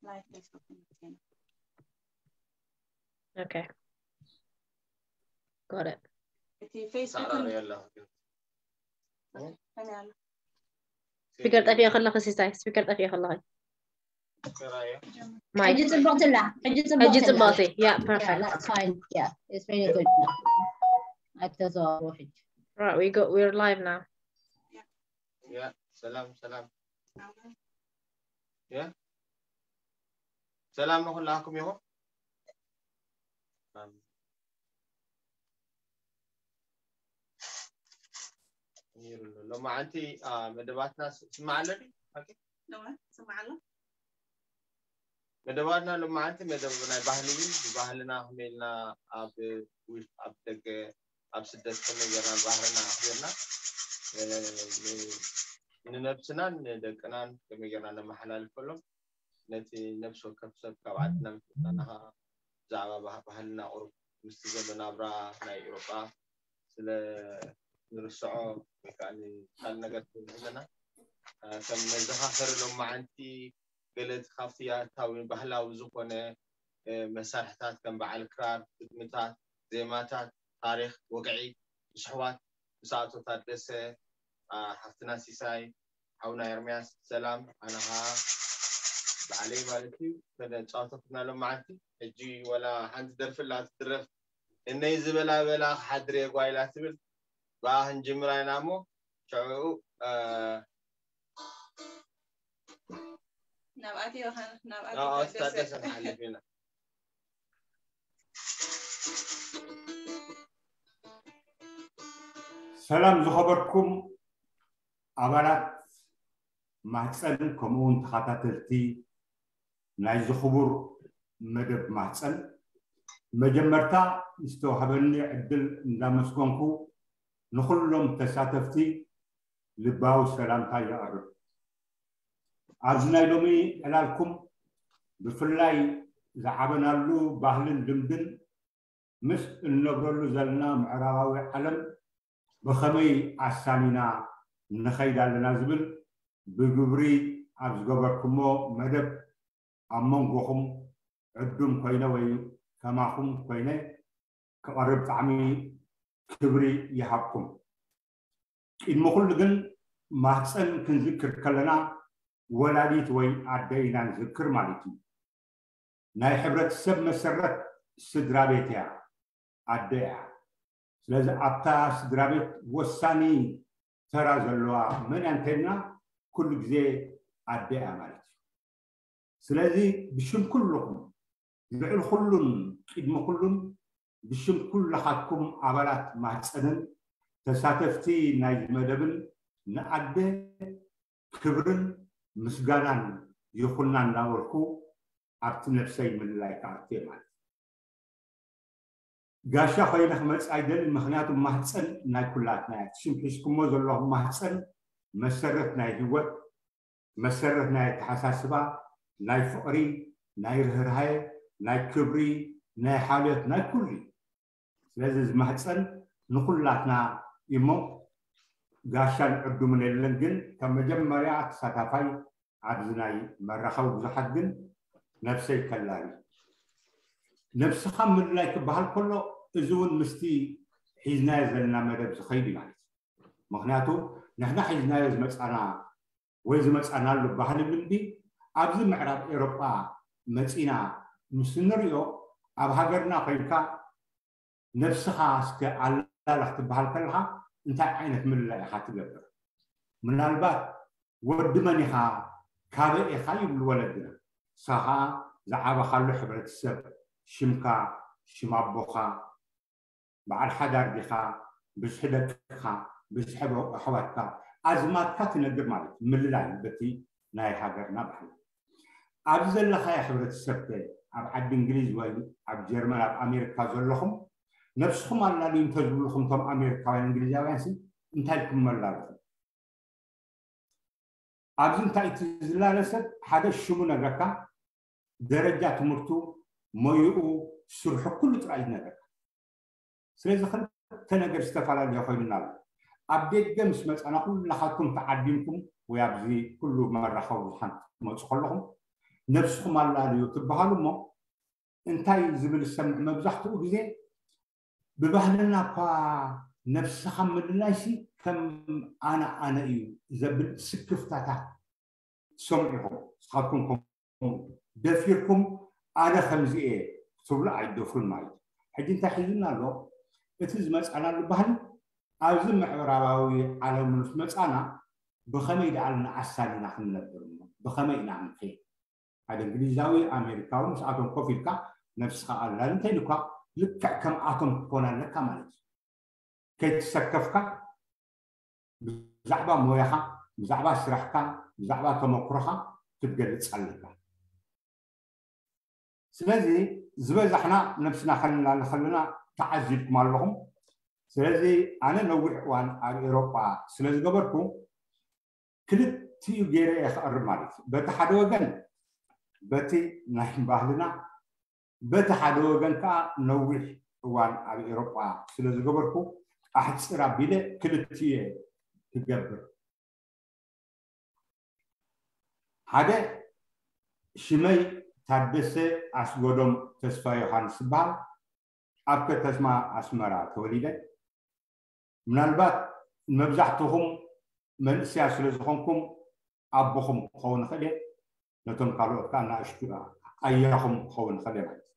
Live Facebook. Okay. Got it. እቲ Facebook ሳዕራሪ ኣለኹ ግን ከመይ ኣሎ? ስፒከር ጠፊኦ ከለኺ ሲሳይ፣ ስፒከር ጠፊኦ ከለኺ። ራያ ማይክ ሕጂ ጽብቕቲ ኣላ። ሕጂ ሕጂ ጽብቕቲ ኣላ። ጽብቕቲ። Yeah, Yeah, perfect. That's fine. Yeah, it's really good. ኣይተዘዋወሩ ሕጂ። Right, we go. We're live now. ያ ሰላም ሰላም ያ ሰላም ንኹላኩም ይኹን። ሎማዓንቲ መደባትና ስማዕ ኣለኒ። ስማዕ ኣሎ። መደባትና ሎማዓንቲ መደብ ናይ ባህሊ እዩ። ብባህልና ከመይ ኢልና ኣብ ውሽ- ኣብ ደገ ኣብ ስደት ከመይ ጌርና ባህልና ኣኽቢርና ንነብስናን ንደቅናን ከመይ ጌርና ነመሓላልፈሎም፣ ነቲ ነብሲ ወከፍ ሰብ ካብ ዓድና ምስ መጻና ከዓ ብዛዕባ ባህልና ቁሩብ ምስቲ ዘሎ ናብራ ናይ ኤውሮጳ ስለ ንርስዖ ወይ ከዓ ካልእ ነገር ስለ ዝህበና ከም መዘኻኸሪ ሎማዓንቲ ገለ ካብቲ ያታዊ ባህላዊ ዝኾነ መሳርሕታት ከም በዓል ክራር፣ ግጥምታት፣ ዜማታት፣ ታሪኽ፣ ወግዒ፣ ብስሕዋት ምስ ኣቶ ታደሰ፣ ሓፍትና ሲሳይ፣ ሓውና ኤርምያስ፣ ሰላም ኣነ ኸዓ ባዕለይ ማለት እዩ። ከነጻወተኩምና ሎማዓንቲ። ሕጂ ወላ ሓንቲ ደርፊ ኣላ ትድረፍ፣ እነይ ዝበላ በላ ክሓድር እየ ጓይላ ትብል፣ ብኣ ክንጅምራ ኢና እሞ ሽዑ ናብኣቲ ናብኣቲ ናብኣቲ ታደሰ ንሓልፍ ኢና። ሰላም ዝኸበርኩም ኣባላት ማህፀን ከምኡ እውን ተኸታተልቲ ናይዚ ክቡር መደብ ማህፀን፣ መጀመርታ ዝተዋህበኒ ዕድል እንዳመስገንኩ ንኹሎም ተሳተፍቲ ልባዊ ሰላምታ የቕርብ። ኣብዚ ናይ ሎሚ ዕላልኩም ብፍላይ ዝዓበናሉ ባህልን ልምድን ምስ እንነብረሉ ዘለና ምዕራባዊ ዓለም ብኸመይ ኣሳኒና ንኸይድ ኣለና ዝብል ብግብሪ ኣብ ዝገበርኩሞ መደብ ኣብ መንጎኹም ዕዱም ኮይነ ወይ ከማኹም ኮይነ ክቐርብ ብጣዕሚ ክብሪ ይሃብኩም። ቅድሚ ኩሉ ግን ማህፀን ክንዝክር ከለና ወላዲት ወይ ኣደ ኢና ንዝክር ማለት እዩ። ናይ ሕብረተሰብ መሰረት ስድራ ቤት እያ፣ ኣደ እያ። ስለዚ ኣብታ ስድራ ቤት ወሳኒ ተራ ዘለዋ መን እያ እንተልና ኩሉ ግዜ ኣደ እያ ማለት እዩ። ስለዚ ብሽም ኩልኹም ልዕሊ ኩሉን ቅድሚ ኩሉን ብሽም ኩልኻትኩም ኣባላት ማህፀንን ተሳተፍቲ ናይዚ መደብን ንኣደ ክብርን ምስጋናን ይኹና እናበልኩ ኣብቲ ነብሰይ ምልላይ ክኣቱ እየ ማለት እዩ። ጋሻ ኮይነ ክመፅእ ኣይደልን፣ ምክንያቱ ማህፀን ናይ ኩላትና እያ። እቲ ሽም ሒዝኩሞ ዘለኹም ማህፀን መሰረት ናይ ህይወት፣ መሰረት ናይ ኣተሓሳስባ፣ ናይ ፍቕሪ፣ ናይ ርህራሄ፣ ናይ ክብሪ፣ ናይ ሓልዮት፣ ናይ ኩሉ እዩ። ስለዚ እዚ ማህፀን ንኩላትና እዩ እሞ ጋሻን ዕዱምን የለን። ግን ከም መጀመርያ ተሳታፋይ ኣብዚ ናይ መራኸቢ ብዙሓት ግን ነብሰይ ከላቢ። ነብስኻ ምልላይ ክበሃል ከሎ እዚ እውን ምስቲ ሒዝናዮ ዘለና መደብ ዝኸይድ እዩ ማለት እዩ። ምክንያቱ ንሕና ሒዝናዮ ዝመፃና ወይ ዝመፃናሉ ባህሊ ልምዲ ኣብዚ ምዕራብ ኤውሮጳ መፂና ምስ እንሪኦ ኣብ ሃገርና ኮይንካ ነብስኻ እስከ ኣላለ ክትበሃል ከለኻ እንታይ ዓይነት ምልላይ ኢኻ ትገብር? ምናልባት ወዲ መን ኢኻ ካበይ ኢኻ ይብሉ ወለድና። ንስኻ ከዓ ዝዓበኻሉ ሕብረተሰብ ሽምካ፣ ሽም ኣቦኻ፣ በዓል ሓዳር ዲኻ፣ ብዝሒ ደቅኻ፣ ብዝሒ ኣሕዋትካ፣ ኣዝማድካ ትነግር ማለት እዩ። ምልላይ በቲ ናይ ሃገርና ባህሊ። ኣብዚ ዘለኻዮ ሕብረተሰብ ከ ኣብ ዓዲ እንግሊዝ ወይ ኣብ ጀርመን ኣብ ኣሜሪካ ዘለኹም ነብስኹም ኣላልዩ እንተዝብልኹም እቶም ኣሜሪካውያን እንግሊዛውያን ሲ እንታይ ኢልኩም መላለኹም? ኣብዚ እንታይ እቲ ዝላለ ሰብ ሓደ ሽሙ ነግረካ፣ ደረጃ ትምህርቱ፣ ሞይኡ፣ ስርሑ ኩሉ ጥራይ እዩ ነግረካ። ስለዚ ክልተ ነገር ዝተፈላለየ ኮይኑና ኣሎ። ኣብ ደገ ምስ መፃና ኩላኻትኩም ተዓዲምኩም ወይ ኣብዚ ኩሉ መራኸቢ ብዙሓን ክትመፁ ከለኹም ነብስኹም ኣላልዩ ትበሃሉ እሞ እንታይ ዝብል ዝሰምዕ መብዛሕትኡ ግዜ ብባህልና እኳ ነብስኻ ምልላይሲ ከም ኣነ ኣነ እዩ ዘብል ስክፍታታት ትሰምዑ ኢኹም። ንስኻትኩም ከምኡ ደፊርኩም ኣነ ከምዚ እየ ክትብሉ ኣይትደፍሩን ማለት እዩ። ሕጂ እንታይ ሒዙና ኣሎ? እቲ ዝመፃናሉ ባህሊ ኣብዚ ምዕራባዊ ዓለም ምስ መፃና ብኸመይ ደኣ ንዓሳል ኢና ክንነብር እሞ ብኸመይ ኢና ክንኸይድ? ሓደ እንግሊዛዊ ኣሜሪካዊ ምስኣቶም ኮፍ ኢልካ ነብስኻ ኣላል እንተኢሉካ ልክዕ ከምኣቶም ክትኮን ኣለካ ማለት እዩ። ከይተሰከፍካ ብዛዕባ ሞያኻ፣ ብዛዕባ ስራሕካ፣ ብዛዕባ ተመክሮኻ ክትገልፅ ኣለካ። ስለዚ ዝበዛሕና ነብስና ከነላሊ ከለና ተዓዚብኩም ኣለኹም። ስለዚ ኣነ ነዊሕ እዋን ኣብ ኤሮጳ ስለ ዝገበርኩ ክልቲኡ ገይረ እየ ክቐርብ ማለት እዩ። በቲ ሓደ ወገን በቲ ናይ ባህልና፣ በቲ ሓደ ወገን ከዓ ነዊሕ እዋን ኣብ ኤሮጳ ስለ ዝገበርኩ ኣሕፅር ኣቢለ ክልቲኡ እየ ክገብር። ሓደ ሽመይ ታደሰ ኣስጎዶም ተስፋ ዮሃንስ ይበሃል። ኣብ ከተማ ኣስመራ ተወሊደ። ምናልባት ንመብዛሕትኹም መንእስያ ስለ ዝኾንኩም ኣቦኹም ክኸውን ይኽእል እየ፣ ነቶም ካልኦት ከዓ ንኣሽቱ ኣያኹም ክኸውን ይኽእል እየ ማለት እዩ።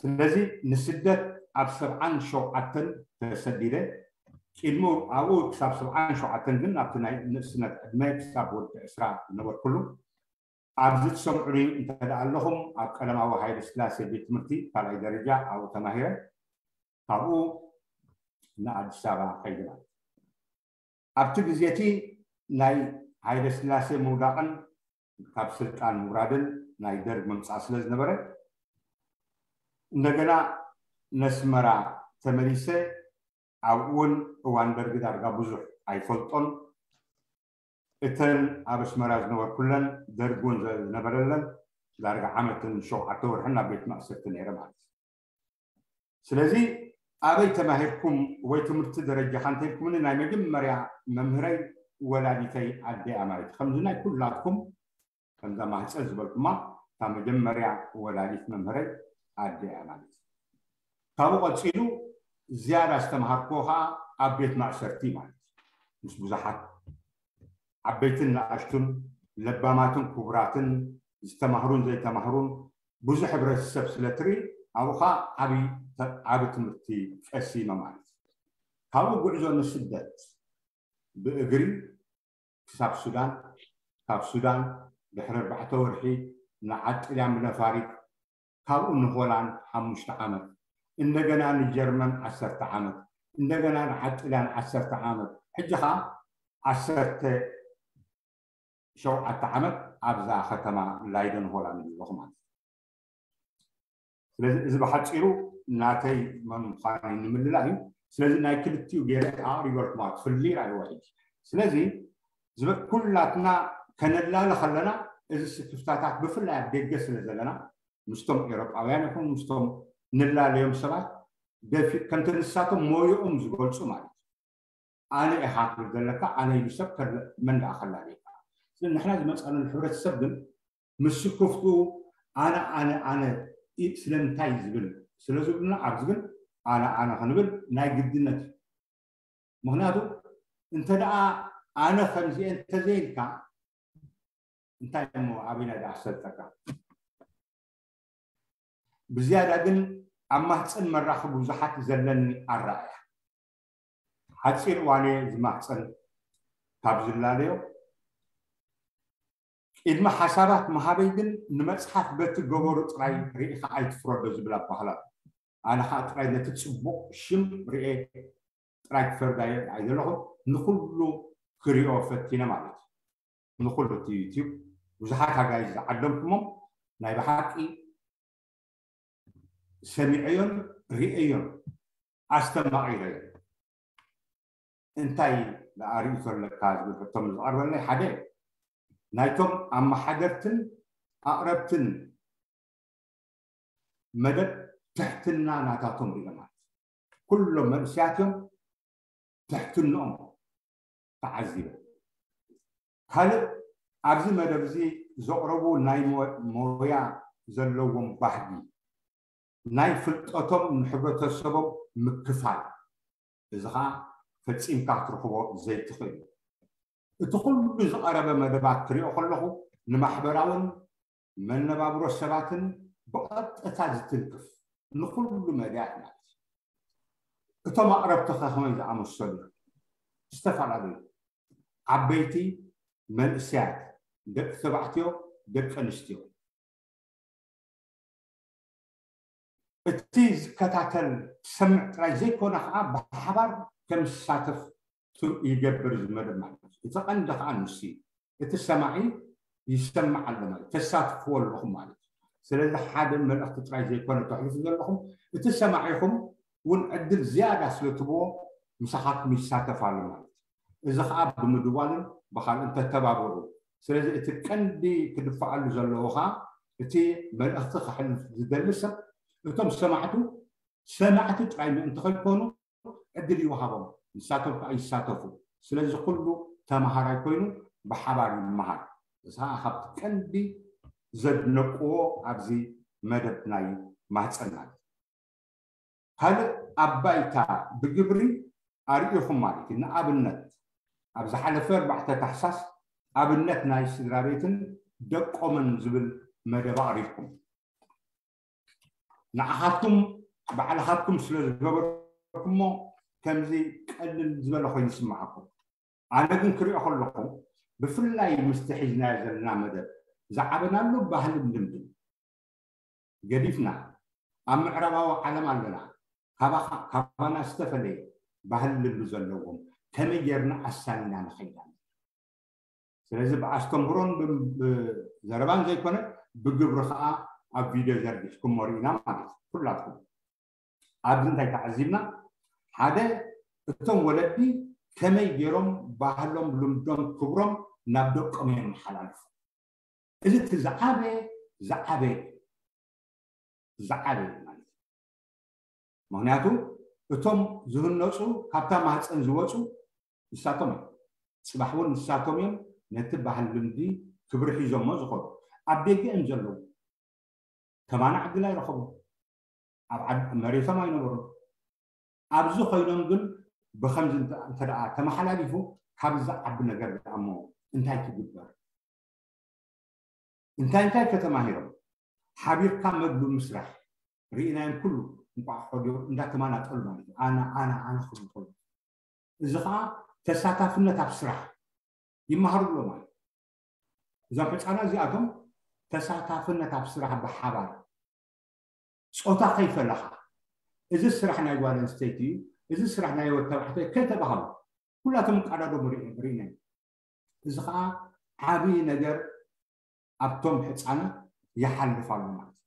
ስለዚ ንስደት ኣብ ሰብዓን ሸውዓተን ተሰዲደ። ቅድሚ ኣብኡ ክሳብ ሰብዓን ሸውዓተን ግን ኣብቲ ናይ ንእስነት ዕድመ ክሳብ ወዲ ዕስራ ዝነበርኩሉ ኣብዚ ትሰምዑኒ እንተ ደኣ ኣለኹም ኣብ ቀዳማዊ ሃይለ ስላሴ ቤት ትምህርቲ ካልኣይ ደረጃ ኣብኡ ተማሂረ። ካብኡ ንኣዲስ ኣበባ ከይደ ማለት እዩ። ኣብቲ ግዜ እቲ ናይ ሃይለ ስላሴ ምውዳቕን ካብ ስልጣን ምውራድን ናይ ደርግ ምምፃእ ስለ ዝነበረ እንደገና ነስመራ ተመሊሰ። ኣብኡ እውን እዋን ደርጊ ዳርጋ ብዙሕ ኣይፈልጦን። እተን ኣብ ኣስመራ ዝነበርኩለን ደርጊ እውን ዝነበረለን ዳርጋ ዓመትን ሸውዓተ ወርሕን ኣብ ቤት ማእሰርቲ ነይረ ማለት እዩ። ስለዚ ኣበይ ተማሂርኩም ወይ ትምህርቲ ደረጃኻ እንተኢልኩምኒ ናይ መጀመርያ መምህረይ ወላዲተይ ኣደያ ማለት እዩ። ከምዚ ናይ ኩላትኩም ከምዛ ማህፀን ዝበልኩማ እታ መጀመርያ ወላዲት መምህረይ ኣደያ ማለት እዩ። ካብኡ ቀፂሉ ዝያዳ ዝተምሃርክዎ ከዓ ኣብ ቤት ማእሰርቲ ማለት እዩ። ምስ ብዙሓት ዓበይትን ንኣሽቱን ለባማትን ክቡራትን ዝተማህሩን ዘይተማህሩን ብዙሕ ሕብረተሰብ ስለ ትርኢ ኣብኡ ከዓ ዓብዪ ዓቢ ትምህርቲ ቀሲመ ማለት እዩ። ካብኡ ጉዕዞ ንስደት ብእግሪ ክሳብ ሱዳን፣ ካብ ሱዳን ድሕሪ ኣርባዕተ ወርሒ ንዓዲ ጥልያን ብነፋሪት፣ ካብኡ ንሆላንድ ሓሙሽተ ዓመት፣ እንደገና ንጀርመን ዓሰርተ ዓመት፣ እንደገና ንዓዲ ጥልያን ዓሰርተ ዓመት፣ ሕጂ ኸዓ ዓሰርተ ሸውዓተ ዓመት ኣብዛ ከተማ ላይደን ሆላንድ ኣለኹ ማለት እዩ። ስለዚ እዚ ብሓፂሩ ናተይ መን ምዃነይ ንምልላእ እዩ። ስለዚ ናይ ክልቲኡ ገይረ ኣቕሪበልኩማ ክፍሊ ራእይዎ ሕጂ። ስለዚ ዝበ- ኩላትና ከነላለ ከለና እዚ ስክፍታታት ብፍላይ ኣብ ደገ ስለ ዘለና ምስቶም ኤሮጳውያን ይኹን ምስቶም ንላለዮም ሰባት ደፊ ከምቲ ንሳቶም ሞይኦም ዝገልፁ ማለት እዩ። ኣነ ኢኻ ክብል ዘለካ ኣነ ኢሉ ሰብ ከለ- መን ደኣ ከላልየካ? ስለዚ ንሕና ዝመፃናሉ ሕብረተሰብ ግን ምስ ስክፍትኡ ኣነ ኣነ ኣነ ኢ- ስለምንታይ ዝብል ስለ ዝብሉና ኣብዚ ግን ኣነ ኣነ ክንብል ናይ ግድነት እዩ። ምክንያቱ እንተ ደኣ ኣነ ከምዚአ እንተዘይልካ እንታይ እሞ ኣበይና ደኣ ክሰልጠካ? ብዝያዳ ግን ኣብ ማህፀን መራኸቢ ብዙሓት ዘለኒ ኣረኣእያ ሓፂር እዋን እየ ዝማህፀን ካብ ዝላለዮ ቅድሚ ሓሳባት ምሃበይ ግን ንመፅሓፍ በቲ ገበሩ ጥራይ ርኢኻ ኣይትፍረዶ ዝብል ኣባህላ ኣሎ። ኣነ ከዓ ጥራይ ነቲ ፅቡቕ ሽም ርኤ ጥራይ ክፈርድ ኣየ- ኣይደለኹን። ንኩሉ ክሪኦ ፈቲነ ማለት እዩ። ንኩሉ እቲ ዩቲዩብ ብዙሓት ኣጋይሽ ዝዓደምኩሞም ናይ ብሓቂ ሰሚዐዮን ርእየዮን ኣስተማቒረዮን። እንታይ ደኣ ርእይቶ ኣለካ ዝብል ሕቶ ምስ ዝቐርበለይ ሓደ ናይቶም ኣመሓደርትን ኣቕረብትን መደብ ትሕትና ናታቶም ሪኦ ማለት ኩሎም መንእስያት እዮም ትሕትንኦም ተዓዚበ። ካልእ ኣብዚ መደብ እዚ ዘቕረቡ ናይ ሞ- ሞያ ዘለዎም ባህጊ ናይ ፍልጠቶም ንሕብረተሰቦም ምክፋል፣ እዚ ኸዓ ፈጺምካ ክትረኽቦ ዘይትኽእል እዩ። እቲ ኩሉ ዝቐረበ መደባት ክሪኦ ከለኹ ንማሕበራውን መነባብሮ ሰባትን ብቐጥታ ዝትንክፍ ንኹሉ መዳያት ማለት እዩ። እቶም ኣቕረብቲ ከ ከመይ ዝኣመሰሉ እዮም? ዝተፈላለዩ፣ ዓበይቲ፣ መንእሰያት፣ ደቂ ተባዕትዮ፣ ደቂ ኣንስትዮ። እቲ ዝከታተል ዝሰምዕ ጥራይ ዘይኮነ ከዓ ብሓባር ከም ዝሳተፍ ቱ- ይገብር እዚ መደብ ማለት እዩ። እቲ ቀንዲ ከዓ ንሱ እዩ። እቲ ሰማዒ ይሰማዕ ኣሎ ማለት ተሳትፍዎ ኣለኹም ማለት እዩ። ስለዚ ሓደ መልእኽቲ ጥራይ ዘይኮነ ተሕልፉ ዘለኹም፣ እቲ ሰማዒኹም እውን ዕድል ዝያዳ ስለ ትብዎ ምሳኻትኩም ይሳተፍ ኣሎ ማለት እዩ። እዚ ከዓ ብምድዋልን ብካልእ እንተተባበሩ። ስለዚ እቲ ቀንዲ ክድፈኣሉ ዘለዎ ከዓ እቲ መልእኽቲ ክሕልፍ ዝደሊ ሰብ እቶም ሰማዕቱ ሰማዕቲ ጥራይ ምእንቲ ከይኮኑ ዕድል ይወሃቦም፣ ንሳቶም ከዓ ይሳተፉ። ስለዚ ኩሉ ተምሃራይ ኮይኑ ብሓባር ይመሃር። እሳ ካብቲ ቀንዲ ዘድነቅዎ ኣብዚ መደብ ናይ ማህፀን ማለት እዩ። ካልእ ኣብ ባይታ ብግብሪ ኣርእኹም ማለት እዩ። ንኣብነት ኣብ ዝሓለፈ ኣርባዕተ ታሕሳስ ኣብነት ናይ ስድራ ቤትን ደቆምን ዝብል መደብ ኣቕሪብኩም። ንዓኻትኩም ባዕልኻትኩም ስለ ዝገበርኩሞ ከምዚ ቀልል ዝበለ ኮይኑ ይስምዓኩም። ኣነ ግን ክሪኦ ከለኹ ብፍላይ ምስቲ ሒዝናዮ ዘለና መደብ ዝዓበናሉ ባህልን ልምድን ገዲፍና ኣብ ምዕራባዊ ዓለም ኣለና። ካባኻ- ካባና ዝተፈለየ ባህል ልምዲ ዘለዎም ከመይ ጌርና ኣሳኒና ንኸይድ ኣለና። ስለዚ ብኣስተምህሮን ብ- ብዘረባን ዘይኮነ ብግብሪ ከዓ ኣብ ቪድዮ ዘርጊሕኩሞ ርኢና ማለት እዩ። ኩላትኩም ኣብዚ እንታይ ተዓዚብና? ሓደ እቶም ወለዲ ከመይ ገይሮም ባህሎም፣ ልምዶም፣ ክብሮም ናብ ደቆም የመሓላልፉ። እዚ እቲ ዝዓበየ ዝዓበየ ዝዓበየ ማለት እዩ። ምክንያቱ እቶም ዝህነፁ ካብታ ማህፀን ዝወፁ ንሳቶም እዮም። ፅባሕ እውን ንሳቶም እዮም ነቲ ባህል ልምዲ ክብሪ ሒዞሞ ዝኾኑ። ኣብ ደገ እዮም ዘለዉ። ከማና ዕድል ኣይረኸቡ። ኣብ ዓድ- መሬቶም ኣይነበሩን። ኣብዚ ኮይኖም ግን ብከምዚ እንተ- እንተ ደኣ ተመሓላሊፉ ካብዚ ዓቢ ነገር ደኣ እሞ እንታይ ክግበር? እንታይ እንታይ ከተማሂሮም? ሓቢርካ መግቢ ምስራሕ ርኢናዮም። ኩሉ እንቋቑሖ ድዮም እንዳተማናጠሉ ማለት እዩ። ኣነ ኣነ ኣነ ክብሉ ከሎ እዚ ከዓ ተሳታፍነት ኣብ ስራሕ ይመሃሩ ኣለዉ ማለት እዩ። እዞም ሕፃናት እዚኣቶም ተሳታፍነት ኣብ ስራሕ ብሓባር ጾታ ከይፈለኻ እዚ ስራሕ ናይ ጓል ኣንስተይቲ እዩ፣ እዚ ስራሕ ናይ ወድ ተባዕታይ ከይተባሃሉ ኩላቶም ይቀዳደሙ ርኢ- ርኢና ኢና። እዚ ከዓ ዓብዪ ነገር ኣብቶም ሕፃናት ይሓልፍ ኣሎ ማለት እዩ።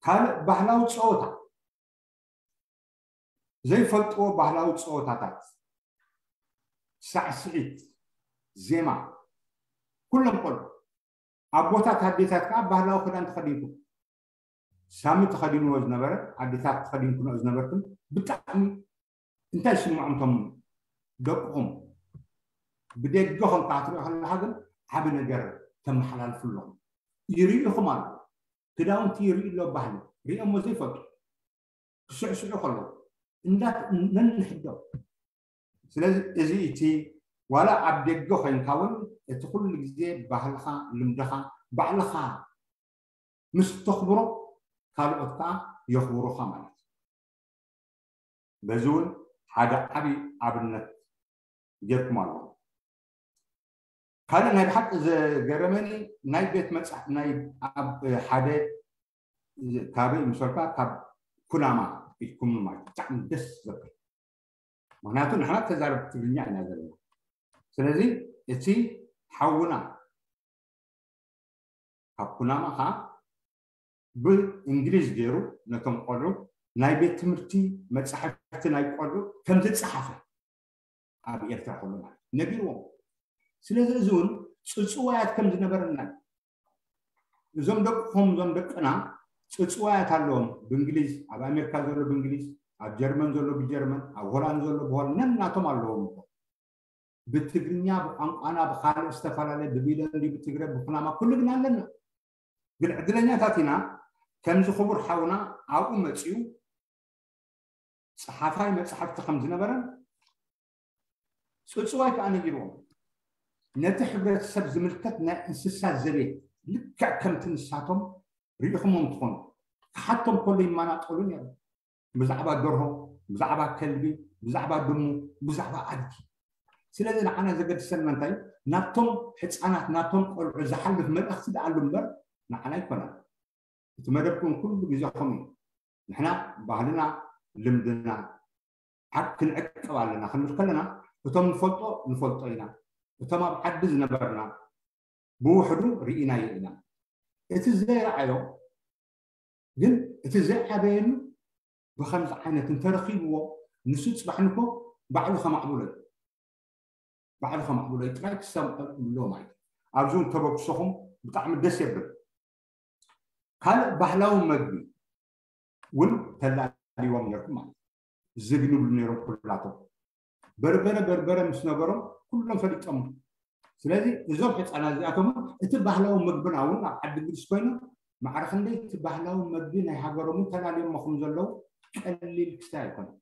ካልእ ባህላዊ ፀወታ ዘይፈልጥዎ ባህላዊ ፀወታታት፣ ሳዕስዒት፣ ዜማ፣ ኩሎም ቆልዑ ኣቦታት ኣዴታት ከዓ ባህላዊ ክዳን ተኸዲንኩም ሳሚ ተኸዲንዎ ዝነበረ ኣዴታት ተኸዲንኩኖ ዝነበርኩም ብጣዕሚ እንታይ ስምዖም እቶም ደቅኹም ብደገ ኮንካ ክትሪኦ ከለካ ግን ዓቢ ነገር ተመሓላልፉ ኣለኹም። ይርእኹም ኣሎ ክዳውንቲ ይርኢ ኣሎ ባህሊ ሪኦሞ ዘይፈልጡ ክስዕስዑ ከለዉ እንዳ ነንሕዶ ስለዚ እዚ እቲ ዋላ ኣብ ደገ ኮይንካ እውን እቲ ኩሉ ግዜ ባህልኻ ልምድኻ ባዕልኻ ምስ ተኽብሮ ካልኦት ከዓ የኽብሩኻ ማለት እዩ። በዚ እውን ሓደ ዓብዪ ኣብነት ጌርኩም ኣለኹም። ካልእ ናይ ብሓቂ ዘገረመኒ ናይ ቤት መፅሓፍ ናይ ኣብ ሓደ ካበይ ምሰልካ ካብ ኩናማ ኢልኩም ማለት ብጣዕሚ ደስ ዘብል ምክንያቱ ንሕና ተዛረብ ትግርኛ ኢና ዘለና ስለዚ እቲ ሓውና ካብ ኩናማ ከዓ ብእንግሊዝ ገይሩ ነቶም ቆልዑ ናይ ቤት ትምህርቲ መፃሕፍቲ ናይ ቆልዑ ከምዝፀሓፈ ኣብ ኤርትራ ከሎ ማለት ነጊርዎም ስለዚ እዚ እውን ፅፅዋያት ከም ዝነበረና እዞም ደቅኹም እዞም ደቅና ፅፅዋያት ኣለዎም ብእንግሊዝ ኣብ ኣሜሪካ ዘሎ ብእንግሊዝ ኣብ ጀርመን ዘሎ ብጀርመን ኣብ ሆላንድ ዘሎ ብሆላንድ ነናቶም ኣለዎም ብትግርኛ፣ ብቋንቋና፣ ብካልእ ዝተፈላለየ፣ ብቢለን ድዩ፣ ብትግረ፣ ብኩናማ፣ ኩሉ ግን ኣለና። ግን ዕድለኛታት ኢና። ከምዚ ክቡር ሓውና ኣብኡ መጺኡ ጸሓፋይ መጻሕፍቲ ከም ዝነበረን ጽጽዋይ ከኣ ነጊርዎም። ነቲ ሕብረተሰብ ዝምልከት ናይ እንስሳ ዘቤት ልክዕ ከምቲ ንሳቶም ርኢኹሞም ትኾኑ። ክሓቶም ከሎ ይመናጠሉ ነይሮም። ብዛዕባ ደርሆ፣ ብዛዕባ ከልቢ፣ ብዛዕባ ድሙ፣ ብዛዕባ ኣድጊ። ስለዚ ንዓና ዘገድሰና እንታይ? ናብቶም ህፃናት፣ ናብቶም ቆልዑ ዝሓልፍ መልእኽቲ ደኣ ኣሎ እምበር ንዓና ኣይኮነን። እቲ መደብኩም ኩሉ ግዜ ከምኡ እዩ። ንሕና ባህልና፣ ልምድና ዓብ ክንዕቅብ ኣለና ክንብል ከለና፣ እቶም ንፈልጦ ንፈልጦ ኢና። እቶም ኣብ ዓዲ ዝነበርና ብውሕዱ ርኢናዮ ኢና። እቲ ዘይረኣዮ ግን እቲ ዘይዓበየሉ ብኸምዚ ዓይነት እንተረኺብዎ፣ ንሱ ጽባሕ ንኮ ባዕሉ ከማዕብሎ እዩ። ባዕሉ ከማዕብሎ እዩ። ጥራይ ክሰምዖ ኣለዎ ማለት እዩ። ኣብዚ እውን ተበግሶኹም ብጣዕሚ ደስ የብል። ካልእ ባህላዊ መግቢ እውን ተላልይዎም ነርኩም ማለት እዩ። ዝግንብሉ ነይሮም ኩላቶም። በርበረ በርበረ ምስ ነገሮም ኩሎም ፈሊጦም። ስለዚ እዞም ህፃናት እዚኣቶም እቲ ባህላዊ ምግብና እውን ኣብ ዓዲ እንግሊዝ ኮይኖም ማዕረ ክንደይ እቲ ባህላዊ መግቢ ናይ ሃገሮም እውን ተላልዮሞ ከም ዘለዉ ቀሊል ክስታይ ኣይኮነን።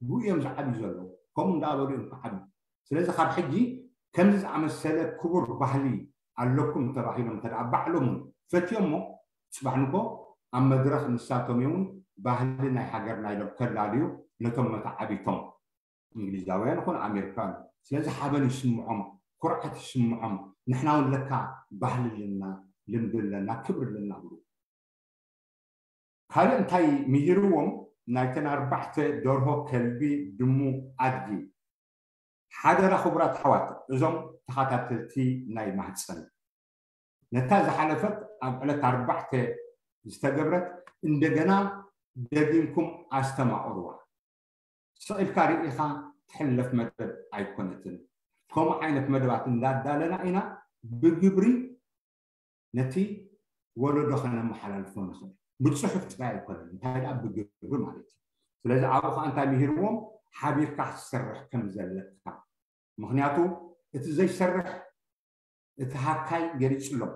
ብኡ እዮም ዝዓብዩ ዘለዉ። ከምኡ እንዳበሉ እዮም ክዓብዩ። ስለዚ ካብ ሕጂ ከምዚ ዝኣመሰለ ክቡር ባህሊ ኣለኩም ተባሂሎም እንተ ደኣ ባዕሎም እውን ፈትዮሞ፣ ጽባሕ ንኮ ኣብ መድረኽ ንሳቶም እዮም ባህሊ ናይ ሃገርና ኢሎም ከላልዩ ነቶም መተዓቢቶም እንግሊዛውያን ይኹን ኣሜሪካውያን። ስለዚ ሓበን ይስምዖም፣ ኩርዓት ይስምዖም። ንሕና እውን ለካ ባህሊ ኣለና፣ ልምዲ ኣለና፣ ክብሪ ኣለና ብሉ። ካልእ እንታይ ምሂርዎም? ናይተን ኣርባዕተ ደርሆ፣ ከልቢ፣ ድሙ፣ ኣድጊ፣ ሓደራ ክቡራት ኣሕዋት፣ እዞም ተኸታተልቲ ናይ ማህፀን፣ ነታ ዝሓለፈት ኣብ ዕለት ኣርባዕተ ዝተገብረት እንደገና ደጊምኩም ኣስተማቕርዋ። ስቕ ኢልካ ርኢኻ ትሕለፍ መደብ ኣይኮነትን። ከምኡ ዓይነት መደባት እንዳዳለና ኢና ብግብሪ ነቲ ወለዶ ከነመሓላልፎ ንኽእል። ብጽሑፍ ጥራይ ኣይኮነን፣ እንታይ ደኣ ብግብሪ ማለት እዩ። ስለዚ ኣብኡ ከዓ እንታይ ምሂርዎም? ሓቢርካ ክትሰርሕ ከም ዘለካ። ምኽንያቱ እቲ ዘይሰርሕ እቲ ሃካይ ገሊጽሎም።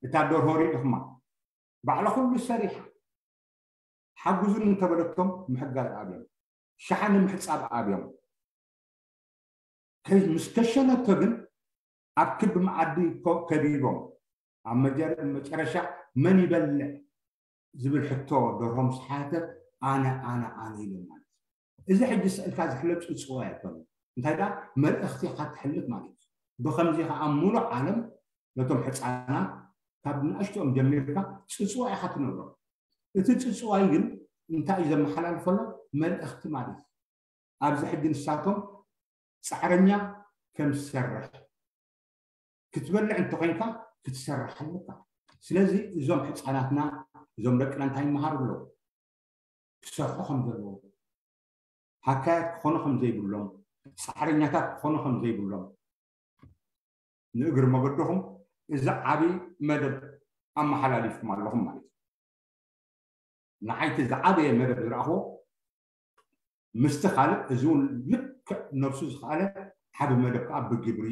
እታ ደርሆ ርኢኹማ፣ ባዕላ ኩሉ ሰሪሓ ሓግዙኒ እንተበለቶም ምሕጋዝ ኣብዮም፣ ሸሓኒ ምሕጻብ ኣብዮም። ከይ-፣ ምስ ከሸነቶ ግን ኣብ ክቢ መኣዲ ኮ-፣ ከቢቦም ኣብ መጀር-፣ መጨረሻ መን ይበልዕ ዝብል ሕቶ ደርሆ ምስ ሓተት ኣነ፣ ኣነ፣ ኣነ ኢሎም ማለት እዩ። እዚ ሕጂ ስእልካ ዝሕለብ ጽጽዋ ኣይኮነን። እንታይ ደኣ መልእኽቲ ኢኻ ትሕልፍ ማለት እዩ። ብኸምዚ ኸኣ ሙሉእ ዓለም ነቶም ሕጻናት ካብ ንእሽቶኦም ጀሚርካ ጽጽዋ ኢኻ ትነግሮም። እቲ ጽጽዋይ ግን እንታይ እዩ ዘመሓላልፈሎም? መልእኽቲ ማለት እዩ። ኣብዚ ሕጂ ንሳቶም ጻዕረኛ ከም ዝሰርሕ ክትበልዕ እንተኾይንካ ክትሰርሕ ኣለካ። ስለዚ እዞም ሕፃናትና እዞም ደቅና እንታይ ይመሃሩ ኣለዉ? ክሰርሑ ከም ዘለዎም፣ ሃካያት ክኾኑ ከም ዘይብሎም፣ ጻዕረኛታት ክኾኑ ከም ዘይብሎም ንእግሪ መገድኹም እዚ ዓቢ መደብ ኣመሓላሊፍኩም ኣለኹም ማለት እዩ። ንዓይቲ ዝዓበየ መደብ ዝረኣኽዎ ምስቲ ካልእ እዚ እውን ልክዕ ነብሱ ዝኸኣለ ዓቢ መደብ ከዓ ብግብሪ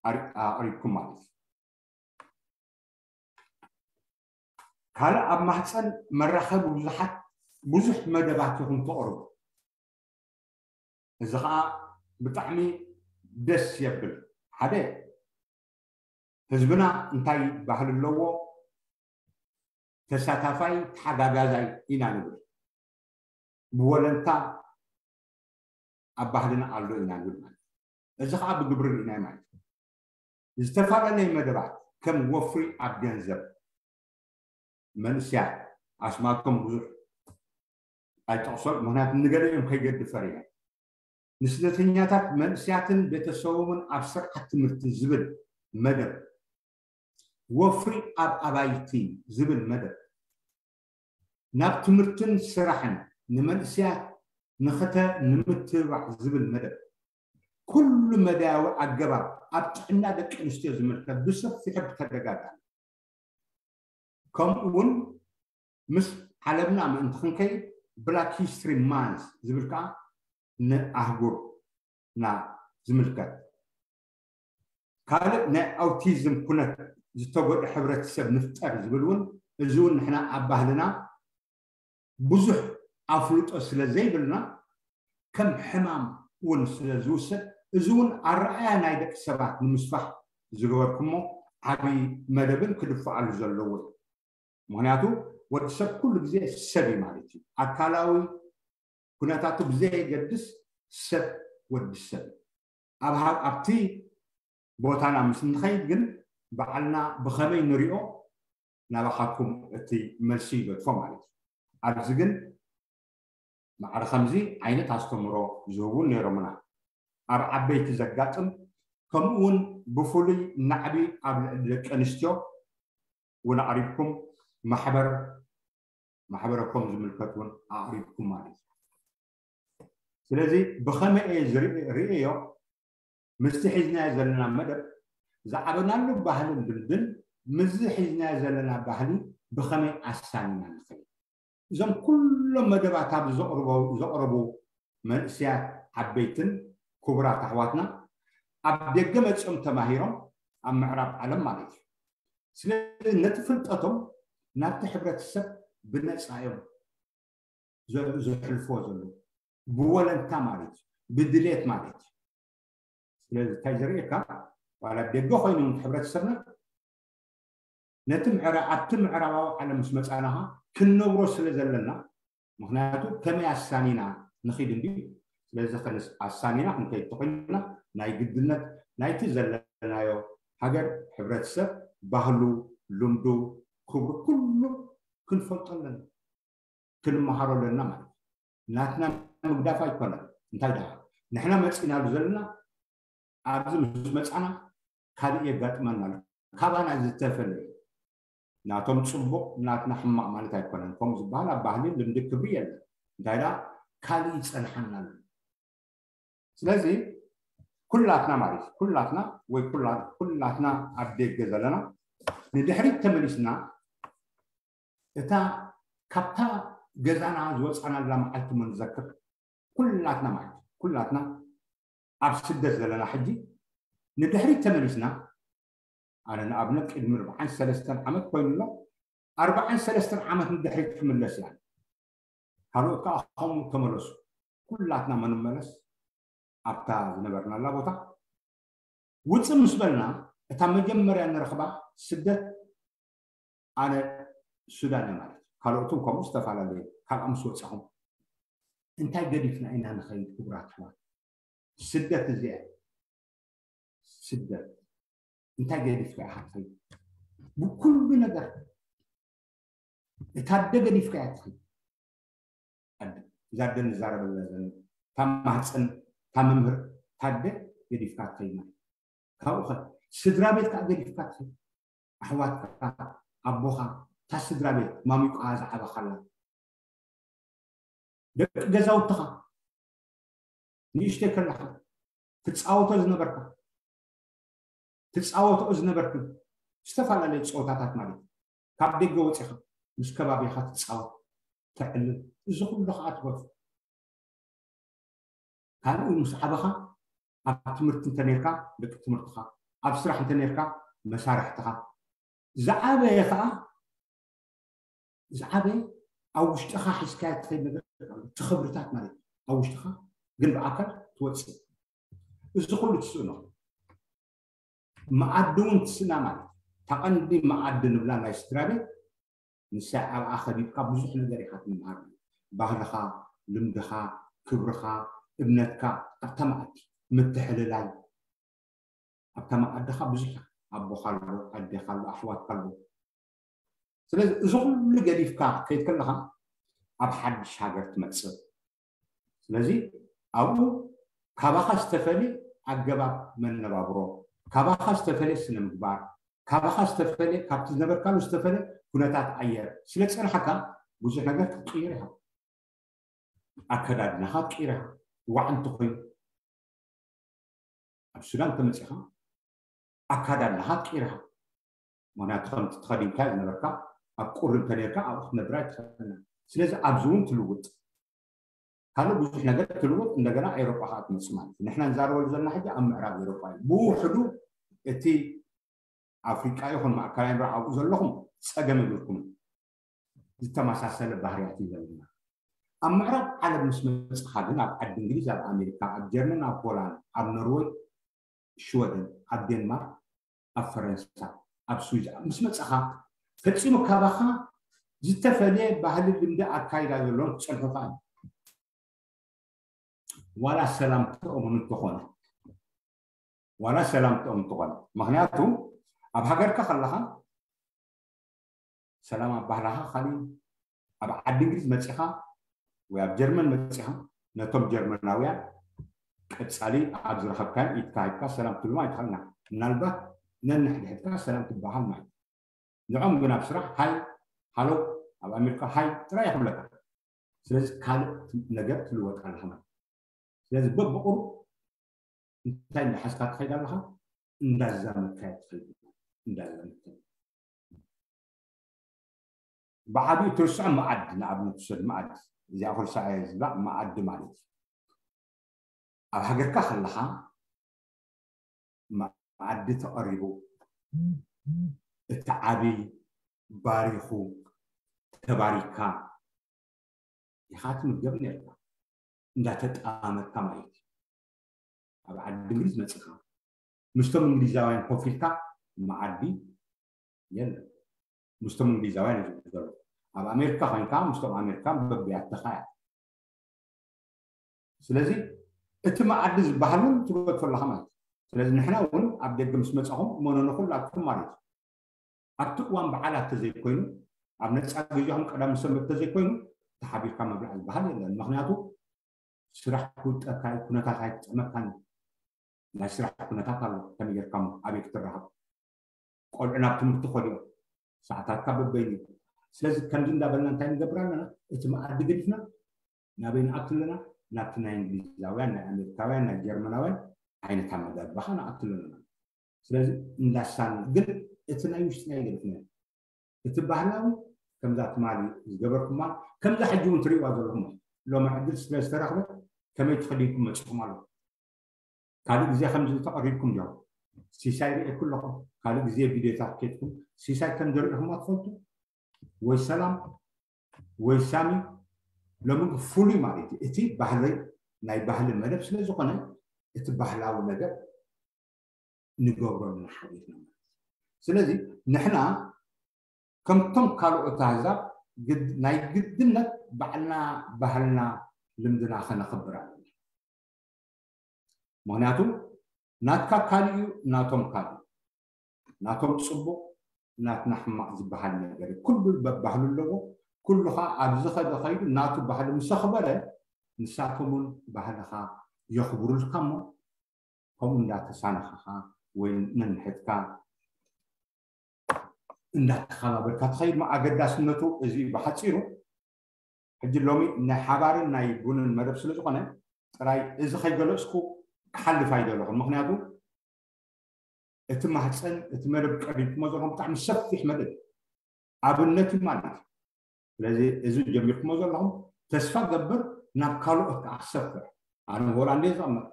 ኣሪ-፣ ኣቕሪብኩም ማለት እዩ። ካልእ ኣብ ማህፀን መራኸቢ ብዙሓት ብዙሕ መደባት ኢኹም ተቕርቡ። እዚ ከዓ ብጣዕሚ ደስ የብል። ሓደ ህዝብና እንታይ ባህሊ ኣለዎ? ተሳታፋይ ተሓጋጋዛይ ኢና ንብል። ብወለንታ ኣብ ባህልና ኣሎ ኢና ንብል ማለት እዩ። እዚ ከዓ ብግብሪ ርኢናዮ ማለት እዩ። ዝተፈላለየ መደባት ከም ወፍሪ ኣብ ገንዘብ መንእስያት ኣስማቶም ብዙሕ ኣይጠቕሶን፣ ምኽንያቱ ንገለ እዮም ከይገድፈር እዮም። ንስደተኛታት መንእስያትን ቤተሰቦምን ኣብ ስርዓት ትምህርቲ ዝብል መደብ፣ ወፍሪ ኣብ ኣባይቲ ዝብል መደብ፣ ናብ ትምህርትን ስራሕን ንመንእስያት ንኽተ ንምትብባዕ ዝብል መደብ፣ ኩሉ መዳያዊ ኣገባብ ኣብ ጥዕና ደቂ ኣንስትዮ ዝምልከት ብሰፊሑ ብተደጋጋሚ ከምኡ እውን ምስ ዓለምና ምእንቲ ክንከይድ ብላክ ሂስትሪ ማንስ ዝብል ከዓ ንኣህጉርና ዝምልከት ካልእ ናይ ኣውቲዝም ኩነት ዝተጎድአ ሕብረተሰብ ንፍጠር ዝብል እውን፣ እዚ እውን ንሕና ኣብ ባህልና ብዙሕ ኣፍልጦ ስለ ዘይብልና፣ ከም ሕማም እውን ስለ ዝውሰድ፣ እዚ እውን ኣረኣያ ናይ ደቂ ሰባት ንምስፋሕ ዝገበርኩሞ ዓብዪ መደብን ክድፍዓሉ ዘለዎ እዩ። ምክንያቱ ወዲ ሰብ ኩሉ ግዜ ሰብ እዩ ማለት እዩ። ኣካላዊ ኩነታቱ ብዘየገድስ ሰብ ወዲ ሰብ እዩ። ኣብ ሃብ ኣብቲ ቦታና ምስ ንኸይድ ግን ባዕልና ብኸመይ ንሪኦ ናባኻትኩም እቲ መልሲ ይገድፎ ማለት እዩ። ኣብዚ ግን ማዕረ ከምዚ ዓይነት ኣስተምሮ ዝህቡ ነይሮምና። ኣብ ዓበይቲ ዘጋጥም ከምኡ እውን ብፍሉይ ናዕቢ ኣብ ልዕሊ ደቂ ኣንስትዮ እውን ኣቕሪብኩም ማሕበር ማሕበረኮም ዝምልከት እውን ኣቕሪብኩም ማለት እዩ። ስለዚ ብኸመይ እየ ዝርኢ- ርእዮ ምስቲ ሒዝናዮ ዘለና መደብ ዝዓበናሉ ባህልን ልምድን ምስዚ ሒዝናዮ ዘለና ባህሊ ብኸመይ ኣሳኒና ንኽእል? እዞም ኩሎም መደባት ኣብዚ ዘቕርቦ- ዘቕረቡ መንእስያት ዓበይትን ክቡራት ኣሕዋትና ኣብ ደገ መፂኦም ተማሂሮም ኣብ ምዕራብ ዓለም ማለት እዩ። ስለዚ ነቲ ፍልጠቶም ናብቲ ሕብረተሰብ ብነፃ እዮም ዘ- ዘሕልፍዎ ዘለዉ፣ ብወለንታ ማለት እዩ፣ ብድሌት ማለት እዩ። ስለዚ እንታይ ዘርእየካ፣ ዋላ ደገ ኮይኑ እውን ሕብረተሰብና ነቲ ምዕራ- ኣብቲ ምዕራባዊ ዓለም ምስ መፃናኻ ክንነብሮ ስለ ዘለና፣ ምክንያቱ ከመይ ኣሳኒና ንኺድ እንዲ። ስለዚ ከነስ- ኣሳኒና ክንከይድ ተኮይንና ናይ ግድነት ናይቲ ዘለናዮ ሃገር፣ ሕብረተሰብ፣ ባህሉ፣ ልምዱ፣ ክብሩ ኩሉ ክንፈልጦ ኣለና፣ ክንመሃሮ ኣለና ማለት እዩ። ናትና ምግዳፍ ኣይኮነን። እንታይ ደኣ ንሕና መፂናሉ ዘለና ኣብዚ ምስ መፃና ካልእ የጋጥመና ኣሎ። ካባና ዝተፈለየ ናቶም ፅቡቕ ናትና ሕማቕ ማለት ኣይኮነን። ከምኡ ዝበሃል ኣብ ባህሊ ልምዲ ክብሪ የለን። እንታይ ደኣ ካልእ ይፀንሓና ኣሎ። ስለዚ ኩላትና ማለት እዩ፣ ኩላትና ወይ ኩላ- ኩላትና ኣብ ደገ ዘለና ንድሕሪት ተመሊስና እታ ካብታ ገዛና ዝወፃናላ መዓልቲ እሞ ንዘክር። ኩላትና ማለት እዩ፣ ኩላትና ኣብ ስደት ዘለና ሕጂ ንድሕሪት ተመሊስና፣ ኣነ ንኣብነት ቅድሚ ኣርባዓን ሰለስተን ዓመት ኮይኑ ኣሎ፣ ኣርባዓን ሰለስተን ዓመት ንድሕሪት ክምለስ እያ። ካልኦት ከዓ ከምኡ ተመለሱ። ኩላትና መ- ንመለስ ኣብታ ዝነበርናላ ቦታ። ውፅእ ምስ በልና እታ መጀመርያ ንረኽባ ስደት ኣነ ሱዳን እየ ማለት እዩ። ካልኦት እውን ከምኡ ዝተፈላለዩ ካልኣ ምስ ወፃኹም እንታይ ገዲፍና ኢና ንኸይድ ክቡራት ኣሕዋት? ስደት እዚኣ ስደት እንታይ ገዲፍካ ኢኻ ትኸይድ? ብኩሉ ነገር እታ ኣደ ገዲፍካ እያ ትኸይድ። ኣደ እዛ ኣደ ንዛረበላ ዘለና እታ ማህፀን እታ መምህር እታ ኣደ ገዲፍካ ትኸይድ ማለት ካብኡ ኸ ስድራ ቤት ከዓ ገዲፍካ ትኸይድ ኣሕዋትካ ኣቦኻ እታ ስድራ ቤት ማሚቋ ዝዓበኻላ ደቂ ገዛውትኻ ንእሽተይ ከለኻ ትፃወቶ ዝነበርካ ትፃወትኦ ዝነበርክን ዝተፈላለዩ ፀወታታት ማለት እዩ። ካብ ደገ ወፂኻ ምስ ከባቢኻ ትፃወት ተዕልል እዚ ኩሉ ከዓ ትገድፎ። ካልኡ ምስ ዓበኻ ኣብ ትምህርቲ እንተነርካ ደቂ ትምህርትኻ ኣብ ስራሕ እንተነርካ መሳርሕትኻ ዝዓበየ ከዓ ዝዓበየ ኣብ ውሽጥኻ ሒዝካዮ ትኸይድ ነገር ኣሎ። እቲ ክብርታት ማለት እዩ ኣብ ውሽጥኻ ግን ብኣካል ትወፅእ እዚ ኩሉ ትስእኖ መኣዲ እውን ትስእና ማለት እዩ። ተቐንዲ መኣዲ ንብላ ናይ ስድራ ቤት ንሳ ኣብኣ ከቢብካ ብዙሕ ነገር ኢኻ ትምሃር ባህልኻ ልምድኻ ክብርኻ እምነትካ ኣብታ መኣዲ ምትሕልላይ ኣብታ መኣድኻ ብዙሕ ኣቦኻ ኣሎ ኣዴኻ ኣሎ ኣሕዋትካ ኣሎ ስለዚ እዚ ኩሉ ገዲፍካ ከይድ ከለኻ ኣብ ሓድሽ ሃገር ትመፅእ ስለዚ ኣብኡ ካባኻ ዝተፈለ ኣገባብ መነባብሮ ካባኻ ዝተፈለ ስነ ምግባር ካባኻ ዝተፈለ ካብቲ ዝነበርካሉ ዝተፈለ ኩነታት ኣየር ስለ ፀንሓካ ብዙሕ ነገር ክትቅይር ኢኻ ኣከዳድናኻ ትቅይር ኢኻ ዋዕ እንተኮይኑ ኣብ ሱዳን ተመፂኻ ኣካዳድናኻ ትቅይር ኢኻ ምክንያቱ ከምቲ ተኸዲንካ ዝነበርካ ኣብ ቁሪ እንተነርካ ኣብኡ ክትነብር ኣይትኽእልና ስለዚ ኣብዚ እውን ትልውጥ ካልእ ብዙሕ ነገር ትልውጥ እንደገና ኤሮጳ ከዓ ትመፅእ ማለት እዩ ንሕና ንዛረበሉ ዘለና ሕጂ ኣብ ምዕራብ ኤሮጳ እዩ ብውሕዱ እቲ ኣፍሪቃ ይኹን ማእከላይ ምብራቕ ኣብኡ ዘለኹም ጸገም የብልኩም። ዝተመሳሰለ ባህርያት እዩ ዘለና። ኣብ ምዕራብ ዓለም ምስ መጽኻ ግን ኣብ ዓዲ እንግሊዝ፣ ኣብ ኣሜሪካ፣ ኣብ ጀርመን፣ ኣብ ሆላንድ፣ ኣብ ኖርወይ፣ ሽወደን፣ ኣብ ዴንማርክ፣ ኣብ ፈረንሳ፣ ኣብ ስዊዝ ምስ መጽኻ ፈጺሙ ካባኻ ዝተፈልየ ባህሊ፣ ልምዲ፣ ኣካይዳ ዘለዎም ክጸንሑኻ እዮም። ዋላ ሰላምትኦም እንተኾነ ዋላ ሰላምትኦም እንተኾነ ምክንያቱ ኣብ ሃገርካ ከለኻ ሰላም ኣባህላኻ ካሊእ ኣብ ዓዲ እንግሊዝ መፂኻ ወይ ኣብ ጀርመን መፂኻ ነቶም ጀርመናውያን ቀፃሊ ኣብ ዝረኸብካዮም ኢድካ ሂብካ ሰላም ትብሎም ኣይትኽእልና። ምናልባት ነንሕድሕድካ ሰላም ትበሃል ማለት ንዖም ግን ኣብ ስራሕ ሃይ ሃሎ ኣብ ኣሜሪካ ሃይ ጥራይ ይኽብለካ። ስለዚ ካልእ ነገር ትልወጥ ኣለኻ ማለት ስለዚ በብቑሩብ እንታይ እንዳሓዝካ ትኸይድ ኣለኻ እንዳዛመድካዮ ትኸይድ እንዳዛመድካዮ ብዓብኡ ትርስዖ መኣዲ ንኣብነት ውሰድ መኣዲ እዚኣ ኩልሳ እየ ዝብላ መኣዲ ማለት እዩ ኣብ ሃገርካ ከለኻ መኣዲ ተቐሪቡ እቲ ዓቢ ባሪኹ ተባሪካ ኢኻ ትምገብ ነርካ እንዳተጣመትካ ማለት እዩ ኣብ ዓዲ እንግሊዝ መፅኻ ምስቶም እንግሊዛውያን ኮፍ ኢልካ መዓዲ የለን ምስቶም እንግሊዛውያን እዩ ዘሎ ኣብ ኣሜሪካ ኮይንካ ምስቶም ኣሜሪካ በብያተኻ እያ ስለዚ እቲ መዓዲ ዝበሃል እውን ትበልቶ ኣለኻ ማለት እዩ ስለዚ ንሕና እውን ኣብ ደገ ምስ መፃኹም እመኖ ንኩላትኩም ማለት እዩ ኣብቲ እዋን በዓላት ተዘይኮይኑ ኣብ ነፃ ግዜኹም ቀዳም ሰንበት ተዘይኮይኑ ተሓቢርካ ምብላዕ ዝበሃል የለን ምክንያቱ ስራሕ ክውጠካ እዩ ኩነታት ኣይትጥዕመካን ናይ ስራሕ ኩነታት ኣሎ ከመይ ጌርካ ኣበይ ክትረሃብ ቆልዑ ናብ ትምህርቲ ከድዮም ሰዓታትካ በበይኑ እዩ ስለዚ ከምዚ እንዳበልና እንታይ ንገብር ኣለና እቲ መኣዲ ገዲፍና ናበይ ንኣቱ ኣለና ናብቲ ናይ እንግሊዛውያን ናይ ኣሜሪካውያን ናይ ጀርመናውያን ዓይነት ኣመጋግባኻ ንኣቱ ኣለና ስለዚ እንዳሳን ግን እቲ ናይ ውሽጥና ይገድፍና እቲ ባህላዊ ከምዛ ትማሊ ዝገበርኩማ ከምዛ ሕጂ እውን ትሪእዋ ዘለኹም ሎሚ ዕድል ስለ ዝተረኽበ ከመይ ተኸዲንኩም መፂኹም ኣሎ ካልእ ግዜ ከምዚ ተቐሪብኩም ዲኹም ሲሳይ ርኤኩ ኣለኹ ካልእ ግዜ ቪድዮታት ኬድኩም ሲሳይ ከም ዝርኢኹማ ትፈልጡ ወይ ሰላም ወይ ሳሚ ሎሚ ፍሉይ ማለት እዩ እቲ ባህሊ ናይ ባህሊ መደብ ስለ ዝኾነ እቲ ባህላዊ ነገር ንገብሮ ኣለና ሓቢርና ማለት ስለዚ ንሕና ከምቶም ካልኦት ኣህዛብ ናይ ግድነት ባዕልና ባህልና ልምድና ከነኽብር ኣለና ምክንያቱ ናትካ ካልእ እዩ ናቶም ካልእ ናቶም ፅቡቅ ናትና ሕማቅ ዝበሃል ነገር ኩሉ በባህሉ ኣለዎ ኩሉ ከዓ ኣብዚ ከደ ከይዱ ናቱ ባህሊ ምስ ኣኽበረ ንሳቶም እውን ባህልኻ የኽብሩልካ እሞ ከምኡ እንዳተሳነኻኻ ወይ ነንሕድካ እንዳተኸባበርካ ትኸይድ ኣገዳስነቱ እዚ ብሓፂሩ ሕጂ ሎሚ ናይ ሓባርን ናይ ቡንን መደብ ስለ ዝኾነ ጥራይ እዚ ከይገለፅኩ ክሓልፍ ኣይደለኹን ምክንያቱ እቲ ማህፀን እቲ መደብ ቀሪብኩሞ ዘለኹም ብጣዕሚ ሰፊሕ መደብ ኣብነት እዩ ማለት እዩ ስለዚ እዚ ጀሚርኩሞ ዘለኹም ተስፋ ገብር ናብ ካልኦት ከዓ ክሰፍሕ ኣነ ሆላንድ እየ ዝቐመጥ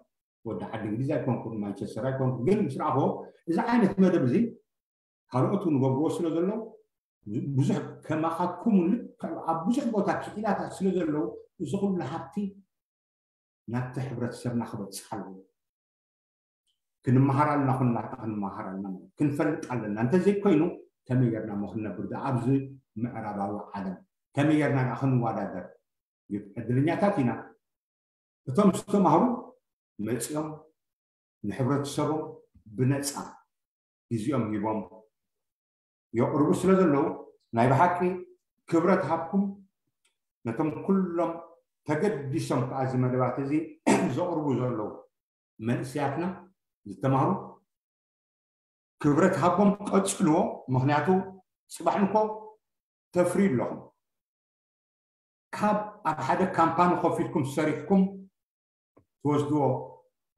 ወዲ ዓዲ እንግሊዝ ኣይኮንኩን ማንቸስተር ኣይኮንኩ ግን ምስ ረኣኹ እዚ ዓይነት መደብ እዚ ካልኦት ንገብርዎ ስለ ዘለዉ ብዙሕ ከማኻትኩም ልክዕ ኣብ ብዙሕ ቦታ ክኢላታት ስለ ዘለዉ እዚ ኩሉ ሃብቲ ናብቲ ሕብረተሰብና ክበፅሕ ኣለዎ ክንመሃር ኣለና ኩናታ ክንመሃር ኣለና ክንፈልጥ ኣለና እንተዘይኮይኑ ከመይ ጌርና ሞ ክንነብር ዶ ኣብዚ ምዕራባዊ ዓለም ከመይ ጌርና ዳ ክንወዳደር ዕድለኛታት ኢና እቶም ዝተማህሩ መፂኦም ንሕብረተሰቦም ብነፃ ግዜኦም ሂቦም የቕርቡ ስለ ዘለዉ ናይ ብሓቂ ክብረት ሃብኩም ነቶም ኩሎም ተገዲሶም ከዓ እዚ መደባት እዚ ዘቕርቡ ዘለዉ መንእሰያትና ዝተማህሩ ክብረት ሃቦም ቀፅልዎ ምክንያቱ ፅባሕ እንኮ ተፍርዩ ኣለኹም ካብ ኣብ ሓደ ካምፓኒ ኮፍ ኢልኩም ሰሪሕኩም ትወስድዎ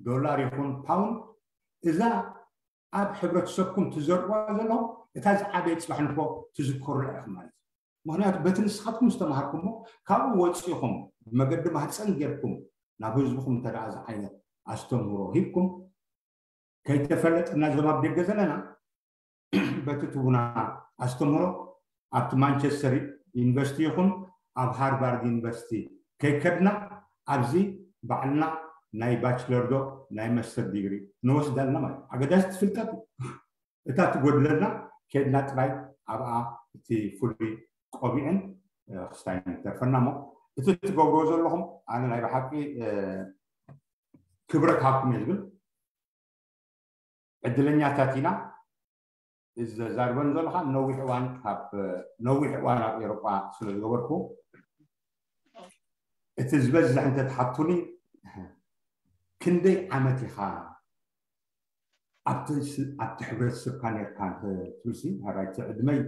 ዶላር ይኹን ፓውንድ እዛ ኣብ ሕብረተሰብኩም ትዘርዋ ዘለኹም እታ ዝዓበየ ፅባሕ ንኮ ትዝከሩላ ኢኹም ማለት እዩ ምክንያቱ በቲ ንስኻትኩም ዝተምሃርኩሞ ካብኡ ወፂኹም መገዲ ማህፀን ጌርኩም ናብ ህዝብኹም እንተ ዝዓይነት ኣስተምህሮ ሂብኩም ከይተፈለጠና እዞም ኣብ ደገ ዘለና በቲ ትቡና ኣስተምህሮ ኣብቲ ማንቸስተር ዩኒቨርሲቲ ይኹን ኣብ ሃርቫርድ ዩኒቨርሲቲ ከይከድና ኣብዚ ባዕልና ናይ ባችለር ዶ ናይ መስተር ዲግሪ ንወስድ ኣለና ማለት ኣገዳሲ ትፍልጠት እታ ትጎድለና ከድና ጥራይ ኣብኣ እቲ ፍሉይ ቆቢዕን ክስታይን ተርፈና እሞ እቲ ትገብርዎ ዘለኹም ኣነ ናይ ብሓቂ ክብረት ሃብኩም እየ ዝብል ዕድለኛታት ኢና እዚ ዘዛርበን ዘለካ ነዊሕ እዋን ካብ ነዊሕ እዋን ኣብ ኤሮጳ ስለ ዝገበርኩ እቲ ዝበዝሕ እንተትሓቱኒ ክንደይ ዓመት ኢኻ ኣብቲ ስ- ኣብቲ ሕብረተሰብካ ነርካ እንተ ትብልሲ ሕራይቲ ዕድመይ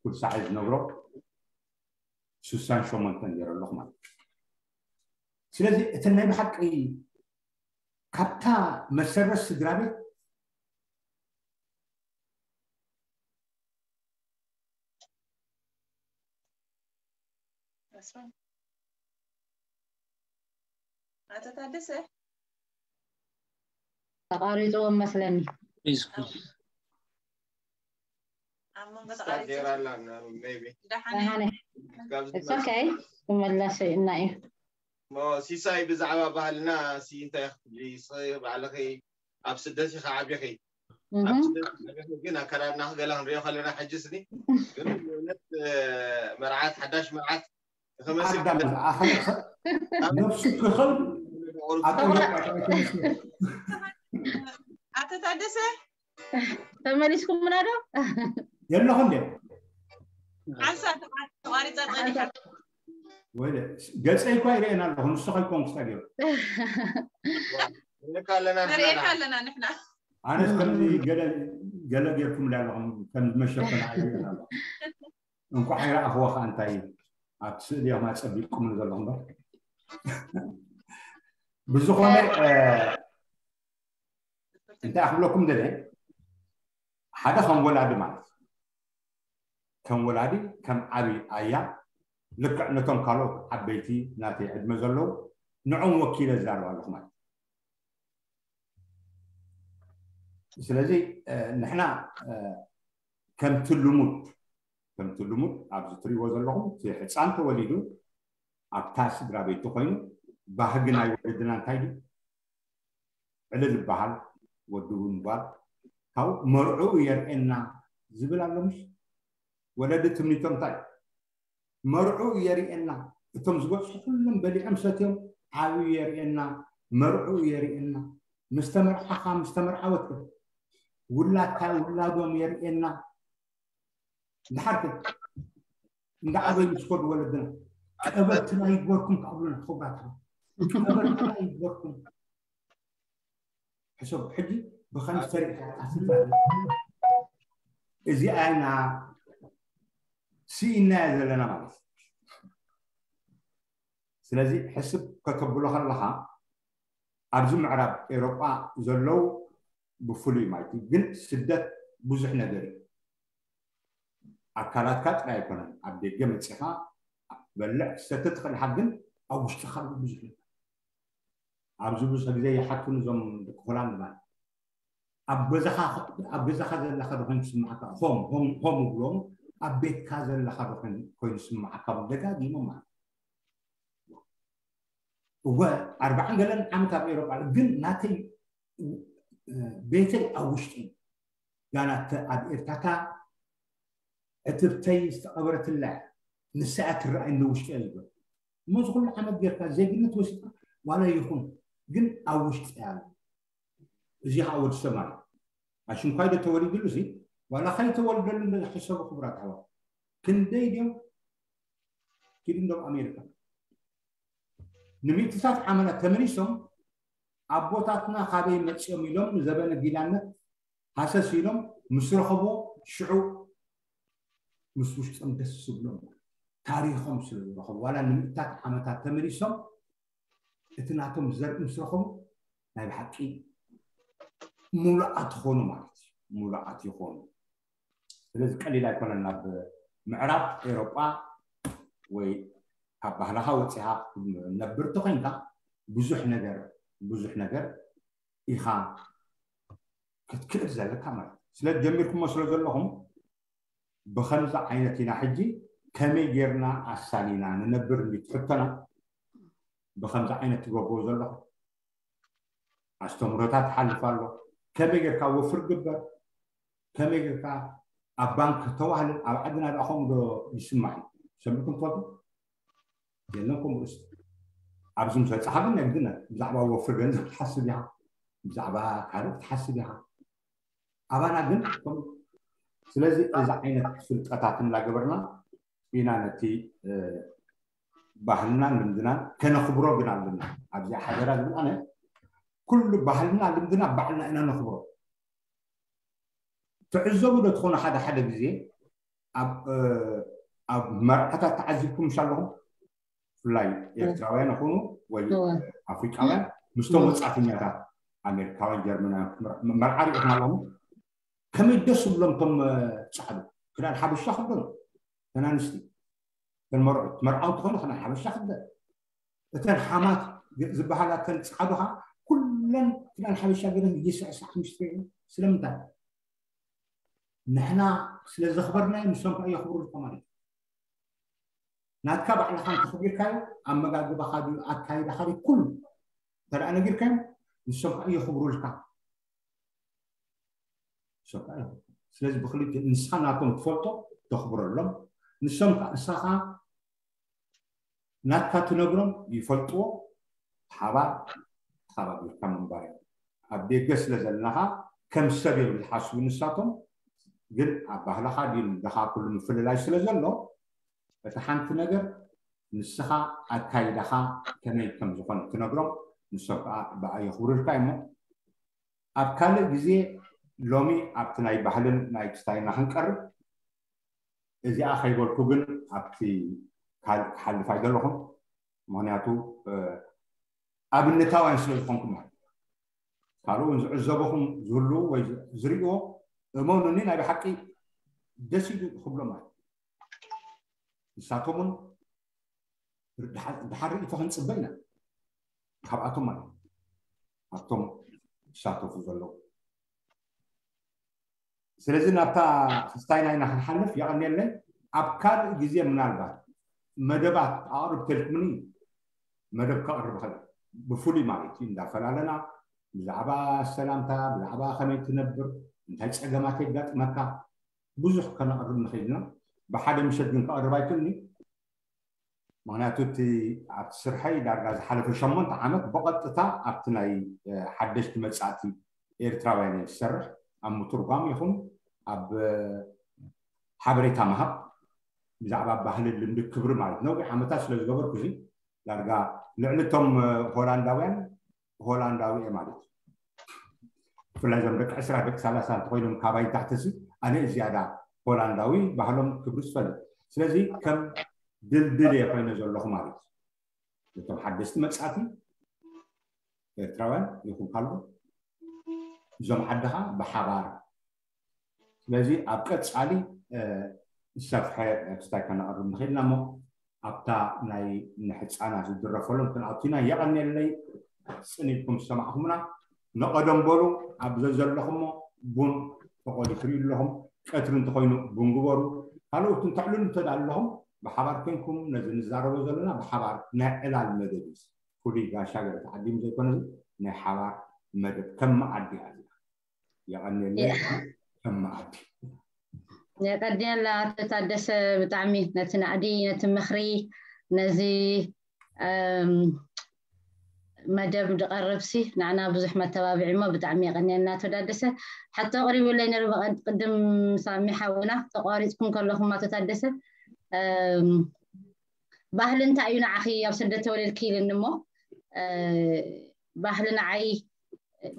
ኩሉ ሳዕ ዝነብሮ ስሳን ሸሞንተን ገይረ ኣለኹ ማለት እዩ። ስለዚ እተን ናይ ብሓቂ ካብታ መሰረት ስድራ ቤት ኣቶ ታደሰ ተቋሪፅዎም መስለኒ። ኣብ መንጎ ተቃሪፁ ጌራ ኣላ maybe ደሓነ ደሓነ ካብዚ it's okay ክመለስ እና እዩ። እሞ ሲሳይ ብዛዕባ ባህልና ሲ እንታይ ክትብሊ ስ ባዕልኺ ኣብ ስደት ኢኻ ዓቢኺ ኣብ እህም። ስደት ኢኻ ዓቢኺ ግን ኣከዳድናኺ ገለ ክንሪኦ ከለና ሕጂ ስኒ ግን እውነት መርዓት ሓዳሽ መርዓት ከመሲ ኣዳም ዝኣኸለ ሰብ ነፍሱ ክኸል ኣብ ኤውሮጳ ጥራይ ተመስሎ ኣቶ ታደሰ ተመሊስኩምና ዶ? የለኹ እንዴ ሓንሳ ተቋሪፃ ፀኒሓ ወይለ ገፀይ እኳ ይርእየና ኣለኹ ንሱ ከይኮንኩ ስታ ገይሩ ንካ ኣለና ንርእየካ ኣለና ንሕና ኣነስ ከምዚ ገለ ገለ ጌርኩም ዳ ኣለኹም ከም መሸፈና ኣይርእየና ኣለኹ እንኳዕ ኣይረኣኽዎ ከዓ እንታይ ኣብቲ ስእሊ ኢኹም ኣፀቢቅኩም ዘለኹም በር ብዝኾነ እ፣ እንታይ ክብለኩም ደለ ሓደ ከም ወላዲ ማለት እዩ። ከም ወላዲ ከም ዓብይ ኣያ ልክዕ ነቶም ካልኦት ዓበይቲ ናተይ ዕድመ ዘለዉ ንዕኦም ወኪለ ዝዛረብ ኣለኹ ማለት እዩ። ስለዚ እ፣ ንሕና እ፣ ከምቲ ልሙድ ከምቲ ልሙድ ኣብዚ ትሪእዎ ዘለኹም እቲ ህፃን ተወሊዱ ኣብታ ስድራ ቤቱ ኮይኑ ባህጊ ናይ ወለድና እንታይ ድዩ ዕልል ይበሃል ወዲ እውን ጓል ካብኡ መርዕኡ የርእየና ዝብል ኣሎ ምሽ ወለዲ ትምኒቶም እንታይ እዩ መርዕኡ የርእየና እቶም ዝበፅሑ ኩሎም በሊዖም ሰትዮም ዓብዩ የርእየና መርዕኡ የርእየና ምስ ተመርዓኻ ምስ ተመርዓወት ውላድካ ውላዶም የርእየና ድሓር ከ እንዳዓበዩ ምስ ከዱ ወለድና ቀበርትና ይግበርኩም ክኣብሉና ክቡራት ኣሕዋት ቀበርትና ይግበርኩም ሕሰብ ሕጂ ብኸምዚ ተሪእካ ኣስልዛ እዚኣ ኢና ስኢናያ ዘለና ማለት እዩ ስለዚ ሕስብ ከተብሎ ከለካ ኣብዚ ምዕራብ ኤሮጳ ዘለዉ ብፍሉይ ማለት እዩ ግን ስደት ብዙሕ ነገር እዩ ኣካላትካ ጥራይ ኣይኮነን ኣብ ደገ መፂኻ ትበልዕ ትሰተ ትኽእል ኢኻ ግን ኣብ ውሽጥኻ ብዙሕ ነገር ኣብዚ ብዙሕ ግዜ ይሓቱን እዞም ደቂ ሆላንድ ማለት ኣብ ገዛኻ ኣብ ገዛኻ ዘለኻ ዶ ኮይኑ ትስምዓካ ሆም ሆም ሆም ይብሎም ኣብ ቤትካ ዘለኻ ዶ ኮይኑ ትስምዓካ ደጋጊሞም ማለት እወ ኣርባዓን ገለን ዓመት ኣብ ኤሮጳ ግን ናተይ ቤተይ ኣብ ውሽጢ ጋና ኣብ ኤርታታ ዕትብተይ ዝተቐበረትላ ንሳ እያ ትረኣይ ንውሽጢ እያ ዝብል እሞ እዚ ኩሉ ዓመት ጌርካ ዜግነት ወሲድካ ዋላ ይኹን ግን ኣብ ውሽጢ እያ ኣሎ እዚ ከዓ ወዲ ሰብ ማለት ኣሽንኳይ ዶ ተወሊድሉ እዚ ዋላ ከይተወልደሉ እንደ ዝሕሰቡ ክቡራት ኣሕዋት ክንደይ ድዮም ኪዱ እንዶም ኣሜሪካ ንምእትታት ዓመላት ተመሊሶም ኣቦታትና ካበይ መፂኦም ኢሎም ንዘበነ ጊላነት ሃሰስ ኢሎም ምስ ረኸቦ ሽዑ ምስ ውሽጦም ደስ ዝብሎም ታሪኾም ስለ ዝረኸቡ ዋላ ንምእታት ዓመታት ተመሊሶም እቲ ናቶም ዘርኢ ምስ ረኸቡ ናይ ብሓቂ ሙሉኣት ይኾኑ ማለት እዩ ሙሉኣት ይኾኑ ስለዚ ቀሊል ኣይኮነን ናብ ምዕራብ ኤሮጳ ወይ ካብ ባህልኻ ወፂኻ ነብር ተኮይንካ ብዙሕ ነገር ብዙሕ ነገር ኢኻ ክትክእል ዘለካ ማለት እዩ። ስለ ጀሚርኩሞ ስለ ዘለኹም ብኸምዚ ዓይነት ኢና ሕጂ ከመይ ጌርና ኣሳኒና ንነብር እንዲ ትሕተና ብኸምዚ ዓይነት ትገብርዎ ዘለኹም ኣስተምህሮታት ትሓልፍ ኣሎ። ከመይ ጌርካ ወፍር ግበር፣ ከመይ ጌርካ ኣብ ባንክ ተዋህልል። ኣብ ዓድና ደኣ ከምኡ ዶ ይስማዕ እዩ? ሰሚዕኩም ትፈልጡ? የለን ከምኡ ርእሲ። ኣብዚ ምስ በጻሓ ግን ናይ ግድነት ብዛዕባ ወፍር ገንዘብ ትሓስብ ኢኻ፣ ብዛዕባ ካልእ ትሓስብ ኢኻ። ኣባና ግን ከምኡ። ስለዚ እዚ ዓይነት ፍልጠታት እናገበርና ኢና ነቲ ባህልናን ልምድናን ከነኽብሮ ግን ኣለና። ኣብዚኣ ሓደራ ዝብል ኣነ ኩሉ ባህልና ልምድና ባዕልና ኢና ነኽብሮ። ትዕዘቡ ዶ ትኾኑ ሓደ ሓደ ግዜ ኣብ መርዓታት ተዓዚብኩም ምሽ ኣለኹም? ብፍላይ ኤርትራውያን ይኹኑ ወይ ኣፍሪቃውያን ምስቶም ወጻእተኛታት ኣሜሪካውያን ጀርመናውያን መርዓ ሪኢኹም ኣለኹም? ከመይ ደስ ዝብሎም እቶም ጻዕዱ ክዳን ሓበሻ ክደኑ፣ ተናንስቲ ተመርዑ መርዓው ትኾኑ ክዳን ሓበሻ ክደን፣ እተን ሓማት ዝበሃላ እተን ጻዕዱ ኸዓ ኩለን ክዳን ሓበሻ ገይረን ይስዕስዓ ምሽ ትሪኦ። ስለምንታይ? ንሕና ስለ ዘኽበርናዮ ንሶም ከዓ የኽብሩልካ ማለት እዩ። ናትካ ባዕልኻ እንተኽቢርካዮ ኣመጋግባኻ ድዩ ኣካይዳኻ ድዩ ኩሉ እንተ ደኣ ነጊርካዮም ንሶም ከዓ የኽብሩልካ። ንሶም ከዓ የኽብሩ። ስለዚ ብክልቲኡ ንስኻ ናቶም ትፈልጦ ተኽብረሎም፣ ንሶም ከዓ ንስኻ ከዓ ናትካ ትነግሮም ይፈልጥዎ። ሓባር ተኸባቢርካ ምንባር እዮም። ኣብ ደገ ስለ ዘለናኻ ከም ሰብ እዮም ዝሓስቡ ንሳቶም፣ ግን ኣብ ባህልኻ ድዩ ደኻ ኩሉ ምፍልላይ ስለ ዘሎ እቲ ሓንቲ ነገር ንስኻ ኣካይዳኻ ከመይ ከም ዝኾነ ትነግሮም፣ ንሶም ከዓ ብኣ የኽብሩልካ እሞ ኣብ ካልእ ግዜ ሎሚ ኣብቲ ናይ ባህልን ናይ ክስታይና ክንቀርብ እዚኣ ከይበልኩ ግን ኣብቲ ካልእ ክሓልፍ ኣይደለኹም። ምክንያቱ ኣብነታውያን ስለ ዝኾንኩም ማለት ካልኡ እውን ዝዕዘበኹም ዝህልዉ ወይ ዝርእዎ እመኑኒ ናይ ብሓቂ ደስ ኢሉ ክብሎ ማለት ንሳቶም እውን ድሓር ርእቶ ክንፅበ ኢና ካብኣቶም ማለት ኣብቶም ዝሳተፉ ዘለዉ። ስለዚ ናብታ ክስታይና ኢና ክንሓልፍ የቐንየለይ። ኣብ ካልእ ግዜ ምናልባት መደባት ኣቕርብ ተልኩምኒ መደብ ከቕርብ ኸል ብፍሉይ ማለት እዩ እንዳፈላለና ብዛዕባ ሰላምታ ብዛዕባ ከመይ ትነብር እንታይ ፀገማት የጋጥመካ ብዙሕ ከነቕርብ ንኽእል ኢና። ብሓደ ምሸት ግን ከቕርብ ኣይክእልኒ። ምክንያቱ እቲ ኣብቲ ስርሐይ ዳርጋ ዝሓለፈ ሸሞንተ ዓመት ብቐጥታ ኣብቲ ናይ ሓደሽቲ መጻእቲ ኤርትራውያን እየ ዝሰርሕ ኣብ ምትርጓም ይኹን ኣብ ሓበሬታ ምሃብ ብዛዕባ ባህልን ልምዲ ክብሪ ማለት ነዊሕ ዓመታት ስለ ዝገበርኩ እዚ ዳርጋ ልዕሊ እቶም ሆላንዳውያን ሆላንዳዊ እየ ማለት እዩ። ብፍላይ እዞም ደቂ ዕስራ ደቂ ሰላሳ እንተኮይኖም ካባይ ታሕተሲ ኣነ ዝያዳ ሆላንዳዊ ባህሎም ክብሪ ዝፈልጥ ስለዚ ከም ድልድል እየ ኮይነ ዘለኹ ማለት እዩ። ነቶም ሓደስቲ መጻእቲ ኤርትራውያን ይኹን ካልኦት እዞም ዓድኻ ብሓባር ስለዚ ኣብ ቀጻሊ ዝሰፍሐ ክስታይ ከነቕርብ ንኽእል ኢና እሞ ኣብታ ናይ ንሕፃናት ዝድረፈሎም ክንኣቱና የቐንየለይ። ፅን ኢልኩም ዝሰማዕኹምና ንቐደም በሉ ኣብ ዘዘለኹሞ ቡን ተቆሊ ትሪኡ ኣለኹም። ቀትሪ እንተኮይኑ ቡን ግበሩ። ካልኦት እንተዕልሉ እንተዳ ኣለኹም ብሓባር ኮንኩም ነዚ ንዛረቦ ዘለና ብሓባር ናይ ዕላል መደብ እዩ። ፍሉይ ጋሻ ገለ ተዓዲሙ ዘይኮነ ናይ ሓባር መደብ ከም መዓዲ ኣዚኣ የቐንየለይ። ከም መዓዲ የቀድየላ ኣቶ ታደሰ ብጣዕሚ ነቲ ናእዲ ነቲ ምኽሪ ነዚ መደብ ዝቐርብሲ ንዓና ብዙሕ መተባብዒ እሞ ብጣዕሚ የቐንየልና ኣቶ ታደሰ። ሕቶ ኣቕሪቡለይ ነሩ ቅድም ሳሚ ሓውና ተቋሪፅኩም ከለኹም ኣቶ ታደሰ ባህሊ እንታይ እዩ ንዓኺ ኣብ ስደት ተወሊድኪ ኢልኒ እሞ ባህሊ ንዓይ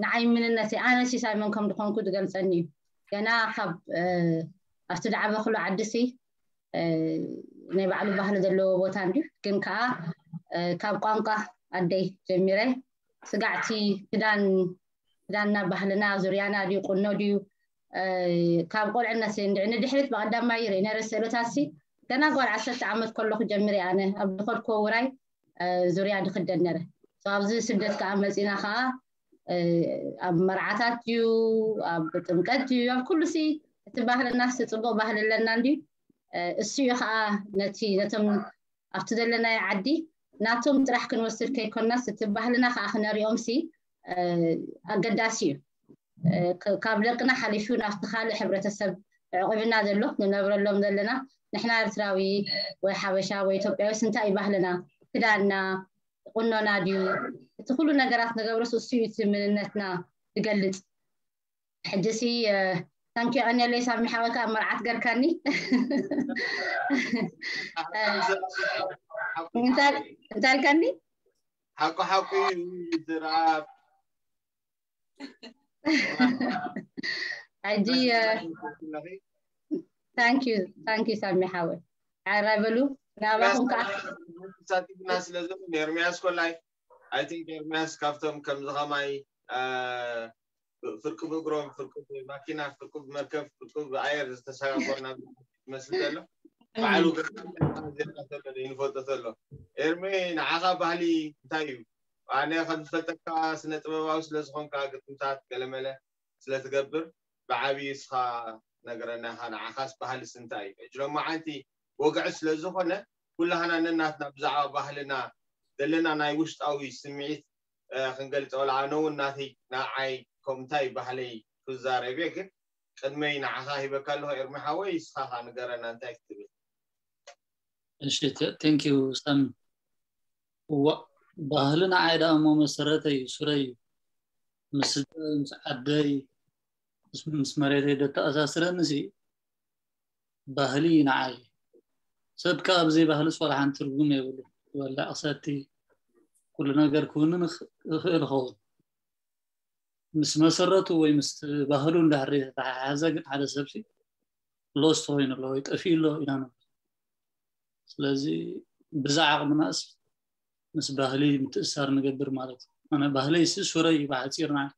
ንዓይ ምንነተይ ኣነ ሲሳይ መን ከም ዝኾንኩ ዝገልፀኒ እዩ። ገና ካብ ኣብቲ ዝዓበኹሉ ዓዲ ሲ ናይ ባዕሉ ባህሊ ዘለዎ ቦታ እንድዩ፣ ግን ከዓ ካብ ቋንቋ ኣደይ ጀሚረ ስጋዕቲ ክዳን ክዳንና ባህልና ዙርያና ድዩ ቁኖ ድዩ ካብ ቆልዕነት ንድሕሪት ብቀዳማይ ይርኢ ነረ ስእልታት ሲ ገና ጓል ዓሰርተ ዓመት ከለኹ ጀሚረ ኣነ ኣብ ዝኸድኩዎ ውራይ ዙርያ ድኽደን ነረ። ኣብዚ ስደት ከዓ መፂና ከዓ ኣብ መርዓታት ድዩ፣ ኣብ ጥምቀት ድዩ፣ ኣብ ኩሉ ሲ እቲ ባህልና ሲ ጽቡቕ ባህሊ ኣለና እንድዩ። እሱ እዩ ከዓ ነቲ ነቶም ኣብቲ ዘለናዮ ዓዲ ናቶም ጥራሕ ክንወስድ ከይኮንናስ እቲ ባህልና ከዓ ክነሪኦም ሲ ኣገዳሲ እዩ። ካብ ደቅና ሓሊፉ ናብቲ ካልእ ሕብረተሰብ ዕቑብና ዘሎ ንነብረሎም ዘለና ንሕና ኤርትራዊ ወይ ሓበሻ ወይ ኢትዮጵያዊ እንታይ እዩ ባህልና፣ ክዳንና፣ ቁኖና ድዩ፣ እቲ ኩሉ ነገራት ንገብሮስ እሱ እዩ እቲ ምንነትና ዝገልጽ። ሕጂ ሲ ታንኪ ቀኒለይ ሳሚ ሓወካ ኣብ መርዓት ገርካኒ። እንታይ ኣልካኒ? ሓቁ ሓቁ እዩ ዝረኣብ። ሕጂ ታንኪ ታንኪ ሳሚ ሓወይ። ዓራይ በሉ ናባኹም ከዓ ሳቲፍና ስለ ዘሎ ኤርሚያስ ኮላይ፣ I think ኤርሚያስ ካብቶም ከምዚ ከማይ ፍርቂ ብእግሮም፣ ፍርቂ ብማኪና፣ ፍርቂ ብመርከብ፣ ፍርቂ ብኣየር ዝተሰጋገሩ ናብ መስል ዘሎ ባዕሉ ገ ዘሎ ይንፈልጦ ዘሎ። ኤርሚ ንዓኻ ባህሊ እንታይ እዩ? ኣነ ከም ዝፈልጠካ ስነ ጥበባዊ ስለ ዝኾንካ ግጥምታት ገለመለ ስለ ትገብር ብዓብዩ እስኻ ነገረና ኢኻ። ንዓኻስ ባህልስ እንታይ እዩ? ሕጂ ሎማዓንቲ ወግዒ ስለ ዝኾነ ኩላህና ነናትና ብዛዕባ ባህልና ዘለና ናይ ውሽጣዊ ስምዒት ክንገልጸ ወላ ኣነ እውን ናተይ ንዓይ ከም እንታይ ባህለይ ክዛረብ እየ ግን ቅድመይ ንዓኻ ሂበካ ኣለኹ ኤርሚ ሓወይ እስኻ ኸኣ ንገረና እንታይ ክትብል? እሺ thank you ሳሚ። እዋ ባህሊ ንዓይ ደኣ እሞ መሰረተይ እዩ ሱረይ እዩ ምስ ስድራይ ምስ ዓደይ ምስ መሬተይ ደተኣሳስረኒ ሲ ባህሊ እዩ ንዓይ። ሰብ ከኣ ብዘይ ባህልስ ዋላ ሓንቲ ትርጉም የብሉ። ክበልዕ ክሰቲ ኩሉ ነገር ክውንን ይኽእል ይኸውን። ምስ መሰረቱ ወይ ምስ ባህሉ እንድሕር ዘይተተሓሓዘ ግን ሓደ ሰብ ሲ lost ኮይኑ ኣሎ ወይ ጠፊኡ ኣሎ ኢና ንብል። ስለዚ ብዛ ዓቕምናስ ምስ ባህሊ ምትእስሳር ንገብር ማለት እዩ። ኣነ ባህለይ ሲ ሱረይ እዩ ብሓፂር ንዓይ።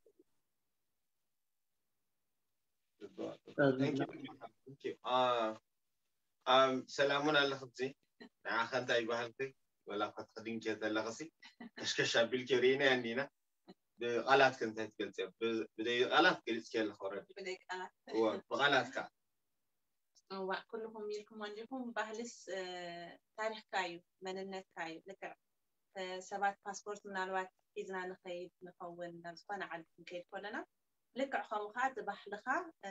ሰላሙን ኣለኽብዚ ንዓኸ እንታይ ይበሃልኪ ወላ እኳ ተኸዲንኪ ዘለኽሲ ከሽከሽ ኣቢልኪ ርኢና እንዲና ብቃላት ከ እንታይ ትገልፂ ብዘይ ቃላት ገሊፅኪ ኣለኽ ረዲ ብቃላት ከ እዋ ኩልኹም ኢልኩም ኣንዲኹም ባህልስ ታሪኽካ እዩ መንነትካ እዩ ልክዕ ሰባት ፓስፖርት ምናልባት ሒዝና ንኸይድ ንኸውን ናብ ዝኾነ ዓዲ ክንከይድ ከለና ልክዕ ከምኡ ከዓ እቲ ባህልኻ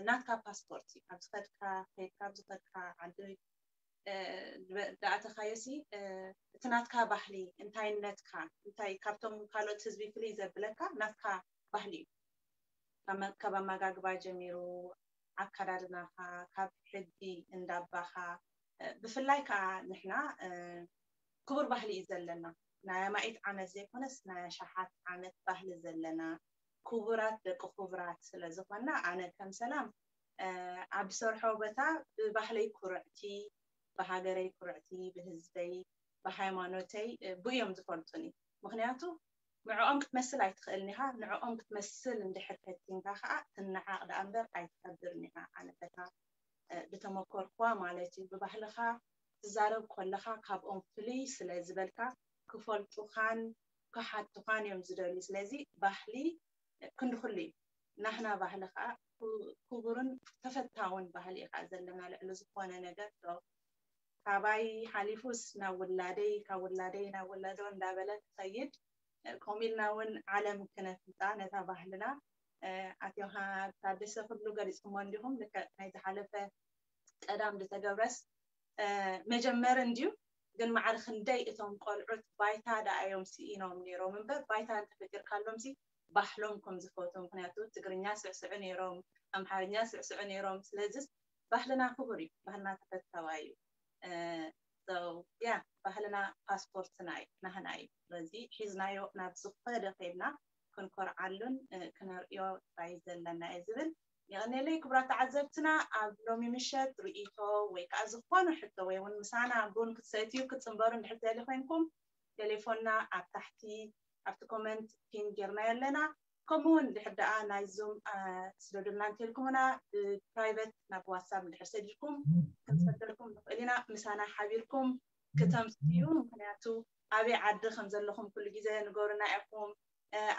ናትካ ፓስፖርት እዩ ኣብ ዝኸድካ ከይድካ ኣብ ዝኸድካ ዓዲ ዳኣተኻዮ ሲ እቲ ናትካ ባህሊ እንታይነትካ እንታይ ካብቶም ካልኦት ህዝቢ ፍልይ ዘብለካ ናትካ ባህሊ እዩ ካብ ኣመጋግባ ጀሚሩ ኣከዳድናኻ ካብ ሕጊ እንዳባኻ ብፍላይ ከዓ ንሕና ክቡር ባህሊ እዩ ዘለና ናይ ኣማኢት ዓመት ዘይኮነስ ናይ ኣሽሓት ዓመት ባህሊ ዘለና ክቡራት ደቂ ክቡራት ስለ ዝኾንና ኣነ ከም ሰላም ኣብ ዝሰርሖ ቦታ ብባህለይ ኩርዕቲ ብሃገረይ ኩርዕቲ ብህዝበይ ብሃይማኖተይ ብእዮም ዝፈልጡኒ ምክንያቱ ንዕኦም ክትመስል ኣይትኽእልን ኢኻ ንዕኦም ክትመስል እንድሕር ፈቲንካ ከዓ ትነዓቕ ደኣ እምበር ኣይትኸብርን ኢኻ ኣነ በታ ብተመኮርኩዋ ማለት እዩ ብባህልኻ ትዛረብ ከለኻ ካብኦም ፍልይ ስለ ዝበልካ ክፈልጡኻን ክሓቱኻን እዮም ዝደልዩ ስለዚ ባህሊ ክንዲ ኩሉ እዩ ናህና ባህሊ ከዓ ክቡርን ተፈታውን ባህሊ እዩ ከዓ ዘለና ልዕሊ ዝኾነ ነገር ካባይ ሓሊፉስ ናብ ውላደይ ካብ ውላደይ ናብ ውላዶ እንዳበለ ክኸይድ ከምኡ ኢልና እውን ዓለም ክነፍልጣ ነታ ባህልና ኣትዮ ታደሰ ክብሉ ገሊፅኩሞ እንዲኹም ልክዕ ናይ ዝሓለፈ ቀዳም ዝተገብረስ መጀመሪ እንድዩ ግን ማዕረ ክንደይ እቶም ቆልዑት ባይታ ደኣ እዮም ስኢኖም ነይሮም እምበር ባይታ እንተፈጢርካሎም ሲ ባህሎም ከም ዝፈትዉ ምክንያቱ ትግርኛ ስዕስዑ ነይሮም ኣምሓርኛ ስዕስዑ ነይሮም ስለዚስ ባህልና ክቡር እዩ ባህልና ተፈታዋይ እዩ ያ ባህልና ፓስፖርትና እዩ ናህና እዩ ስለዚ ሒዝናዮ ናብ ዝኸደ ከይድና ክንኮርዓሉን ክነርእዮ ጥራይ ዘለና እዩ ዝብል የቐኔለይ ክቡራት ተዓዘብትና ኣብ ሎሚ ምሸት ርእይቶ ወይ ከዓ ዝኾነ ሕቶ ወይ እውን ምሳና ቡን ክትሰትዩ ክትፅንበሩ እንድሕር ትደሊ ኮይንኩም ቴሌፎንና ኣብ ታሕቲ ኣብቲ ኮመንት ፒን ጌርናዮ ኣለና ከምኡ እውን ድሕር ደኣ ናይ ዙም ስደዱልና እንተልኩምና ብፕራይቨት ናብ ዋትሳፕ እንድሕር ሰዲድኩም ክንሰደልኩም ንኽእል ኢና ምሳና ሓቢርኩም ክተምስዩ ምክንያቱ ኣበይ ዓዲ ከም ዘለኹም ኩሉ ግዜ ንገሩና ኢኹም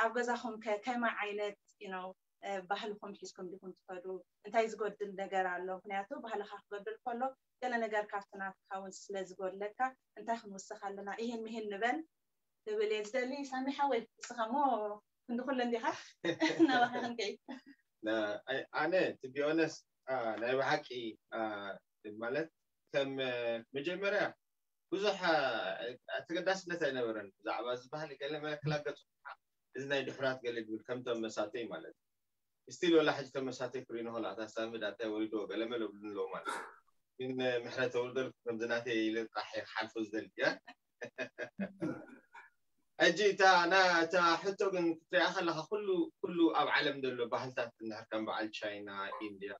ኣብ ገዛኹም ከ ከመይ ዓይነት you know ባህልኹም ሒዝኩም ዲኹም ትኸዱ? እንታይ ዝጎድል ነገር ኣሎ? ምክንያቱ ባህልኻ ክጎድል ከሎ ገለ ነገር ካብቲ ናትካ እውን ስለ ዝጎድለካ እንታይ ክንውስኽ ኣለና? ይህን ምሂን ንበል ክብል እየ ዝደሊ። ሳሚ ሓወይ ንስኻ እሞ ክንዲ ኩሉ እንዲኻ ናባኻ ክንከይድ። ኣነ to be honest ናይ ብሓቂ ማለት ከም መጀመርያ ብዙሕ ተገዳስነት ኣይነበረን ብዛዕባ ዝበሃል ገለ መለክላ ገፁ እዚ ናይ ድሕራት ገለ ድብል ከም ተመሳተይ ማለት እዩ ስቲል ወላ ሕጂ ተመሳተይ ክሪኖ ከላ ኣታ ሳሚ ዳታይ ወሪዶ ገለ መለ ብሉ ኣለዎ ማለት እዩ ግን ምሕረት ተወልደልኩ ከምዚ ናተይ ኢለ ጥራሕ ክሓልፎ ዝደሊ ሕጂ እታ ሕቶ ግን ክትሪኣ ከለካ ኩሉ ኩሉ ኣብ ዓለም ዘሎ ባህልታት እንድሕር ከም በዓል ቻይና ኢንድያ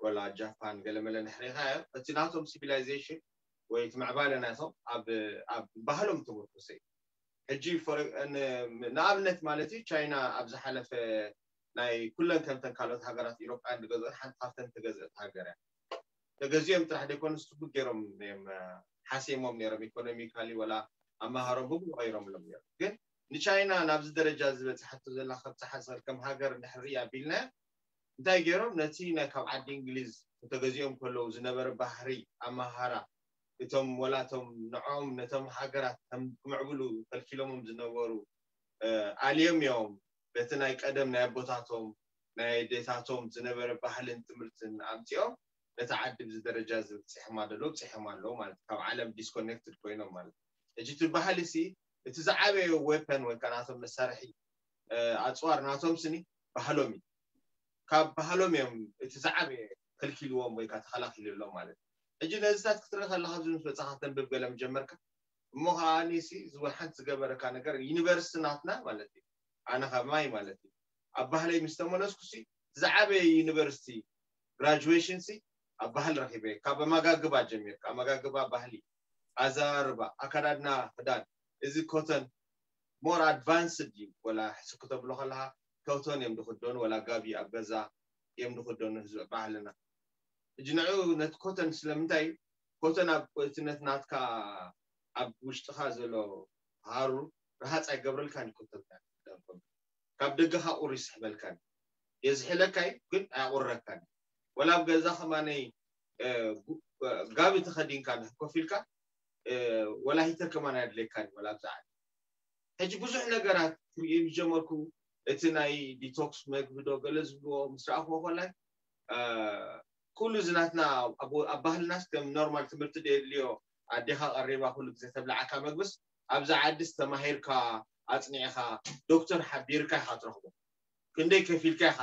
ወላ ጃፓን ገለመለ እንድሕር ሪኢካዮ እቲ ናቶም ሲቪላይዜሽን ወይ እቲ ምዕባለ ናቶም ኣብ ኣብ ባህሎም ተመርኮሰ እዩ ሕጂ ንኣብነት ማለት እዩ ቻይና ኣብ ዝሓለፈ ናይ ኩለን ከምተን ካልኦት ሃገራት ኢሮጳያን ዝገዝኦን ሓንቲ ካብተን ተገዝአት ሃገር እያ ተገዚኦም ጥራሕ ደይኮኑስ ፅቡቅ ገይሮም እዮም ሓሲሞም ነይሮም ኢኮኖሚካሊ ወላ ኣመሃሮም ብሙሉ ቀይሮምሎም ነይሮም ግን ንቻይና ናብዚ ደረጃ ዝበፅሓቶ ዘላ ከብፅሓ ዝኽእል ከም ሃገር እንድሕር ሪኢ ኣቢልና እንታይ ገይሮም ነቲ ናይ ካብ ዓዲ እንግሊዝ ተገዚኦም ከለዉ ዝነበረ ባህሪ ኣመሃራ እቶም ወላቶም ንዕኦም ነቶም ሃገራት ከም ክምዕብሉ ከልኪሎሞም ዝነበሩ ኣልዮም እዮም በቲ ናይ ቀደም ናይ ኣቦታቶም ናይ ኣዴታቶም ዝነበረ ባህልን ትምህርትን ኣምፂኦም ነቲ ዓዲ ብዚ ደረጃ እዚ ብፅሕማ ደሎ ብፅሕማ ኣለዉ ማለት ካብ ዓለም disconnected ኮይኖም ማለት ሕጂ እቲ ባህሊ ሲ እቲ ዝዓበየ weapon ወይ ከዓ ናቶም መሳርሒ ኣፅዋር ናቶም ስኒ ባህሎም እዩ ካብ ባህሎም እዮም እቲ ዝዓበየ ከልኪልዎም ወይ ከዓ ተኸላኪልሎም ማለት እዩ ሕጂ ነዚታት ክትርኢ ከለካ ኣብዚ ምስ መፅኻ ተንብብ ገለ ምጀመርካ እሞ ከዓ ኒሲ ዝወል ሓንቲ ዝገበረካ ነገር ዩኒቨርሲቲ ናትና ማለት እዩ ኣነ ካብ ማይ ማለት እዩ ኣብ ባህለይ ምስ ተመለስኩ ሲ ዝዓበየ ዩኒቨርሲቲ ግራጁዌሽን ሲ ኣብ ባህል ረኪበ ካብ ኣመጋግባ ጀሚርካ ኣመጋግባ ባህሊ ኣዘራርባ ኣከዳድና ክዳን እዚ ኮተን more advanced እዩ ወላ ሕስኩ ተብሎ ከለካ ኮተን እዮም ዝክደኑ ወላ ጋቢ ኣብ ገዛ እዮም ዝክደኑ ህዝቢ ባህልና ሕጂ ንዑ ነቲ ኮተን ስለምንታይ ኮተን ኣብ እቲ ነቲ ናትካ ኣብ ውሽጥኻ ዘሎ ሃሩ ረሃፅ ኣይገብረልካን እዩ ኮተን ካብ ደገኻ ቁሪ ይስሕበልካን የዝሕለካ እዩ ግን ኣያቁረካን ወላ ኣብ ገዛ ከማነይ ጋቢ ተኸዲንካ ንሕኮፍ ኢልካ ወላ ሂተር ከማን ኣየድልየካን እዩ ወላ ኣብዛ ዓዲ ሕጂ ብዙሕ ነገራት ክርኢ ዝጀመርኩ እቲ ናይ ዲቶክስ መግቢ ዶ ገለ ዝብልዎ ምስ ረኣኽዎ ከላይ ኩሉ እዚ ናትና ኣብ ባህልናስ ከም ኖርማል ትምህርቲ ደየድልዮ ኣዴኻ ቀሪባ ኩሉ ግዜ ተብልዓካ መግብስ ኣብዛ ዓድስ ተማሂርካ ኣፅኒዕኻ ዶክተር ሓቢርካ ኢኻ ትረኽቦ ክንደይ ከፊልካ ኢኻ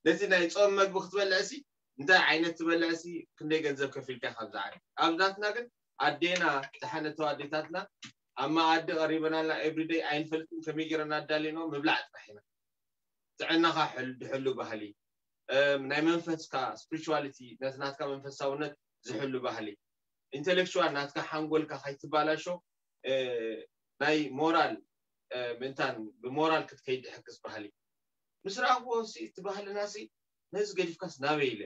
ነቲ ናይ ፆም መግቢ ክትበልዕሲ እንታይ ዓይነት ትበልዕሲ ክንደይ ገንዘብ ከፊልካ ኢኻ ኣብዛ ዓዲ ኣብ ናትና ግን ኣዴና ዝሓነተው ኣዴታትና ኣብ መኣዲ ቀሪበናልና everyday ኣይንፈልጥን ከመይ ገይረና ኣዳሊኖ ምብላዕ ጥራሕ ኢና ጥዕናኻ ድሕሉ ባህሊ ናይ መንፈስካ spirituality ነቲ ናትካ መንፈሳውነት ዝሕሉ ባህሊ intellectual ናትካ ሓንጎልካ ከይትባላሾ ናይ ሞራል ምእንታን ብሞራል ክትከይድ ዝሕግዝ ባህሊ ምስ ረኣኽዎ ሲ እቲ ባህልና ሲ ነዚ ገዲፍካስ ናበይ ኢለ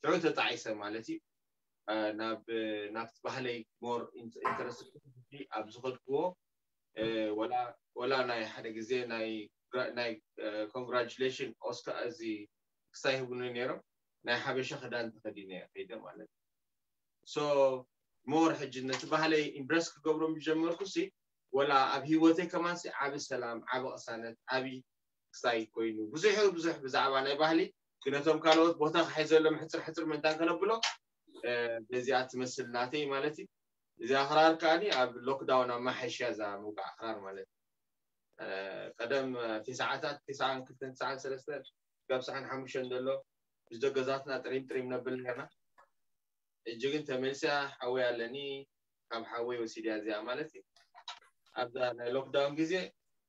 ሽዑ ተጣዒሰ ማለት እዩ ናብ ናብቲ ባህለይ more interested ኣብ ዝኸድክዎ ወላ ናይ ሓደ ግዜ ናይ congratulation ኦስካ እዚ ክሳይ ህቡኒ ነይሮም ናይ ሓበሻ ክዳን ተኸዲነ ከይደ ማለት so more ሕጂ ነቲ ባህለይ embrace ክገብሮም ዝጀመርኩ ሲ ወላ ኣብ ሂወተይ ከማን ሲ ዓቢ ሰላም ዓቢ ቅሳነት ዓቢ ክሳይ ኮይኑ ብዙሕ ብዙሕ ብዛዕባ ናይ ባህሊ ግነቶም ካልኦት ቦታ ክሕዘሎም ሕፅር ሕፅር ምእንታን ከነብሎ በዚኣ ትመስል ናተይ ማለት እዩ እዚ ኣክራር ከዓኒ ኣብ ሎክዳውን ኣብ ማሓይሽያ እዛ ምውቃዕ ኣክራር ማለት እዩ ቀደም ቴስዓታት ቴስዓን ክልተን ቴስዓን ሰለስተን ክሳብ ሰዓን ሓሙሽተን ዘሎ ምስ ደገዛትና ጥሪም ጥሪም ነብል ነርና ሕጂ ግን ተመልስያ ሓወይ ኣለኒ ካብ ሓወይ ወሲድያ እዚኣ ማለት እዩ ኣብዛ ናይ ሎክዳውን ግዜ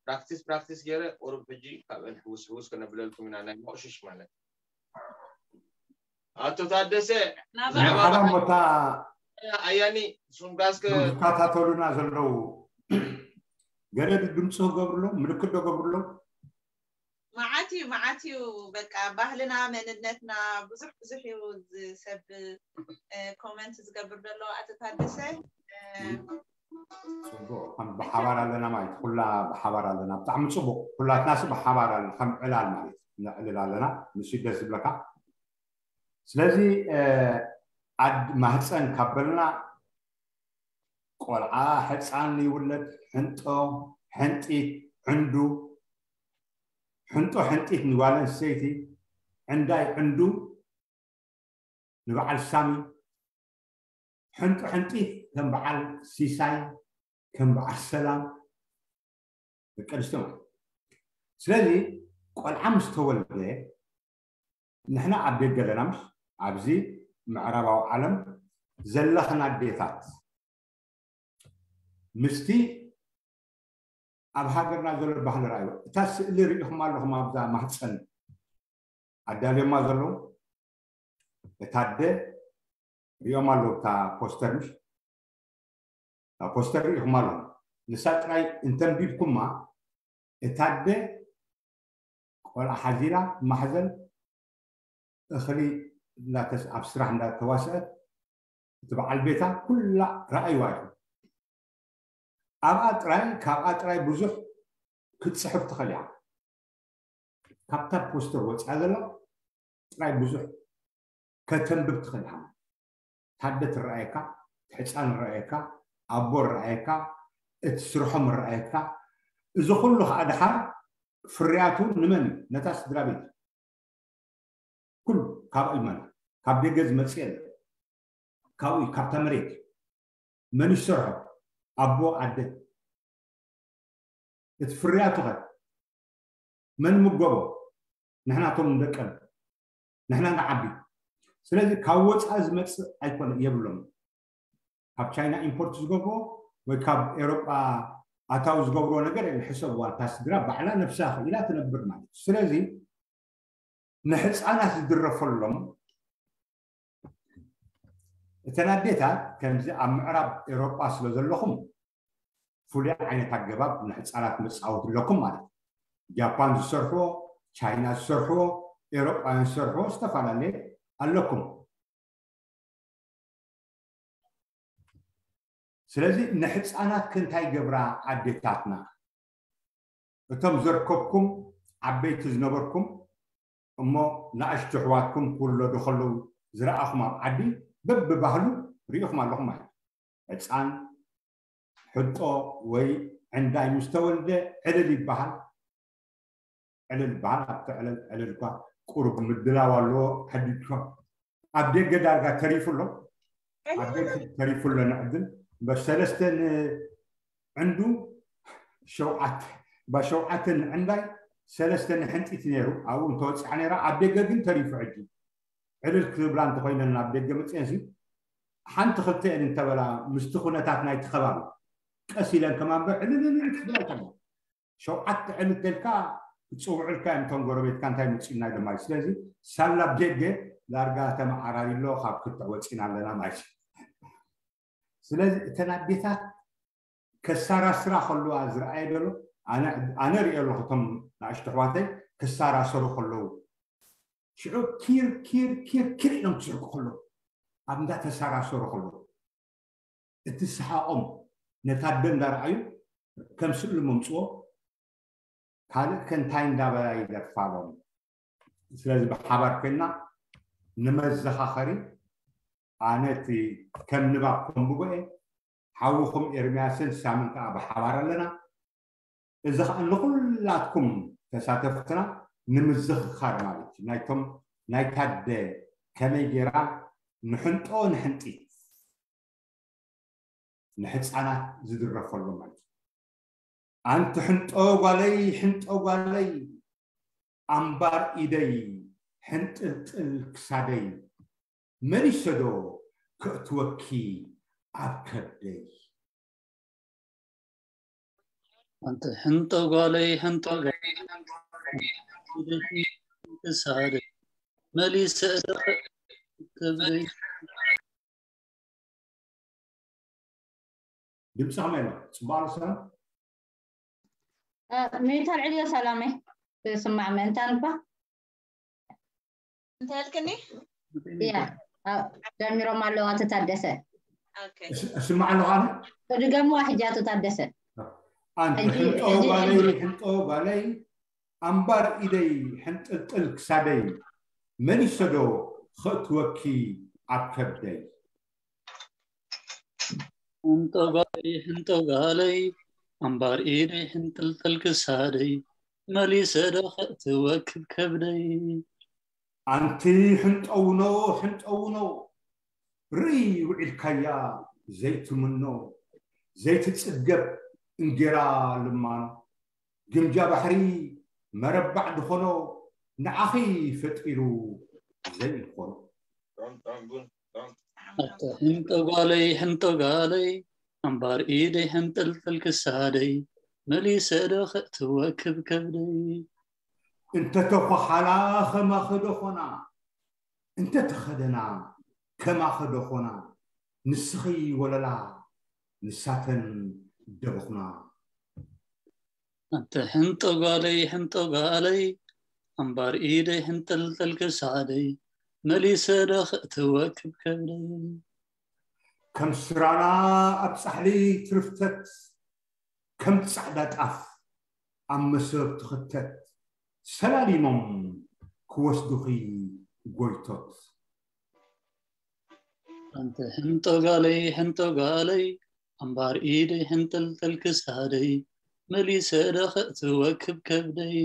ፕራክቲስ ፕራክቲስ ገይረ ቁሩብ ሕጂ ካብአን ሕውስ ሕውስ ከነብለልኩም ኢና ናይ መቁሽሽ ማለት ኣቶ ታደሰ ሓዳም ቦታ ኣያኒ ሱምጋስከ ዝከታተሉና ዘለዉ ገለ ድምፂ ክገብርሎም ምልክት ዶ ገብርሎም መዓት እዩ መዓት እዩ በቃ ባህልና መንነትና ብዙሕ ብዙሕ እዩ ሰብ ኮመንት ዝገብር ዘሎ ኣቶ ታደሰ ጽቡቕ። ከም ብሓባር ኣለና ማለት ኩላ ብሓባር ኣለና። ብጣዕሚ ጽቡቕ። ኩላትናስ ብሓባር ኣለና ከም ዕላል ማለት ነዕልል ኣለና። ንሱ ደስ ዝብለካ። ስለዚ ኣድ ማህፀን ካብ በልና ቆልዓ ሕፃን ይውለድ፣ ሕንጦ፣ ሕንጢት፣ ዕንዱ፣ ሕንጦ ሕንጢት ንጓል ኣንስተይቲ፣ ዕንዳይ ዕንዱ ንበዓል ሳሚ፣ ሕንጦ ሕንጢት ከም በዓል ሲሳይ፣ ከም በዓል ሰላም፣ ደቂ ኣንስትዮ ማለት። ስለዚ ቆልዓ ምስ ተወልደ ንሕና ኣብ ደገ ኣለና፣ ምስ ኣብዚ ምዕራባዊ ዓለም ዘለኽና ኣዴታት ምስቲ ኣብ ሃገርና ዘሎ ባህሊ ረኣዩ። እታ ስእሊ ርኢኹማ ኣለኹም ኣብዛ ማህፀን ኣዳልዮማ ዘለዉ እታ ኣደ ሪኦም ኣለዉ እታ ፖስተር፣ ምሽ እታ ፖስተር ርኢኹማ ኣለኹም። ንሳ ጥራይ እንተንቢብኩማ እታ ኣደ ቆልዓ ሓዚላ ማሕዘን እኽሊ እንዳተስ ኣብ ስራሕ እንዳተዋስአት እቲ በዓል ቤታ ኩላ ረኣይዋ ኢኹም። ኣብኣ ጥራይ ካብኣ ጥራይ ብዙሕ ክትፅሕፍ ትኽእል እያ። ካብታ ፖስተር ወፅያ ዘላ ጥራይ ብዙሕ ከተንብብ ትኽእል ኢኻ። ታደ ትረኣየካ፣ ሕፃን ረኣየካ፣ ኣቦ ረኣየካ፣ እቲ ስርሖም ረኣየካ። እዚ ኩሉ ከዓ ድሓር ፍርያቱ ንመን እዩ? ነታ ስድራ ቤት። ኩሉ ካብ እልመና ካብ ደገ ዝመፅእ የለ። ካብኡ እዩ፣ ካብታ መሬት እዩ። መን ይሰርሖ? ኣቦ ኣደ። እቲ ፍርያቱ ኸ መን ምገቦ? ንሕናቶም ንደቀን ንሕና ንዓቢ። ስለዚ ካብ ወፃኢ ዝመፅእ ኣይኮነ የብሎም። ካብ ቻይና ኢምፖርት ዝገብሮ ወይ ካብ ኤሮጳ ኣታዊ ዝገብሮ ነገር የለ። ሕሰብዋ፣ እታ ስድራ ባዕላ ነብሳ ክኢላ ትነብር ማለት እዩ። ስለዚ ንሕፃናት ዝድረፈሎም እተን ኣዴታት ከምዚ ኣብ ምዕራብ ኤሮጳ ስለ ዘለኹም ፍሉይ ዓይነት ኣገባብ ንሕፃናት መፃወቲ ኣለኩም ማለት እዩ። ጃፓን ዝሰርሕዎ፣ ቻይና ዝሰርሕዎ፣ ኤሮጳውያን ዝሰርሕዎ ዝተፈላለየ ኣለኩም። ስለዚ ንሕፃናት ክንታይ ገብራ ኣዴታትና? እቶም ዘርከብኩም ዓበይቲ ዝነበርኩም እሞ ንኣሽቱ ኣሕዋትኩም ክውለዱ ከለዉ ዝረኣኹም ኣብ ዓዲ በብባህሉ ርኢኹም ኣለኹም ማለት እዩ። ሕፃን ሕጦ ወይ ዕንዳይ ምስ ተወልደ ዕልል ይበሃል። ዕልል ይበሃል። ኣብቲ ዕልል ዕልል እኳ ቁሩብ ምድላው ኣለዎ። ሓዲግካ ኣብ ደገ ዳርጋ ተሪፉ ኣሎ። ኣብ ደገ ተሪፉ ኣሎ። ንዕድል በሰለስተ ንዕንዱ ሸውዓተ፣ በሸውዓተ ንዕንዳይ ሰለስተ ንሕንጢት ነይሩ። ኣብኡ እንተወፅዓ ነይራ። ኣብ ደገ ግን ተሪፉ። ሕጂ ዕልል ክብላ እንተኮይነን ናብ ደገ መፅኤንሲ ሓንቲ ክልተ እየን እንተበላ ምስቲ ኩነታት ናይቲ ከባቢ ቀስ ኢለን ከማን በር ዕልልልል ክትብላ ይከላ። ሸውዓተ ዕልል ተልካ ክፅውዕልካ እዮም እቶም ጎረቤትካ እንታይ መፂኡና ኢሎም ማለት። ስለዚ ሳላ ኣብ ደገ ዳርጋ ተመዓራሪ ኣሎ፣ ካብ ክትዕ ወፂና ኣለና ማለት እዩ። ስለዚ እተን ኣዴታት ከሳራስራ ከለዋ ዝረኣየ ዘሎ ኣነ ኣነ ርእየ ኣለኹ። እቶም ንኣሽቱ ኣሕዋተይ ክሳራሰሩ ከለዉ ሽዑ ኪር ኪር ኪር ኪር ኢሎም ክስሕቁ ከለዉ ኣብ እንዳ ተሳራሰሩ ከለዉ እቲ ሰሓቖም ነታ ኣደ እንዳረኣዩ ከም ስእሊ መምፅዎ ካልእ ከ እንታይ እንዳበላ ይደርፋሎም። ስለዚ ብሓባር ኮይና ንመዘኻኸሪ ኣነ እቲ ከም ንባብ ከንብቦ እየ። ሓውኹም ኤርምያስን ሳምን ከዓ ብሓባር ኣለና። እዚ ከዓ ንኩላትኩም ተሳተፍትና ንምዝኽኻር ማለት እዩ። ናይቶም ናይ ታደ ከመይ ገይራ ንሕንጦ ንሕንጢት ንሕፃናት ዝድረፈሉ ማለት እዩ። ኣንቲ ሕንጦ ጓለይ ሕንጦ ጓለይ ኣምባር ኢደይ ሕንጥልጥል ክሳደይ መሊሰዶ ከእትወኪ ኣብ ከብደይ። ኣንቲ ሕንጦ ጓለይ ሕንጦ ጓለይ ክሳደይ መሊሰ ከብደይ። ድምፂ ከመይ ኣሎ? ፅቡቅ ኣሎ ሰላም? ሚዩት ኣልዕልዮ ሰላመይ ስማዕ ምእንታን እኳ እንታይ ኣልክኒ? ያ ጀሚሮም ኣለዉ። ኣቶ ታደሰ እስማዕ ኣለኹ ኣነ። ድገምዋ ሕጂ ኣቶ ታደሰ። ኣንቲ ሕንጦ ጓለይ ሕንጦ ጓለይ ኣምባር ኢደይ ሕንጥልጥል ክሳደይ መሊሰዶ ኸእትወኪ ኣብ ከብደይ። ሕንጦ ጓለይ ሕንጦ ጓለይ ኣምባር ኢደይ ሕንጥልጥል ክሳደይ መሊሰዶ ኸእትወኪ ኣብ ከብደይ። ኣንቲ ሕንጠውኖ ሕንጠውኖ ርእይ ውዒልካያ ዘይትምኖ ዘይትጽገብ እንጌራ ልማኖ ግምጃ ባሕሪ መረባዕ ድኾኖ ንዓኺ ፈጢሩ ዘይኾኖ። ኣታ ሕንጦ ጓለይ ሕንጦ ጓለይ ኣምባር ኢደይ ሕንጥልጥል ክሳደይ መሊሰ ዶ ከእትወኪ ኣብ ከብደይ። እንተተኳሓላ ከማኺ ዶ ኾና እንተተኸደና ከማኺ ዶ ኾና ንስኺ ወለላ ንሳተን ደበኹና። ኣንተ ሕንጦ ጓለይ ሕንጦ ጓለይ ኣምባር ኢደይ ሕንጥልጥል ክሳደይ መሊሰ ዶ ከእትወኪ ኣብ ከብደይ። ከም ስራና ኣብ ጻሕሊ ትርፍተት ከም ጻዕዳ ጣፍ ኣብ መሰብ ትኽተት ሰላሊሞም ክወስዱኺ ጎይቶት። ኣንተ ሕንጦ ጓለይ ሕንጦ ጓለይ ኣምባር ኢደይ ሕንጥልጥል ክሳደይ መሊሰ ዶ ከእትወኪ ኣብ ከብደይ።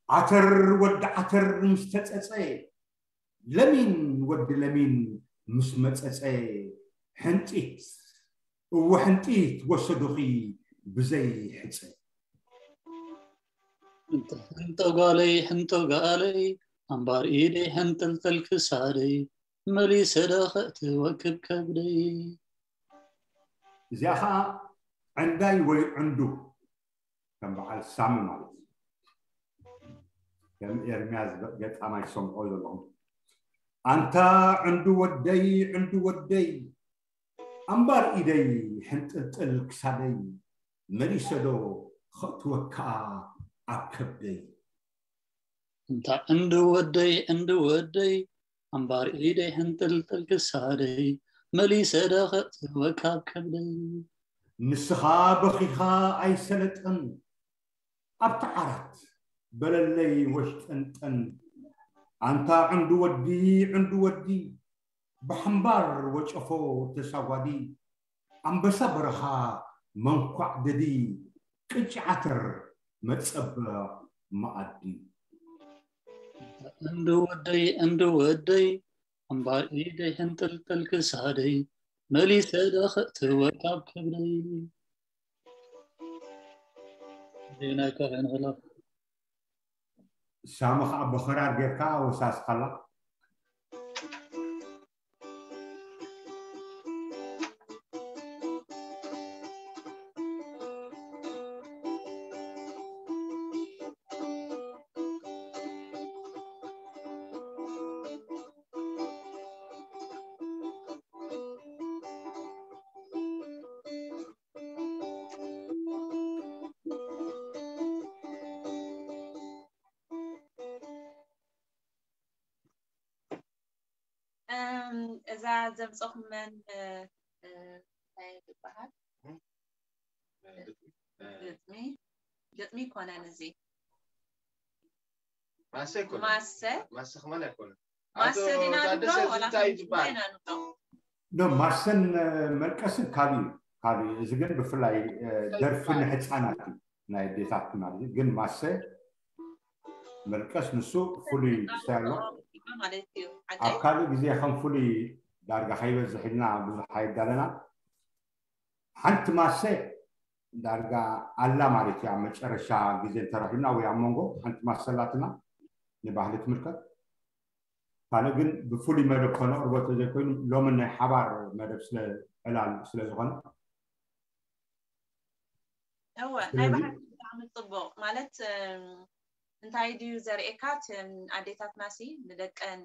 ዓተር ወዲ ዓተር ምስ ተጸጸ ለሚን ወዲ ለሚን ምስ መጸጸ ሕንጢት እወ ሕንጢት ወሰዱኺ ብዘይ ሕጸ። ኣንተ ሕንጦ ጓለይ ሕንጦ ጓለይ ኣምባር ኢደይ ሕንጥልጥል ክሳደይ መሊሰ ዶ ከእትወኪ ኣብ ከብደይ። እዚኣ ኸዓ ዕንዳይ ወይ ዕንዱ ከም በዓል ሳሚ ማለት እዩ። ከም ኤርምያስ ገጣማይ ዝሰምዖ ዘለኹም ኣንታ ዕንዱ ወደይ ዕንዱ ወደይ ኣምባር ኢደይ ሕንጥልጥል ክሳደይ መሊሰ ዶ ኸእትወካ ኣብ ከብደይ። ኣንታ ዕንዱ ወደይ ዕንዱ ወደይ ኣምባር ኢደይ ሕንጥልጥል ክሳደይ መሊሰ ዶ ከእትወካ ኣብ ከብደይ። ንስኻ በኺኻ ኣይሰለጠን ኣብቲ ዓራት በለለይ ወሽጠንጠን ኣንታ ዕንዱ ወዲ ዕንዱ ወዲ ብሓምባር ወጨፎ ተሳጓዲ ኣንበሳ በረኻ መንኳዕ ደዲ ቅጭ ዓተር መጸበ መኣዲ። ዕንዱ ወደይ ዕንዱ ወደይ ኣምባር ኢደይ ሕንጥልጥል ክሳደይ መሊሰ ዶ ከእትወካ ኣብ ከብደይ። ዜና ከ ንኽእሎ ሳሚ ከዓ ብኸራር ጌርካ ወሳስካላ። እዛ ዘምፀኹመን እንታይ ትበሃል? ግጥሚ ግጥሚ ይኮነን እዚ ማሰ ይኮነ ማሰ ማሰ ከማን ኣይኮነ ማሰ ዲና ንብሎ ወላ እንታይ ይባል ኢና ንብሎ ዶ ማሰን መልቀስን ካብ እዩ ካብ እዩ። እዚ ግን ብፍላይ ደርፊ ንሕፃናት እዩ ናይ ኣዴታት ማለት እዩ። ግን ማሰ መልቀስ ንሱ ፍሉይ ስታይ ኣሎ። ማለት እዩ ኣብ ካልእ ግዜ ከም ፍሉይ ዳርጋ ከይበዝሕ ኢልና ብዙሕ ኣይዳለና። ሓንቲ ማሰ ዳርጋ ኣላ ማለት እዩ። ኣብ መጨረሻ ግዜ እንተረኺብና ወይ ኣብ መንጎ ሓንቲ ማሰ ኣላትና ንባህሊ ትምልከት። ካልእ ግን ብፍሉይ መደብ ከነቕርቦ እንተዘይኮይኑ ሎሚ ናይ ሓባር መደብ ስለ ዕላል ስለ ዝኾነ እወ ናይ ብሓቂ ብጣዕሚ ፅቡቕ ማለት እንታይ ድዩ ዘርእየካ እተን ኣዴታትና ሲ ንደቀን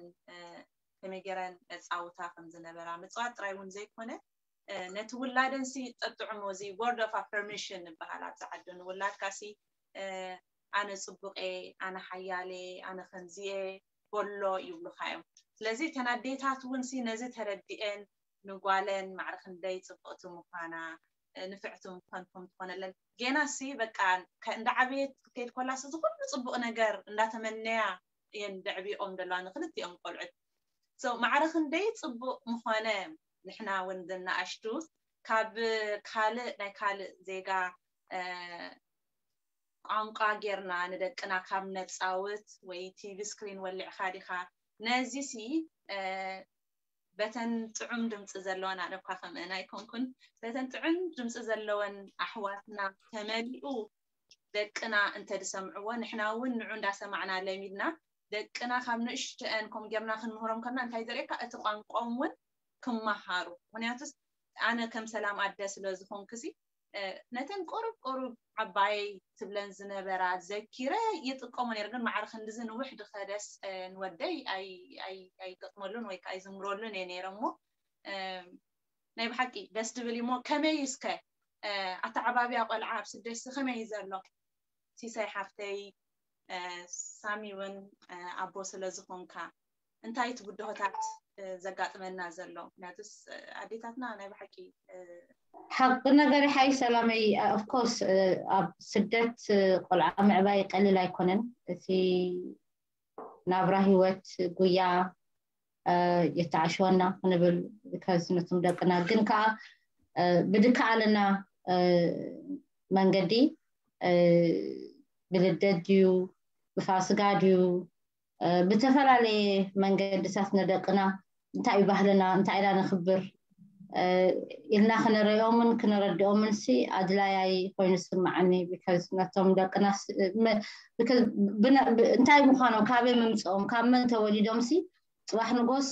ከመይ ገይረን የፃውታ ከም ዝነበራ ምፅዋት ጥራይ እውን ዘይኮነ ነቲ ውላደን ሲ ጠጥዕሞ እዚ word of affirmation ንበሃል ኣብዚ ዓዲ ንውላድካ ሲ ኣነ ፅቡቕ እየ ኣነ ሓያል እየ ኣነ ከምዚ እየ በሎ ይብሉኻ እዮም ስለዚ እተን ኣዴታት እውን ሲ ነዚ ተረዲኤን ንጓለን ማዕረ ክንደይ ፅብቕቲ ምዃና፣ ንፍዕቲ ምዃን ከም ዝኾነለን፣ ጌና ሲ በቃ እንዳ ዓበየት ክትከይድ ኮላ ሲ ዝኩሉ ፅቡቕ ነገር እንዳተመነያ እየን ደዕቢኦም ዘለዋ ንክልቲኦም ቆልዑት። ማዕረ ክንደይ ፅቡቕ ምኾነ፣ ንሕና እውን ዝነኣሽቱ ካብ ካልእ ናይ ካልእ ዜጋ ቋንቋ ጌርና ንደቅና ካብ ነፃውት ወይ ቲቪ ስክሪን ወሊዕካ ዲኻ ነዚ ሲ በተን ጥዑም ድምፂ ዘለወን ኣነኳ ከምአን ኣይኮንኩን በተን ጥዑም ድምፂ ዘለወን ኣሕዋትና ተመሊኡ ደቅና እንተድሰምዕዎ ንሕና እውን ንዑ እንዳሰማዕና ለሚድና ደቅና ካብ ንእሽተአን ከም ጌርና ክንምህሮም ከና እንታይ ዘርእካ እቲ ቋንቋም እውን ክመሃሩ ምክንያቱስ ኣነ ከም ሰላም ኣደ ስለ ዝኾንኩ ሲ ነተን ቁሩብ ቁሩብ ዓባየይ ትብለን ዝነበራ ዘኪረ ይጥቀሞ ነይረ ግን ማዕረ ክንድዚ ንውሕ ድኸደስ ንወደይ ኣይገጥመሉን ወይ ከዓ ኣይዝምረሉን እየ ነይረ እሞ ናይ ብሓቂ ደስ ድብል እሞ ከመይ እስከ ኣተዓባብያ ቆልዓ ኣብ ስደትሲ ከመይ እዩ ዘሎ ሲሳይ ሓፍተይ ሳሚ እውን ኣቦ ስለ ዝኾንካ እንታይ እቲ ብድሆታት ዘጋጥመና ዘሎ ምክንያቱስ ኣዴታትና ናይ ብሓቂ ሓቂ ነገር ሓይ ሰላመይ of course ኣብ ስደት ቆልዓ ምዕባይ ቀሊል ኣይኮነን እቲ ናብራ ህይወት ጉያ የተዓሽወና ክንብል because ነቶም ደቅና ግን ከዓ ብድካ ኣለና መንገዲ ብልደት ድዩ ብፋስጋ ድዩ ብተፈላለየ መንገድታት ንደቅና እንታይ እዩ ባህልና እንታይ ኢና ነኽብር ኢልና ክነረዮምን ክነረድኦምን ሲ ኣድላያይ ኮይኑ ስምዓኒ because ነቶም ደቅና እንታይ ምዃኖም ካበይ ምምፅኦም ካብ መን ተወሊዶም ሲ ፅባሕ ንጎስ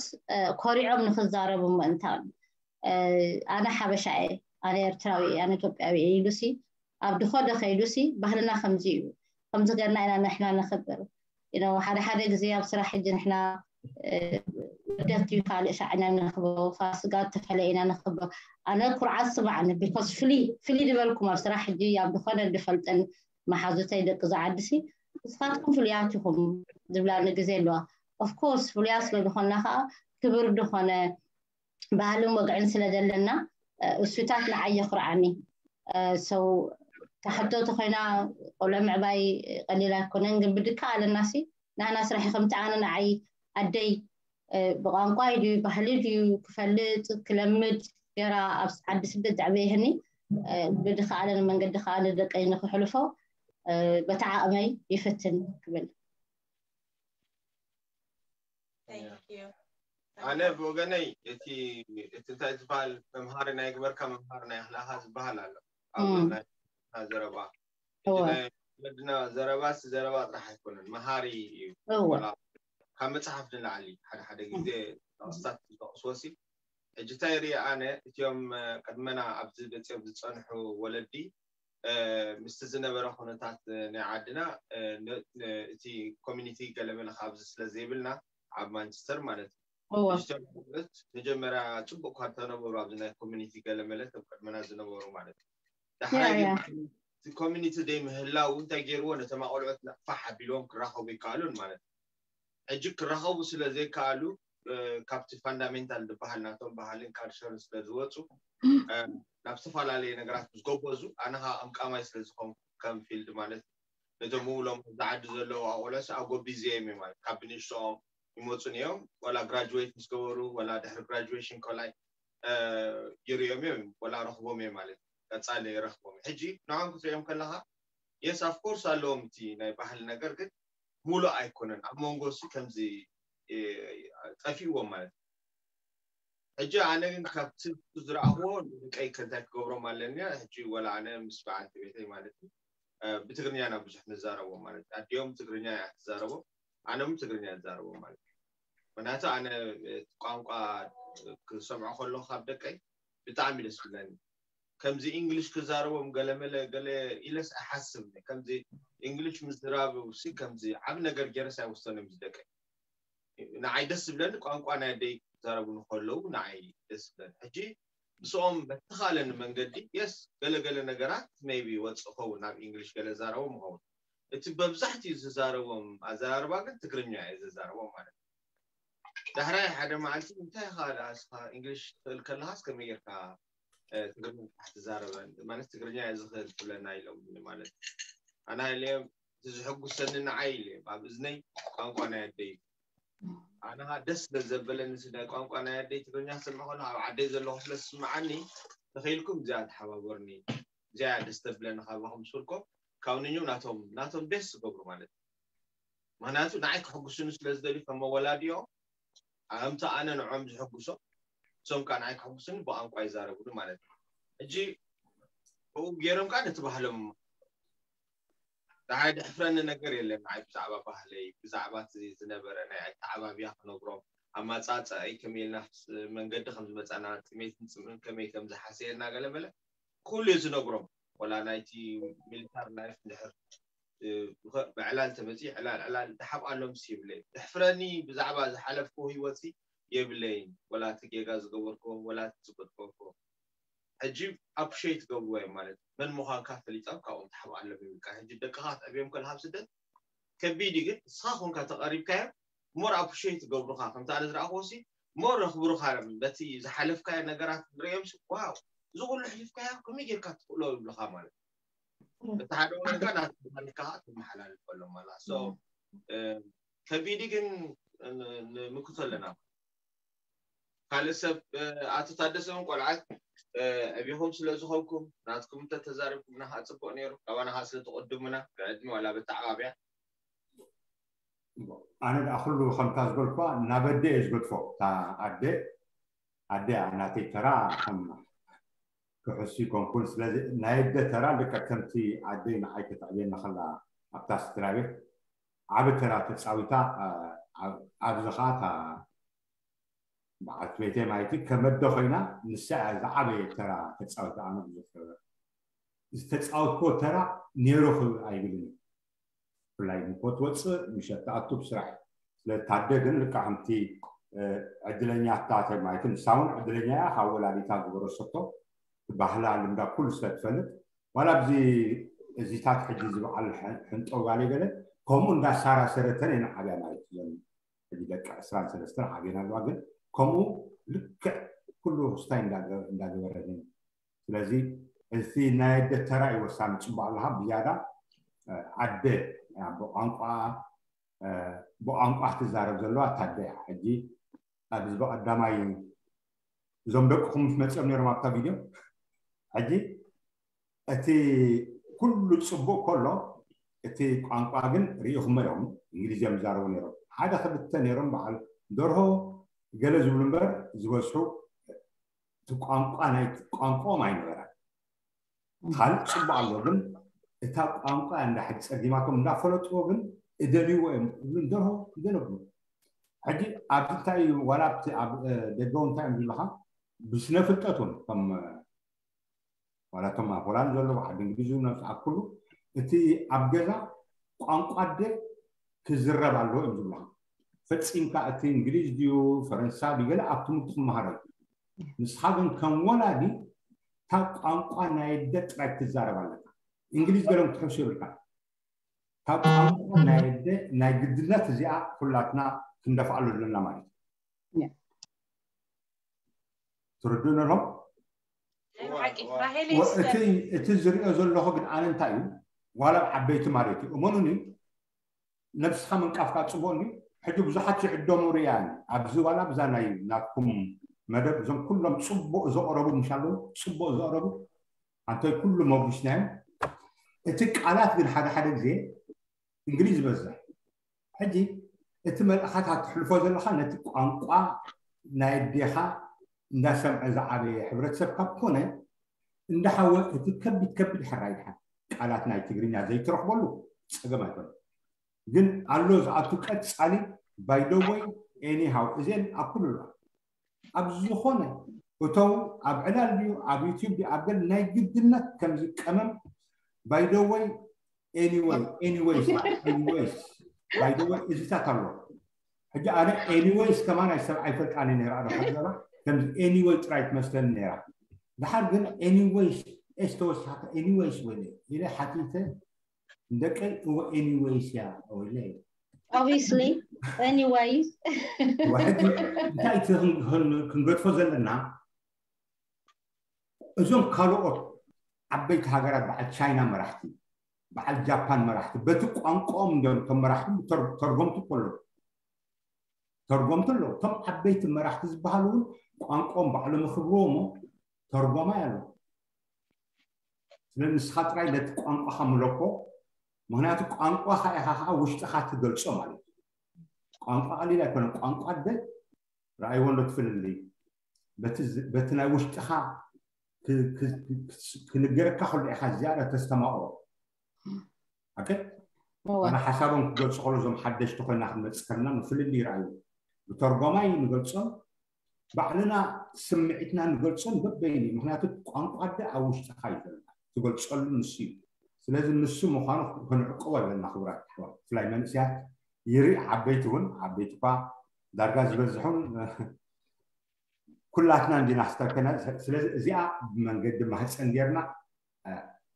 ኮሪዖም ንክዛረቡ ምእንታን ኣነ ሓበሻ እየ ኣነ ኤርትራዊ እየ ኣነ ኢትዮጵያዊ እየ ኢሉሲ ኣብ ድኾደ ከይዱሲ ባህልና ከምዚ እዩ ከምዚ ገርና ኢና ንሕና ንኽብር you know ሓደ ሓደ ግዜ ኣብ ስራሕ ሕጂ ንሕና ልደት እዩ ካልእ ሻዕ ኢና ንኽብሮ ፋስጋ ዝተፈለየ ኢና ንኽብሮ ኣነ ኩርዓት ስማዕኒ because ፍሊ ፍሊ ዝበልኩም ኣብ ስራሕ ሕጂ ኣብ ዝኾነ ድፈልጠን መሓዙተይ ደቂ ዝዓድሲ ንስኻትኩም ፍሉያት ኢኹም ዝብላኒ ግዜ ኣለዋ of course ፍሉያት ስለ ዝኾንና ከዓ ክብር ዝኾነ ባህልን ወግዕን ስለ ዘለና እሱታት ንዓይ የኹርዓኒ so ተሕቶ ተኮይና ቆልዑ ምዕባይ ቀሊል ኣይኮነን ግን ብድካ ኣለና ሲ ናና ስራሕ ከምቲ ኣነ ንዓይ ኣደይ ብቋንቋ ድዩ ባህሊ ድዩ ክፈልጥ ክለምድ ገራ ኣብ ዓዲ ስደት ዘዕበየህኒ ብድካ ኣለን መንገዲ ከዓ ንደቀይ ንክሕልፎ በታ ዓቕመይ ይፍትን ክብል ኣነ ብወገነይ እቲ እቲ እንታይ ዝበሃል መምሃሪ ናይ ግበርካ መምሃሪ ናይ ኣኽላኻ ዝበሃል ኣሎ ኣብ ናይ ዘረባ ወለድና ዘረባ ሲ ዘረባ ጥራሕ ኣይኮነን መሃሪ እዩ ካብ መፅሓፍ ንላዕሊ ሓደ ሓደ ግዜ ጥቕስታት ዝጠቕስዎ ሲ ሕጂ እንታይ ርኢ ኣነ እቲኦም ቅድመና ኣብዚ መፅኦም ዝፀንሑ ወለዲ ምስቲ ዝነበረ ኩነታት ናይ ዓድና እቲ ኮሚኒቲ ገለመለ ኣብዚ ስለ ዘይብልና ኣብ ማንቸስተር ማለት እዩ መጀመርያ ፅቡቅ ካብ ተነበሩ ኣብዚ ናይ ኮሚኒቲ ገለመለ ኣብ ቅድመና ዝነበሩ ማለት እዩ ዳሕራይ ኮሚኒቲ ዘይምህላው እንታይ ገይርዎ ነቶም ኣቆልዑት ፋሕ ኣቢልዎም ክራኸቡ ይከኣሉን ማለት እዩ ሕጂ ክራኸቡ ስለ ዘይከኣሉ ካብቲ ፋንዳሜንታል ዝበሃል ናቶም ባህልን ካልቸርን ስለ ዝወፁ ናብ ዝተፈላለዩ ነገራት ምስ ጎበዙ ኣነ ከዓ ኣምቃማይ ስለ ዝኾንኩ ከም ፊልድ ማለት ነቶም ምውሎም ኣብዚ ዓዲ ዘለዉ ኣቆለስ ኣጎቢዝዮም እዮም ማለት ካብ ብንእሽቶኦም ይመፁን እዮም ወላ ግራጅዌት ምስ ገበሩ ወላ ድሕሪ ግራጅዌሽን ኮላይ ይርእዮም እዮም ወላ ረኽቦም እዮም ማለት ቀፃሊ ረኽቦም ሕጂ ንዖም ክትሪኦም ከለካ የስ ኣፍኮርስ ኣለዎም እቲ ናይ ባህሊ ነገር ግን ሙሉእ ኣይኮነን ኣብ መንጎ ሲ ከምዚ ጠፊእዎም ማለት እዩ ሕጂ ኣነ ግን ካብቲ ዝረኣኽዎ ንደቀይ ከንታይ ክገብሮም ኣለኒ ሕጂ ወላ ኣነ ምስ በዓልቲ ቤተይ ማለት እዩ ብትግርኛ ኢና ብዙሕ ንዛረቦ ማለት እዩ ኣዲኦም ትግርኛ እያ ትዛረቦ ኣነ እውን ትግርኛ ይዛረቦ ማለት እዩ ምክንያቱ ኣነ ቋንቋ ክሰምዖ ከለኹ ካብ ደቀይ ብጣዕሚ ደስ ዝብለኒ ከምዚ እንግሊሽ ክዛረቦም ገለመለ ገለ ኢለስ ኣይሓስብ ከምዚ እንግሊሽ ምዝራብ ሲ ከምዚ ዓብ ነገር ገይረስ ኣይወሰነ ምስ ደቀ ንዓይ ደስ ዝብለኒ ቋንቋ ናይ ኣደይ ክዛረቡ ንከለዉ ንዓይ ደስ ዝብለኒ ሕጂ ምስኦም በተኻለኒ መንገዲ የስ ገለገለ ነገራት maybe ወፅእ ኸውን ናብ እንግሊሽ ገለ ዛረቦም ኸውን እቲ በብዛሕትኡ ዝዛረቦም ኣዘራርባ ግን ትግርኛ እየ ዝዛረቦም ማለት ዳሕራይ ሓደ መዓልቲ እንታይ ኢኻ ደኣ እስኻ እንግሊሽ ትኽእል ከለኻስ ከመይ ጌርካ ትግርኛ ትዛረበ ማለት ትግርኛ እየ ዝኽእል ትብለና ኢሎም ማለት ኣነ ኢለዮም እቲ ዝሕጉሰኒ ንዓይ ኢለ ኣብ እዝነይ ቋንቋ ናይ ኣደይ ኣነ ደስ ስለ ዘበለኒ ናይ ቋንቋ ናይ ኣደይ ትግርኛ ክሰምዕ ከሎ ኣብ ዓደይ ዘለኹ ስለ ዝስምዓኒ ተኽኢልኩም እዚኣ ተሓባበሩኒ እዚኣ ደስ ተብለኒ ካባኹም ስልኮም ካብ ንኙ ናቶም ናቶም ደስ ዝገብሩ ማለት ምክንያቱ ንዓይ ክሕጉስኒ ስለ ዝደልዩ ከም መወላዲኦም ኣምቲ ኣነ ንዖም ዝሕጉሶም እሶም ከዓ ንዓይ ክሕጉስኒ ብቋንቋ ይዛረቡኒ ማለት እዩ ሕጂ ብኡ ገይሮም ከዓ ነቲ ባህሎም ንዓይ ድሕፍረኒ ነገር የለን ንዓይ ብዛዕባ ባህለይ ብዛዕባ ዝነበረ ናይ ኣተዓባብያ ክነግሮም ኣማፃፀኣይ ከመይ ኢልና መንገዲ ከም ዝመፃና ጥሜትን ፅምእን ከመይ ከም ዝሓሰየና ገለመለ ኩሉ ዝነግሮም ወላ ናይቲ ሚሊታር ላይፍ ድሕር ብዕላል ተመፂ ዕላል ዕላል ተሓብኣሎም ይብለ ድሕፍረኒ ብዛዕባ ዝሓለፍኩ ህይወት የብለይን ወላ እቲ ጌጋ ዝገበርኩ ወላ ዝገጥመኩ ሕጂ ኣፕሪሼት ገብርዎ እዮም ማለት መን ምዃንካ ፈሊጦም ካብኦም ተሓብኣሎም ይብልካ ሕጂ ደቅኻ ትዕብዮም ከለካ ኣብ ስደት ከቢድ እዩ ግን ንስኻ ኮንካ ተቐሪብካዮም ሞር ኣፕሪሼት ገብሩኻ ከምቲ ኣነ ዝረኣኽዎ ሲ ሞር ረኽብሩኻ በቲ ዝሓለፍካዮ ነገራት ንሪኦም ሲ ዋው እዚ ኩሉ ሕሊፍካዮ ከመይ ጌርካ ትኽእሎ ይብሉኻ ማለት በቲ ሓደ ወገንካ ናትካ ትመሓላልፈሎም ኣላ ከቢድ ግን ንምክቶ ኣለና ካልእ ሰብ ኣቶ ታደሰ እውን ቆልዓት ዕቢኹም ስለ ዝኾንኩም ናትኩም እንተተዛሪብኩምና ከዓ ፅቡቅ ነይሩ ካባና ከዓ ስለ ትቅድሙና ብዕድመ ዋላ ብተዓባብያ ኣነ ደኣ ኩሉ ከምታ ዝበልኳ ናብ ኣደ እየ ዝገድፎ እታ ኣደ ኣደ እያ ናተይ ተራ ከም ክሕሱ ይኮንኩን ስለዚ ናይ ኣደ ተራ ልክዕ ከምቲ ኣደይ ንዓይ ከተዕብየኒ ከላ ኣብታ ስድራ ቤት ዓቢ ተራ ተፃዊታ ኣብዚ ከዓ እታ በዓልቲ ቤተይ ማለት እዩ ከም ኣደ ኮይና ንሳ እያ ዝዓበየ ተራ ተፃዊታ ኣነ ብዙሕ ዝተፃወትኮ ተራ ነይሩ ክብል ኣይብልን ብፍላይ ምኮ ትወፅእ ምሸት ትኣቱ ብስራሕ ስለ ታደ ግን ልካ ከምቲ ዕድለኛታተ ማለት ንሳ እውን ዕድለኛ እያ ካብ ወላዲታ ዝወረሰቶ ባህላ ልምዳ ኩሉ ስለ ትፈልጥ ዋላ ኣብዚ እዚታት ሕጂ ዝበዓል ሕንጠው ጋለ ገለ ከምኡ እንዳሳራሰረተን እየን ዓብያ ማለት እዩ ሕጂ ደቂ ዕስራን ሰለስተን ዓብየን ኣለዋ ግን ከምኡ ልክዕ ኩሉ ክስታይ እንዳገበረን እዩ ስለዚ እቲ ናይ ኣደ ተራ እዩ ወሳኒ ፅቡቅ ኣለካ ብዝያዳ ኣደ ብቋንቋ ብቋንቋ ትዛረብ ዘለዋ ታደ እያ ሕጂ ኣብዚ ብቀዳማይ እዞም ደቅኹም ምስ መፅኦም ነይሮም ኣብታ ቪድዮ ሕጂ እቲ ኩሉ ፅቡቅ ከሎ እቲ ቋንቋ ግን ርኢኹሞ ኢኹም እንግሊዝ እዮም ዝዛረቡ ነይሮም ሓደ ክልተ ነይሮም በዓል ደርሆ ገለ ዝብሉ እምበር ዝበዝሑ እቲ ቋንቋ ናይ ቋንቋኦም ኣይነበረን ካልእ ፅቡቅ ኣሎ ግን እታ ቋንቋ እንዳ ሕጂ ፀጊማቶም እንዳፈለጥዎ ግን እደልይዎ እዮም ዝብሉ ደርሆ ይደለብሉ ሕጂ ኣብዚ እንታይ እዩ ዋላ ኣብቲ ኣብ ደገው እንታይ እዮም ዝብልካ ብስነ ፍልጠት እውን ከም ዋላ እቶም ኣብ ሆላንድ ዘለዉ ዓዲ እንግሊዝ እውን ኣብ ኩሉ እቲ ኣብ ገዛ ቋንቋ ኣደ ክዝረብ ኣለዎ እዮም ዝብልካ ፈፂምካ እቲ እንግሊዝ ድዩ ፈረንሳ ድዩ ገለ ኣብ ትምህርቲ ክመሃር እዩ ንስኻ ግን ከም ወላዲ እታ ቋንቋ ናይ ኣደ ጥራይ ክትዛረብ ኣለካ እንግሊዝ ገሎም ክትሕሱ ይብልካ ካብ ቋንቋ ናይ ኣደ ናይ ግድነት እዚኣ ኩላትና ክንደፍኣሉ ኣለና ማለት እዩ ትርድእኒ ኣለኹም ናይ ብሓቂ ራሄል እቲ ዝሪኦ ዘለኹ ግን ኣነ እንታይ እዩ ዋላ ኣብ ዓበይቲ ማለት እዩ እመኑኒ ነብስኻ ምንቃፍካ ፅቡቅ እንዲ ሕጂ ብዙሓት ይዕደሙ ርያን ኣብዚ ዋላ ብዛ ናይ ናትኩም መደብ እዞም ኩሎም ፅቡቅ ዘቅረቡ ምሽ ኣለዉ ፅቡቅ ዘቅረቡ ኣንታይ ኩሉ መጉስናዮም እቲ ቃላት ግን ሓደ ሓደ ግዜ እንግሊዝ ዝበዝሕ ሕጂ እቲ መልእኻታት ትሕልፎ ዘለካ ነቲ ቋንቋ ናይ ኣዴኻ እንዳሰምዐ ዝዓበየ ሕብረተሰብ ካብ ኮነ እንዳሓወ እቲ ከቢድ ከቢድ ሕራይ ድሓን ቃላት ናይ ትግርኛ ዘይትረኽበሉ ፀገም ኣይኮነ ግን ኣሎ ዝኣቱ ቀፃሊ ባይደወይ ኤኒሃው እዚን ኣብ ኩሉ ኣብ ዝኾነ እቶም ኣብ ዕላል ድዩ ኣብ ዩቲብ ድዩ ኣብ ገል ናይ ግድነት ከምዚ ቀመም ባይደወይ ኤኒወይ ኤኒወይስ ኤኒወይስ ባይደወይ እዚታት ኣሎ ሕጂ ኣነ ኤኒወይስ ከማን ኣይ ሰብ ኣይፈልጣኒ ነራ ዶ ሓዘባ ከምዚ ኤኒወይ ጥራይ ትመስለኒ ነራ ድሓር ግን ኤኒወይስ ኤስ ተወሳኺ ኤኒወይስ ወለ ኢለ ሓቲተ ንደቀይ እወ ኤኒወይስ እያ ወለ obviously Anyways. ሕጂ እንታይ እቲ ክንገድፎ ዘለና? እዞም ካልኦት ዓበይቲ ሃገራት በዓል ቻይና መራሕቲ፣ በዓል ጃፓን መራሕቲ በቲ ቋንቋኦም እንዲም እቶም መራሕቲ ተርጎምቲ ከሎ ተርጎምቲ ኣለዉ። እቶም ዓበይቲ መራሕቲ ዝበሃሉ እውን ቋንቋኦም ባዕሎም ይኽብርዎ እሞ ተርጎማይ ኣሎ። ስለ ንስኻ ጥራይ ነቲ ቋንቋኻ ምለኮ። ምክንያቱ ቋንቋኻ ኢኻ ከዓ ውሽጥኻ ትገልጾ ማለት እዩ። ቋንቋ ቀሊል ኣይኮነን። ቋንቋ ደ ረኣይዎ እንዶ ትፍልልይ በቲ ናይ ውሽጥኻ ክንገረካ ከሎ ኢኻ ዝያዳ ተስተማቕሮ። ኣነ ሓሳቦም ክገልፁ ከሎ እዞም ሓደሽቲ ኮይና ክንመፅእ ከለና ንፍልልይ ይረኣዩ። ብተርጎማይ ንገልፆም፣ ባዕልና ስምዒትና ንገልፆም በበይኑ። ምክንያቱ ቋንቋ ደ ኣብ ውሽጥኻ እዩ ዘሎ፣ ትገልፀሉ ንሱ እዩ። ስለዚ ንሱ ምዃኑ ክንዕቀቦ ኣለና ክቡራት ኣሕዋት፣ ብፍላይ መንእሰያት ይርኢ፣ ዓበይቲ እውን፣ ዓበይቲ እኳ ዳርጋ ዝበዝሑን ኩላትና እንዲና ክስተርከና። ስለዚ እዚኣ ብመንገዲ ማህፀን ጌርና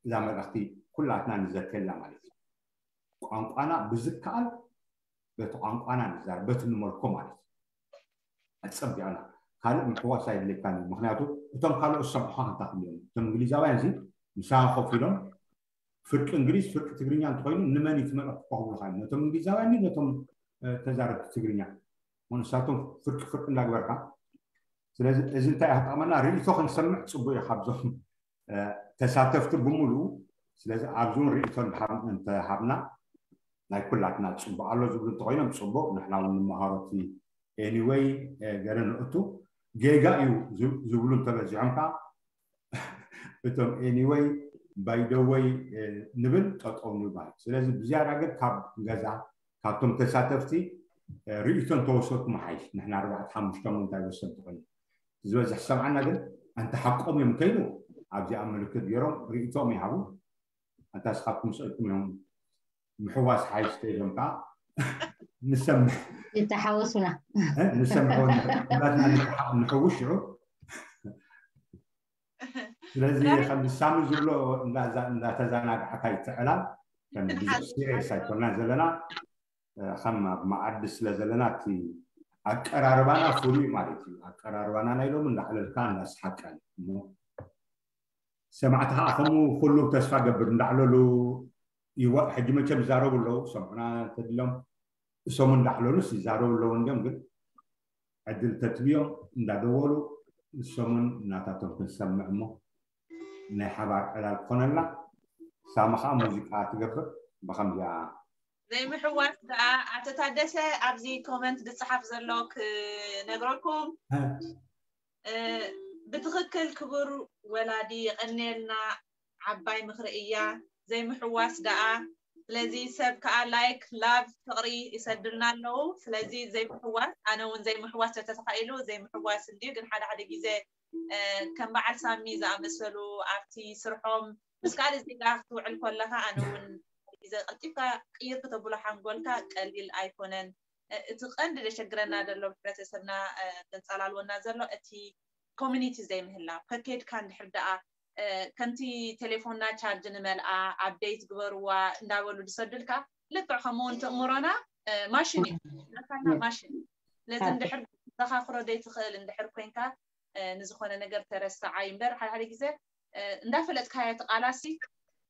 እዛ መልእኽቲ ኩላትና ንዘተላ ማለት እዩ። ቋንቋና ብዝከኣል በቲ ቋንቋና ንዛረብ፣ በቲ ንመልኮ ማለት እዩ። ኣፀቢቕና ካልእ ምሕዋስ ኣይድልየካን እዩ። ምክንያቱ እቶም ካልኦት ዝሰምዑኻ እንታይ ክብሉ እዮም? እቶም እንግሊዛውያን እዚ ምሳኻ ኮፍ ኢሎም ፍርቂ እንግሊዝ ፍርቂ ትግርኛ እንተኮይኑ ንመን እዩ እቲ መልእኽቲ ክህብሉኻ እዮም? ነቶም እንግሊዛውያን ድዩ ነቶም ተዛረብቲ ትግርኛ? ንሳቶም ፍርቂ ፍርቂ እንዳግበርካ። ስለዚ እዚ እንታይ ክጠቕመና? ርእይቶ ክንሰምዕ ፅቡቅ እዩ ካብዞም ተሳተፍቲ ብምሉኡ። ስለዚ ኣብዚ እውን ርእይቶ እንተሃብና ናይ ኩላትና ፅቡቅ ኣሎ ዝብሉ እንተኮይኖም ፅቡቅ፣ ንሕና እውን ንመሃሮ። እቲ anyway ገለ ንእቱ ጌጋ እዩ ዝብሉ እንተበዚሖም ከዓ እቶም anyway by the way ንብል ጠጠው ንብል ማለት። ስለዚ ብዝያዳ ግን ካብ ገዛ ካብቶም ተሳተፍቲ ርእይቶ እንተወሰድኩም ሓይሽ። ንሕና ኣርባዕተ ሓሙሽተ እንታይ ወሰድቲ ኮይኑ ዝበዝሕ ሰምዓና ግን ኣንተ ሓቆም እዮም እንተይሉ ኣብዚኣ ምልክት ገይሮም ርእይቶም ይሃቡ። ኣንታ ስኻትኩም ስእልኩም እዮም ምሕዋስ ሓይሽ ተይሎም ከዓ ንሰምዕ ይተሓወሱና። ንሰምዕ ንሕውሽ ሽዑ። ስለዚ ከም ሳሚ ዝብሎ እንዳተዘናጋዕካ ይትዕላል። ከም ብዙሕ serious ኣይኮና ዘለና ከም ኣብ መዓዲ ስለ ዘለና እቲ ኣቀራርባና ፍሉይ ማለት እዩ። ኣቀራርባና ናይ ሎሚ እንዳዕለልካ እንዳስሓቀን እሞ ሰማዕቲ ከዓ ከምኡ ኩሉ ተስፋ ገብር እንዳዕለሉ ይዋ ሕጂ መቸም ይዛረቡ ኣለዉ። ሰምዑና ተድሎም እሶም እንዳዕለሉስ ይዛረቡ ኣለዉ። እንዲም ግን ዕድል ተትብዮም እንዳደወሉ ንሶምን እናታቶም ክንሰምዕ እሞ ናይ ሓባር ዕላል ክኾነልና። ሳሚ ከዓ ሙዚቃ ትገብር ብከምዚኣ ዘይምሕዋስ ደኣ ኣቶ ታደሰ ኣብዚ comment ዝፅሓፍ ዘሎ ክነግረኩም። ብትኽክል ክቡር ወላዲ የቐንየልና። ዓባይ ምኽሪ እያ። ዘይምሕዋስ ደኣ። ስለዚ ሰብ ከዓ like love ፍቕሪ ይሰዱልና ኣለዉ። ስለዚ ዘይምሕዋስ ኣነ እውን ዘይምሕዋስ ተተኻኢሉ ዘይምሕዋስ እንድዩ። ግን ሓደ ሓደ ግዜ ከም በዓል ሳሚ ዝኣመሰሉ ኣብቲ ስርሖም ምስ ካልእ ዜጋ ክትውዕል ከለኻ ኣነ እውን ግዜ ቀልጢፍካ ቅይር ክተብሎ ሓንጎልካ ቀሊል ኣይኮነን። እቲ ቀንዲ ዘሸግረና ዘሎ ሕብረተሰብና ዘንፀላልወና ዘሎ እቲ community ዘይምህላው። ከከድካ እንድሕር ደኣ ከምቲ ቴሌፎንና ቻርጅ ንመልኣ update ግበርዋ እንዳበሉ ዝሰዱልካ ልክዕ ከምኡ እውን ትእምሮና ማሽን እዩ። ኣካልና ማሽን እዩ። ስለዚ እንድሕር ተዘኻኽሮ ዘይትኽእል እንድሕር ኮይንካ ንዝኾነ ነገር ተረስዓይ እምበር ሓደ ሓደ ግዜ እንዳፈለጥካዮ እቲ ቃላሲ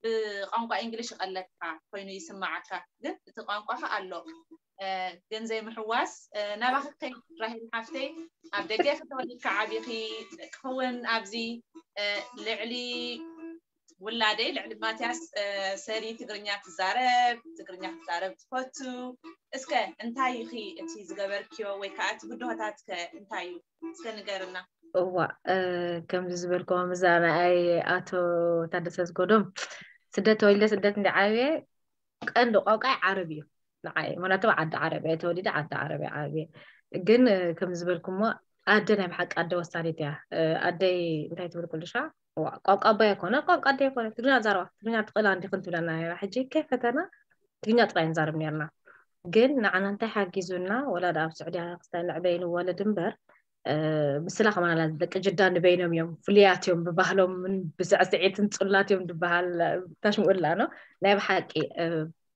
ብቋንቋ እንግሊሽ ይቐለካ ኮይኑ ይስማዓካ። ግን እቲ ቋንቋ ከ ኣሎ። ግን ዘይምሕዋስ ናባኺ ከይድ ራሄል ሓፍተይ፣ ኣብ ደገ ከተወሊድካ ዓቢኺ ክኸውን ኣብዚ ልዕሊ ውላደይ ልዕሊ ማትያስ ሰሪ ትግርኛ ትዛረብ፣ ትግርኛ ክትዛረብ ትፈቱ። እስከ እንታይ ኢኺ እቲ ዝገበርክዮ ወይ ከዓ እቲ ብድሆታት ከ እንታይ እዩ? እስከ ንገርና። እዋ ከምዚ ዝበልክዎ ምዛ ንኣይ ኣቶ ታደሰ ዝጎዶም ስደት ተወሊደ ስደት እንዲ ዓብየ ቀንዲ ቋንቋይ ዓረብ እዩ ንዓይ። ምክንያቱ ዓዲ ዓረብ እየ ተወሊደ ዓዲ ዓረብ እየ ዓብየ። ግን ከምዚ ዝበልኩሞ ኣደ ናይ ብሓቂ ኣደ ወሳኒት እያ። ኣደይ እንታይ ትብል ኩልሻ ቋንቋ ኣቦይ ኣይኮነ ቋንቋ ኣደይ ኣይኮነ ትግርኛ ዛረባ ትግርኛ ትኽእላ እንዲኽን ትብለና ነራ። ሕጂ ከይፈተና ትግርኛ ጥራይ ንዛረብ ነርና። ግን ንዓና እንታይ ሓጊዙና ወላ ደኣ ኣብ ስዑድያ ክስታይ ንዕበይ ንወለድ እምበር ምስላ ከማና ደቂ ጅዳ ንበይኖም እዮም ፍሉያት እዮም ብባህሎምን ብስዕስዒትን ፅላት እዮም ዝበሃል። ታሽምኡ ላ ነው ናይ ብሓቂ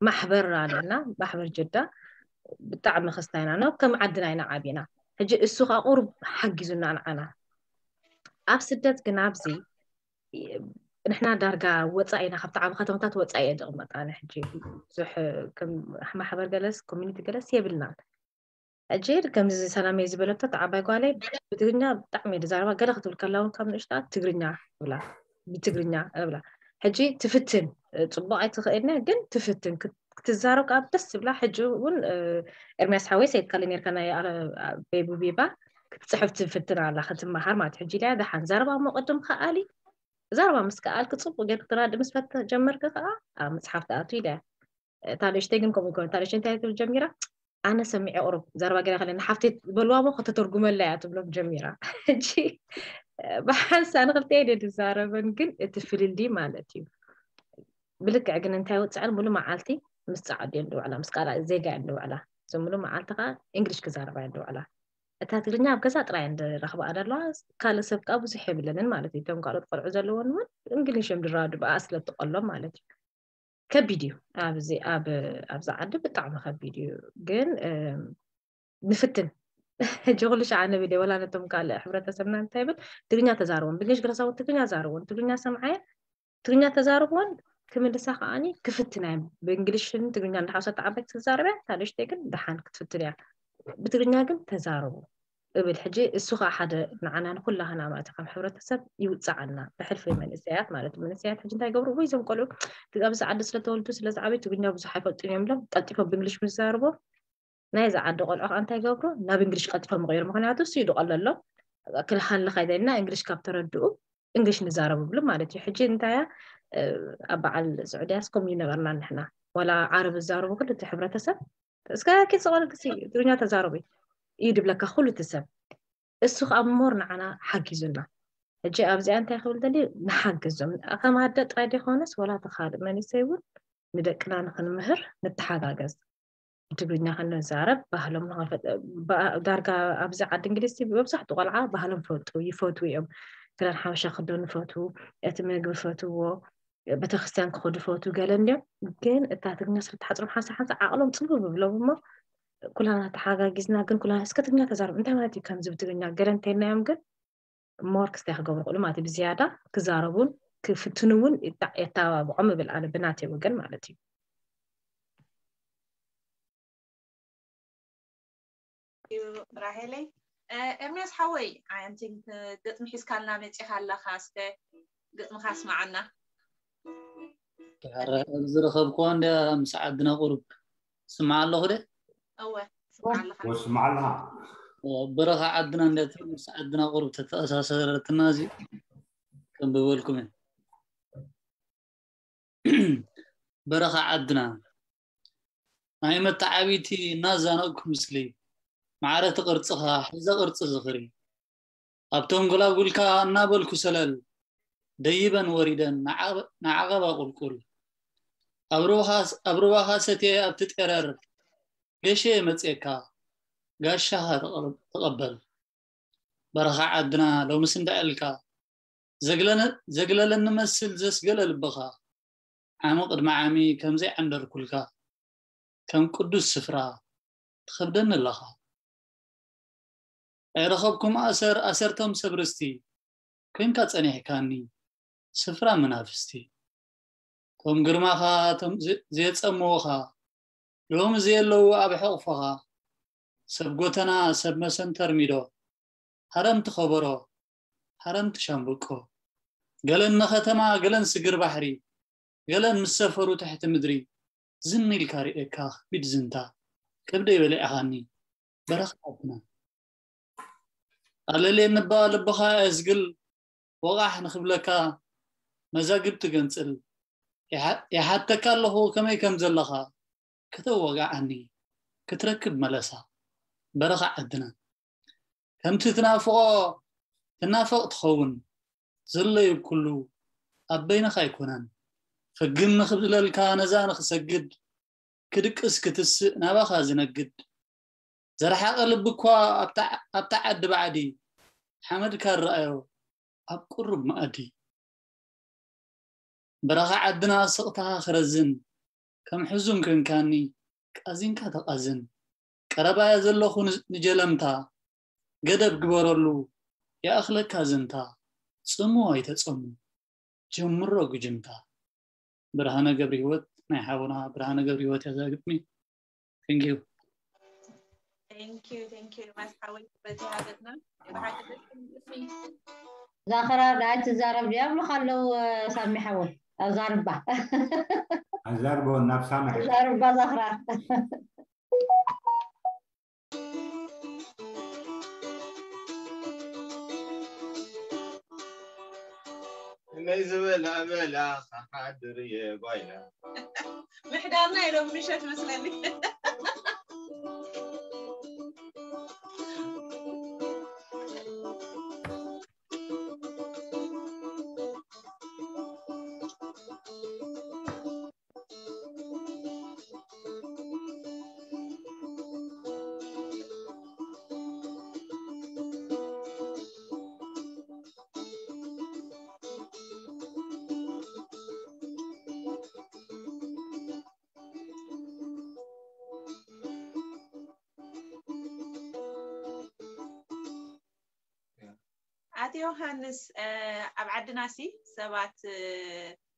ማሕበር ኣለና ማሕበር ጅዳ ብጣዕሚ ክስታይና ነው። ከም ዓድና ኢና ዓቢና። ሕጂ እሱ ከዓ ቁሩብ ሓጊዙና ንዓና። ኣብ ስደት ግን ኣብዚ ንሕና ዳርጋ ወፃኢ ኢና፣ ካብቲ ዓብ ከተማታት ወፃኢ እየ ዝቕመጥ ኣነ። ሕጂ ብዙሕ ከም ማሕበር ገለስ ኮሚኒቲ ገለስ የብልናን። ሕጂ ከምዚ ሰላመይ ዝበለቶ እቲ ዓባይ ጓለይ ብትግርኛ ብጣዕሚ እየ ዝዛረባ። ገለ ክትብል ከላ እውን ካብ ንእሽታ ትግርኛ እብላ፣ ብትግርኛ እብላ። ሕጂ ትፍትን፣ ጽቡቕ ኣይትኽእልነ፣ ግን ትፍትን ክት- ክትዛረብ ካብ ደስ ዝብላ። ሕጂ እውን ኤርሚያስ ሓወይ ሰይድካለ ኔርካ ናይ ቤቡ ቢባ ክትፅሕፍ ትፍትን ኣላ ክትመሃር ማለት። ሕጂ ኢልያ ደሓን ዘረባ እሞ ቅድም ከኣሊ ዘረባ ምስ ከኣልክ ጽቡቅ ጌርክ ትራድእ ምስ ፈት ጀመርክ ከኣ ኣብ መጽሓፍ ትኣቱ ኢለ። እታ ንእሽተይ ግን ከምኡ ይኮነ። እታ ንእሽተይ እንታይ ትብል ጀሚራ? ኣነ ሰሚዐ ቁሩብ ዘረባ ገለ ከለ ንሓፍተይ በልዋ እሞ ከተተርጉመላ እያ ትብሎም ጀሚራ። ሕጂ ብሓንሳ ንክልተ እየ ዝዛረበን ግን እቲ ፍልልይ ማለት እዩ። ብልክዕ ግን እንታይ ውፅዐን ሙሉ መዓልቲ ምስ ጸዓዱ እየን ዝውዕላ፣ ምስ ካልእ ዜጋ እየን ዝውዕላ። እዚ ሙሉ መዓልቲ ከዓ እንግሊሽ ክዛረባ እየን ዝውዕላ። እታ ትግርኛ ኣብ ገዛ ጥራይ እየን ዝረኽባ ኣለዋ። ካልእ ሰብ ከዓ ብዙሕ የብለንን ማለት እዩ። እቶም ካልኦት ቆልዑ ዘለዎን እውን እንግሊሽ እዮም ዝራዱ ብኣ ስለ እትቐሎም ማለት እዩ። ከቢድ እዩ ኣብዚ ኣብ ኣብዚ ዓዲ ብጣዕሚ ከቢድ እዩ። ግን ንፍትን ሕጂ ኩሉ ሻዓ ንብል ወላ ነቶም ካልእ ሕብረተሰብና እንታይ ይብል ትግርኛ ተዛርቦም ብእንግሊሽ ግረሳውን ትግርኛ ዛርቦን ትግርኛ ሰምዓየ ትግርኛ ተዛርቦን ክምልሳ ከዓኒ ክፍትና እዮም። ብእንግሊሽን ትግርኛ እንዳሓወሰ ተዓባይ ትዛረብያ ታደሽተይ ግን ደሓን ክትፍትን እያ። ብትግርኛ ግን ተዛረቡ እብል። ሕጂ እሱ ከዓ ሓደ ንዓና ንኩላህና ማለት ከም ሕብረተሰብ ይውፅዓና ብሕልፊ መንእሰያት ማለት እዩ። መንእሰያት ሕጂ እንታይ ገብሩ ወይ እዞም ቆልዑ ኣብዚ ዓዲ ስለተወልዱ ስለዝዓበዩ ትግርኛ ብዙሕ ኣይፈልጡን እዮም ኢሎም ቀልጢፎም ብእንግሊሽ ምስ ዝዛረቡ ናይ እዚ ዓዲ ቆልዑ ከዓ እንታይ ገብሩ ናብ እንግሊሽ ቀልጢፎም ይቕይሩ። ምክንያቱ እሱ ይድቀሎ ኣሎ ክልሃልኻ ይደልና እንግሊሽ ካብ ተረድኡ እንግሊሽ ንዛረቡ ብሉ ማለት እዩ። ሕጂ እንታይ እያ ኣብ በዓል ስዑድያስ ከምኡ ይነበርና ንሕና ዋላ ዓረብ ዝዛረቡ ኩሉ እቲ ሕብረተሰብ እስከ ኪድ ዝቐረግሲ ትግርኛ ተዛረቡ እዩ ድብለካ ኩሉ እቲ ሰብ። እሱ ከዓ ሞር ንዓና ሓጊዙና። ሕጂ ኣብዚኣ እንታይ ክብል ደልዩ ንሓግዞም ከም ኣደ ጥራይ ዘይኮነስ ዋላ ተኻልእ መንእሰይ እውን ንደቅና ንክንምህር ንተሓጋገዝ። ብትግርኛ ክንዛረብ ባህሎም ንኸፈ- ባ- ዳርጋ ኣብዚ ዓዲ እንግሊዝ መብዛሕትኡ ቆልዓ ባህሎም ፈልጡ ይፈትዉ እዮም። ክዳን ሓበሻ ክደኑ ይፈትዉ፣ እቲ ምግቢ ፈትዎ፣ ቤተክርስትያን ክኸዱ ይፈትዉ ገለ እንዲዮም። ግን እታ ትግርኛ ስለ ትሓፅሮም ሓንሳ ሓንሳ ዓቕሎም ፅብብ ብሎም እሞ ኩላና ተሓጋጊዝና ግን ኩላና እስከ ትግርኛ ተዛረብ እንታይ ማለት እዩ ከምዚ ብትግርኛ ገለ እንተይልናዮም ግን ሞር ክስታይ ክገብሩ ክእሉ ማለት እዩ። ብዝያዳ ክዛረቡን ክፍትኑ እውን ይጣ- የተባብዖም እብል ኣነ ብናተይ ወገን ማለት እዩ። ራሄለይ ኤርሚያስ ሓወይ ኣንቲ ግጥሚ ሒዝካልና መፂኻ ኣለኻ እስከ ግጥምኻ ኣስማዓና። ዝረኸብኩዋ እንደ ምስ ዓድና ቁሩብ ስማዓ ኣለኹ ደ እወ ስማዓ ኣለኻ ወስማዓ ኣለኻ በረኻ ዓድና እንደ ምስ ዓድና ቁሩብ ተተኣሳሰረትና እዚ ከንብበልኩም እየ በረኻ ዓድና ናይ መተዓቢቲ እናዛነቕኩ ምስሊ ማዕረቲ ቅርፅኻ ሕዘ ቅርፂ ዝኽሪ ኣብቶም ጎላጉልካ እናበልኩ ሰለል ደይበን ወሪደን ንዓቐባ ቁልቁል ኣብ ሩባኻ ሰትየ ኣብቲ ጤረር ገሸ መፅየካ ጋሻኻ ተቐበል በረኻ ዓድና ሎምስ እንድዐልካ ዘግለለኒ መስል ዘስገለ ልብኻ ዓሚ ቅድሚ ዓሚ ከምዘይዓንደርኩልካ ከም ቅዱስ ስፍራ ትኸብደኒ ኣለኻ ኣይረኸብኩም ኣሰር ኣሰርቶም ሰብ ርስቲ ኮንካ ጸኒሕካኒ ስፍራ መናፍስቲ ቶም ግርማኻ ዘየጸምዉኻ ሎሚ ዘየለዉ ኣብ ሕቑፎኻ ሰብ ጎተና ሰብ መሰንተር ሚዶ ሃረምቲ ከበሮ ሃረምቲ ሻምብቆ ገለን ንኸተማ ገለን ስግር ባሕሪ ገለን ምስ ሰፈሩ ትሕቲ ምድሪ ዝን ኢልካ ርእየካ ከቢድ ዝንታ ከብደይ በሊዕኻኒ በረኻ ዓድና ኣለልየኒ እባ ልብኻ ኣየስግል ወቓሕ ንኽብለካ መዛግብቲ ገንጽል ይሓተካ ኣለኹ ከመይ ከም ዘለኻ ከተወግዓኒ ክትረክብ መለሳ በረኻ ዓድና ከምቲ ትናፍቖ ትናፈቕ ትኸውን ዘሎ ይብኩሉ ኣብ በይንኻ ኣይኮነን ፍግም ንኽብለልካ ነዛ ንኽሰግድ ክድቅስ ክትስእ ናባኻ ዝነግድ ዘረሓቐ ልቢ እኳ ኣብታ ዓዲ ባዕዲ ሓመድካ ረኣዮ ኣብ ቁሩብ መኣዲ በረኻ ዓድና ስቕታኻ ክረዝን ከም ሕዙን ኮንካኒ ቃዚንካ ተቓዝን ቀረባያ ዘለኹ ንጀለምታ፣ ገደብ ግበረሉ ይኣኽለካ ዝንታ፣ ጽምዋ ኣይተጸሙ፣ ጀምሮ ግጅምታ። ብርሃነ ገብረሂወት፣ ናይ ሓውና ብርሃነ ገብረሂወት እያ እዛ ግጥሚ። Thank you። Thank you, thank you። ማስ ሓወይ በቲ ሃገርና ብሓቂ ደስ ዝብል ግጥሚ። ዛኽራ ዳኣ ትዛረብ ድያ ይብሉኻ ኣለዉ ሳሚ ሓወይ። ኣዛርባ ኣዛርቦ ናብ ሳምዕ ኣዛርባ ዛኽራ ነይ ዝበላ በላ ክሓድር እየ ጓይላ። ምሕዳርና ኢሎም ምሸት መስለኒ። ኣቲ ዮሃንስ ኣብ ዓድናሲ ሰባት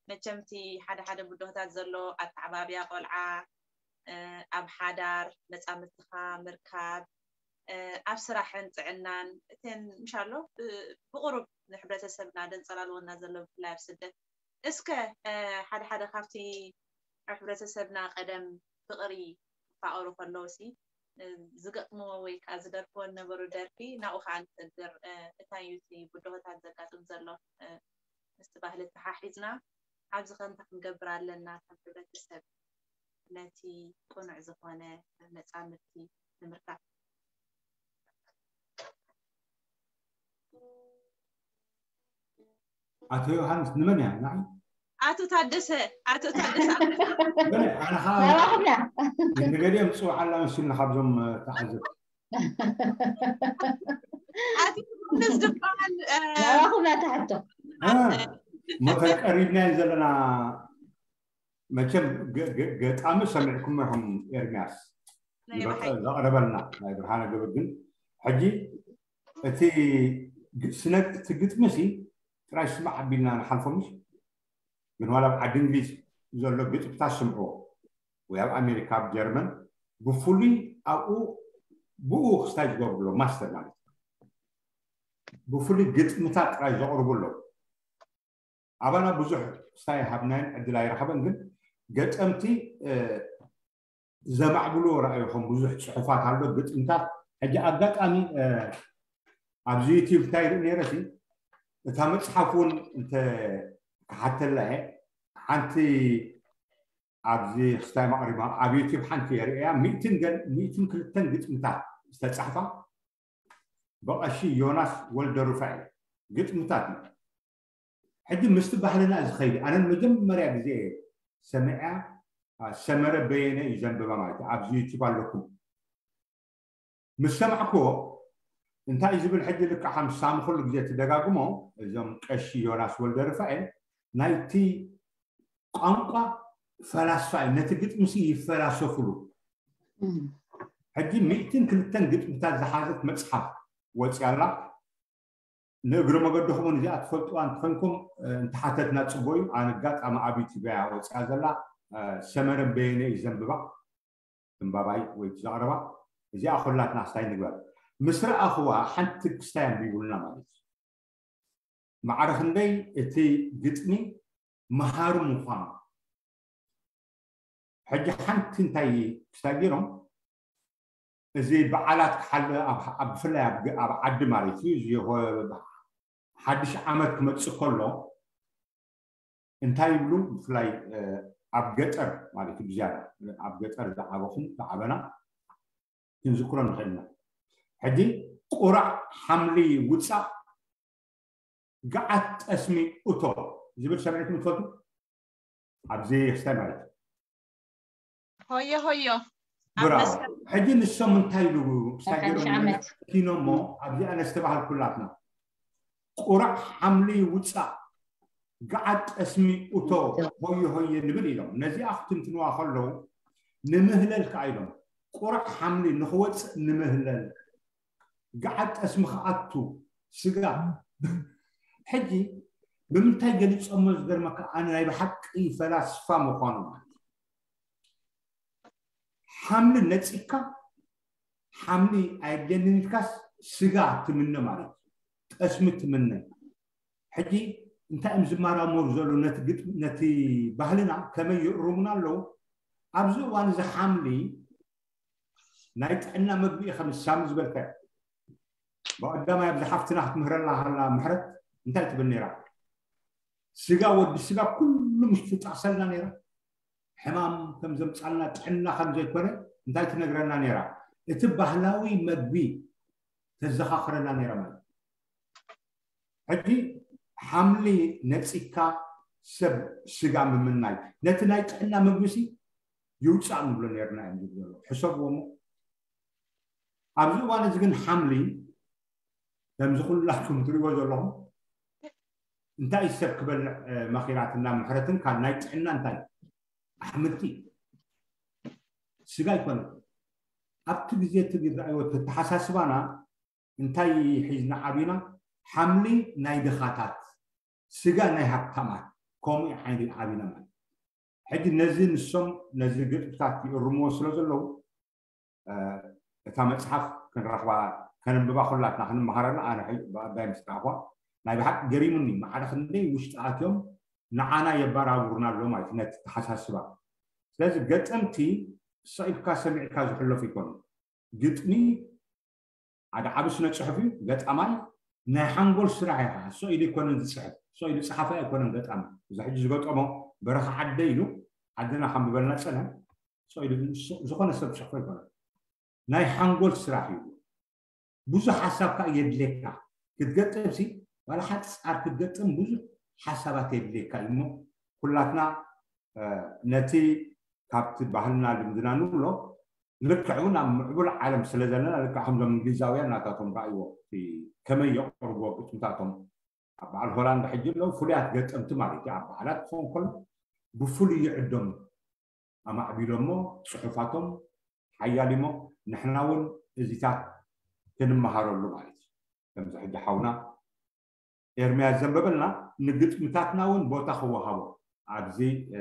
መቸምቲ ሓደ ሓደ ብድሆታት ዘሎ ኣተዓባብያ ቆልዓ ኣብ ሓዳር መፃምድትኻ ምርካብ ኣብ ስራሕን ጥዕናን እተን ምሻሎ ብቁሩብ ንሕብረተሰብና ደንፀላልወና ዘሎ ብፍላይ ኣብ ስደት እስከ ሓደ ሓደ ካብቲ ኣብ ሕብረተሰብና ቀደም ፍቕሪ ክፋቐሩ ከለውሲ ዝገጥምዎ ወይ ከዓ ዝደርፍዎ ዝነበሩ ደርፊ ናብኡ ከዓ ንሰግር። እንታይ እዩ እቲ ብድሆታት ዘጋጥም ዘሎ ምስቲ ባህሊ ተሓሒዝና ኣብዚ ከ እንታይ ክንገብር ኣለና ከም ሕብረተሰብ ነቲ ቅኑዕ ዝኾነ መፃምድቲ ንምርካብ? ኣቶ ዮሃንስ ንመን እያ ንዓይ? ኣቶ ታደሰ ኣቶ ታደሰ በለ ኣነ ከዓ ናባኹም እያ ንገዲኦም ፅውዓ ኣላ መሲልና ካብዞም ተዓዘብ ኣቶ ዮሃንስ ዝበሃል ናባኹም እያ ትሕቶ ሞተር ቀሪብናዮ ዘለና መቸም ገጣሚ ሰሚዕኩም ኢኹም ኤርሚያስ ዘቕረበልና ናይ ብርሃነ ገብር ግን ሕጂ እቲ ስነ እቲ ግጥሚ ሲ ጥራይ ስማዕ ኣቢልና ንሓልፎ ምሽ ግን ዋላ ኣብ ዓዲ እንግሊዝ ዘሎ ግጥምታት ስምዕዎ ወይ ኣብ ኣሜሪካ ኣብ ጀርመን ብፍሉይ ኣብኡ ብኡ ክስታይ ዝገብርሎ ማስተር ማለት ብፍሉይ ግጥምታት ጥራይ ዘቕርቡ ኣለዉ ኣባና ብዙሕ ክስታይ ሃብናይን ዕድል ኣይረኸበን ግን ገጠምቲ ዘማዕብልዎ ረኣዩ ከም ብዙሕ ፅሑፋት ኣሎ ግጥምታት ሕጂ ኣጋጣሚ ኣብዚ ዩቲብ እንታይ ርኢ ነይረ ሲ እታ መፅሓፍ እውን እንተ ክሓተላ እየ ሓንቲ ኣብዚ ክስታይ ማቕሪባ ኣብ ዩቲብ ሓንቲ የርእያ ሚእትን ገል ሚእትን ክልተን ግጥምታት ዝተፃሕፋ ብቐሺ ዮናስ ወልደ ሩፋኤል ግጥምታት እዩ ሕጂ ምስቲ ባህልና እዚ ኸይዲ ኣነ መጀመርያ ግዜ ሰሚዐ ሰመረ በየነ እዩ ዘንብባ ማለት እዩ ኣብዚ ዩቲብ ኣለኩም ምስ ሰማዕክዎ እንታይ ዝብል ሕጂ ልክዓ ምስ ሳሚ ኩሉ ግዜ ትደጋግሞ እዞም ቀሺ ዮናስ ወልደ ርፋኤል ናይቲ ቋንቋ ፈላስፋ እዩ ነቲ ግጥምሲ ይፈላሰፍሉ ሕጂ ሚእትን ክልተን ግጥምታት ዝሓዘት መፅሓፍ ወፅያ ኣላ ንእግሪ መገድኹም እውን እዚኣ ትፈልጥዋ እንተኾይንኩም እንተሓተትና ፅቡቅ እዩ ኣነ ኣጋጣሚ ኣብ ዩቲብ እያ ወፅያ ዘላ ሰመረ በየነ እዩ ዘንብባ ትንባባይ ወይ ዘቕረባ እዚኣ ኩላትና ክስታይ ንግበር ምስ ረኣኽዋ ሓንቲ ክስታይ ኣንቢቡልና ማለት እዩ ማዕረ ክንደይ እቲ ግጥሚ መሃሪ ምዃኑ ሕጂ ሓንቲ እንታይ ክስታይ ገይሮም እዚ በዓላት ክሓል ብፍላይ ኣብ ዓዲ ማለት እዩ እዚ ሓድሽ ዓመት ክመፅእ ከሎ እንታይ ይብሉ ብፍላይ ኣብ ገጠር ማለት እዩ ብዝያዳ ኣብ ገጠር ዝዓበኹም ዝዓበና ክንዝክሮ ንኽእልና ሕጂ ቁራዕ ሓምሊ ውፃእ ገዓት ጠስሚ እቶ ዝብል ሰሚዕኩም ትፈልጡ ኣብዚ ክስታይ ማለት እዩ ሆዮ ሆዮ ብራው ሕጂ ንሶም እንታይ ኢሉ ክሳይሮም ኪኖ እሞ ኣብዚኣ ነስተባሃል ኩላትና ቁራዕ ሓምሊ ውፃእ ገዓት ጠስሚ እቶ ሆየ ሆየ ንብል ኢሎም ነዚኣ ክትንትንዋ ከለዉ ንምህለል ከዓ ኢሎም ቁሩዕ ሓምሊ ንኽወፅእ ንምህለል፣ ገዓት ጠስሚ ክኣቱ፣ ስጋ። ሕጂ ብምንታይ ገሊፆሞ ዝገርመካ፣ ኣነ ናይ ብሓቂ ፈላስፋ ምዃኑ ማለት እዩ። ሓምሊ ነፂካ፣ ሓምሊ ኣየድልየንን ኢልካስ ስጋ ትምነ ማለት እዩ። ጠስሚ ትምነ። ሕጂ እንታይ እዮም ዝመራመሩ ዘለዉ? ነቲ ግጥ- ነቲ ባህልና ከመይ ይእርሙና ኣለዉ? ኣብዚ እዋን እዚ ሓምሊ ናይ ጥዕና መግቢ እዩ፣ ከም ሳሚ ዝበልካዮ። ብቐዳማይ ኣብዚ ሓፍትና ክትምህረና ሃላ ምሕረት እንታይ ትብል ነይራ? ስጋ ወዲ ስጋ ኩሉ ምሽ ትጠቕሰልና ነይራ። ሕማም ከም ዘምጻልና፣ ጥዕና ከም ዘይኮነ እንታይ ትነግረና ነይራ? እቲ ባህላዊ መግቢ ተዘኻኽረና ነይራ ማለት እዩ። ሕጂ ሓምሊ ነፂካ ሰብ ስጋ ምምናይ ነቲ ናይ ጥዕና መግቢ ሲ ይውፃእ ንብሎ ነርና እዮም ዝብሉ ዘለዉ። ሕሰብዎ እሞ ኣብዚ እዋን እዚ ግን ሓምሊ ከምዚ ኩላትኩም ትሪእዎ ዘለኹም እንታይ እዩ ሰብ ክበልዕ፣ እ፣ መኺራትና ምሕረትን ካብ ናይ ጥዕና እንታይ ኣሕምልቲ ስጋ ኣይኮነን። ኣብቲ ግዜ እቲ ዝረኣይዎ ተተሓሳስባና እንታይ ሒዝና ዓቢና? ሓምሊ ናይ ድኻታት፣ ስጋ ናይ ሃብታማት፣ ከምኡ ዓይነት ዓቢና ማለት። ሕጂ ነዚ ንሶም ነዚ ግጥምታት ይእርምዎ ስለ ዘለዉ፣ እ፣ እታ መጽሓፍ ክንረኽባ፣ ከነንብባ፣ ኩላትና ክንመሃረላ፣ ኣነ ሕጂ ብኣባይ ምስ ረኣኽዋ ናይ ብሓቂ ገሪሙኒ። ማዕረ ክንደይ ውሽጢ ኣትዮም ንዓና የባራብሩና ኣሎ ማለት እዩ፣ ነቲ ተሓሳስባ። ስለዚ ገጠምቲ ስቕ ኢልካ ሰሚዕካ ዝሕለፍ ይኮኑ። ግጥሚ ሓደ ዓቢ ስነ ጽሑፍ እዩ። ገጣማይ ናይ ሓንጎል ስራሕ እዩ። ስቕ ኢሉ ኣይኮነን ዝጽሕፍ፣ ስቕ ኢሉ ጸሓፋይ ኣይኮነን ገጣሚ። እዚ ሕጂ ዝገጠሞ በረኻ ዓደይ ኢሉ ዓድና ከንብበልና ጸነ፣ ስቕ ኢሉ ዝኾነ ሰብ ጽሕፎ ኣይኮነን። ናይ ሓንጎል ስራሕ እዩ። ብዙሕ ሓሳብ ከዓ የድልየካ ክትገጥም ሲ፣ ዋላ ሓጻር ክትገጥም ብዙሕ ሓሳባት የድልየካ እዩ። እሞ ኩላትና፣ እ፣ ነቲ ካብቲ ባህልና ልምድና ንብሎ ልክዕ እውን ኣብ ምዕቡል ዓለም ስለ ዘለና፣ ልክዕ ከምዞም እንግሊዛውያን ናታቶም ረኣይዎ፣ እቲ ከመይ የቕርብዎ ግጥምታቶም። ኣብ በዓል ሆላንድ ሕጂ ኣለዉ ፍሉያት ገጠምቲ ማለት እዩ። ኣብ በዓላት ክኸውን ከሎ ብፍሉይ ይዕደሙ። ኣማዕቢሎሞ፣ ጽሑፋቶም ሓያል እሞ፣ ንሕና እውን እዚታት ክንመሃረሉ ማለት እዩ። ከምዚ ሕጂ ሓውና ኤርምያስ ዘንበበልና፣ ንግጥምታትና እውን ቦታ ክወሃቦ ኣብዚ፣ እ፣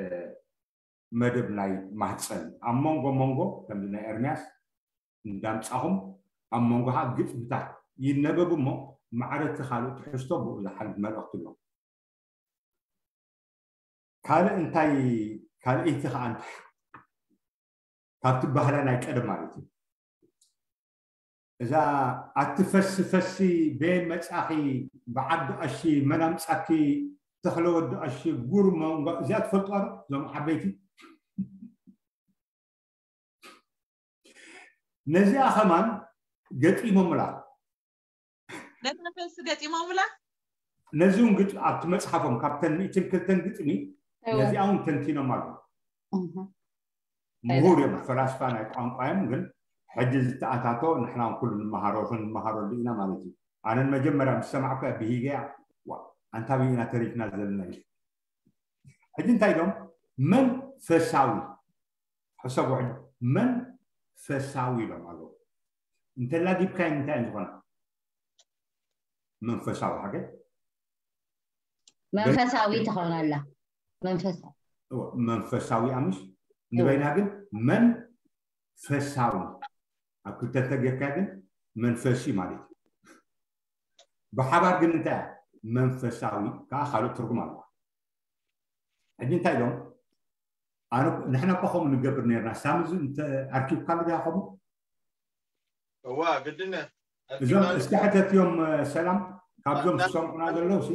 መደብ ናይ ማህጸን ኣብ መንጎ መንጎ ከምዚ ናይ ኤርምያስ እንዳምጻኹም ኣብ መንጎ ከዓ ግጥምታት ይነበብ እሞ ማዕረ እቲ ካልእ ትሕዝቶ ብኡ ዝሓልፍ መልእኽቲ ኣሎ። ካልእ እንታይ፣ ካልኣይቲ ከዓ እንታይ? ካብቲ ባህላ ናይ ቀደም ማለት እዩ። እዛ ኣቲ ፈሲ ፈሲ በየን መጻኺ ብዓዲ ቀሺ መን ኣምጻኪ ተኽለ ወዲ ቀሺ ጉር መንጎ እዚኣ ትፈልጥዋ ዶ? እዞም ዓበይቲ ነዚኣ ከማን ገጢሞምላ። ነታ ፈሲ ገጢሞምላ? ነዚ እውን ግጥ-፣ ኣብቲ መጽሓፎም ካብተን ሚእትን ክልተን ግጥሚ እወ። ነዚኣ እውን ተንቲኖም ኣለዉ። እህ። ምሁር እዮም፣ ፈላስፋ ናይ ቋንቋ እዮም፣ ግን ሕጂ ዝተኣታቶ ንሕና እውን ኩሉ ንመሃሮ፣ ክንመሃረሉ ኢና ማለት እዩ። ኣነ ንመጀመርያ ምስ ሰማዕኩ ብሂገያ፣ "ዋ፣ ኣንታ ኣበይ ኢና ተሪፍና ዘለና?" ኢለ። ሕጂ እንታይ ኢሎም? መንፈሳዊ። ሕሰቡ ሕጂ፣ መንፈሳዊ ኢሎም ኣለዉ። እንተላጊብካዮም እንታይ እዮም ዝኾና? መንፈሳዊ ሓገ? መንፈሳዊ ትኸውን ኣላ። መንፈሳዊ። እወ፣ መንፈሳዊ ኣምሽ። እወ። ንበይና ግን መንፈሳዊ። ኣብ ክልተ እንተጌርካ ግን መንፈሲ ማለት እዩ። ብሓባር ግን እንታይ እያ? መንፈሳዊ ከዓ ካልእ ትርጉም ኣለዋ። ሕጂ እንታይ ኢሎም? ኣነ፣ ንሕና እኮ ከምኡ ንገብር ነርና። ሳሚ፣ እዚ እንተ ኣርኪብካሉ ዲኻ ከምኡ? እዋ፣ ግድነ። እዞም እስኪ ሕተትዮም፣ ሰላም፣ ካብዞም ዝሰምዑና ዘለዉ ሲ፣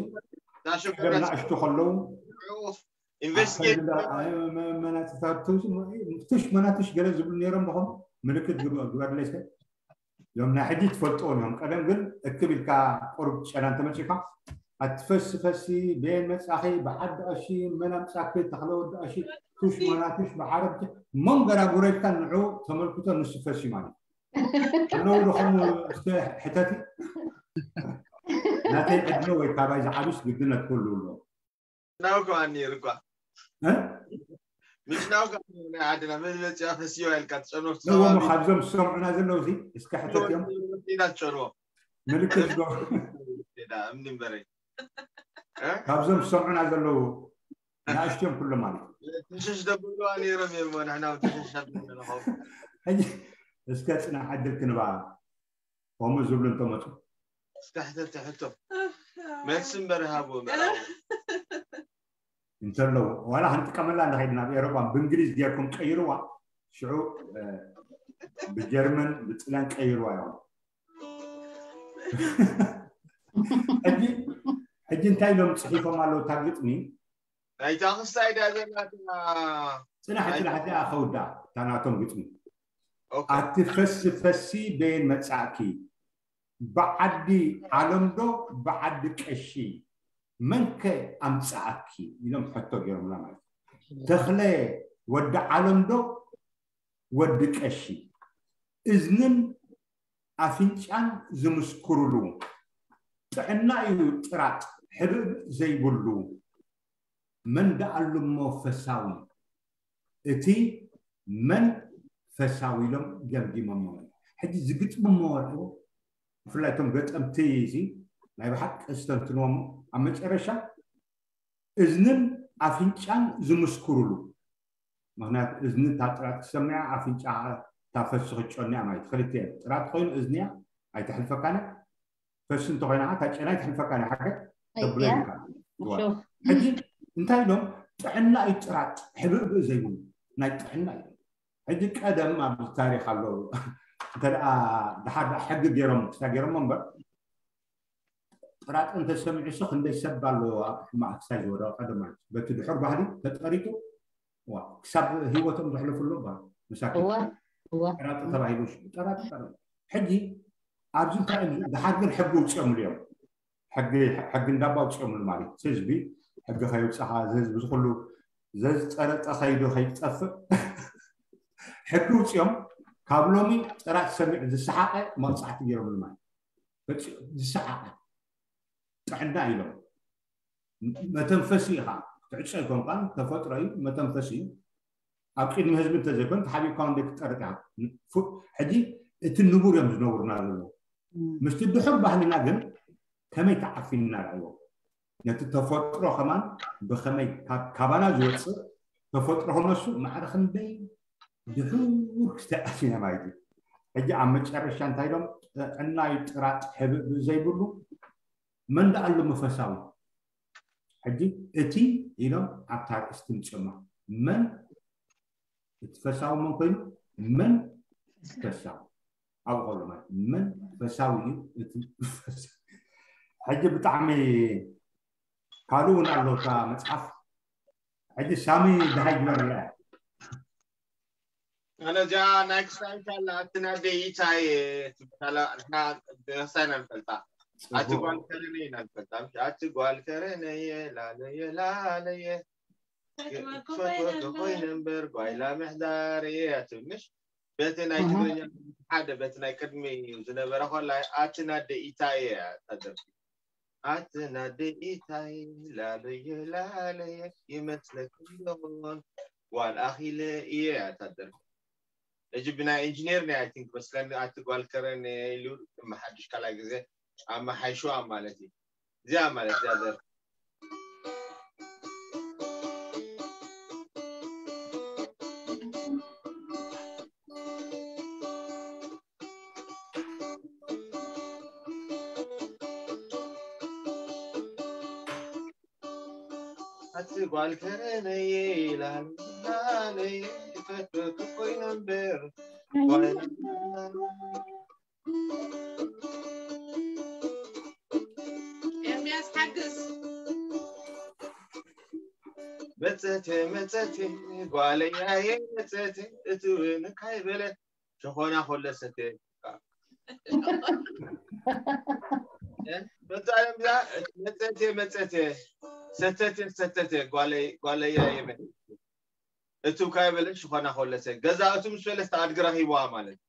ቀደም ናእሽቱ ከለዉ ኢንቨስቲጌት ኣብ ከይዲ እንዳ-፣ ኣይ፣ መ-፣ መናትታቱ፣ ትሽ መናትሽ ገለ ዝብሉ ነይሮም ዶ ኾኑ? ምልክት ግብ-፣ ግበርለይ እስከ። እዞም ናይ ሕጂ ትፈልጥዎም እዮም። ቀደም ግን እክብ ኢልካ ቁሩብ ጨና እንተመጺእካ፣ ኣቲ ፈሲ ፈሲ፣ በየን መጻኺ፣ ብዓዲ ቀሺ፣ መን ኣምጻኪ፣ ተኽለ ወዲ ቀሺ፣ ቱሽ መናትሽ፣ ብዓረብ፣ መንገራጉረ ኢልካ ንዑ ተመልክቶ፣ ንሱ ፈሲ ማለት እዩ። ኣለዉ ዶ ኾኑ እስከ ሕተቲ? ናተይ ዕድመ ወይ ካባይ ዝዓብስ ግድነት ክህሉ ኣለዎ። ናው ከማን ነይሩ እኳ። እ? ምጭናው ካብ ናይ ዓድና መን መፅያ ፈስዮ ኢልካ ትጨንዎ ነዎም ካብዞም ዝሰምዑና ዘለዉ ሲ እስከ ሕተትዮም ኢና ትጨንዎ ምልክት ዝገ ዳ እምኒ እምበረይ ካብዞም ዝሰምዑና ዘለዉ ንኣሽትዮም ኩሎም ማለት እዩ ትሽሽ ደብልዋ ነይሮም እዮም ንሕና እውን ትሽሽ ኣለና ንኸው ሕጂ እስከ ፅናሕ ዕድል ክንባ ከምኡ ዝብሉ እንተመፁ እስከ ሕተቲ ሕቶ መልሲ እምበር ሃብዎ ምዕራቡ እንተለዉ ዋላ ክንጥቀመላ ንኸይድ ናብ ኤሮጳ ብእንግሊዝ ጌርኩም ቀይርዋ ሽዑ ብጀርመን ብጥልያን ቀይርዋ እዮም ሕጂ ሕጂ እንታይ ኢሎም ፅሒፎም ኣለዉ እታ ግጥሚ ናይታ ክስታይ ድያ ዘላትና ፅናሕ ፅናሕ እዚኣ ከውዳ እታ ናቶም ግጥሚ ኦኬ ኣቲ ፈሲ ፈሲ በየን መፃእኪ ብዓዲ ዓለምዶ ብዓዲ ቀሺ መንከ ኣምፃኣኪ ኢሎም ሕቶ ገይሮምና ማለት እዩ። ተኽለ ወዲ ዓለምዶ ወዲ ቀሺ እዝንን ኣፍንጫን ዝምስክሩሉ ጥዕና እዩ ጥራጥ ሕብእብእ ዘይብሉ መን ደኣሉ እሞ ፈሳዊ እቲ መን ፈሳዊ ኢሎም ገምጊሞሞ ሕጂ ዝግጥምሞ ወርሕዎ ብፍላይ እቶም ገጠምቲ እዚ ናይ ብሓቂ ዝተንትንዎም ኣብ መጨረሻ እዝንን ኣፍንጫን ዝምስክሩሉ ምክንያቱ እዝኒ እታ ጥራት ክሰምዕ ኣፍንጫ እታ ፈሲ ክትጨኑ እያ ማለት ክልተ እየን ጥራት ኮይኑ እዝንያ ኣይተሕልፈካን ፈሲ እንተኮይና እታ ጨና ኣይተሕልፈካን ሓቀ ተብሎ ይብልካ ሕጂ እንታይ ኢሎም ጥዕና እዩ ጥራጥ ሕብእብእ ዘይብሉ ናይ ጥዕና እዩ ሕጂ ቀደም ኣብ ታሪክ ኣሎ እንተ ደኣ ድሓር ደኣ ሕጊ ገይሮም ክስታ ገይሮሞ እምበር ጥራጥ እንተሰሚዑ ሱ ክንደይ ሰብ ኣለዎ ኣብ ሕማቅ ክስታይ ዝወደቀ ቀደም ማለት እዩ በቲ ድሑር ባህሊ ተጠሪጡ ዋ ክሳብ ህይወቶም ዘሕለፉ ኣሎ ባ መሳኪን እወ እወ ጥራጥ ተባሂሉ ሽሙ ጥራጥ ጥራጥ ሕጂ ኣብዚ እንታይ እዩ ድሓር ግን ሕጊ ውፅኦምሉ እዮም ሕጊ ሕጊ እንዳባ ውፅኦምሉ ማለት እዩ ህዝቢ ሕጊ ከይውፅኻ እዚ ህዝቢ ዝኩሉ ዘዝፀረፀ ከይዱ ከይጠፍእ ሕጊ ውፅኦም ካብ ሎሚ ጥራጥ ሰሚዑ ዝሰሓቀ መቕፃዕቲ ገይሮምሉ ማለት እዩ ዝሰሓቀ ጥዕና ኢሎም መተንፈሲ ኢኻ ትዕፆ ኣይኮንካን ተፈጥሮ እዩ መተንፈሲ እዩ ኣብ ቅድሚ ህዝቢ እንተዘይኮን ተሓቢእካ እንደ ክትጠርቅ ኢኻ ሕጂ እቲ ንቡር እዮም ዝነብሩና ዘለዉ ምስቲ ድሑር ባህልና ግን ከመይ ተዓፊንና ርኣይዎ ነቲ ተፈጥሮ ከማን ብኸመይ ካባና ዝወፅእ ተፈጥሮ ክነሱ ማዕረ ክንደይ ድሑር ክስተይ ዓፊና ማለት እዩ ሕጂ ኣብ መጨረሻ እንታይ ኢሎም ጥዕናይ ጥራጥ ሕብእ ዘይብሉ መን ደኣሉ መፈሳዊ ሕጂ እቲ ኢሎም ኣብታ ርእስቲ ምፅዮማ መን እቲ ፈሳዊ መን ኮይኑ መን ፈሳዊ ኣብኡ ከሎ ማለት መን ፈሳዊ እዩ እቲ ፈሳዊ ሕጂ ብጣዕሚ ካልእ እውን ኣሎ እታ መፅሓፍ ሕጂ ሳሚ ድሃይ ግበረላ ኣነ እዚኣ ናይ ክስታይ ካላ ኣቲ ናደይ ኢታይ ትበላ ንሕና ቤተክርስትያን ኢና ንፈልጣ ኣቲ ጓል ከረነ ኢና ንፈልጣ ኣቲ ጓል ከረነየ ላለየ ላለየ ፈትወቶ ኮይነ እምበር ጓይላ ምሕዳር እየ እያ ትብል ምሽ በቲ ናይ ትግርኛ ሓደ በቲ ናይ ቅድሚ ዝነበረ ኮላ ኣቲ ናደይ ኢታይ እያ እታ ደርፊ ኣቲ ናደይ ኢታይ ላለየ ላለየ ይመስለክ እንደሆን ጓል ኣኺለ እየ እያ እታ ደርፊ ሕጂ ብናይ ኢንጂነር ናይ ኣይ ቲንክ መስለኒ ኣቲ ጓል ከረን ኢሉ መሓድሽ ካልኣይ ግዜ ኣመሓይሽዋ ማለት እዩ እዚኣ ማለት እዚኣ ዘር ኣቲ ጓል ከረነየ ኢላልናለየ ይፈትወኪ ኮይነ እምበር ኤርሚያስ ሓግዝ መፀቴ መፀቴ ጓለያየ መፀቴ እቲ እውን ካይበለ ሸኾና ኮለሰቴ መፃለም መፀቴ መፀቴ ሰተቴ ሰተቴ ጓለያ የመ እቱ ካይበለ ሽኾና ኮለሰ ገዛ እቱ ምስ በለስ ኣድጊ ረኺብዋ ማለት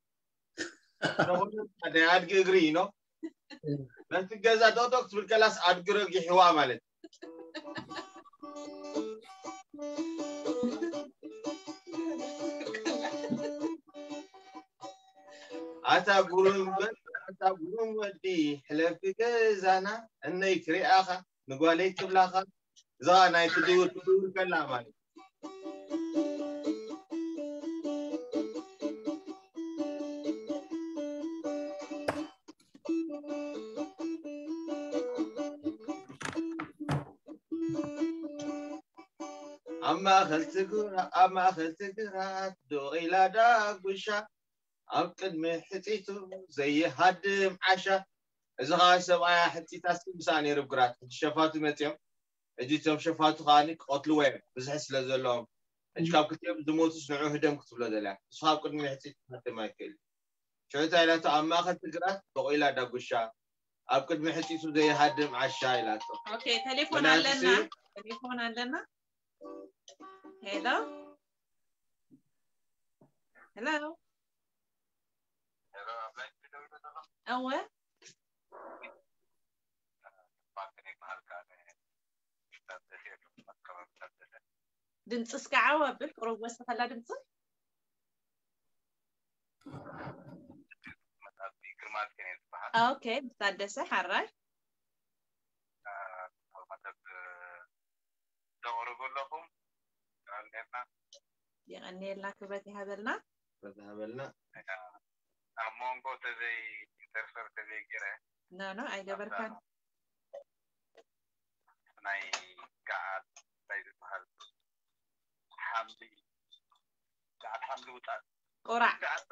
ናይ ኣድጊ እግሪ ኢኖ በቲ ገዛ ዶቅዶቅ ትብል ከላስ ኣድጊ ረጊሕዋ ማለት ኣታ ጉሩም በል ኣታ ጉሩም ወዲ ሕለፊ ገዛና እነይ ክሪኣኻ ንጓለይ ክብላኻ እዛ ናይ ትድውር ትድውር ከላ ማለት ኣብ ማእኸል ትግራ ኣብ ማእኸል ትግራት ዶቕ ኢላ ዳጉሻ ኣብ ቅድሚ ሕፂቱ ዘይሃድም ዓሻ እዚ ከዓ ሰብኣያ ሕፂታት ምሳኣ ነይሩ ግራት ሕጂ ሸፋቱ መፂኦም ሕጂ እቶም ሸፋቱ ከዓ ክቐትልዎ እዮም ብዝሒ ስለ ዘለዎም ሕጂ ካብ ክልቲኦም ዝሞቱስ ንዑ ህደም ክትብሎ ዘላ ንሱ ካብ ቅድሚ ሕፂቱ ሃድም ኣይክእል ሽዑ እንታይ ኢላቶ ኣብ ማእኸል ትግራት ዶቕ ኢላ ዳጉሻ ኣብ ቅድሚ ሕፂቱ ዘይሃድም ዓሻ ኢላቶ ኦኬ ቴሌፎን ኣለና ቴሌፎን ኣለና ሄሎ ሄሎ እወ ድምፂ እስከ ዓው ኣብል ቅሩብ ወስኸላ ድምፂ ኦኬ ብታደሰ ሓራይ ተቕርቡ ኣለኹም ርና የቐንየልና ክብረት ይሃበልና ተሃበልና ኣብ መንጎ ተዘይ ኢንተርፈር ተዘይ ገይረ ኖ ኖ ኣይገበርካን ናይ ገዓት እንታይ ዝበሃል ሓምሊ ገዓት ሓምሊ ውፃእ ቁራዕ ገዓት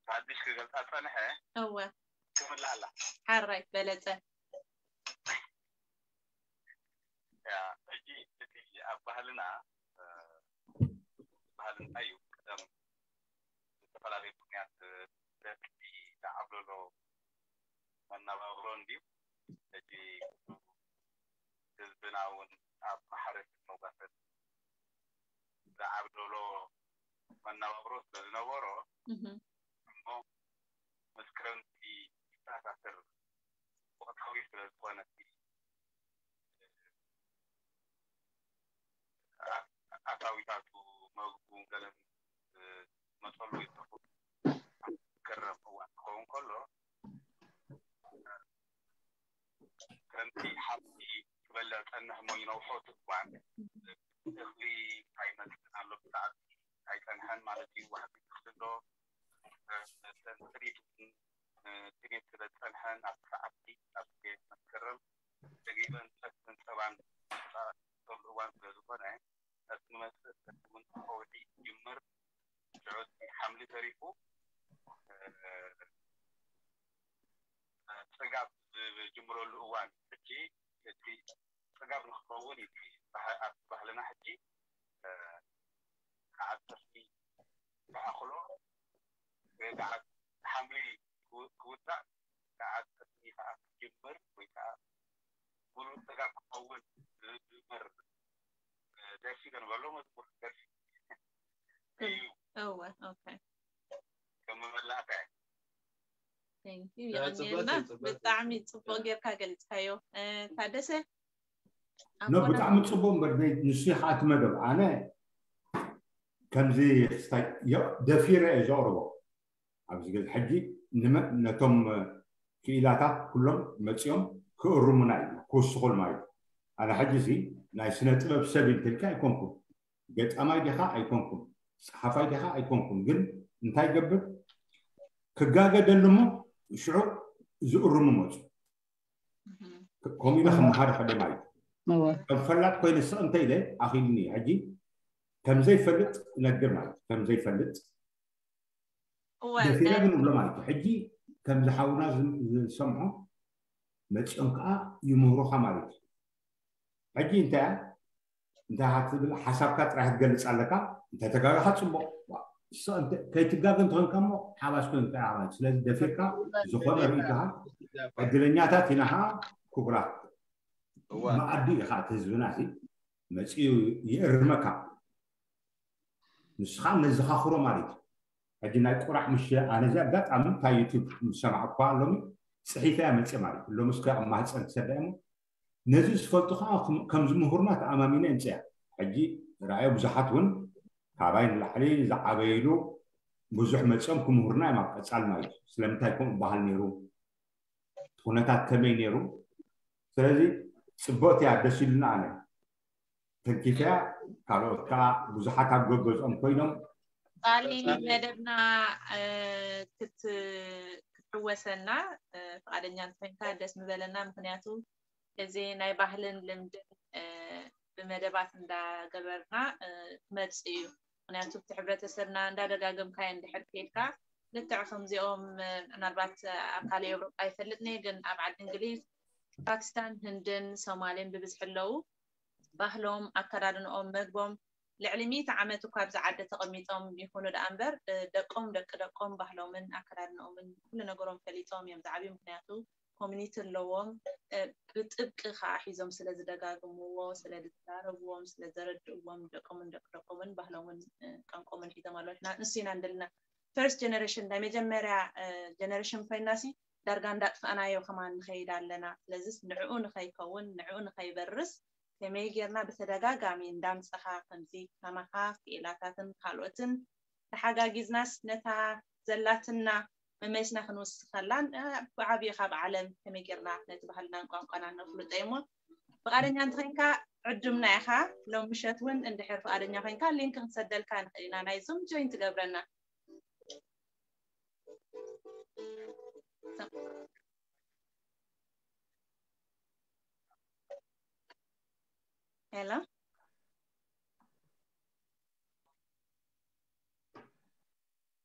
ሓድሽ ክገልፃ ፀንሐ እወ ክምላ ኣላ ሓራይ በለፀ ሕጂ እቲ ኣብ ባህልና ባህልና እዩ ቀደም ዝተፈላለዩ ምክንያት ደቂ ዝዓብለሎ መነባብሮ እንድዩ ሕጂ ህዝብና እውን ኣብ ማሕረስ መጓሰት ዝዓብለሎ መነባብሮ ስለ ዝነበሮ እሞ ምስ ክረምቲ ይተኣሳሰር ወቕታዊ ስለ ዝኾነ ኣታዊታቱ መግቡ ገለን መፀሉ ይጠፉ ከረም እዋን ክኸውን ከሎ ከምቲ ሓብቲ ክበልዕ ፀንሕ ሞ ይነውሖ ትኳን እኽሊ ኣይመፅን ኣሎ ብጣዕሚ ኣይፀንሐን ማለት እዩ ዋሕዲ ክስዶ ጥሪት ጥሪት ስለ ዝፀንሐን ኣብ ሰዓቲ ኣብ መስከረም ዘጊበን ፈትን ፀባን ዝመፃእሉ እዋን ስለ ዝኾነ እቲ ንመፅእ እውን ከውዒ ይጅምር ሽዑ ሓምሊ ተሪፉ ፅጋብ ዝጅምረሉ እዋን ሕጂ እቲ ፅጋብ ንክኸውን እዩ ኣብ ባህልና ሕጂ ከዓት ጠስሚ ዝኣኽሎ ወይ ከዓ ሓምሊ ክውፃእ ከዓት ጠስሚ ከዓ ክጅምር ወይ ከዓ ሙሉእ ፅጋብ ክኸውን ዝጅምር ደርፊ ከንበሎ መዝሙር ደርፊ እዩ እወ ኦኬ ከም መመላእታ Thank you የቐንየልና ብጣዕሚ ፅቡቅ ጌርካ ገሊፅካዮ ታደሰ ኖ ብጣዕሚ ፅቡቅ እምበር ንሱ ከዓ እቲ መደብ ኣነ ከምዚ ክስታይ ደፊረ እየ ዘቕርቦ ኣብዚ ገዛ ሕጂ ነቶም ክኢላታት ኩሎም መፂኦም ክእርሙና እዩ ክውስኹል ማለት ኣነ ሕጂ እዚ ናይ ስነ ጥበብ ሰብ እንትልካ ኣይኮንኩም ገጣማይ ዲኻ ኣይኮንኩም ፀሓፋይ ዲኻ ኣይኮንኩም ግን እንታይ ገብር ክጋገደሉ እሞ ሽዑ ዝእርሙ መፁ ከምኡ ኢለ ክመሃር ከደ ማለት ከም ፈላጥ ኮይነ ስቕ እንተ ኢለ ኣኺልኒ ሕጂ ከምዘይፈልጥ እነግር ማለት ከምዘይፈልጥ ደፊረ ግን እብሎ ማለት እዩ ሕጂ ከምዚ ሓውና ዝሰምዖ መፂኦም ከዓ ይምህሩኻ ማለት እዩ ሕጂ እንታይ እንታይ ትብል ሓሳብካ ጥራይ ክትገልፅ ኣለካ እንተተጋገኻ ፅቡቅ ከይትጋገ እንተኮንካ ሞ ሓባስ ኮይንካ ኢኻ ማለት ስለዚ ደፊርካ ዝኾነ ርእይቶኻ ዕድለኛታት ኢና ከዓ ክቡራት መኣዲ ኢኻ እቲ ህዝብና መፅኡ ይእርመካ ንስኻ ነዘኻኽሮ ማለት እዩ ሕጂ ናይ ቁራዕ ምሽ ኣነ እዚ ኣጋጣሚ እታ ዩቱብ ዝሰማዕኳ ሎሚ ፅሒፈያ መፅእ ማለት እዩ ሎሚ እስከ ኣብ ማህፀን ክሰዳ እሞ ነዚ ዝፈልጡ ከዓ ከም ዝምሁርና ተኣማሚነ እምፅያ ሕጂ ራእዮ ብዙሓት እውን ካባይ ንላዕሊ ዝዓበይሉ ብዙሕ መፅኦም ክምህሩና እዮም ኣብ ቀፃል ማለት እዩ። ስለምንታይ ከምኡ በሃል ነይሩ? እቲ ኩነታት ከመይ ነይሩ? ስለዚ ፅብቕቲ እያ፣ ደስ ኢሉና። ኣነ ተንኪፈያ፣ ካልኦት ከዓ ብዙሓት ኣብ ገገዝኦም ኮይኖም ቃሊ መደብና ክትሕወሰና ፍቃደኛ እንተኮንካ ደስ ምበለና። ምክንያቱ እዚ ናይ ባህልን ልምድን ብመደባት እንዳገበርና ክመፅእ እዩ። ምክንያቱ እቲ ሕብረተሰብና እንዳደጋገምካዮ እንድሕር ከይድካ ልክዕ ከምዚኦም ምናልባት ኣብ ካልእ ኤውሮጳ ይፈልጥኒ ግን ኣብ ዓዲ እንግሊዝ ፓኪስታን ህንድን ሶማሌን ብብዝሒ ኣለዉ። ባህሎም ኣከዳድንኦም መግቦም ልዕሊ ሚእቲ ዓመት እኳ ኣብዚ ዓዲ ተቐሚጦም ይኹኑ ደኣ እምበር ደቆም ደቂ ደቆም ባህሎምን ኣከዳድንኦምን ኩሉ ነገሮም ፈሊጦም እዮም ዝዓብዩ። ምክንያቱ ኮሚኒቲ ኣለዎም ብጥብቂ ከዓ ሒዞም ስለ ዝደጋግምዎ ስለ ዝዛረብዎም ስለ ዘረድእዎም ደቆምን ደቂ ደቆምን ባህሎምን ቋንቆምን ሒዞም ኣለዉ። ንሱ ኢና እንደልና ፈርስት ጀነሬሽን ናይ መጀመርያ ጀነሬሽን ኮይና ሲ ዳርጋ እንዳጥፋእናዮ ከማን ንኸይድ ኣለና። ስለዚስ ንዕኡ ንኸይከውን ንዕኡ ንኸይበርስ ከመይ ጌርና ብተደጋጋሚ እንዳምፀኻ ከምዚ ከማኻ ክኢላታትን ካልኦትን ተሓጋጊዝናስ ነታ ዘላትና መመሊስና ክንውስኸላን ብዓብዩ ካብ ዓለም ከመይ ጌርና ነቲ ባህልናን ቋንቋናን ነፍልጦ እሞ ፍቃደኛ እንተኮይንካ ዕዱምና ኢኻ። ሎም ምሸት እውን እንድሕር ፍቃደኛ ኮይንካ ሊንክ ክንሰደልካ ንኽእል ኢና ናይ ዙም ጆይን ትገብረና። ሄሎ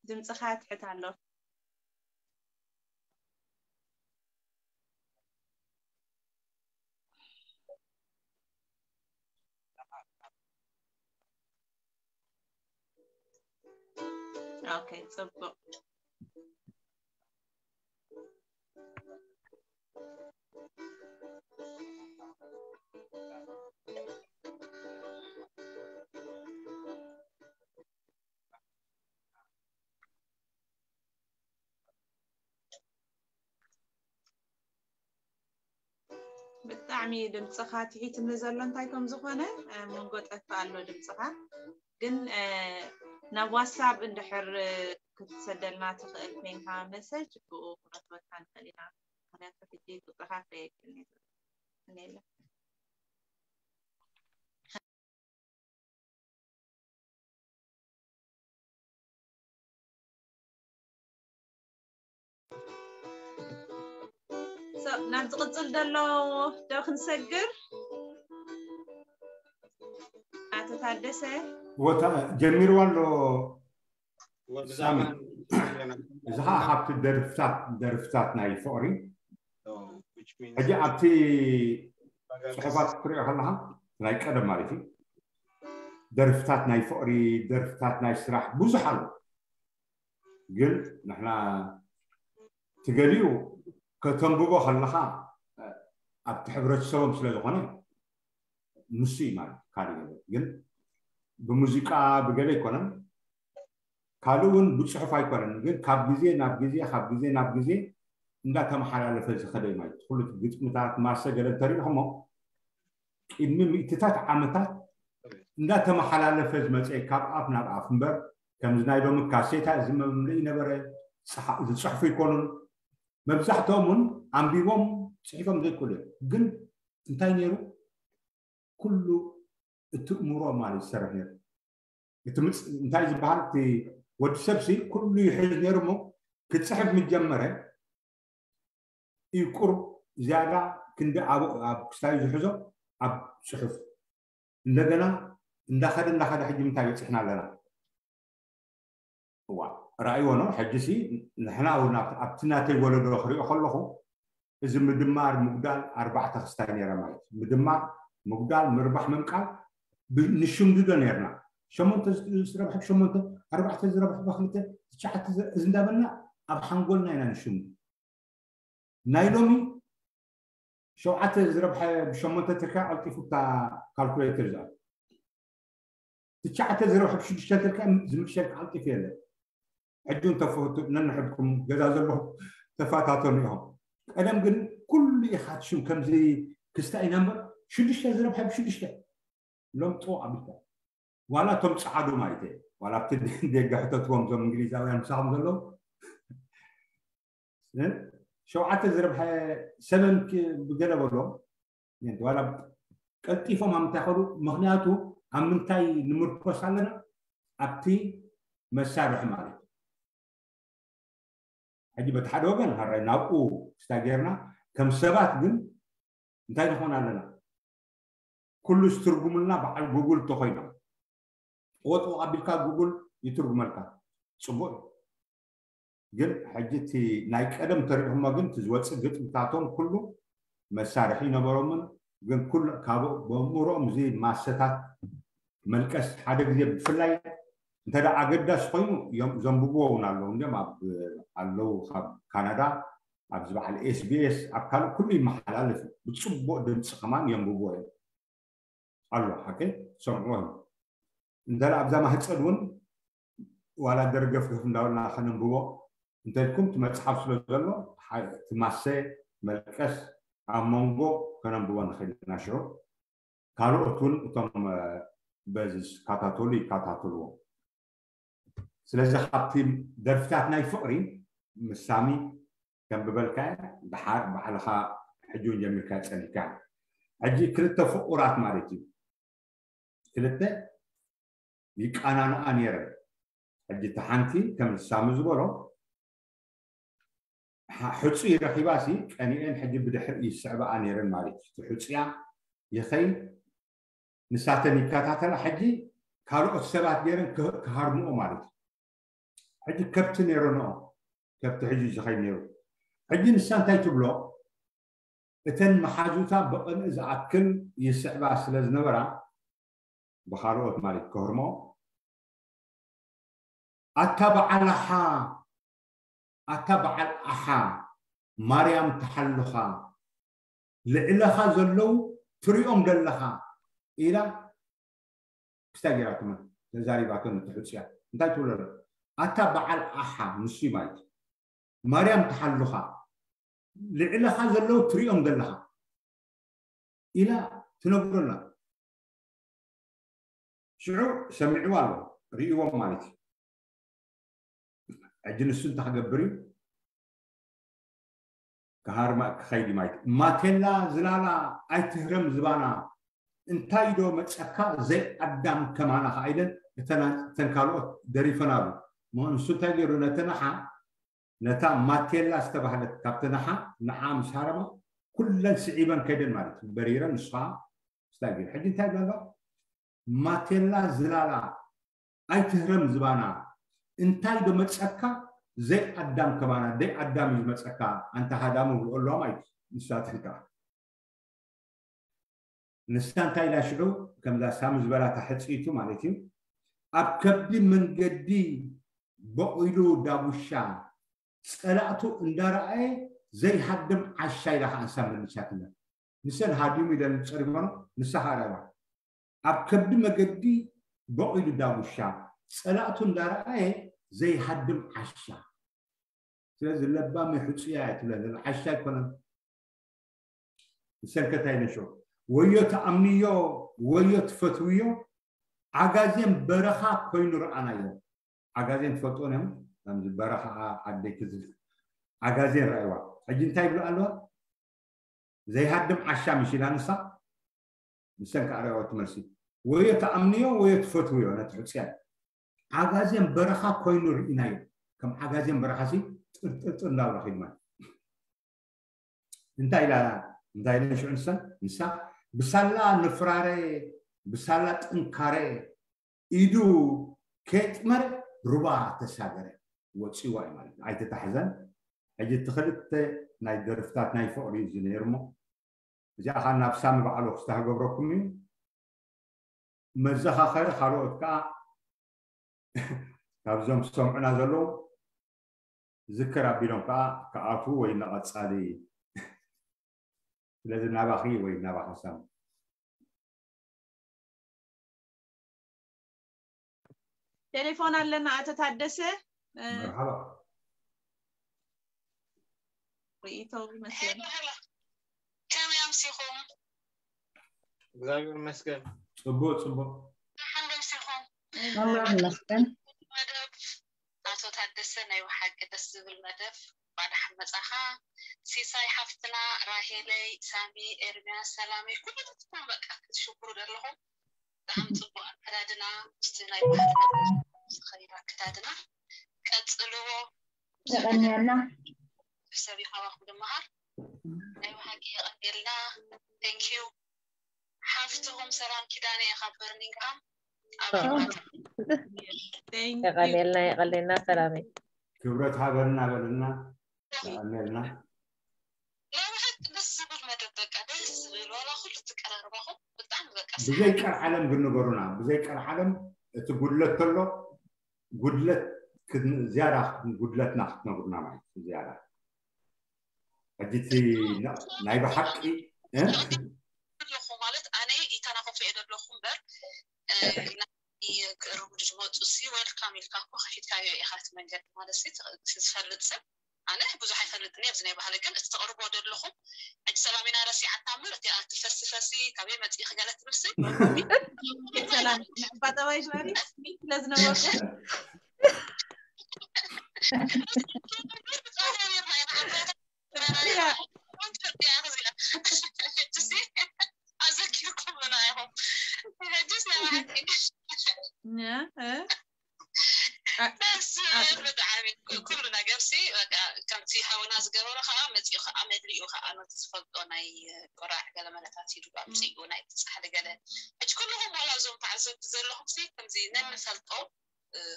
ድምፅኻ ትሕት ኣሎ። ኦኬ ፅቡቅ። ብጣዕሚ ድምፅኻ ትሒትኒ ዘሎ እንታይ ከም ዝኾነ መንጎ ጠፍእ ኣሎ ድምፅኻ ግን ናብ ዋትሳፕ እንድሕር ክትሰደልና ትኽእል ኮይንካ መሰጅ ብኡ ክረክበካ ንኽእል ኢና። ምክንያቱ ሕጂ ቁፅርኻ ከየክልኒ ናብ ዝቕፅል ዘሎ ዶ ክንሰግር? ኣቶ ታደሰ ወታ ጀሚርዋ ኣሎ። ሳሚ እዚ ከዓ ካብቲ ደርፍታት ደርፍታት ናይ ፍቕሪ ሕጂ ኣብቲ ፅሑፋት ክትሪኦ ከለካ ናይ ቀደም ማለት እዩ ደርፍታት ናይ ፍቕሪ ደርፍታት ናይ ስራሕ ብዙሕ ኣሎ። ግን ንሕና ትገሊኡ ከተንብቦ ከለካ ኣብቲ ሕብረተሰቦም ስለ ዝኾነ ንሱ እዩ ማለት ካልእ ገለ ግን ብሙዚቃ ብገለ ኣይኮነን። ካልእ እውን ብፅሑፍ ኣይኮነን ግን ካብ ግዜ ናብ ግዜ ካብ ግዜ ናብ ግዜ እንዳተመሓላለፈ ዝኸደ እዩ ማለት ኩሉ ግጥምታት ማሰ ገለ እንተሪኢኹሞ ቅድሚ ሚእትታት ዓመታት እንዳተመሓላለፈ ዝመፀ ካብ ኣፍ ናብ ኣፍ እምበር ከምዚ ናይ ሎሚ ካሴታ እዚ መምልኢ ነበረ ዝፅሕፉ ይኮኑን መብዛሕትኦም እውን ኣንቢቦም ፅሒፎም ዘይክእሉ እዮም ግን እንታይ ነይሩ ኩሉ እቲ እምሮ ማለት ዝሰርሕ ነይሩ እቲ ምፅ እንታይ ዝበሃል እቲ ወዲ ሰብሲ ኩሉ ይሕዝ ነይሩ እሞ ክፅሕፍ ምጀመረ እዩ ቁርብ ዝያዳ ክንዲ ኣብ ኣብ ክስታዩ ዝሕዞ ኣብ ፅሑፍ እንደገና እንዳኸደ እንዳኸደ ሕጂ ምንታይ በፂሕና ኣለና እዋ ራእይዎ ነው ሕጂ ሲ ንሕና እውን ኣብቲ ናተይ ወለዶ ክሪኦ ከለኹ እዚ ምድማር ምጉዳል ኣርባዕተ ክስታይ ነይራ ማለት እዩ ምድማር ምጉዳል ምርባሕ ምምቃል ንሽምድዶ ነርና ሸሞንተ ዝረብሐ ብሸሞንተ ኣርባዕተ ዝረብሐ ብክልተ ትሽዓተ እዚ እንዳበልና ኣብ ሓንጎልና ኢና ንሽምዱ ናይ ሎሚ ሸውዓተ ዝረብሐ ብሸሞንተ ትርካ ቀልጢፉ እታ ካልኩሌተር ዝኣ ትሽዓተ ዝረብሐ ብሽዱሽተ ትርካ ዝምልሸልካ ቀልጢፉ የለን ሕጂ እውን ተፈቱ ነንሕድኩም ገዛ ዘለኹም ተፋታተኑ ኢኹም ቀደም ግን ኩሉ ኢኻ ትሽም ከምዚ ክስታ ኢና እምበር ሽዱሽተ ዝረብሐ ብሽዱሽተ ሎም ጥቡቅ ኣቢልካ ዋላ እቶም ፃዓዱ ማለት እየ ዋላ ኣብቲ ደገ ሕተትዎም እዞም እንግሊዛውያን ምሳኹም ዘለዉ እ? ሸውዓተ ዝረብሐ ሰበን ክ- ብገለ በሎ ዋላ ቀልጢፎም ኣብ ምንታይ ከዱ? ምክንያቱ ኣብ ምንታይ ንምርኮስ ኣለና? ኣብቲ መሳርሒ ማለት እዩ። ሕጂ በቲ ሓደ ወገን ሃራይ ናብኡ ክስታ ጌርና ከም ሰባት ግን እንታይ ንኾን ኣለና? ኩሉ ዝትርጉምልና በዓል ጉጉል ተኾይኖም ወጥወቕ ኣቢልካ ጉጉል ይትርጉመልካ። ፅቡቅ እዩ። ግን ሕጂ እቲ ናይ ቀደም ተሪእኹሞ ግን እቲ ዝወፅእ ግጥምታቶም ኩሉ መሳርሒ ይነበሮምን ግን ኩሉ ካብ በእምሮኦም እዚ ማሰታት መልቀስ ሓደ ግዜ ብፍላይ እንተ ደኣ ኣገዳሲ ኮይኑ እዮም ዘንብብዎ እውን ኣለዉ እንዲም ኣብ ኣለዉ ካብ ካናዳ ኣብዚ በዓል ኤስቢኤስ ኣብ ካልእ ኩሉ ይመሓላለፍ እዩ ብፅቡቅ ድምፂ ከማን የንብብዎ እዮም ኣሎ ሓቂ ሰምዕዎ እዮም እንተ ኣብዛ ማህፀን እውን ዋላ ደርገፍገፍ እንዳበልና ከነንብቦ እንተልኩም እቲ መፅሓፍ ስለ ዘሎ ትማሰ መልቀስ ኣብ መንጎ ከነንብቦ ንኽእል ኢና ሽዑ ካልኦት እውን እቶም በዚ ዝከታተሉ ይከታተልዎ ስለዚ ካብቲ ደርፍታት ናይ ፍቕሪ ምስ ሳሚ ከም ብበልካ ድሓር ባዕልኻ ሕጂ እውን ጀሚርካ ፀኒካ ሕጂ ክልተ ፍቑራት ማለት እዩ ክልተ ይቃናንኣ ነይረን ሕጂ እቲ ሓንቲ ከም ሳሚ ዝበሎ ሕፁይ ረኪባ ሲ ቀኒኤን ሕጂ ብድሕር ይስዕብኣ ነይረን ማለት እዩ እቲ ሕፁያ ይኸይድ ንሳተን ይከታተላ ሕጂ ካልኦት ሰባት ገይረን ክሃርምኦ ማለት እዩ ሕጂ ከብቲ ነይረንኦ ከብቲ ሕጂ ዝኸይድ ነይሩ ሕጂ ንሳ እንታይ ትብሎ እተን መሓዙታ ብቕንኢ ዝኣክል ይስዕባ ስለ ዝነበራ ብኻልኦት ማለት ክህርሞ ኣታ በዓል ኣሓ ኣታ በዓል ኣሓ ማርያም ተሓልኻ ልዕለኻ ዘለዉ ትሪኦም ደለኻ ኢላ ክስታይ ገይራትመን ተዛሪባቶ ንትሕፅያ እንታይ ትብሎ ኣታ በዓል ኣሓ ንሱ ማለት ማርያም ተሓልኻ ልዕለኻ ዘለዉ ትሪኦም ዘለኻ ኢላ ትነግሮ ኣላ ሽዑ ሰሚዕዋ ኣሎ ርእይዎም ማለት እዩ ሕጂ ንሱ እንታይ ክገብር እዩ ክሃርማ ክኸይድ ማለት ማቴላ ዝላላ ኣይትህረም ዝባና እንታይ ዶ መፀካ ዘይ ኣዳም ከማና ከዓይደን እተን ካልኦት ደሪፈናሉ ንሱ እንታይ ገይሩ ነተናሓ ነታ ማቴላ ዝተባህለት ካብቲ ንሓ ንዓ ምስ ሃረማ ኩለን ስዒበን ከይደን ማለት እዩ በሪረን ንሱ ከዓ ስታይ ገይሩ ሕጂ እንታይ ይብላ ኣሎ ማቴላ ዝላላ ኣይትህረም ዝባና እንታይ ዶ መፀካ ዘይ ኣዳም ከማና ደይ ኣዳም እዩ ዝመፀካ ኣንታ ሃዳሙ ብልኦ ኣለዋ ማለት ንሳተን ከዓ ንሳ እንታይ ኢላ ሽዑ ከምዛ ሳሚ ዝበላታ ሕፅይቱ ማለት እዩ ኣብ ከብዲ መንገዲ በቂሉ ዳጉሻ ፀላእቱ እንዳረኣየ ዘይሃድም ዓሻ ኢላ ከዓ ንሳ መሊሳትለን ንሰን ሃዲሙ ኢለን ዝፀሪጎኖ ንሳ ከዓ ረባ ኣብ ከብዲ መገዲ በቂሉ ዳጉሻ ፀላእቱ እንዳረኣየ ዘይሃድም ዓሻ ስለዚ ለባም ሕፁያ እያ ትብለ ዘላ ዓሻ ኣይኮነን ንሰንከታይ ነሾ ወዮ ተኣምንዮ ወዮ ትፈትውዮ ዓጋዜን በረኻ ኮይኑ ረኣናዮ ዓጋዜን ትፈልጥዎ ነም ከምዚ በረኻ ዓደይ ክዝል ዓጋዜን ረኣይዋ ሕጂ እንታይ ይብሉ ኣለዋ ዘይሃድም ዓሻ ምሽ ኢላ ንሳ ንሰን ከዓ ረኣይዋ ትመልሲ ወዮ ተኣምንዮ ወዮ ትፈትውዮ ነቲ ሕፅያ ዓጋዜን በረኻ ኮይኑ ርኢናዮ ከም ዓጋዜን በረኻ ሲ ጥርጥርጥር እንዳብላ ኺድማ እንታይ ኢላ እንታይ ኢለን ሽዑ ንሰን ንሳ ብሳላ ንፍራረ ብሳላ ጥንካረ ኢዱ ከየጥመረ ሩባ ተሳገረ ወፂዋ እዩ ማለት እዩ ኣይተታሕዘን ሕጂ እቲ ክልተ ናይ ደርፍታት ናይ ፍቕሪ እዩ ነይሩ እሞ እዚኣ ከዓ ናብ ሳሚ በዓሉ ክስታ ክገብረኩም እዩ መዘኻኸሪ ካልኦት ከዓ ካብዞም ዝሰምዑና ዘለዉ ዝክር ኣቢሎም ከዓ ክኣትዉ ወይ ንቐፃሊ ስለዚ ናባኺ ወይ ናባኻ ሳሚ ቴሌፎን ኣለና ኣቶ ታደሰ መርሓባ ርእይቶ ይመስለኒ ከመይ ኣምሲኹም እግዚኣብሔር ይመስገን ፅቡቅ ፅቡቅ ደሓን ዶ ኣምሲኹም ኣምላኽ ይመስገን። መደብ ኣቶ ታደሰ ናይ ብሓቂ ደስ ዝብል መደብ። ባድሓን መጻኻ። ሲሳይ ሓፍትና፣ ራሄለይ፣ ሳሚ፣ ኤርሚያስ፣ ሰላመይ፣ ኩሉኹም በቃ ክትሽኩሩ ዘለኹም። ብጣዕሚ ጽቡቅ ኣከዳድና፣ ምስቲ ናይ ባህልና ዝኸይድ ኣከዳድና ቀጽልዎ። የቐንየልና። ሰብ ይሃባኹም ድመሃር። ናይ ብሓቂ የቐንየልና። Thank you። ሓፍትኹም ሰላም ኪዳነ እየ ካብ በርሚንግሃም። የቐንየልና። የቐንየልና ሰላመይ። ክብረት ሃበልና በልና። የቐንየልና። ናይ ብሓቂ ደስ ዝብል መደብ፣ በቃ ደስ ዝብል፣ ዋላ ኩሉ ትቀራርባኹም ብጣዕሚ በቃ ብዘይ ቀልዓለም ግን ንገሩና። ብዘይ ቀልዓለም እቲ ጉድለት ተሎ ጉድለት ዝያዳ ጉድለትና ክትነግሩና ማለት እዩ። ዝያዳ ሕጂ እቲ ናይ ብሓቂ ኣለኹ ማለት ኣነ ይተናኸፎ እየ ዘለኹ እምበር ክእርሙ ዝመፁ ሲ welcome ኢልካ እኮ ከፊትካዮ ኢኻ እቲ መንገዲ ማለት ሲ ዝፈልጥ ሰብ ኣነ ብዙሕ ኣይፈልጥን እየ ኣብዚ ናይ ባህሊ ግን እቲ ተቕርቦ ዘለኹም ሕጂ ሰላሚና ረሲዓታ እምበር እቲኣ ትፈሲ ፈሲ ካበይ መፂእኺ ገለ ትብል ሲ ሰላም ባጠባይ ሽማሪ ስለ ዝነበርኩ ብጣዕሚ ኩሉ ነገር ሲ በቃ ከምቲ ሃውና ዝገበሮ ከዓ መፂኡ ከዓ መድሊኡ ከዓ ነቲ ዝፈልጦ ናይ ቆራዕ ገለመለታት ኢሉ ኣምፅኡ ናይ ፃሕሊ ገለ ሕጂ ኩልኹም ዋላ እዞም ተዓዘብቲ ዘለኹም ሲ ከምዚ ነንፈልጦ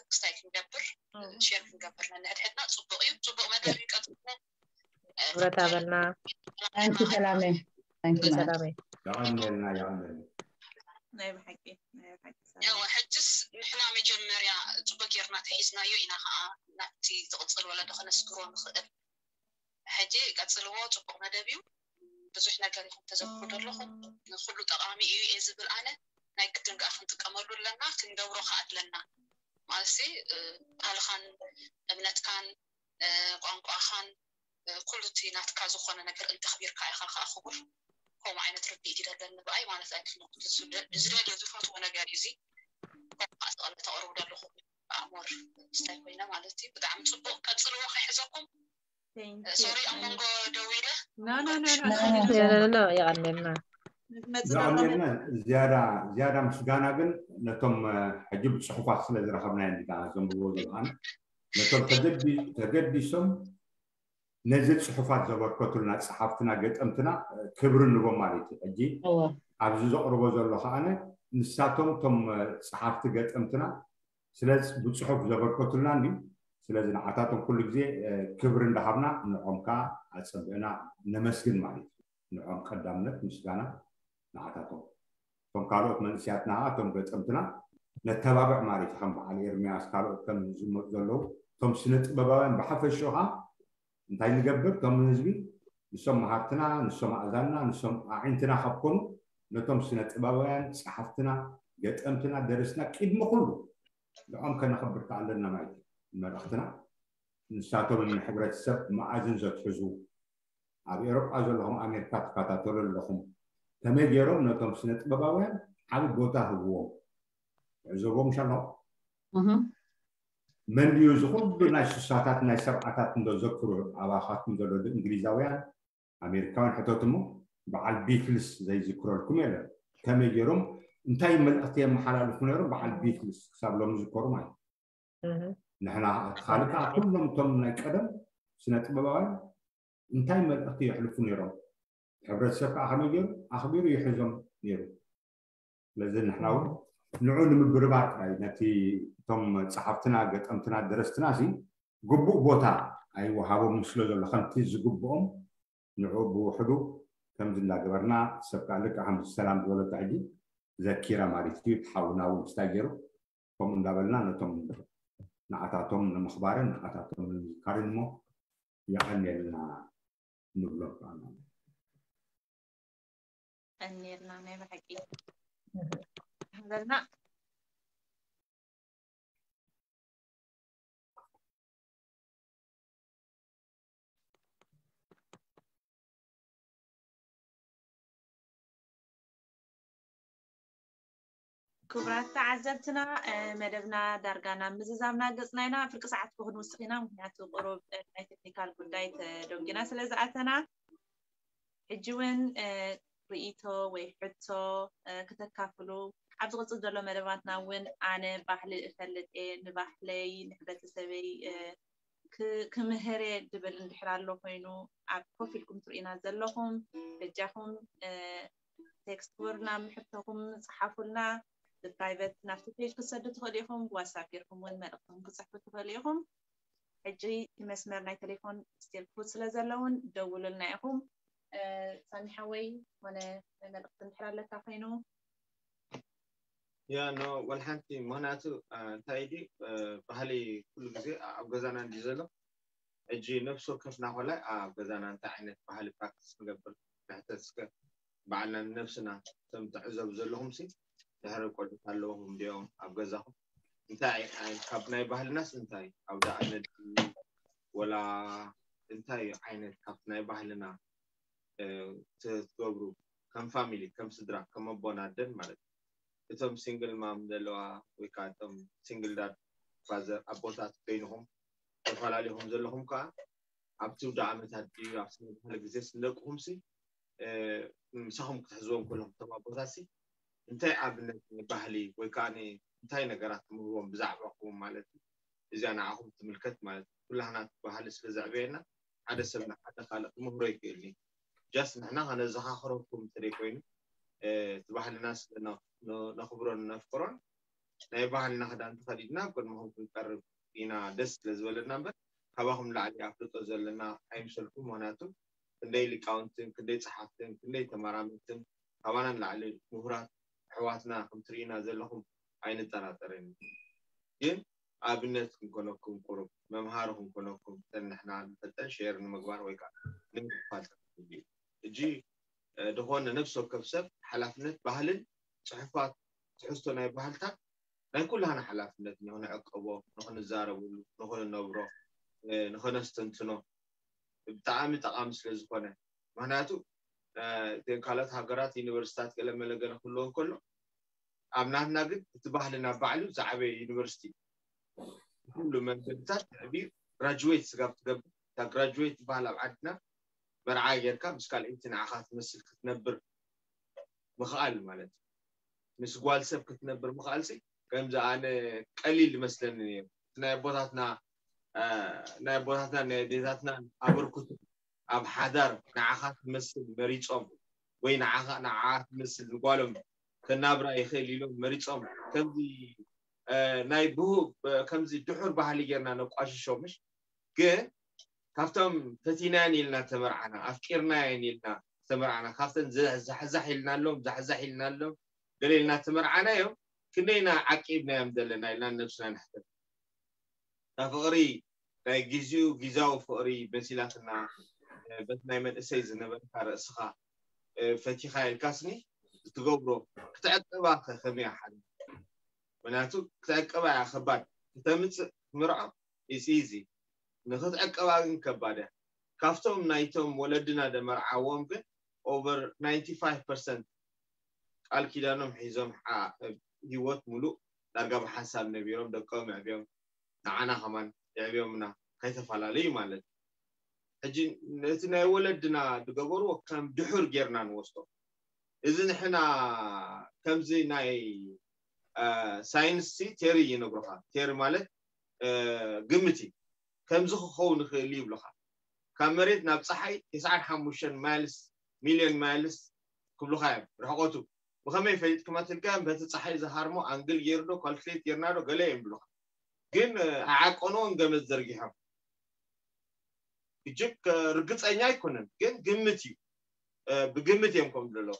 ክስታይ ክንገብር ሼር ክንገብር ነንሕድሕድና ፅቡቅ እዩ ፅቡቅ መደብ እዩ ቀፅልዎ ክብረት ሃበልና Thank you ሰላመይ Thank you ሰላመይ የቐንየልና የቐንየልና ናይ ብሓቂ ናይ ብሓቂ ያው ሕጅስ ንሕና መጀመርያ ፅቡቅ ጌርና ተሒዝናዮ ኢና ከዓ ናብቲ ዝቕፅል ወለዶ ከነስግሮ ንኽእል ሕጂ ቀፅልዎ ፅቡቅ መደብ እዩ ብዙሕ ነገር ኢኹም ተዘክሩ ዘለኹም ንኩሉ ጠቃሚ እዩ እየ ዝብል ኣነ ናይ ግድን ከዓ ክንጥቀመሉ ኣለና ክንገብሮ ከዓ ኣለና ማለት ባህልኻን እምነትካን ቋንቋኻን ኩሉ እቲ ናትካ ዝኾነ ነገር እንተኽቢርካ ኢኻ ከዓ ክቡር ከምኡ ዓይነት ርድኢት ይደለኒ ብኣይ ማለት ኣይክፍለኩም ዝደልዮ ዝፈትዎ ነገር እዩ እዚ ተቕርቡ ዘለኹም ኣሞር ስታይ ኮይነ ማለት እዩ ብጣዕሚ ፅቡቅ ቀፅልዎ ከይሕዘኩም ሶሪ ኣብ መንጎ ደው ኢለ የቐንየልና ዝያዳ ምስጋና ግን ነቶም ሕጂ ብፅሑፋት ስለ ዝረኸብናዮ እንዲና ዘንብብዎ ዘለኻን ነቶም ተገዲሶም ነዚ ፅሑፋት ዘበርከቱልና ፀሓፍትና ገጠምትና ክብሪ ንቦም ማለት እዩ ሕጂ ኣብዚ ዘቕርቦ ዘሎ ከዓነ ንሳቶም ቶም ፀሓፍቲ ገጠምትና ስለ ብፅሑፍ ዘበርከቱልና እንዲ ስለዚ ንዓታቶም ኩሉ ግዜ ክብሪ እንዳሃብና ንዖም ከዓ ኣፀብዕና ነመስግን ማለት እዩ ንዖም ቀዳምነት ምስጋና ንዓታቶም እቶም ካልኦት መንእስያትና እቶም ገጠምትና ነተባብዕ ማለት እዩ ከም በዓል ኤርሚያስ ካልኦት ከም ዝመፁ ዘለዉ እቶም ስነ ጥበባውያን ብሓፈሽኡ ከዓ እንታይ ንገብር እቶም ንህዝቢ ንሶም መሃርትና ንሶም ኣእዛንና ንሶም ኣዒንትና ካብ ኮኑ ነቶም ስነ ጥበባውያን ፀሓፍትና ገጠምትና ደረስትና ቅድሚ ኩሉ ንዖም ከነኽብር ከኣለና ማለት እዩ መልእኽትና ንሳቶም ንሕብረተሰብ መኣዝን ዘትሕዙ ኣብ ኤሮጳ ዘለኹም ኣሜሪካ ትከታተሉ ኣለኹም ከመይ ገይሮም ነቶም ስነ ጥበባውያን ዓብ ቦታ ህብዎም ዕዘቦም ሻሎ መን ድዩ እዚ ኩሉ ናይ ስሳታት ናይ ሰብዓታት እንዶ ዘክሩ ኣባኻትኩም ዘሎ እንግሊዛውያን ኣሜሪካውያን ሕተት እሞ በዓል ቢትልስ ዘይዝክረልኩም የለን ከመይ ገይሮም እንታይ መልእኽቲ የመሓላልፉ ነይሮም በዓል ቢትልስ ክሳብ ሎም ዝከሩ ማለት ንሕና ካልእ ከዓ ኩሎም እቶም ናይ ቀደም ስነ ጥበባውያን እንታይ መልእኽቲ የሕልፉ ነይሮም ሕብረተሰብ ከዓ ከመይ ገይሩ ኣኽቢሩ ይሕዞም ነይሩ ስለዚ ንሕና እውን ንዑ ንምብርባር ጥራይ ነቲ እቶም ፀሓፍትና ገጠምትና ደረስትና ሲ ግቡእ ቦታ ኣይወሃቦም ስለ ዘሎ ከምቲ ዝግብኦም ንዑ ብውሕዱ ከምዚ እንዳገበርና ሰብ ከዓ ልክዕ ከምዚ ሰላም ዝበለቶ ሕጂ ዘኪራ ማለት እዩ ትሓውና እውን ስታይ ገይሩ ከምኡ እንዳበልና ነቶም ንዓታቶም ንምኽባርን ንዓታቶም ንምዝካርን እሞ የቐንየልና ንብሎ ቀኒልና ናይ ብሓቂ ሓበርና ክቡራት ተዓዘብትና፣ መደብና ዳርጋ ናብ ምዝዛምና ገፅና ኢና። ፍርቂ ሰዓት ክንውስኽ ኢና፣ ምክንያቱ ቁሩብ ናይ ቴክኒካል ጉዳይ ተደንጊና ስለ ዝኣተና። ሕጂ እውን ርእይቶ ወይ ሕቶ ክተካፍሉ፣ ኣብ ዝቕፅል ዘሎ መደባትና እውን ኣነ ባህሊ እፈልጥ እየ፣ ንባህለይ ንሕብረተሰበይ ክምህር እየ ዝብል እንድሕር ኣሎ ኮይኑ፣ ኣብ ኮፍ ኢልኩም ትርእዩና ዘለኹም በጃኹም ቴክስት ግበሩና፣ ምሕቶኹም ጸሓፉልና። ብፕራይቨት ናብቲ ፔጅ ክትሰዱ ትኽእሉ ኢኹም። ብዋትሳፕ ጌርኩም እውን መልእኽትኹም ክጽሕፉ ትኽእሉ ኢኹም። ሕጂ እቲ መስመር ናይ ቴሌፎን ስቲል ክፉት ስለ ዘለውን ደውሉልና ኢኹም። ሳሚ ሓወይ፣ ኾነ መልእኽቲ እንድሕር ኣለካ ኮይኑ። ያ ኖ ወልሓንቲ ምክንያቱ እንታይ ዲ ባህሊ ኩሉ ግዜ ኣብ ገዛና እንዲ ዘሎ። ሕጂ ነፍሲ ወከፍና ኮላይ ኣብ ገዛና እንታይ ዓይነት ባህሊ ፕራክቲስ ንገብር ንሕተት እስከ። ባዕልና ንነብስና ከም ትዕዘቡ ዘለኹም ሲ ድሕሪ ቆልዑት ኣለውኹም እንዲኦም ኣብ ገዛኹም እንታይ ካብ ናይ ባህልናስ እንታይ ኣብ ደኣመድ ወላ እንታይ ዓይነት ካብ ናይ ባህልና ትገብሩ ከም ፋሚሊ ከም ስድራ ከም ኣቦን ኣደን ማለት እዩ። እቶም ሲንግል ማም ዘለዋ ወይ ከዓ እቶም ሲንግል ዳድ ፋዘር ኣቦታት ኮይንኹም ተፈላለኹም ዘለኹም ከዓ ኣብቲ ውዳ ዓመታት ድዩ ኣብ ስነ ባህሊ ግዜ ስንደቅኹም ሲ ምሳኹም ክትሕዝዎም ከለኹም እቶም ኣቦታት ሲ እንታይ ኣብነት ባህሊ ወይ ከዓ እንታይ ነገራት ትምህርዎም ብዛዕባኹም ማለት እዩ። እዚኣ ንዓኹም ትምልከት ማለት እዩ። ኩላህና ባህሊ ስለ ዘዕበየና ሓደ ሰብ ንሓደ ካልእ ክምህሮ ይክእል እዩ። ጃስት ንሕና ከነዘኻኽረኩም እንተደይ ኮይኑ እቲ ባህልና ስለ ነኽብሮን ነፍቅሮን ናይ ባህልና ክዳን ተኸዲድና ኣብ ቅድመኹም ክንቀርብ ኢና ደስ ስለ ዝበለና እምበር ካባኹም ላዕሊ ኣፍልጦ ዘለና ኣይምሰልኩም። ምክንያቱ ክንደይ ሊቃውንትን ክንደይ ጸሓፍትን ክንደይ ተመራመርትን ካባና ንላዕሊ ምሁራት ኣሕዋትና ከምትርእዩና ዘለኹም ኣይንጠራጠርን። ግን ኣብነት ክንኮነኩም ቁሩብ መምሃሪ ክንኮነኩም ተን ንሕና ንፈልጠን ሼር ንምግባር ወይ ከዓ ንምክፋል እዩ። ሕጂ ዝኾነ ነብሲ ወከፍ ሰብ ሓላፍነት ባህልን ፅሑፋት ትሕዝቶ ናይ ባህልታት ናይ ኩላህና ሓላፍነት ንክንዕቀቦ ንክንዛረብሉ ንክንነብሮ ንክነስተንትኖ ብጣዕሚ ጠቃሚ ስለ ዝኾነ ምክንያቱ እተን ካልኦት ሃገራት ዩኒቨርሲታት ገለ መለ ገለ ክህልዎ እንከሎ ኣብ ናትና ግን እቲ ባህልና ባዕሉ ዝዓበየ ዩኒቨርሲቲ ኩሉ መንገድታት ትዕብዩ ግራጅዌት ስጋብ ትገብር እታ ግራጅዌት ትበሃል ኣብ ዓድና መርዓ ጌርካ ምስ ካልኣይቲ ንዓኻ ትመስል ክትነብር ምኽኣል ማለት እዩ። ምስ ጓል ሰብ ክትነብር ምኽኣል ሲ ከምዚ ኣነ ቀሊል ይመስለኒ እዩ። ናይ ኣቦታትና ናይ ኣቦታትና ናይ ኣዴታትና ኣበርክቶ ኣብ ሓዳር ንዓኻ ትመስል መሪጾም ወይ ንዓኻ ንዓኻ ትመስል ንጓሎም ከናብራ ይኽእል ኢሎም መሪጾም ከምዚ ናይ ብሁ ከምዚ ድሑር ባህሊ ጌርና ነቋሽሾ ምሽ ግን ካብቶም ፈቲናየን ኢልና ተመርዓና ኣፍቂርናየን ኢልና ተመርዓና ካብተን ዛሕዛሕ ኢልናሎም ዛሕዛሕ ኢልናሎም ገለ ኢልና ተመርዓናዮም ክንደይና ዓቂብናዮም ዘለና ኢልና ነብስና ንሕተት። እታ ፍቕሪ ናይ ግዜኡ ግዜያዊ ፍቕሪ መሲላትና በቲ ናይ መንእሰይ ዝነበርካ ርእስኻ ፈቲኻ ኢልካስኒ እትገብሮ ክትዕቅባ ከ ከመይ ሓል ምክንያቱ ክትዕቅባ እያ ከባድ ክተምፅእ ትምርዖ is easy ንክትዕቅባ ግን ከባድ እያ ካብቶም ናይቶም ወለድና ደመርዓዎም ግን over ninety five percent ቃል ኪዳኖም ሒዞም ህይወት ሙሉእ ዳርጋ ብሓንሳብ ነቢሮም ደቆም ኣዕብዮም ንዓና ከማን የዕብዮምና ከይተፈላለዩ ማለት እዩ። ሕጂ ነቲ ናይ ወለድና ዝገበርዎ ከም ድሑር ጌርና ንወስዶ። እዚ ንሕና ከምዚ ናይ ሳይንስ ቴሪ ይነግሩኻ። ቴሪ ማለት ግምት እዩ። ከምዚ ክኸውን ይኽእል ይብሉኻ። ካብ መሬት ናብ ፀሓይ ተስዓን ሓሙሽተን ማይልስ ሚልዮን ማይልስ ክብሉኻ እዮም ርሕቆቱ። ብኸመይ ፈሊጥኩም ኣትልካ በቲ ፀሓይ ዝሃርሞ ኣንግል ገይሩ ዶ ካልኩሌት ጌርና ዶ ገለ እዮም ብሉኻ። ግን ኣዓቀንዎን ገመድ ዘርጊሖም እጅግ ርግፀኛ ኣይኮነን ግን ግምት እዩ ብግምት እዮም ከም ዘለዉ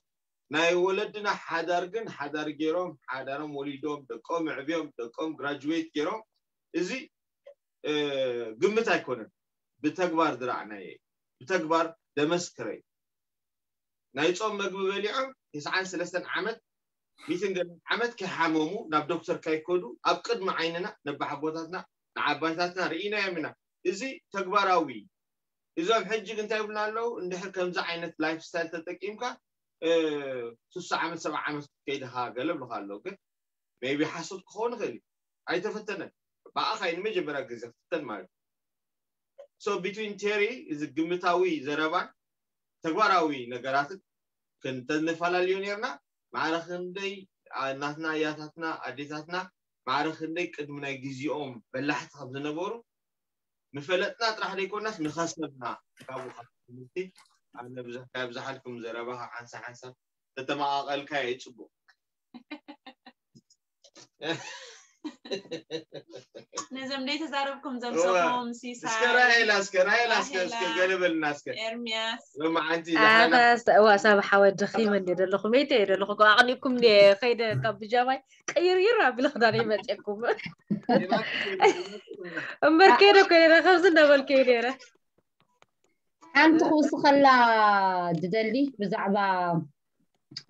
ናይ ወለድና ሓዳር ግን ሓዳር ገይሮም ሓዳሮም ወሊዶም ደቆም ኣዕብዮም ደቆም ግራጅዌት ገይሮም እዚ ግምት ኣይኮነን ብተግባር ዝረኣናየ ብተግባር ደመስክረ ናይ ጾም መግቢ በሊዖም ተስዓን ሰለስተን ዓመት ሚትን ገለን ዓመት ከይሓመሙ ናብ ዶክተር ከይከዱ ኣብ ቅድሚ ዓይንና ነባሓጎታትና ንዓባይታትና ርኢናዮም ኢና። እዚ ተግባራዊ እዩ። እዞም ሕጂ ግን እንታይ ይብሉና ኣለዉ? እንድሕር ከምዚ ዓይነት ላይፍ ስታይል ተጠቂምካ ስሳ ዓመት ሰብዓ ዓመት ከይድኻ ገለ ብልኻ ኣለዉ። ግን maybe ሓሶት ክኸውን ይኽእል እዩ። ኣይተፈተነን። ብኣኻ እዩ ንመጀመርያ ግዜ ክፍተን ማለት እዩ። So between theory፣ እዚ ግምታዊ ዘረባን ተግባራዊ ነገራትን ክንተፈላለዮ ነርና። ማዕረ ክንደይ ናትና ኣያታትና ኣዴታትና ማዕረ ክንደይ ቅድሚ ናይ ግዜኦም በላሕቲ ከም ዝነበሩ ምፈለጥና ጥራሕ ዘይኮናስ ምኸሰብና። ካብኡ ካብ ትምህርቲ ኣነ ብዙሕ ከየብዝሓልኩም ዘረባኻ ሓንሳ ሓንሳ ተተመቓቐልካ እየ ጽቡቕ። ነዞም ደይ ተዛረብኩም ዘምሰኹም እስከ ራሄላ እስከ ራሄላ እስከ እስከ ገለበልና እስከ ኤርሚያስ ሎማዓንቲ ኣኸ እዋ ሳብ ሓወ ድኺመ እንደ ዘለኹም መይተ እየ ዘለኹ ኣቕኒኩም ከይደ ካብ ብጃማይ ቀይርይር ኣብሊ ክዳን ይመፅኩም እምበር ከይደ ኮይነ ከምዚ እንዳበልከ ነረ ሓንቲ ክውስኸላ ዝደሊ ብዛዕባ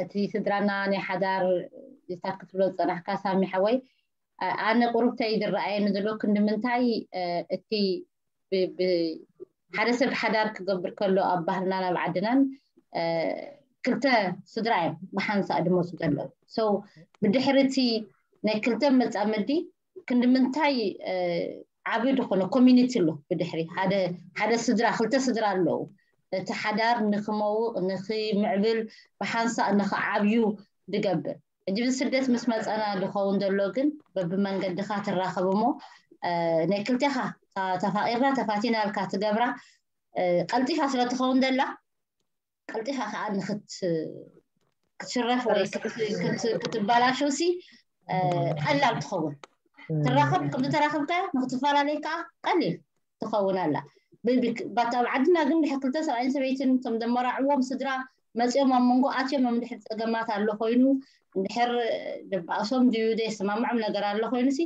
እቲ ስድራና ናይ ሓዳር ኢልካ ክትብሎ ዝፀናሕካ ሳሚ ሓወይ ኣነ ቁሩብተይ ዝረኣየኒ ዘሎ ክንዲ ምንታይ እቲ ሓደ ሰብ ሓዳር ክገብር ከሎ ኣብ ባህልናን ኣብ ዓድናን ክልተ ስድራ እዮም ብሓንሳእ ድመፁ ዘለዉ so ብድሕሪ እቲ ናይ ክልተ መፃምዲ ክንዲ ምንታይ ዓብዪ ዝኾነ community ኣሎ ብድሕሪ ሓደ ስድራ ክልተ ስድራ ኣለዉ እቲ ሓዳር ንክመውቕ ንክምዕብል ብሓንሳእ ንክዓብዩ ዝገብር ሕጂ ብስደት ምስ መፀና ዝኸውን ዘሎ ግን በብመንገድኻ ትራኸብ እሞ ናይ ክልቴኻ ተፋቂርና ተፋቲና ኢልካ ትገብራ ቀልጢፋ ስለ ትኸውን ዘላ ቀልጢፋ ከዓ ክትሽረፍ ወይ ክትባላሸው ሲ ቀላል ትኸውን ትራኸብ ከም ዝተራኸብካ ንክትፈላለይ ከዓ ቀሊል ትኸውን ኣላ ባቲ ኣብ ዓድና ግን ድሕር ክልተ ሰብኣይን ሰበይትን ከም ዘመራዕዎም ስድራ መፂኦም ኣብ መንጎ ኣትዮም እዮም ድሕር ፀገማት ኣሎ ኮይኑ እንድሕር ድበኣሶም ድዩ ዘይሰማምዖም ነገር ኣሎ ኮይኑ ሲ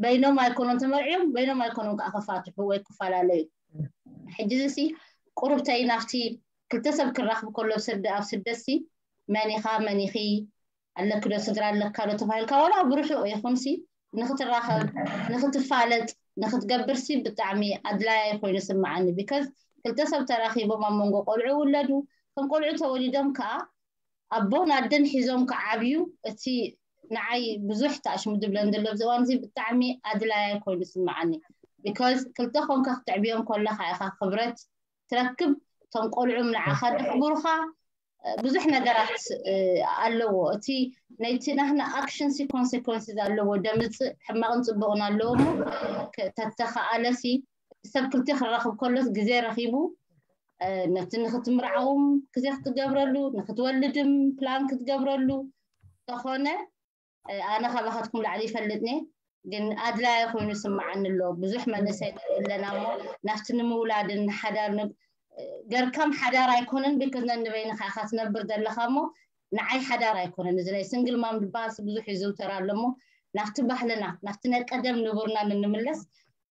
በይኖም ኣይኮኑን ተመርዕዮም በይኖም ኣይኮኑን ከዓ ክፋትሑ ወይ ክፈላለዩ ሕጂ ሲ ቁሩብተይ ናብቲ ክልተ ሰብ ክራኽብ ከሎ ስደ ኣብ ስደት ሲ መን ኢኻ መን ኢኺ ኣለክዶ ስድራ ኣለካዶ ተባሂልካ ዋላ ብርሑቕ ይኹን ሲ ንክትራኸብ ንክትፋለጥ ንክትገብር ሲ ብጣዕሚ ኣድላያይ ኮይኑ ስምዓኒ because ክልተ ሰብ ተራኺቦም ኣብ መንጎ ቆልዑ ውለዱ ከም ቆልዑ ተወሊዶም ከዓ ኣቦን ኣደን ሒዞም ክዓብዩ እቲ ንዓይ ብዙሕ ተኣሽሙ ድብለን ዘሎ ኣብዚ እዋን እዚ ብጣዕሚ ኣድላያይ ኮይኑ ስምዓኒ because ክልተ ኮንካ ክትዕብዮም ከለካ ኢካ ክብረት ትረክብ እቶም ቆልዑም ንዓካ ደክብሩካ ብዙሕ ነገራት ኣለዎ እቲ ናይቲ ናህና action ሲ consequences ኣለዎ ደምፅእ ሕማቕን ፅቡቕን ኣለዎ እሞ ተተኸኣለ ሲ ሰብ ክልተ ክራኽብ ከሎስ ግዜ ረኺቡ ነቲ ንክትምርዓውም ግዜ ክትገብረሉ ንክትወልድም ፕላን ክትገብረሉ ተኾነ ኣነ ካባኻትኩም ላዕሊ ይፈልጥኒ ግን ኣድላየ ኮይኑ ስምዓኒ ኣሎ ብዙሕ መንእሰይ ኣለና እሞ ናብቲ ንምውላድን ሓዳር ገርካም ሓዳር ኣይኮነን because ነንበይንኻ ኢኻ ትነብር ዘለኻ እሞ ንዓይ ሓዳር ኣይኮነን እዚ ናይ ስንግል ማም ዝበሃል ብዙሕ ይዝውተር ኣሎ እሞ ናብቲ ባህልና ናብቲ ናይ ቀደም ንቡርና ንንምለስ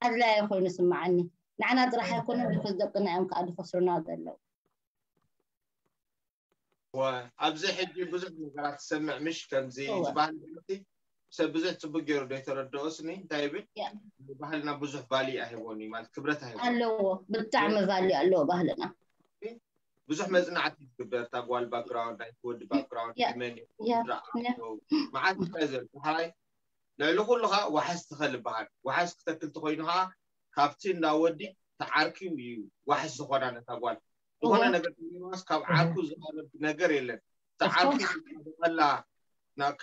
ኣድላየ ኮይኑ ስምዓኒ ንዓና ጥራሕ ኣይኮነን because ደቅና እዮም ከዓ ዝኸስሩና ዘለዉ ኣብዚ ሕጂ ብዙሕ ነገራት ትሰምዕ ምሽ ከምዚ ዝበሃል ትምህርቲ ሰብ ብዙሕ ፅቡቅ ገይሩ ዶ የተረድኦ ስኒ እንታይ ይብል ባህልና ብዙሕ ቫሊ ኣይህቦን እዩ ማለት ክብረት ኣይህቦን ኣለዎ ብጣዕሚ ቫሊ ኣለዎ ባህልና ብዙሕ መፅናዕቲ ትግበር እታ ጓል ባክግራውንድ ናይ ወዲ ባክግራውንድ መን መዓት እንታይ ዘር ሓራይ ልዕሊ ኩሉ ከዓ ዋሓስ ትኸል ይበሃል ዋሓስ ክተክል ተኮይኑ ከዓ ካብቲ እንዳ ወዲ ተዓርኪው እዩ ዋሕስ ዝኾና ነታ ጓል ዝኾነ ነገር ተገይርዋስ ካብ ዓርኩ ዝቐርብ ነገር የለን ተዓርኪ ዝቀርበላ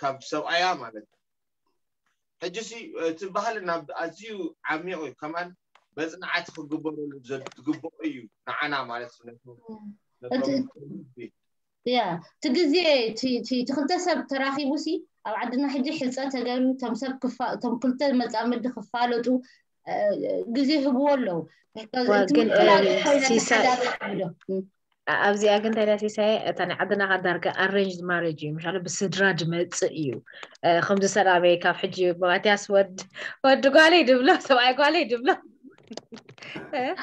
ካብ ሰብኣያ ማለት እዩ ሕጂ ሲ እቲ ባህልና ኣዝዩ ዓሚቕ እዩ ከማን መፅናዕቲ ክግበረሉ ዝግበኦ እዩ ንዓና ማለት ያ እቲ ግዜ እቲ ክልተ ሰብ ተራኺቡ ሲ ኣብ ዓድና ሕጂ ሕፀ ተገሩ እቶም ሰብ እቶም ክልተ መፃምዲ ክፋለጡ ግዜ ህብዎ ኣለዉ ኣብዚኣ ግን እንታይ ሲሳይ እታ ናይ ዓድና ዳርጋ ኣሬንጅ ማሬጅ እዩ ምሻሉ ብስድራ ድመፅእ እዩ ከምዚ ሰላመይ ካብ ሕጂ ማትያስ ወድ ወዲ ጓለይ ድብሎ ሰብኣይ ጓለይ ድብሎ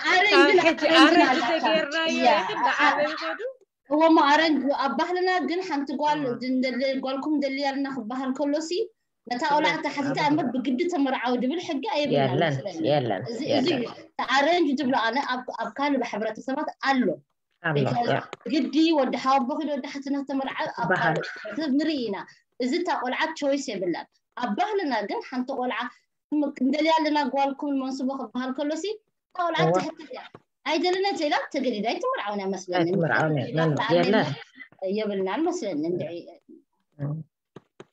ሕጂ ኣረንጅ ተገይርናዮ ይኽን ዓበይ ኮዱ እወ ማዕረን ኣብ ባህልና ግን ሓንቲ ጓል ጓልኩም ደልያ ኣለና ክበሃል ከሎ ሲ ነታ ቆልዓ ተሓቲታ እምበር ብግዲ ተመርዓዊ ድብል ሕጊ ኣየብልናእዚ እዩ ኣረንጅ ትብሎ ኣነ ኣብ ካልእ ሕብረተሰባት ኣሎ ግዲ ወዲ ሓወቦ ክድ ወዲ ሓትነት ተመርዓ ኣብ ካልእ ንርኢ ኢና እዚ እታ ቆልዓ ቾይስ የብላን። ኣብ ባህልና ግን ሓንቲ ቆልዓ እንደልያ ኣለና ጓልኩም መንስቦ ክበሃል ከሎሲ እታ ቆልዓ ትሕተት እያ። ኣይደለነት ኢላ ተገዲዳ ኣይትምርዓውን እያ መስለኒ። ኣይትምርዓውን እያ። የብልናን መስለኒ። እንድዒ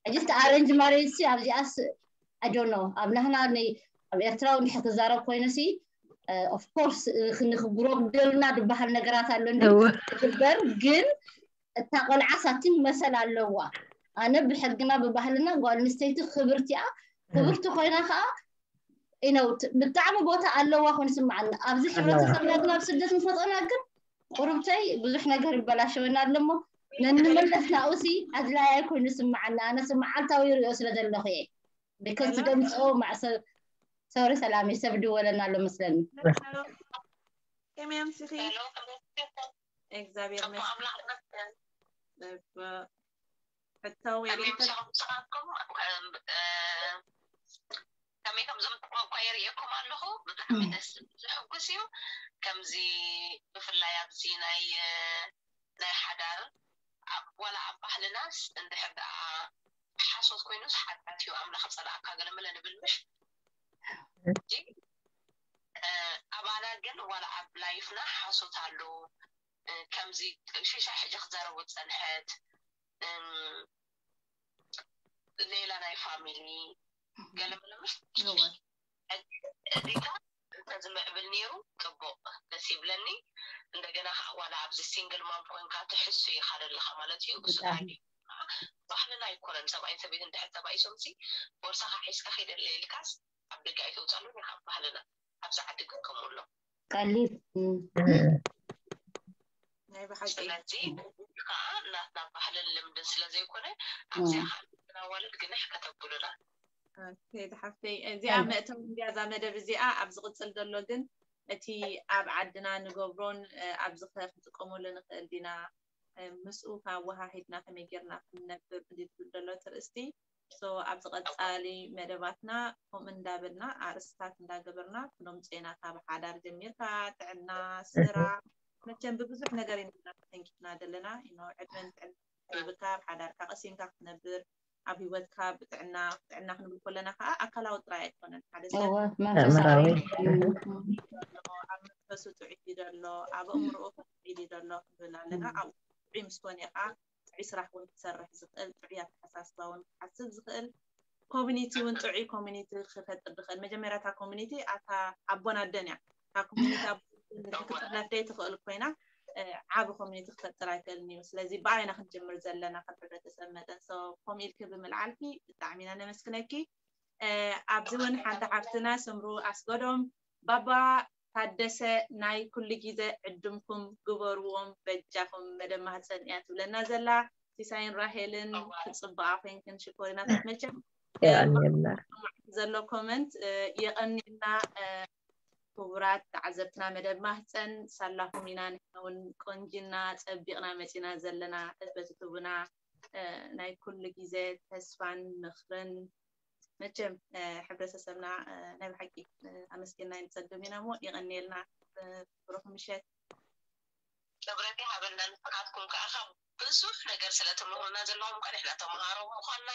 just ኣረንጅ ማሬጅ ሲ ኣብዚኣስ I don't know። ኣብ ናህና ኣብ ኤርትራ እውን ክዛረብ ኮይኑ ሲ of course ንክግሮግደልና ዝበሃል ነገራት ኣሎ እንግበር ግን እታ ቆልዓ ሳቲን መሰል ኣለዋ። ኣነ ብሕግና ብባህልና ጓል ኣንስተይቲ ክብርቲኣ ክብርቲ ኮይና ከዓ ኢነውት ብጣዕሚ ቦታ ኣለዋ ኮይኑ ስምዓና። ኣብዚ ሕብረተሰብና ግን ኣብ ስደት ንፈጥና ግን ቁርብተይ ብዙሕ ነገር ይበላሸወና ኣለሞ ነንመለስ ናኡሲ ኣድላይ ኣይኮይኑ ስምዓና። ኣነስ መዓልታዊ ይሪኦ ስለ ዘለኹ እየ። because ደምፅኦ ማዕሰ ሶሪ ሰላም ሰብ ድወለና ኣሎ መስለኒ። ከመይ ኣምሲኺ? እግዚኣብሔር ይመስገን። ሕቶ ከመይ ከም ዘምጥቆ እኳ የርእየኩም ኣለኹ። ብጣዕሚ ደስ ዘሕጉስ እዩ። ከምዚ ብፍላይ ኣብዚ ናይ ናይ ሓዳር ዋላ ኣብ ባህልናስ እንድሕር ደኣ ሓሶት ኮይኑስ ሓጢኣት እዩ ኣምላኽ ጸላእካ ገለ መለ ንብል ምሽ ኣባና ግን ዋላ ኣብ ላይፍና ሓሶት ኣሎ። ከምዚ ሽሻ ሕጂ ክዛረቦ ዝጸንሐት ሌላ ናይ ፋሚሊ ገለ መለ ምሽ እዚታ እንተዝምዕብል ነይሩ ጽቡቕ ደስ ይብለኒ። እንደገና ከዓ ዋላ ኣብዚ ሲንግል ማም ኮይንካ ትሕሱ ኢኻ ዘለኻ ማለት እዩ። እሱ ናይ ባህልና ኣይኮነን። ሰብኣይን ሰበይትን ድሕር ተባኢሶም ሲ ቦርሳኻ ሒዝካ ኺደለ ኢልካስ ኣብ ደገ ኣይተውፃሉን ኢኻ ባህልና። ኣብዚ ዓዲ ግን ከምኡ ኣሎ። ቀሊል ናይ ብሓቂ ስለዚ ከዓ ናትና ባህልን ልምድን ስለ ዘይኮነ ኣብዚኣ ከዓ ኣዋልድ ግንሕ ከተብሉና ኦኬ፣ ሓፍተይ እዚኣ መእተዊ እንድያ እዛ መደብ እዚኣ ኣብ ዝቕፅል ዘሎ ግን እቲ ኣብ ዓድና ንገብሮን ኣብዚ ኸ ክንጥቀመሉ ንኽእል ዲና ምስኡ ካወሃሂድና ከመይ ጌርና ክንነብር ዝብል ዘሎ ትርእስቲ so ኣብዚ ቀፃሊ መደባትና ከምኡ እንዳበልና ኣርእስታት እንዳገበርና ክነምፅኦ ኢና ካብ ሓዳር ጀሚርካ ጥዕና ስራ መቸም ብብዙሕ ነገር ኢና ተተንኪፍና ዘለና you know ዕድመን ጥዕና ሂብካ ኣብ ሓዳርካ ቀሲንካ ክትነብር ኣብ ሂወትካ ብጥዕና ጥዕና ክንብል ከለና ከዓ ኣካላዊ ጥራይ ኣይኮነን ሓደ ሰብ እወ መንፈሳዊ ኣብ መንፈሱ ጥዑይ እዩ ዘሎ ኣብ ኣእምሮኡ ጥዑይ እዩ ዘሎ ክንብል ኣለና ኣብኡ ጥዑይ ምስ ኮነ ከዓ ጥዑይ ስራሕ እውን ክሰርሕ ዝኽእል ጥዑይ ኣተሓሳስባ እውን ክሓስብ ዝኽእል ኮሚኒቲ እውን ጥዑይ ኮሚኒቲ ክፈጥር ዝኽእል መጀመርያ እታ ኮሚኒቲ ኣታ ኣቦን ኣደን እያ እታ ኮሚኒቲ ኣቦን ኣደን ክትጥርነፍ ዘይትኽእል ኮይና ዓቢ ኮሚኒቲ ክፈጥር ኣይክእልን እዩ ስለዚ ብኣይና ክንጅምር ዘለና ከም ሕብረተሰብ መጠን so ከምኡ ኢልኪ ብምልዓልኪ ብጣዕሚ ኢና ነመስግነኪ ኣብዚ እውን ሓንቲ ሓፍትና ስምሩ ኣስገዶም ባባ ታደሰ ናይ ኩሉ ግዜ ዕድምኩም ግበርዎም በጃኹም መደብ ማህፀን እያ ትብለና ዘላ ሲሳይን ራሄልን ክፅበቃ ኮይንክን ሽኮሪናታት መቸም የቀንየልና ዘሎ ኮመንት የቀንየልና ክቡራት ተዓዘብትና መደብ ማህፀን ሳላኹም ኢና ንሕና እውን ቆንጂና ፀቢቅና መፂና ዘለና ተበትትቡና ናይ ኩሉ ግዜ ተስፋን ምኽርን መቸም ሕብረተሰብና ናይ ብሓቂ ኣመስገና ንፀግም ኢና እሞ የቐንየልና ብሩኽ ምሸት ክብረት ይሃበልና ንስኻትኩም ከዓ ካብ ብዙሕ ነገር ስለ ትምህሩና ዘለኹም ከ ንሕና ተምሃሮ ምዃንና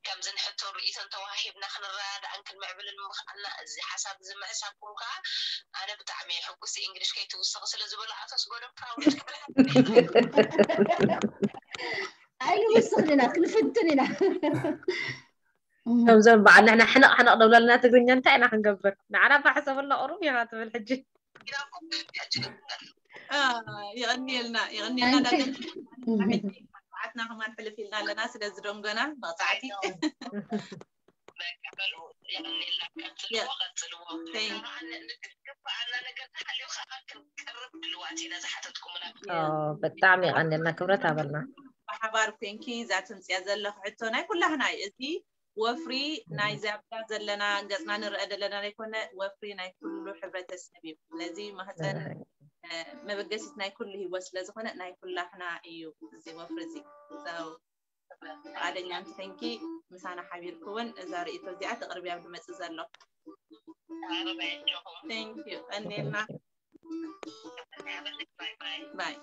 ከምዚ ንሕቶ ርእይቶን ተዋሂብና ክንረዳዳእን ክንምዕብልን ምኽኣልና እዚ ሓሳብ እዚ ምሕሳብኩም ከዓ ኣነ ብጣዕሚ ሕጉስ እንግሊሽ ከይትውስኺ ስለ ዝበሉ ኣቶ ስጎዶም ፕራውድ ክብል ኣይንውስኽን ኢና ክንፍትን ኢና ከምዞም በዓል ንሕና ሕነቕ ሕነቕ ደብለልና ትግርኛ እንታይ ኢና ክንገብር ንዓና እባ ሕሰበልና ቁሩብ ኢኻ ትብል ሕጂ ይቐንየልና ይቐንየልና ዳተዓትና ከማን ሕልፍ ኢልና ኣለና ስለ ዝደንጎና መቕፃዕቲ ብጣዕሚ የቐንየልና ክብረት ኣበልና ብሓባር ኮንኪ እዛ ትምፅያ ዘለኹ ሕቶ ናይ ኩላህና እዩ እዚ ወፍሪ ናይ ዛብዳ ዘለና ገፅና ንረአ ዘለና ዘይኮነ ወፍሪ ናይ ኩሉ ሕብረተሰብ እዩ ስለዚ ማህፀን መበገሲት ናይ ኩሉ ህይወት ስለዝኮነ ናይ ኩላህና እዩ እዚ ወፍሪ እዚ ፍቃደኛ እንተኮንኪ ምሳና ሓቢርኪ እውን እዛ ርእይቶ እዚኣ ተቅርብያ ኣብ ዝመፅእ ዘሎ ቀኒልና ባይ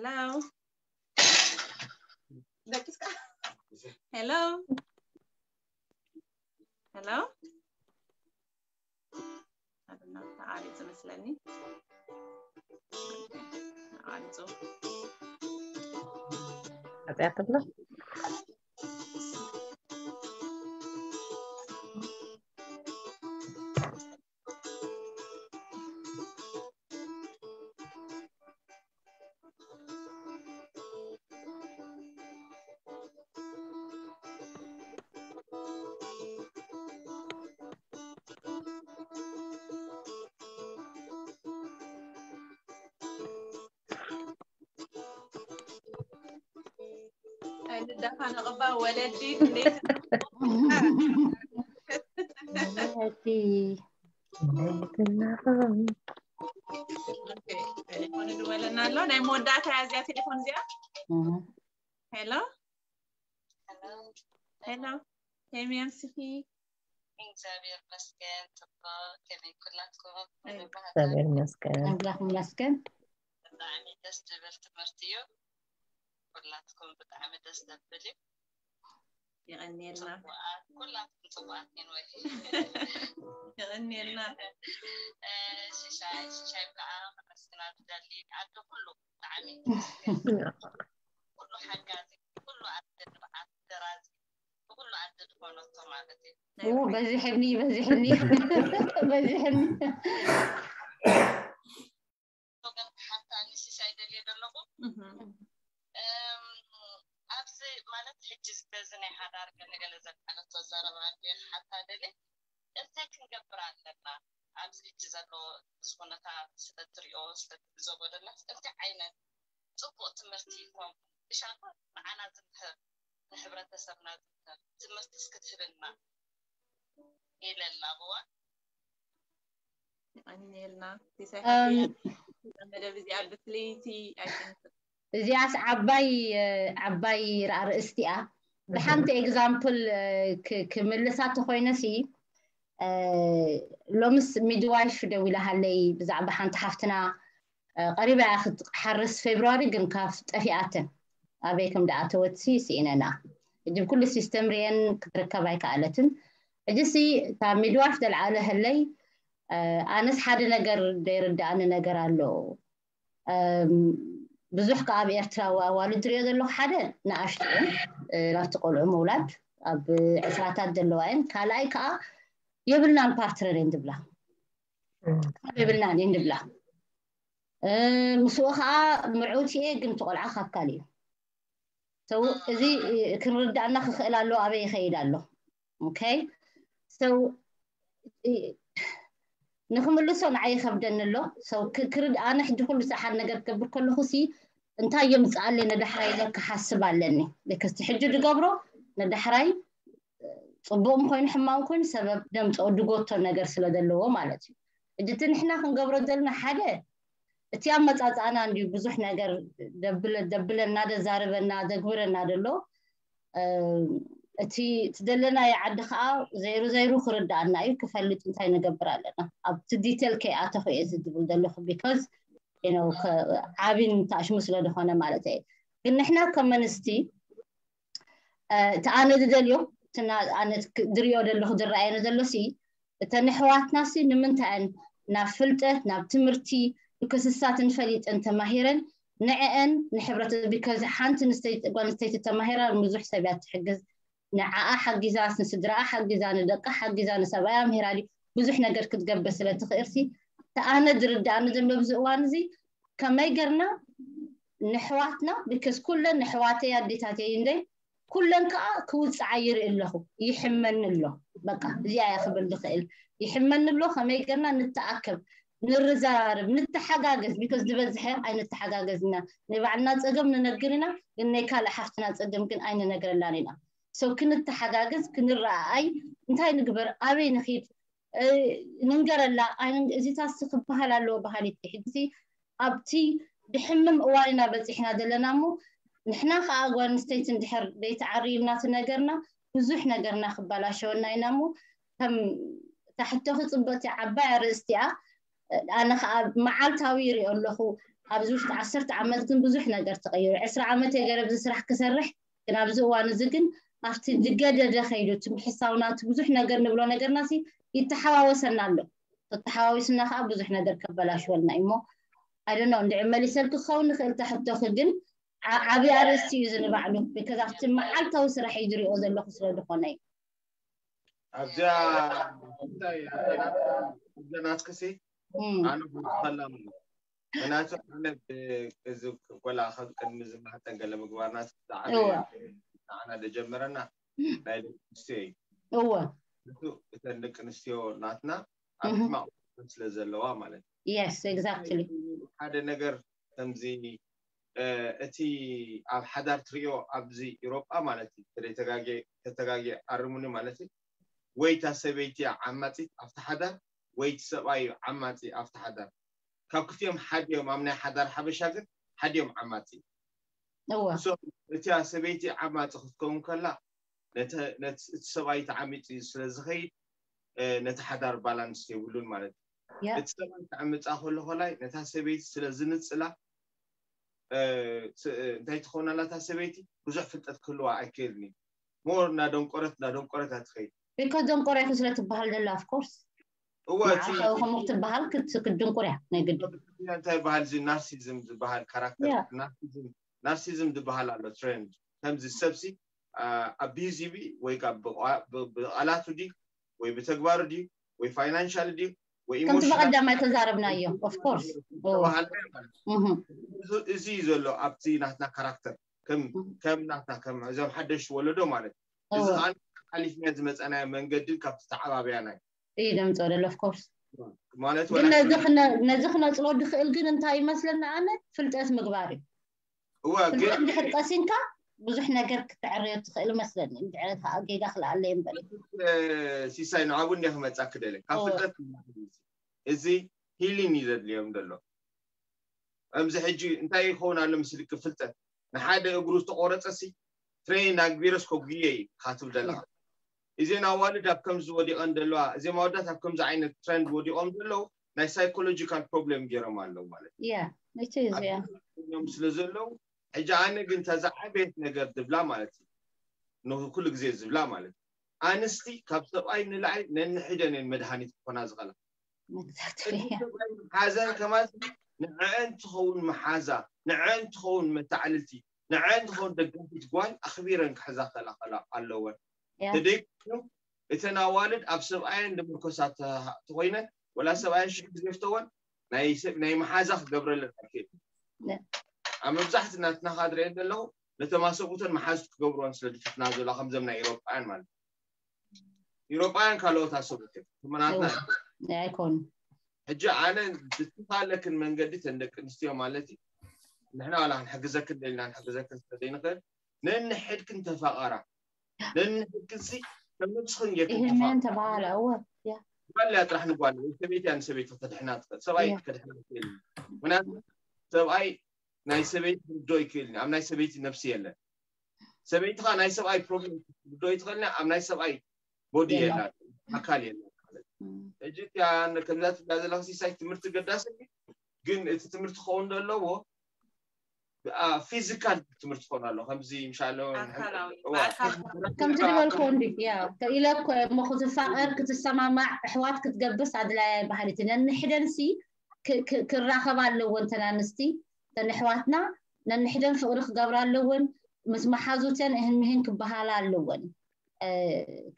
Hello? ደቂስካ? Hello? Hello? ኣድና ተዓሪጹ መስለኒ። ተዓሪጹ። ኣጽያ ትብሎ? ኣይንዳፋነቕባ ወለዲ እንዴት እቲ ቴሌፎን ድወለና ኣሎ። ናይ መወዳእታ እያ እዚኣ ቴሌፎን እዚኣ። ሄሎ ሄሎ፣ ሄሚ ኣምስኺ። እግዚኣብሔር መስገን ጽቡቅ። ከመይ ኩላትኩም? እግዚኣብሔር ይመስገን። ኣምላኽ ይመስገን። ብጣዕሚ ደስ ዝብል ትምህርቲ እዩ። ኩላትኩም ብጣዕሚ ደስ ዘብል እዩ። የቐንየልና። ጽቡቃት፣ ኩላትኩም ጽቡቃት። ኤንወይ የቐንየልና። ሽሻይ ሽሻይ ከዓ ከመስግና ትደሊ። ኣደ ኩሉ ብጣዕሚ ኩሉ ሓጋዚ፣ ኩሉ ኣደ ንብዓት ደራዚ፣ ብኩሉ ኣደ ዝኾነቶ ማለት እዩ። ኡ፣ በዚሕኒ በዚሕኒ በዚሕኒ። ወገን ሓታ ንሽሻይ ደልየ ዘለኹ። እም፣ ኣብዚ ማለት ሕጂ በዚ ናይ ሓዳር ገለገለ ዘቃለቶ ዘረባ ሓታ ደልየ እንታይ ክንገብር ኣለና? ኣብዚ ሕጂ ዘሎ እዚ ኩነታት ስለ ትሪኦ ስለ ትዕዘቦ ዘለስ እንታይ ዓይነት ጽቡቅ ትምህርቲ ይኮን? ብሻኮ ንዓና ዝምህር ንሕብረተሰብና ዝምህር ትምህርትስ ክትህብና ኢለ ኣለብዋ። የቐንየልና። ኣም፣ መደብ እዚኣ ብፍልይቲ ኣይትንስእ። እዚኣስ ዓባይ ዓባይ ኣርእስቲ እያ። ብሓንቲ ኤግዛምፕል ክምልሳ ተኮይነሲ፣ ሎምስ ሚድዋይፍ ደዊላሃለይ ብዛዕባ ሓንቲ ሓፍትና፣ ቀሪባ እያ ክትሓርስ፣ ፌብርዋሪ ግን ካብ ጠፊኣተን ኣበይ ከም ደኣተወትሲ ስኢነና። ሕጂ ብኩሉ ሲስተም ሪኤን ክትርከብ ኣይከኣለትን። ሕጂሲ እታ ሚድዋይፍ ደልዓለ ህለይ፣ ኣነስ ሓደ ነገር ዘይርድኣኒ ነገር ኣሎ። ብዙሕ ከዓ ኣብ ኤርትራ ኣዋልድ ዝሪኦ ዘለኹ፣ ሓደ ንኣሽቱ እዮም፣ ናብቲ ቆልዑ ምውላድ ኣብ ዕስራታት ዘለዋ እየን። ካልኣይ ከዓ የብልናን ፓርትነር እየን ዝብላ፣ የብልናን እየን ዝብላ። ምስኡ ከዓ ምርዑት እየ፣ ግን እቲ ቆልዓ ካብ ካልእ እዩ። ሰው እዚ ክንርዳእና ክኽእል ኣሎ፣ ኣበይ ይኸይድ ኣሎ። ኦኬ፣ ሰው ንክምልሶ ንዓይ ይኸብደኒ ኣሎ። ሰው ክርድ ኣነ ሕጂ ኩሉ ሰዓት ነገር ክገብር ከለኹ ሲ እንታይ የምፅኣለይ ነዳሕራይ ኢለ ክሓስብ ኣለኒ። ልክስቲ ሕጂ ዝገብሮ ነዳሕራይ ፅቡቅ ኮይኑ ሕማም ኮይኑ ሰበብ ደምፅኦ ድጎቶ ነገር ስለ ዘለዎ ማለት እዩ። ሕጂ እቲ ንሕና ክንገብሮ ዘለና ሓደ እቲ ኣመፃፅኣና እንድዩ ብዙሕ ነገር ደብለ ደብለና ደዛርበና ደግብረና ደሎ እቲ ትደለናዮ ዓዲ ከዓ ዘይሩ ዘይሩ ክርዳኣና እዩ፣ ክፈልጥ እንታይ ንገብር ኣለና። ኣብቲ ዲቴል ከይኣተኹ እየ እዚ ዝብል ዘለኹ፣ ቢካዝ ዓብን ታሽሙ ስለ ዝኾነ ማለት እየ። ግን ንሕና ከም መንስቲ እቲ ኣነ ዝደልዮ፣ ኣነ ዝሪኦ ዘለኹ ዝረኣየኒ ዘሎ ሲ እተን ኣሕዋትና ሲ ንምንታየን ናብ ፍልጠት ናብ ትምህርቲ ብክስሳትን ፈሊጠን ተማሂረን ንዕአን ንሕብረት ቢካዝ ሓንቲ ንስተይቲ ጓል ንስተይቲ ተማሂራ ብዙሕ ሰብ እያ ትሕግዝ። ንዓኣ ሓጊዛ ንስድራኣ ሓጊዛ ንደቃ ሓጊዛ ንሰብኣያ ኣምሂራ ድዩ ብዙሕ ነገር ክትገብር ስለ ትኽእል ሲ እተኣነ ዝርዳእኒ ዘሎ ብዚ እዋን እዚ ከመይ ገርና ንሕዋትና ቢካዝ ኩለን ንሕዋተይ ኣዴታተይ እንደ ኩለን ከዓ ክውፅዓ ይርኢ ኣለኹ። ይሕመኒ ኣሎ። በቃ እዚኣ እያ ክብል ዝኽእል። ይሕመኒ ኣሎ። ከመይ ገርና ንተኣከብ፣ ንርዛርብ፣ ንተሓጋገዝ። ቢካዝ ዝበዝሐ ኣይንተሓጋገዝና። ናይ ባዕልና ፀገም ንነግር ኢና፣ ግን ናይ ካልእ ሓፍትና ፀገም ግን ኣይንነግረላን ኢና። ሰው ክንተሓጋገዝ፣ ክንረኣኣይ፣ እንታይ ንግበር፣ ኣበይ ንኺድ፣ ንንገረላ። እዚታስ ክበሃል ኣለዎ በሃሊት ሕጂ ኣብቲ ድሕምም እዋን ኢና በፂሕና ዘለና እሞ ንሕና ከዓ ጓል ኣንስተይቲ እንድሕር ዘይተዓርይልና እቲ ነገርና ብዙሕ ነገርና ክበላሸወና ኢና እሞ ከም ታሕቶኺ ፅብቅቲ ዓባይ ኣርእስቲያ ኣነ ከዓ መዓልታዊ ይሪኦ ኣለኹ። ኣብዚ ውሽጢ ዓሰርተ ዓመት ግን ብዙሕ ነገር ተቐይሩ። ዕስራ ዓመት እየ ገይረ ኣብዚ ስራሕ ክሰርሕ፣ ግን ኣብዚ እዋን እዚ ግን ኣብቲ ዝገደደ ከይዱ፣ እቲ ምሕሳው ናቱ ብዙሕ ነገር ንብሎ ነገርና ሲ ይተሓዋወሰና ኣሎ። ተተሓዋዊስና ከዓ ብዙሕ ነገር ከበላሽወልና እዩ እሞ፣ I don't know፣ እንድዒ መሊሰልኪ ክኸውን ንኽእል ተሕቶኺ፣ ግን ዓ- ዓብዪ ኣርእስቲ እዩ እዚ ንባዕሉ። Because ኣብቲ መዓልታዊ ስራሕ እዩ ዝሪኦ ዘለኹ ስለ ዝኾነ እዩ። ኣብዚኣ እንታይ ኣብዛ ናትክሲ እም፣ ኣነ ክውስኸላ ምኑ ምክንያቱ ኣነ ብ- እዚ ቆላ ከም ቅድሚ ዝማህፀን ገለ ምግባር ናት ብጣዕሚ እወ። ንዓና ደጀመረና ናይ ደቂ ኣንስትዮ እዩ እወ። እሱ እተን ደቂ ኣንስትዮ ናትና ኣብ እህ። ሕማቕ ስለ ዘለዋ ማለት እዩ Yes, exactly. ሓደ ነገር ከምዚ እ፣ እቲ ኣብ ሓዳር ትሪኦ ኣብዚ ኢሮጳ ማለት እዩ ተደይ ተጋጌ ተተጋጌ ኣርሙኒ ማለት እዩ ወይ እታ ሰበይቲ እያ ዓማፂት ኣብቲ ሓዳር ወይ እቲ ሰብኣይ እዩ ዓማፂ ኣብቲ ሓዳር ካብ ክልቲኦም ሓዲኦም ኣብ ናይ ሓዳር ሓበሻ ግን ሓዲኦም ዓማፂ እዩ እወ። So እቲያ ሰበይቲ ዓማፂ ክትከውን ከላ ነተ- ነት- እቲ ሰብኣይ ተዓሚፂ ስለ ዝኸይድ እ፣ ነቲ ሓዳር ባላንስ የብሉን ማለት እዩ ያ እቲ ሰብኣይ ክዕምፃ ከሎ ከላይ ነታ ሰበይቲ ስለ ዝንፅላ እ፣ ስ- እ፣ እንታይ ትኸውን ኣላ እታ ሰበይቲ ብዙሕ ፍልጠት ክህልዋ ኣይክእልን እዩ ሞር እናደንቆረት እናደንቆረት እያ ትኸይድ because ደንቆርያ ስለ ትበሃል ዘላ of course እወ እቲ ንዓኻ ከምኡ ክትበሃል ክት- ክትድንቁር እያ ናይ ግዲ እንታይ በሃል እዚ ናርሲዝም ዝበሃል ካራክተር ያ ናርሲዝም ናርሲዝም ዝበሃል ኣሎ ትሬንድ ከምዚ ሰብሲ ኣቢዩዚቭ ወይ ካብ ብቃ- ብ- ብቃላቱ ድዩ ወይ ብተግባሩ ድዩ ወይ ፋይናንሻል ድዩ ወይ ከምቲ ኢሞሽናል በቀዳማይ ተዛረብናዮ of course እወ ተባሃለ ማለት እዩ። እህ። እዚ- እዚ እዩ ዘሎ ኣብቲ ናትና ካራክተር ከም ከም ናትና ከም እዞም ሓደሽ ወለዶ ማለት እዩ። እዚ እወ ከዓ ሓሊፍና ዝመፀናዮ መንገድን ካብቲ ተዓባብያና እዩ። እዩ ዘምፅኦ ዘሎ of course ማለት ግን ወላ ነዚ ክነ- ነዚ ክነፅሎ ድኽእል ግን እንታይ ይመስለኒ ኣነ ፍልጠት ምግባር እዩ እወ ግን ፍልጠት እንድሕር ቀሲንካ ብዙሕ ነገር ክትዕርዮ ትኽእል መስለኒ እንድሕር ከዓ ጌጋ ክልኣለ እምበር እ፣ ሲሳይ ንዓቡ እንደ ክመፃ ክደለ ካብ እወ ፍልጠት ንላዕሊ እዚ ሂሊን እዩ ዘድልዮም ዘሎ ከምዚ ሕጂ እንታይ ይኸውን ኣሎ ምስልኪ ፍልጠት ንሓደ እግሩ ዝተቆረፀ ሲ ትሬን ኣግቢረስ ከጉየ እዩ ካትብል ዘለካ እዘን ኣዋልድ ኣብ ከምዚ ወዲቐን ዘለዋ እዚም ኣወዳት ኣብ ከምዚ ዓይነት ትረንድ ወዲቖም ዘለዉ ናይ ሳይኮሎጂካል ፕሮብሌም ገይሮም ኣለዉ ማለት እዩ ያ እቲ እዩ እዚኣ እዮም ስለ ዘለዉ ሕጂ ኣነ ግን እታ ዝዓበየት ነገር ዝብላ ማለት እዩ ንኩሉ ግዜ ዝብላ ማለት እዩ ኣንስቲ ካብ ሰብኣይ ንላዕሊ ነንሕደን እየን መድሃኒት ክኾና ዝኽእላ exactly ሓዘን ከማት ንዐአን ትኸውን መሓዛ ንዐአን ትኸውን መታዕልልቲ ንዐአን ትኸውን ደጋፊት ጓል ኣኽቢረን ክሕዛ ክኽእላ ኣለወን ያ ተደይኮም እተን ኣዋልድ ኣብ ሰብኣየን ዝምርኮሳ ተኾይነን ወላ ሰብኣየን ሽሕ ግዜ ፍተወን ናይ ሰብ ናይ መሓዛ ክገብረለን ኣይክእል ያ ኣብ መብዛሕቲ ናትና ካድረአን ዘለኹ ነተማ ሰብኡተን መሓዝ ክገብርወን ስለ ዝፍትና ዘሎ ከምዘም ናይ ኤሮጳውያን ማለት ኢሮጳውያን ካልኦት ኣሰብኡት እዮም ተመናትና ኣይኮኑ ሕጂ ኣነ ብዝተኻለክን መንገዲ ተን ደቂ ኣንስትዮ ማለት እዩ ንሕና ዋላ ክንሕግዘክን ደልና ክንሕግዘክን ስለ ዘይንኽእል ነንሕድክን ተፋቐራ ነንሕድክን ሲ ከም ነብስኽን ጌርክን ይህንን ተፋቐራ ተባሃለ እወ ያ ጓል እያ ጥራሕ ንጓል ወይ ሰበይቲ እያ ንሰበይቲ ከተድሕና ትኽእል ሰብኣይ ያ ከድሕና ትኽእል እዩ ምክንያቱ ሰብኣይ ናይ ሰበይቲ ክርዶ ይክእል እዩ ኣብ ናይ ሰበይቲ ነብሲ የለን ሰበይትኻ ናይ ሰብኣይ ፕሮብሌም ክርዶ ይትኽእል ኣብ ናይ ሰብኣይ ቦዲ የላ የላ ኣካል የላ ማለት እም። ሕጂ እቲያ ከምዛ ትብላ ዘለካ ሲሳይ ትምህርቲ ገዳሲ እዩ። ግን እቲ ትምህርቲ ክኸውን ዘለዎ ፊዚካል ትምህርቲ ክኾን ኣሎ ከምዚ ምሻለ ኣካላዊ ብኣካል ከምቲ ዝበልኮ እንዲ ያ ኢለ እኮ እሞ ክትፋቐር ክትሰማማዕ ኣሕዋት ክትገብርስ ኣድላያ ይበሃል እቲ ነንሕደንሲ ክ- ክ- ክራኸባ ኣለወን ተን ኣንስቲ ተን ኣሕዋትና ነንሕደን ፍቕሪ ክገብራ ኣለወን ምስ መሓዙተን እህን ምህን ክበሃላ ኣለወን እ፣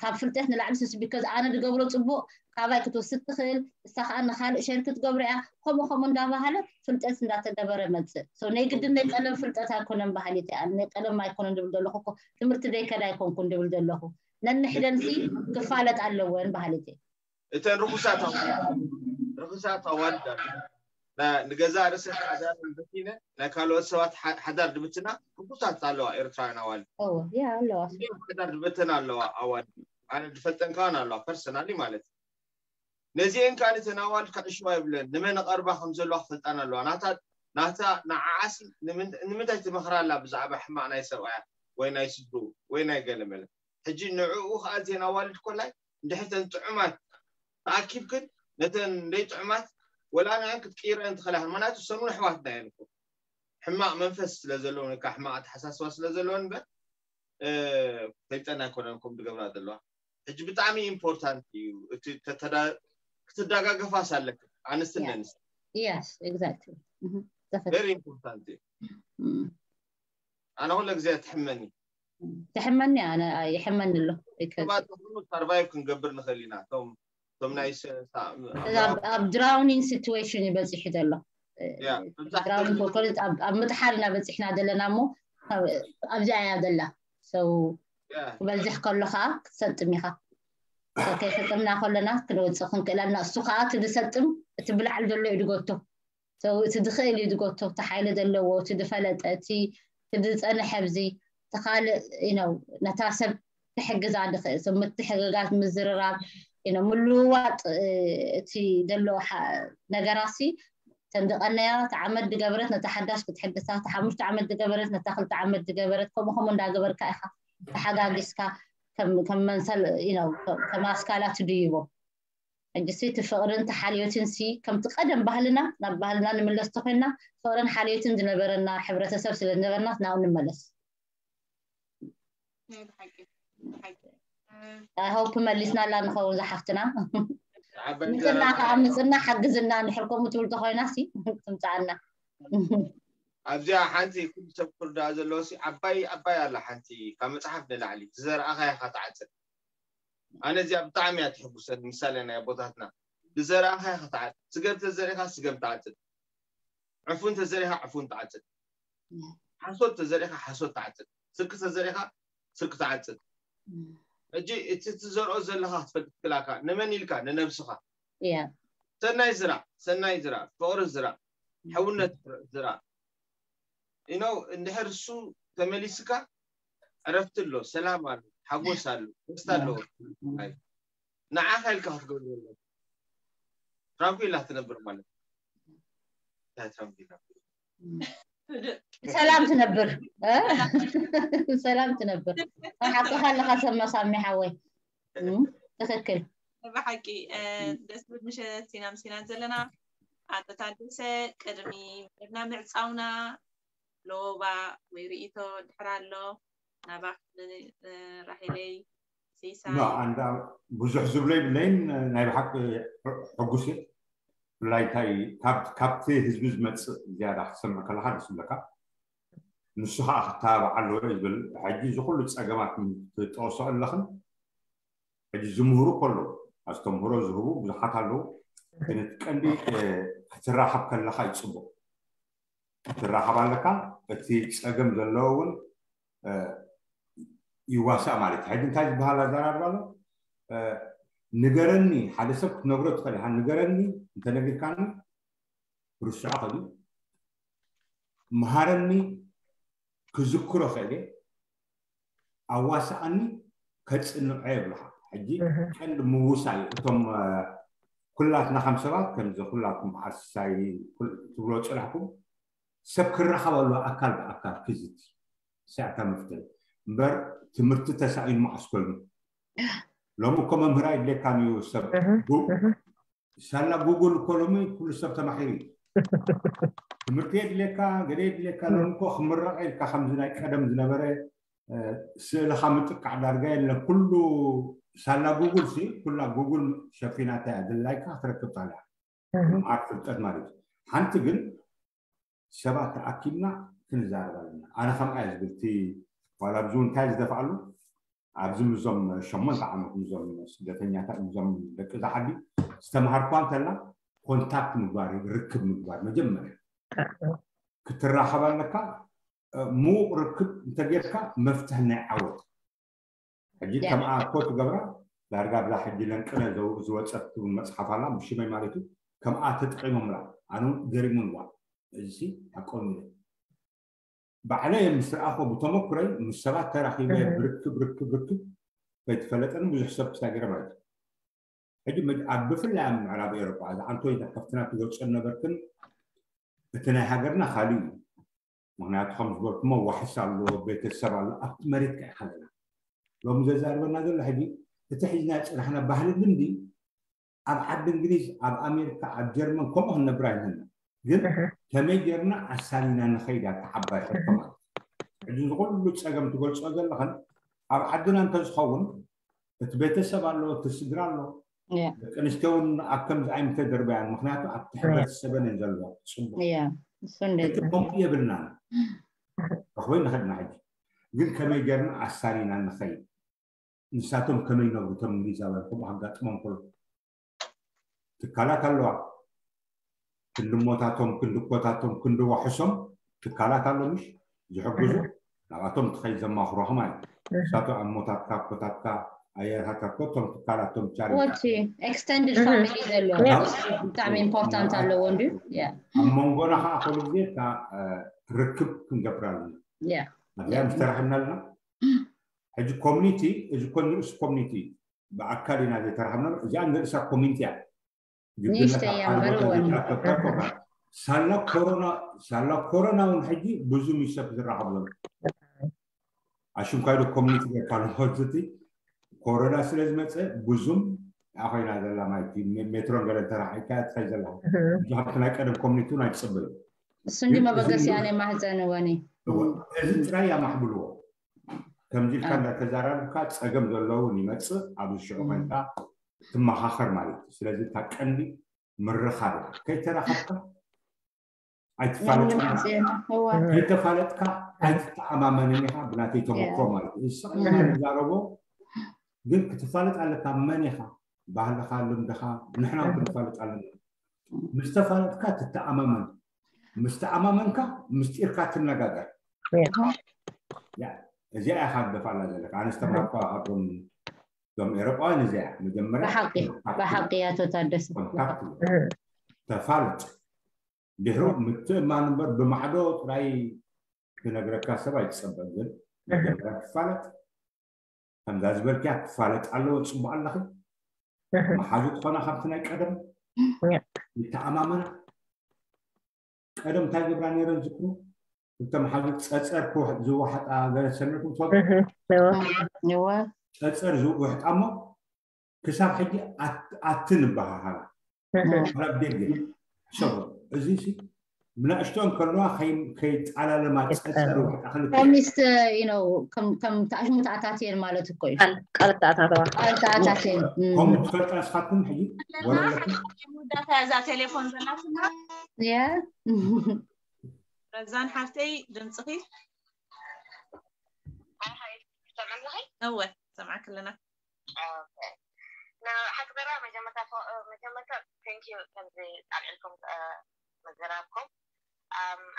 ካብ ፍልጠት ንላዕሊ ስስ because ኣነ ዝገብሮ ፅቡቅ ካባይ ክትወስድ ትኽእል እሳ ከዓ ንካልእ ሸር ክትገብሮ እያ ከምኡ ከምኡ እንዳባሃለ ፍልጠት እንዳተገበረ መፅእ so ናይ ግድን ናይ ቀለም ፍልጠት ኣይኮነን ባህሊት እያ ናይ ቀለም ኣይኮነን ዝብል ዘለኹ እኮ ትምህርቲ ዘይከዳ ኣይኮንኩን ዝብል ዘለኹ ነንሕደንሲ ክፋለጥ ኣለወን ባህሊት እየ እተን ርኹሳት ኣዋልድ ርኹሳት ኣዋልድ ኣለ ንገዛ ርእሰን ሓዳረን በቲነ ናይ ካልኦት ሰባት ሓዳር ድብትና ርኹሳት ኣለዋ ኤርትራውያን ኣዋልድ ያ ኣለዋ ሓዳር ድበተን ኣለዋ ኣዋልድ ኣነ ድፈልጠን ከዋን ኣለዋ ፐርሰናሊ ማለት ነዚአን ከዓ እተን ኣዋልድ ከዕሽዋ ይብለን ንመን ቀርባ ከም ዘለዋ ክፈልጣን ኣለዋ ናታ ናታ ንዓዓሲ ንምንታይ ትመኽራ ኣላ ብዛዕባ ሕማቕ ናይ ሰብኣያ ወይ ናይ ስድሩ ወይ ናይ ገለመለ ሕጂ ንዕኡ ከዓ እተን ኣዋልድ ኮላይ እንድሕተን ጥዑማት ተኣኪብክን ነተን ደይ ጥዑማት ወላ ንኣን ክትቅይረን ትኽእል ኢኻ። ምኽንያቱ ሰሙን ኣሕዋትና እየን እኮ። ሕማቕ መንፈስ ስለ ዘለወን፣ ወይ ከዓ ሕማቕ ኣተሓሳስባ ስለ ዘለወን እምበር፣ እ፣ ፈልጠን ኣይኮነን ከምኡ ዝገብራ ዘለዋ። ሕጂ ብጣዕሚ ኢምፖርታንት እዩ። እቲ ተተዳ-፣ ክትደጋገፋስ ኣለክን። ኣንስትን Yeah. ኣንስትን። Yes, exactly. Mhm. Definitely. Very important እዩ። Mm. ኣነ ኩሉ ግዜ ትሕመኒ። ትሕመኒ፣ ኣነ ይሕመኒ ኣሎ። Because ሰባት ኩሉ ሰርቫይቭ ክንገብር ንኽእል ኢና። እቶም፣ እቶም ናይ ሰ-፣ ሳ-፣ እዛ ኣብ፣ ኣብ ድራውኒንግ ሲትዌሽን እዩ በፂሑ ዘሎ። Yeah፣ መብዛሕትኡ ድራውኒንግ ኮኮለት ኣብ፣ ኣብ ምጥሓር ኢና በፂሕና ዘለና እሞ፣ ኣብ-፣ ኣብዚኣ እያ ዘላ። So፣ Yeah። ክበዝሕ ከሎ ከዓ ክትሰጥም ኢኻ። So፣ ከይሰጥምና ከለና ክንወፅእ ክንክእል ኣለና። እሱ ከዓ እቲ ዝሰጥም፣ እቲ ብላዕሊ ዘሎ እዩ ዝጎቶ። So፣ እቲ ዝኽእል እዩ ዝጎቶ፣ እቲ ሓይሊ ዘለዎ፣ እቲ ዝፈለጠ፣ እቲ፣ እቲ ዝፀንሐ ኣብዚ፣ እቲ ካልእ፣ you know፣ ነታ ሰብ ክሕግዛ ዝኽእል። So፣ ምትሕግጋዝ፣ ምዝርራብ፣ you know፣ ምልውዋጥ፣ እ፣ እቲ ዘሎ ሓ-፣ ነገራሲ፣ ተን ዝቐነያ፣ እቲ ዓመት ዝገበረት ነታ ሓዳሽ ክትሕግዛ፣ እቲ ሓሙሽተ ዓመት ዝገበረት ነታ ክልተ ዓመት ዝገበረት፣ ከምኡ ከምኡ እንዳገበርካ ኢኻ ተሓጋጊዝካ ከም፣ ከም መንሰል፣ you know፣ ከም፣ ከም ኣስካላ ትድይቦ። ሕጂ ሲ እቲ ፍቕርን እቲ ሓልዮትን ሲ ከምቲ ቀደም ባህልና፣ ናብ ባህልና ንምለስ ተኾይንና፣ ፍቕርን ሓልዮትን ዝነበረና ሕብረተሰብ ስለ ዝነበርና ናብኡ ንመለስ። ናይ ብሓቂ፣ ብሓቂ። እ፣ I hope መሊስናላ ንኸውን ዝሓፍትና። ዓባይ ምጽና እንጀራ። ከኣ ምጽና ሓግዝና እንድሕር ከምኡ ትብል ተኾይና ሲ ትምጽኣና። ኣብዚኣ ሓንቲ ኩሉ ሰብ ክርዳኣ ዘለዎ ሲ ዓባይ፣ ዓባይ ኣላ ሓንቲ ካብ መጽሓፍ ንላዕሊ። ዝዘርኣኻያ ኢኻ ትዓጽድ። ኣነ እዚኣ ብጣዕሚ እያ ትሕጉሰኒ፣ ምሳሌ ናይ ኣቦታትና። ዝዘራእኻያ ኢኻ ትዓጽድ። ስገም ተዘሪእኻ ስገም ትዓጽድ። ዕፉን ተዘሪእኻ ዕፉን ትዓጽድ። ሓሶት ተዘሪእኻ ሓሶት ትዓጽድ። ስርቂ ተዘሪእኻ ስርቂ ትዓጽድ። ሕጂ እቲ ትዘርኦ ዘለኻ ክትፈልጥ ክላካ ንመን ኢልካ? ንነብስኻ። Yeah. ሰናይ ዝራእ፣ ሰናይ ዝራእ፣ ፍቕሪ ዝራእ፣ ሕውነት ዝራእ። You know፣ እንድሕር እሱ ተመሊስካ ዕረፍቲ ኣሎ፣ ሰላም ኣሎ፣ ሓጎስ ኣሎ፣ ደስታ ኣለዎ። ንዓኻ ኢልካ ክትገብሮ ኣለካ። ትራንኩላ ትነብር ማለት እዩ። እንታይ ትራንኩላ? ሰላም ትነብር፣ እ? ሰላም ትነብር። ኣብ ሓቅኻ ኣለኻ ሰማ ሳሚ ሓወይ። እም፣ ትኽክል። ብሓቂ፣ እ፣ ደስ ዝብል ምሸት ኢና ምሲና ዘለና። ኣቶ ታደሰ፣ ቅድሚ መደብና ምዕጻውና፣ ሎባ ወይ ርእይቶ ድሕር ኣሎ? ናባኽ ን-፣ ራሄለይ፣ ሲሳይ። ኖ፣ ኣንዳ ብዙሕ ዝብሎ የብለይን፣ ናይ ብሓቂ ሕ-፣ ሕጉስ እየ። ብፍላይ እንታይ ካብ፣ ካብቲ ህዝቢ ዝመጽእ ዝያዳ ክትሰምዕ ከለኻ ደስ ይብለካ። ንሱ ኸኣ ክተባባዕ ኣለዎ እዩ ዝብል። ሕጂ እዚ ኩሉ ጸገማት ትጠቕሶ ኣለኽን፣ ሕጂ ዝምህሩ ከለዉ፣ ኣስተምህሮ ዝህቡ ብዙሓት ኣለዉ። ግን እቲ ቀንዲ፣ እ፣ ክትራኸብ ከለኻ እዩ ጽቡቕ። ትራኸብ ኣለካ፣ እቲ ጸገም ዘለዎ እውን፣ እ፣ ይዋሳእ ማለት እዩ። ሕጂ እንታይ ዝበሃል ኣዘራርባ ኣሎ? እ፣ ንገረኒ፣ ሓደ ሰብ ክትነግሮ ትኽእል ኢኻ። ንገረኒ፣ እንተነጊርካኒ፣ ርስዖ ከዲ፣ መሃረኒ፣ ክዝክሮ ክእል እየ፣ ኣዋስኣኒ፣ ከጽንዖ የብልኻ። ሕጂ እህ። ቀንዲ ምውሳእ እዩ። እቶም፣ እ፣ ኩላትና ከም ሰባት፣ ከምዚ ኩላትኩም ዓርሳይ ኩል-፣ ትብሎ ጽናሕኩም፣ ሰብ ክራኸብ ኣለዎ፣ ኣካል ብኣካል ክዝቲ። እዚኣ እታ መፍትሒ። እምበር ትምህርቲ ተሳኢኑ መዓስ ኮይኑ? ሎሚ እኮ መምህር ኣይድልየካን እዩ ሰብ። እህ፣ ጉ-፣ እህ። ሳላ ጉግል እኮ ሎሚ ኩሉ ሰብ ተማሂሩ እዩ። ትምህርቲ የድልየካ፣ ገለ የድልየካ። ሎሚ እኮ ክምረቕ ኢልካ ከምዚ ናይ ቀደም ዝነበረ፣ እ፣ ስእልኻ ምጥቃዕ ዳርጋ የለን። ኩሉ ሳላ ጉግል ሲ፣ ኩላ ጉግል ሸፊናታ እያ። ድላይካ ክትረክብ ጻልያ። እህ። ምምሃር ፍልጠት ማለት እዩ። ሓንቲ ግን ሰባት ተኣኪብና ክንዛረብ ኣለና። ኣነ ከምኣ እየ ዝብል፣ እቲ ዋላ ኣብዚ እውን እንታይ ዝደፍኣሉ፣ ኣብዚ ምስዞም ሸሞንተ ዓመት ምስዞም ስደተኛታት፣ ምስዞም ደቂ እዛ ዓዲ ዝተምሃርኳ እንተላ፣ ኮንታክት ምግባር እዩ፣ ርክብ ምግባር መጀመርያ። ክትራኸብ ኣለካ፣ እ፣ ምዉቕ ርክብ እንተጌርካ መፍትሒ ናይ ዓወት። ሕጂ ያ። ከምኣ እኮ ትገብራ፣ ዳርጋ ብዛ ሕጂ ለንቅነ ዘው-፣ ዝወጸት እውን መጽሓፍ ኣላ፣ ብሽመይ ማለት እዩ። ከምኣ ተጠቒሞምላ። ኣነ እውን ገሪሙኒ፣ ዋ፣ እዚሲ ሓቆም ኢለ። ባዕለይ ምስ ረኣኹ፣ ብተመኩረይ ምስ ሰባት ተራኺበ እህ። ብርክብ፣ ርክብ፣ ርክብ፣ ከይተፈለጠኒ ብዙሕ ሰብ ክሳገረ ማለት እዩ። ሕጂ መድ-፣ ኣብ ብፍላይ ኣብ ምዕራብ ኤውሮጳ፣ እዛ ዓንቶይ እዛ ከፍትና ትገልጾ ነበርክን፣ እቲ ናይ ሃገርና ካልእ እዩ። ምኽንያቱ ከም ዝበልኩሞ ዋሕስ ኣሎ፣ ቤተሰብ ኣሎ፣ ኣብቲ መሬት ከ ኢኻ ኣለና። ሎሚ ዘዛርበና ዘሎ ሕጂ እቲ ሒዝና ዝጸናሕና ባህሊ ልምዲ ኣብ ዓዲ እንግሊዝ፣ ኣብ ኣሜሪካ፣ ኣብ ጀርመን ከምኡ ክንነብር ኣይንህና። ግን ከመይ ጌርና ኣሳሊና ንኸይድ ኣታ ዓባይ ሕቶ ማለት እዩ። ሕጂ ዝኹሉ ጸገም ትገልጾ ዘለኽን ኣብ ዓድና እንተዝኸውን እቲ ቤተሰብ ኣሎ፣ እቲ ስድራ ኣሎ፣ ደቂ ኣንስትዮ እውን ኣብ ከምዚ ኣይምተደርበያን። ምክንያቱ ኣብቲ ሕብረተሰበን እየን ዘለዋ። ጽቡቅ። እሱ እንዴት ከምኡ የብልናን። ተኾይ ንኸድና ሕጂ ግን ከመይ ጌርና ኣሳሊና ንኸይድ? ንሳቶም ከመይ ነብሩ እቶም እንግሊዛውያን ከምኡ ከጋጥሞም ከሎ ትካላት ኣለዋ። ክንዲ ሞታቶም፣ ክንዲ ኮታቶም፣ ክንዲ ዋሕሶም ትካላት ኣሎ ምሽ ዝሕግዙ ናባቶም ትኸይ ዘማኽሮኻ ማለት እዩ። ንሳቶ ኣብ ሞታትካ ኮታትካ ኣያታትካ ኮቶም ትካላቶም ቻሪታ ወቲ extended family ዘለዎ ብጣዕሚ ኢምፖርታንት ኣለዎ እንድዩ። ኣብ መንጎና ከዓ ኩሉ ግዜ እታ ርክብ ክንገብር ኣለና። ኣብዚኣ ምስ ተራሕብና ኣለና። ሕጂ ኮሚኒቲ እዚ ኮ ንርእሲ ኮሚኒቲ ብኣካል ኢና ዘይተራሕብና። እዚኣ ንርእሳ ኮሚኒቲ እያ። ንእሽተይ እያ እምበር ወኒ ሳላ ኮሮና ሳላ ኮሮና እውን ሕጂ ብዙ ሚሰብ ዝራኸብ ዘሎ ኣሽንኳይዶ ኮሚኒቲ ጌርካ ንኸትቲ ኮሮና ስለ ዝመፀ ብዙም ኮይና ዘላ ማለት እዩ። ሜትሮን ገለ ተራሒካ ትኸይ ዘላ ብዙሓት ናይ ቀደም ኮሚኒቲ እውን ኣይትፅበዩ። እሱ እንዲ መበገሲያ ናይ ማህፀን ወኒ እዚ ጥራይ ኣማሕብልዎ። ከምዚ ኢልካ እንዳተዛራርብካ ፀገም ዘለውን ይመፅእ። ኣብዚ ሽዑ ኮይንካ ትመኻኸር ማለት እዩ። ስለዚ እታ ቀንዲ ምርኻብ እያ። ከይተራኸብካ ኣይትፋለጥካ፣ ከይተፋለጥካ ኣይትተኣማመንን ኢኻ። ብናተይ ተመክሮ ማለት እዩ። እዚ ሰቕና ንዛረቦ ግን ክትፋለጥ ኣለካ። መን ኢኻ፣ ባህልኻ፣ ልምድኻ፣ ንሕና እውን ክንፋለጥ ኣለና። ምስ ተፋለጥካ ትተኣማመን። ምስ ተኣማመንካ ምስጢርካ ትነጋገር። እዚኣ ኢኻ ትደፋላ ዘለካ። ኣነ ዝተምሃርኳ ካብዞም እዞም ኤሮጳውያን እዚኣ መጀመርያ ብሓቂ ብሓቂ እያ ተታደሰ ኮንታክት ተፋለጥ። ድሕሩ ምትእማን እምበር ብማዕዶ ጥራይ ክነግረካ ሰብ ኣይትጸበ። ግን መጀመርያ ትፋለጥ። ከምዛ ዝበልክያ ክፋለጥ ኣለዎ። ጽቡቕ ኣለኺ። መሓዙ ትኾና ካብቲ ናይ ቀደም ይተኣማመና። ቀደም እንታይ ገብራ ነይረን ዝክሩ? ክልተ መሓዙ ጸጸር ዝወሓጣ ገለ ሰሚዕኩም ትፈልጡ? ጸጸር ዝውሕጣ እሞ ክሳብ ሕጂ ኣትንበሃሃላ። ካብ ደገ ሕሰቡ። እዚ ሲ ብናእሽቶ እንከለዋ ከይጠላለማ ጸጸር ውሕጣ ክልተ ኮሚስት ከም ተኣሽሙ ተኣታትየን ማለት እኮ እዩ። ቃል ተኣታተዋ። ቃል ተኣታትየን። ከምኡ ትፈልጣ ንስኻትኩም ሕጂ ወለለኩም ዳታ እዛ ቴሌፎን ዘላትና ያ ረዛን ሓፍተይ ድምፅኺ ሰምዕለኺ እወ ሰምዓክ ኣለና ንሓግበራ መጀመርታ መጀመርታ ቴንኪዩ ከምዚ ጣልዒልኩም ምዝራብኩም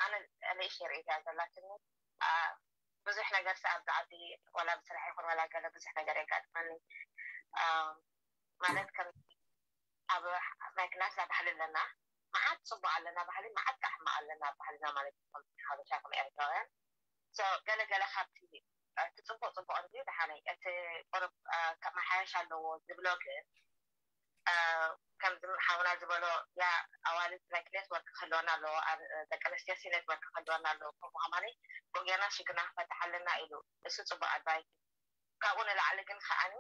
ኣነ ንእሽተይ ርእይታ ዘላትኒ ብዙሕ ነገር ሰኣብ ዝዓዲ ዋላ ብስራሕ ይኹን ዋላ ገለ ብዙሕ ነገር የጋጥመኒ ማለት ከም ኣብ ናይ ክላስ ባህሊ ኣለና መዓት ፅቡቅ ኣለና ባህሊ መዓት ካሕማ ኣለና ባህልና ማለት ሓበሻ ከም ኤርትራውያን ገለ ገለ ካብቲ እቲ ፅቡቅ ፅቡቅ እንድዩ ደሓነይ እቲ ቁሩብ ከመሓየሽ ኣለዎ ዝብሎ ግን ከምዚ ሓውና ዝበሎ ያ ኣዋልድ like network ክህልወና ኣለዎ ደቂ ኣንስትዮ ሲ network ክህልወና ኣለዎ ከምኡ ከማኒ ብጌና ሽግርና ክፈትሓልና ኢሉ እሱ ፅቡቅ ኣድቫይስ ካብኡ ንላዕሊ ግን ከዓኒ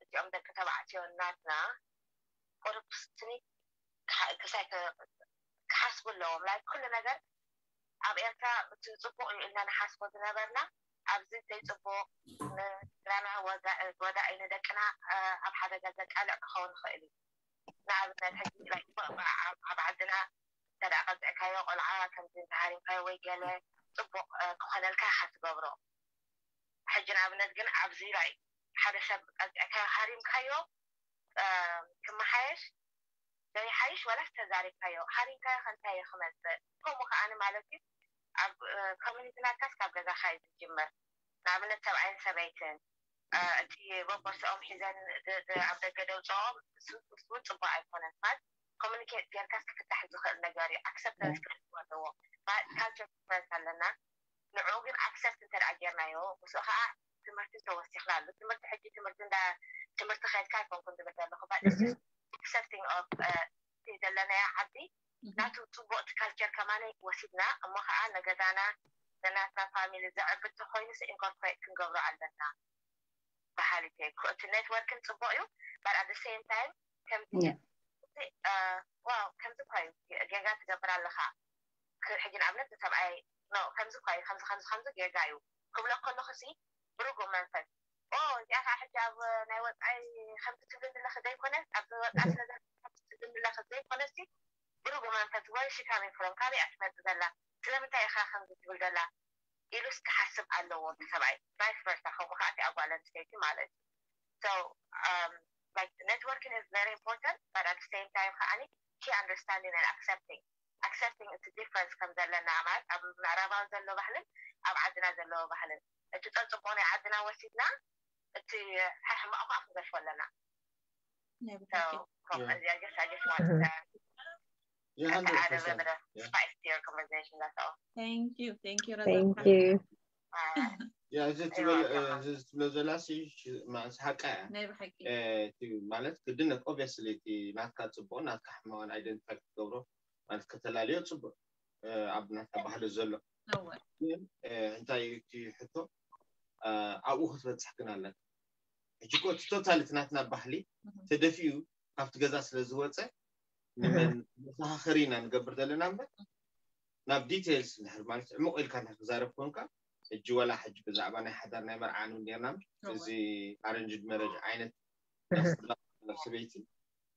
እዚኦም ደቂ ተባዕትዮ ናትና ቁሩብ ስኒ ክሳይ ክሓስቡ ኣለዎም like ኩሉ ነገር ኣብ ኤርትራ እቲ ፅቡቅ እዩ ኢልና ንሓስቦ ዝነበርና ኣብዚ ዘይፅቡቅ ንስድራና ወዳኢ ንደቅና ኣብ ሓደጋ ዘቃልዕ ክኸውን ይኽእል እዩ ንኣብነት ሕጂ ኣብ ዓድና እንተ ቀፅዕካዮ ቆልዓ ከምዚ እንተሃሪምካዮ ወይ ገለ ፅቡቅ ክኾነልካ ኢካ ትገብሮ ሕጂ ንኣብነት ግን ኣብዚ ላይ ሓደ ሰብ ቀፅዕካዮ ሃሪምካዮ ክመሓየሽ ዘይሓይሽ ወላስ ተዛሪብካዮ ሃሪምካዮ ከንታይ ክመፅእ ከምኡ ከዓኒ ማለት እዩ ኣብ ኮሚኒቲ ናትካስ ካብ ገዛካ እዩ ዝጅምር ንኣብነት ሰብኣይን ሰበይትን እቲ በቦርሶኦም ሒዘን ኣብ ደገ ደውፅኦም እሱ እውን ፅቡቅ ኣይኮነን ማለት ኮሚኒኬት ጌርካስ ክፍታሕ ዝኽእል ነገር እዩ ኣክሰፕተንስ ክህልዎ ኣለዎ ካልቸር ዲፍረንስ ኣለና ንዕኡ ግን ኣክሰፕት እንተ ጌርናዮ ምስኡ ከዓ ትምህርቲ ተወሲኽና ኣሎ ትምህርቲ ሕጂ ትምህርቲ እንዳ ትምህርቲ ከድካ ኣይኮንኩን ዝብል ዘለኹ ኣክሰፕቲንግ ኦፍ ዘለናዮ ዓዲ ናቱ ፅቡቅ እቲ ካልቸር ከማነ ወሲድና እሞ ከዓ ንገዛና ንናትና ፋሚሊ ዘዕቢ እንተኮይኑ ኢንኮርፖሬት ክንገብሮ ኣለና በሃሊት እየ እቲ ኔትወርክን ፅቡቅ እዩ but at the same time ከምዚ Yeah. ዋው ከምዚ እኳ እዩ ጌጋ ትገብር ኣለኻ። ክ- ሕጂ ንኣብነት ሰብኣይ ኖ ከምዚ እኳ እዩ ከምዚ ከምዚ ከምዚ ጌጋ እዩ ክብሎ ከለኹ ሲ ብርጉእ መንፈስ ኦ እዚኣ ከዓ ሕጂ ኣብ ናይ ወፃኢ ከምዚ ትብልኒ ኣለኺ ዘይኮነ ኣብዚ ወፃኢ ስለ ዘለ ከምዚ ትብልኒ ኣለኺ ዘይኮነ ሲ ብርጉእ መንፈስ ወይ ሺ ካሚንግ ፍሮም ካበይ እያ ትመፅእ ዘላ ስለምንታይ ኢኻ ከምዚ ትብል ዘላ ኢሉስ ክሓስብ ኣለዎ እቲ ሰብኣይ vice versa ከምኡ ከዓ እቲኣ ጓል ኣንስተይቲ ማለት እዩ so um, like networking is very important but at the same time ከዓኒ key understanding and accepting accepting እቲ difference ከም ዘለና ማለት ኣብ ምዕራባዊ ዘሎ ባህልን ኣብ ዓድና ዘለዎ ባህልን እቲ ፀፅቡቕ ናይ ዓድና ወሲድና እቲ ሕማቕ ከዓ ክንገድፎ ኣለና ናይ so ብሓቂ from Yeah. I just I just want to Yeah, hundred add a little percent. bit of Yeah. spice to your conversation that's all thank you thank you Thank ረዛታ you. uh, Yeah, እዚ ትብል እዚ ትብሎ ዘላ ሲ ሽ- ማለት ሓቃ እያ። ናይ ብሓቂ እ፣ እቲ ማለት ግድነት obviously እቲ ናትካ ፅቡቕ ናትካ ሕማቕን identify ክትገብሮ ማለት ከተላለዮ ፅቡቕ እ፣ ኣብ ናትካ ባህሊ ዘሎ እወ ግን እ፣ እንታይ እዩ እቲ ሕቶ እ፣ ኣብኡ ክትበፅሕ ግን ኣለካ። ሕጂ እኮ እቲ ቶታሊ እቲ ናትና ባህሊ እህ፣ ተደፊኡ ካብቲ ገዛ ስለ ዝወፀ ንመን መሰኻኸሪ ኢና ንገብር ዘለና እምበር ናብ details እንድሕር ማለት ዕሙቕ ኢልካ እንድሕር ክዛረብ ኮንካ ሕጂ ወላ ሕጂ ብዛዕባ ናይ ሓዳር ናይ መርዓ ንብል ኔርና እምበር እወ እዚ arranged marriage ዓይነት እህ፣ ስድራ ሰበይቲ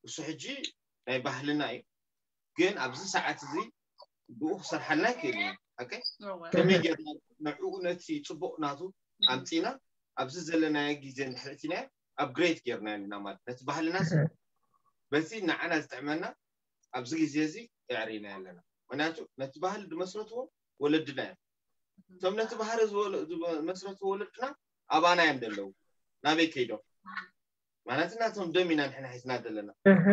እሱ ሕጂ ናይ ባህልና እዩ ግን ኣብዚ ሰዓት እዚ ብኡ ክሰርሓልና ይክእል እዩ ሓቀ እወ ከመይ ጌርና ንዕኡ ነቲ ፅቡቕ ናቱ ኣምፂና ኣብዚ ዘለናዮ ግዜ እንድሕር እቲናዮ upgrade ጌርና ኣለና ማለት ነቲ ባህልና ሲ በቲ ንዓና ዝጥዕመና ኣብዚ ግዜ እዚ የዕሪና ኣለና ምክንያቱ ነቲ ባህሊ ዝመስረትዎ ወለድና እዮም እቶም ነቲ ባህሪ ዝወለ- ዝመ- መስረትዎ ወለድና ኣባና እዮም ዘለዉ ናበይ ከይዶም ማለት ናቶም ደም ኢና ንሕና ሒዝና ዘለና እህ፣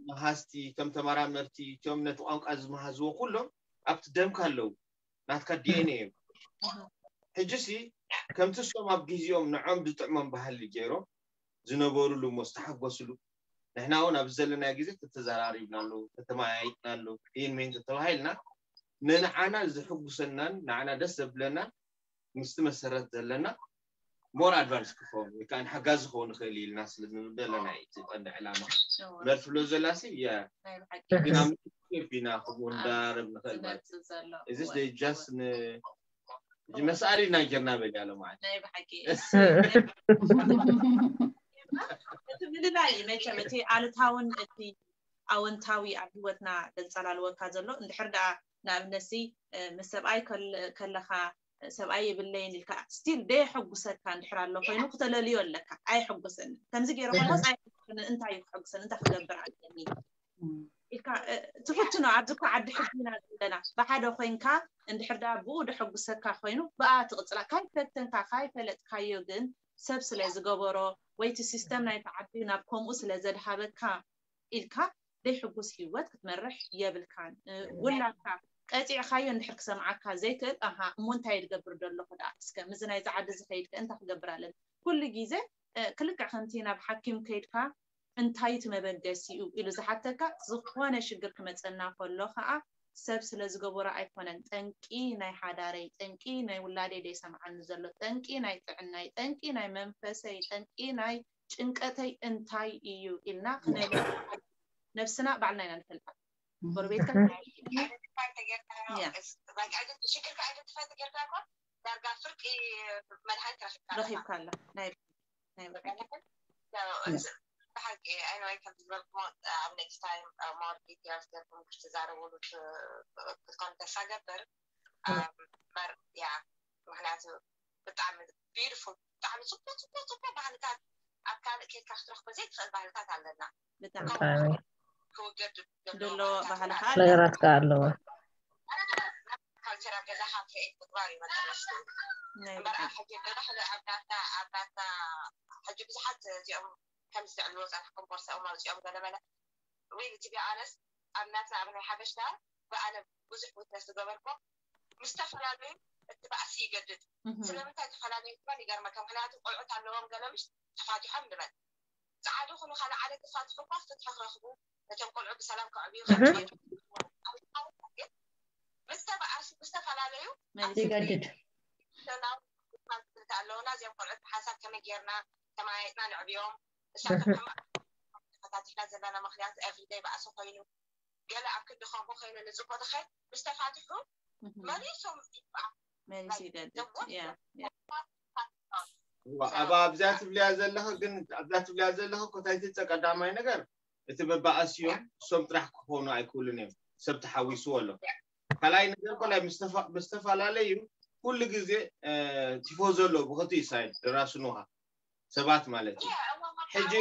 መሃዝቲ ከም ተመራመርቲ እቶም ነቲ ቋንቋ ዝመሃዝዎ ኩሎም ኣብቲ ደምካ ኣለዉ ናትካ DNA እዮም ሕጂ ሲ ከምቲ እሶም ኣብ ግዜኦም ንዖም ዝጥዕሞም ባህሊ ገይሮም ዝነበሩሉ እሞ ዝተሓጎስሉ ንሕና እውን ኣብዚ ዘለና ግዜ ተተዘራሪብናሉ ተተመያይጥናሉ ይህን ሜን ተተባሂልና ንንዓና ዝሕጉሰናን ንዓና ደስ ዘብለናን ምስቲ መሰረት ዘለና more advance ክኸውን ወይ ከዓ ሓጋዚ ክኸውን ይኽእል ኢልና ስለ ንብል ዘለና እዩ እቲ ቀንዲ ዕላማ እወ በር ትብሎ ዘላ ሲ የ ናይ ብሓቂ ግን ኣብ ቢና ከምኡ እንዳረብ ንኽእል ማለት ዝመፅእ ዘሎ እዚ እወ just ን እዚ መሳሊ ናይ ጌርና በል ያለ ማለት ናይ ብሓቂ እቲ ምልላይ እዩ መቸም እቲ ኣሉታውን እቲ ኣወንታዊ ኣብ ሂወትና ዘንፀላልወካ ዘሎ እንድሕር ደኣ ንኣብነት ሲ ምስ ሰብኣይ ከል- ከለኻ ሰብኣይ የብለይን ኢልካ still ደየሐጉሰካ እንድሕር ኣሎ ኮይኑ ክተለልዮ ኣለካ ኣየሐጎሰኒ ከምዚ ገይረ ከሞስ ኣየሐጉሰኒ እንታይ እዩ ክሐጉሰኒ እንታይ ክገብር ኣለኒ ኢልካ እ፣ ትፍትኖ ኣብዚ እኮ ዓዲ ሕጊ ኢና ዘለና ብሓደ ኮይንካ እንድሕር ደኣ ብኡ ደሐጉሰካ ኮይኑ ብኣ ትቕፅላ ካይፈተንካ ካይፈለጥካዮ ግን ሰብ ስለ ዝገበሮ ወይ እቲ ሲስተም ናይቲ ዓዲ ናብ ከምኡ ስለ ዘድሃበካ ኢልካ ደይ ሕጉስ ሂወት ክትመርሕ የብልካን እ፣ ውላድካ ቀፂዕካዮ እንድሕር ክሰምዓካ ዘይክእል ኣሃ እሞ እንታይ ድገብር ደለኹ ደኣ እስከ ምዚ ናይዚ ዓዲ ዝኸይድ ከ እንታይ ክገብር ኣለኒ ኩሉ ግዜ እ፣ ክልክዕ ከምቲ ናብ ሓኪም ከይድካ እንታይ እቲ መበገሲኡ ኢሉ ዝሓተካ ዝኾነ ሽግር ክመፀና ከሎ ከዓ ሰብ ስለ ዝገበሮ ኣይኮነን ጠንቂ ናይ ሓዳረይ ጠንቂ ናይ ውላደይ ደይሰምዓኒ ዘሎ ጠንቂ ናይ ጥዕናይ ጠንቂ ናይ መንፈሰይ ጠንቂ ናይ ጭንቀተይ እንታይ እዩ ኢልና ክነል ነብስና ባዕልና ኢና ንፈልጣ ጎረቤትካ ሽግርካ ኣይደንቲፋይ ተጌርካ እኮ ዳርጋ ፍርቂ መድሃኒት ረኪብካ ኣለኻ። ረኺብካ ኣላ ናይ ናይ ብሓቂ ብሓቂ anyway ከም ዝበልኩሞ ኣብ next time more details ገርኩም ክትዛረብሉ ክትኮን ተሳገብር በር ያ ምክንያቱ ብጣዕሚ beautiful ብጣዕሚ ፅቡቅ ፅቡቅ ፅቡቅ ባህልታት ኣብ ካልእ ኬድካ ክትረክቦ ዘይትኽእል ባህልታት ኣለና ብጣዕሚ ከምኡ ክውገድ ደሎ ባህልካ ነገራት ከዓ ኣለዎ ካልቸር ኣብ ገዛካ ክሬኤት ምግባር እዩ መጠረሽቱ ናይ እምበር ብሓቂ ኣብ ሕጂ ገዛ ሕዚ ኣብ ናትና ኣብ ናትና ሕጂ ብዙሓት እዚኦም ከምዚ ዝዕልዎ ፀንሕኩም ቦርሳኦም ኣውፂኦም ገለመለ ወይ to be honest ኣብ ናትና ኣብ ናይ ሓበሽና ብኣነ ብዙሕ ዊትነስ ዝገበርኮ ምስ ዝተፈላለዩ እቲ ባእሲ ይገድድ እህ፣ ስለምንታይ ዝተፈላለዩ ትበል ይገርመካ ምክንያቱ ቆልዑት ኣለዎም ገለ ምሽ ተፋቲሖም ንበል ፃዓዱ ኩሉ ካልእ ዓለ ተፋትሑ እኳ ፍትሒ ክረኽቡ ነቶም ቆልዑ ብሰላም ከዕብዩ እህ። ከዕብዩ ምስ ተበኣሱ ምስ ዝተፈላለዩ መሊስ ይገድድ ሰላም ክልተ ኣለውና እዚኦም ቆልዑት ብሓንሳብ ከመይ ጌርና ተመያየጥና ንዕብዮም እሳቶም ሕማቕ ዘለና ምክንያት everyday ባእሲ ኮይኑ ገለ ኣብ ክንዲ ከምኡ ኮይኑ ንፅቡቅ ድኸ ምስ ተፋትሑ መሊሶም መሊሱ ይገድድ። Yeah, yeah. እዋ፣ ኣብ ኣብዛ ትብልያ ዘለኸ ግን ኣብዛ ትብልያ ዘለኸ ኮታይትፀ ቀዳማይ ነገር እቲ መባእስዮም እሶም ጥራሕ ክኾኑ ኣይክእሉን እዮም። ሰብ ተሓዊስዎ ኣሎ። ካልኣይ ነገር ኮላይ ምስ ተፋ- ምስ ዝተፈላለዩ ኩሉ ግዜ እ፣ ቲፎዞ ኣሎ ብክልቲኡ ሳይድ ደራስኑኻ ሰባት ማለት እዩ። ሕጂ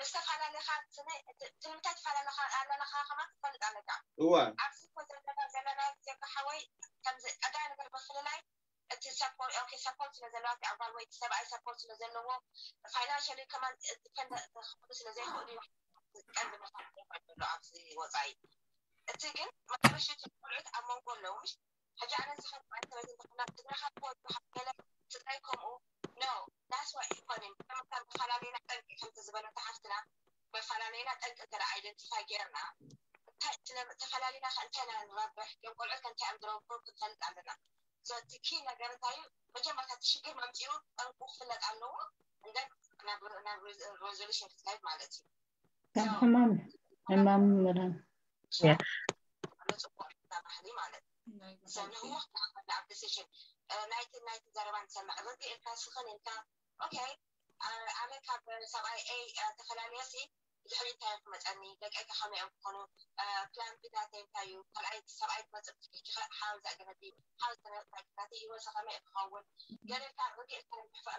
ምስ ተፈላለኻ ትንምታይ ተፈላለኻ ኣለኻ ከማ ትፈልጥ ኣለካ። እዋ ኣብዚ እኮ ዘለና ዘለና ጀጋ ሓወይ ከምዚ ቀዳይ ነገር ምፍልላይ እቲ ሰፖርት ኦኬ ሰፖርት ስለ ዘለዋ እቲ ኣባል ወይ እቲ ሰብኣይ ሰፖርት ስለ ዘለዎ ፋይናንሻሊ ከማን ዲፐንደንት ክኾኑ ስለ ዘይኽእሉ እዩ ቀንዲ ምኽንያት ኮይኑ ዘሎ ኣብዚ ወፃኢ። እቲ ግን መጨረሻ እቲ ቆልዑት ኣብ መንጎ ኣለዉ ምሽ ሕጂ ኣነ ዝኸድ ማለት ሰበይቲ እንተኾና ትግራኻ ክወዱ ገለ ትግራይ ከምኡ no that's why ኣይኮንን ከመካን ተፈላለዩና ጠንቂ ከምቲ ዝበለታ ሓፍትና መፈላለዩና ጠንቂ እንተ identify ጌርና እንታይ ስለ ተፈላለዩና ከ እንታይ ኢና ንረብሕ ዮም ቆልዑት ከ እንታይ እዮም ዝረብሑ ክንፈልጥ ኣለና። So እቲ ኪ ነገር እንታይ እዩ መጀመርታ እቲ ሽግር መምፅኡ ጠንቁ ክፍለጥ ኣለዎ and then ናብ ናብ resolution ክትከይድ ማለት እዩ። ካብ ሕማም ሕማም ምርም ጽቡቅ ባህሊ ማለት ንህወ ኣብ decision ናይቲ ናይቲ ዘረባ ንሰምዕ ርግ ኢልካ ስኽን ኢልካ okay ኣነ ካብ ሰብኣይ ኤ ተፈላለየ ሲ ብድሕሪ እንታይ እዮም ክመፀኒ ደቀይ ከመይ እዮም ክኾኑ ፕላን ቢ ናተይ እንታይ እዩ ካልኣይ ሰብኣይ ክመፅእ ብትሕጂ ሓው ዘዕገበቲ ሓው ዝተነጣቂታቲ ህይወት ከመይ ክኸውን ገለ ኢልካ ርግ ኢልካ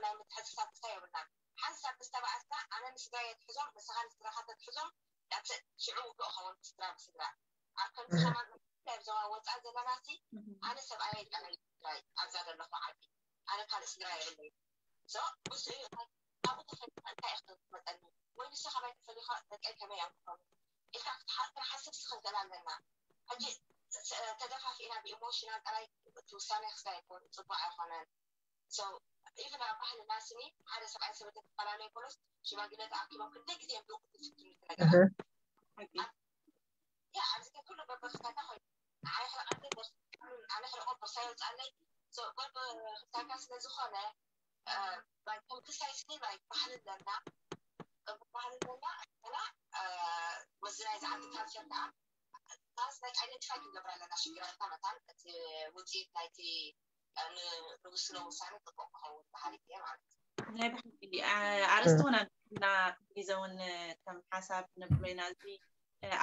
ናይ ምትሕስሳብ ክስታይ የብልናን ሓንሳብ ምስ ተባኣስና ኣነ ንስድራይ የትሕዞም ንስኻ ንስድራኻ ተትሕዞም ናብ ሽዑ ውግእ ኸውን ስድራ ብስድራ ኣብ ከምዚ ከማን ናይ ዞባ ወፃእ ዘለና ሲ ኣነ ሰብኣየ ይቀለይ ትግራይ ኣብዛ ዘለኹ ዓዲ ኣነ ካልእ ስድራ የብለይ ሶ ብስኡ ካብኡ ተፈሊጠ እንታይ ኢኺ መፀኒ ወይ ንሱ ካባይ ተፈሊኻ ደቀይ ከመይ እዮም ክኾኑ ኢልካ ክትሓስብ ስኽንክእል ኣለና ሕጂ ተደፋፊእና ብኢሞሽናል ጥራይ እቲ ውሳነ ክስታይ ኣይኮኑ ፅቡቅ ኣይኮነን So even ኣብ ባህልና ስኒ ሓደ ሰብኣይ ሰበይቲ ተፈላለዩ ኮሎስ ሽማግለ ተኣኪቦም ክንደይ ግዜ እዮም ዝውቅቱ ዝፍትኑ እቲ ነገራት ያ ኣብዚ ግን ኩሉ በበክታታ ኮይኑ ንዓይ ሕረቀኒ ኣነ ሕረቆ ቦርሳ ይወፅኣለይ በበክታታ ስለ ዝኾነ ከም ክሳይ ስኒ ናይ ባህሊ ኣለና ባህሊ ኣለና እና ምስዚ ናይ ዝዓዲ ካልቸር ከዓ ራስ ናይ identify ክንገብር ኣለና ሽግራትና መታን እቲ ውፅኢት ናይቲ ንዝወስኖ ውሳነ ፅቡቅ ክኸውን በሃሊት እየ ማለት እዩ። ናይ ብሓቂ ኣርእስቲ እውን ኣና ግዜ እውን ከም ሓሳብ ነብሎ ኢና እዚ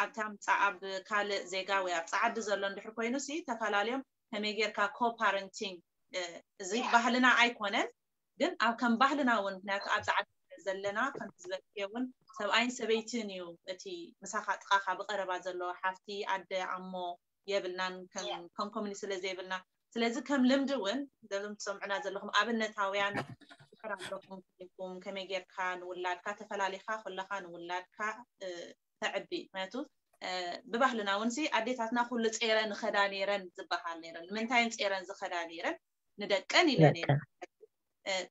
ኣብታ ምፃእ ኣብ ካልእ ዜጋ ወይ ኣብ ፃዓዲ ዘሎ እንድሕር ኮይኑ ሲ ተፈላለዮም ከመይ ጌርካ co-parenting እዚ ባህልና ኣይኮነን ግን ኣብ ከም ባህልና እውን ምክንያቱ ኣብ ፃዓዲ ዘለና ከምቲ ዝበልክዮ እውን ሰብኣይን ሰበይትን እዩ እቲ ምሳኻ ጥቃኻ ብቀረባ ዘሎ ሓፍቲ ኣደ ኣሞ የብልናን ከም ኮሚኒ ስለ ዘይብልና ስለዚ ከም ልምዲ እውን ዘም ትሰምዑና ዘለኹም ኣብነታውያን ኣለኹም ኩም ከመይ ጌርካ ንውላድካ ተፈላሊካ ከለካ ንውላድካ ተዕቢ ምክንያቱ ብባህልና እውን ሲ ኣዴታትና ኩሉ ፀረ ንኸዳ ነይረን ዝበሃል ነይረን ንምንታይን ፀረን ዝኸዳ ነይረን ንደቀን ኢለ ነይረ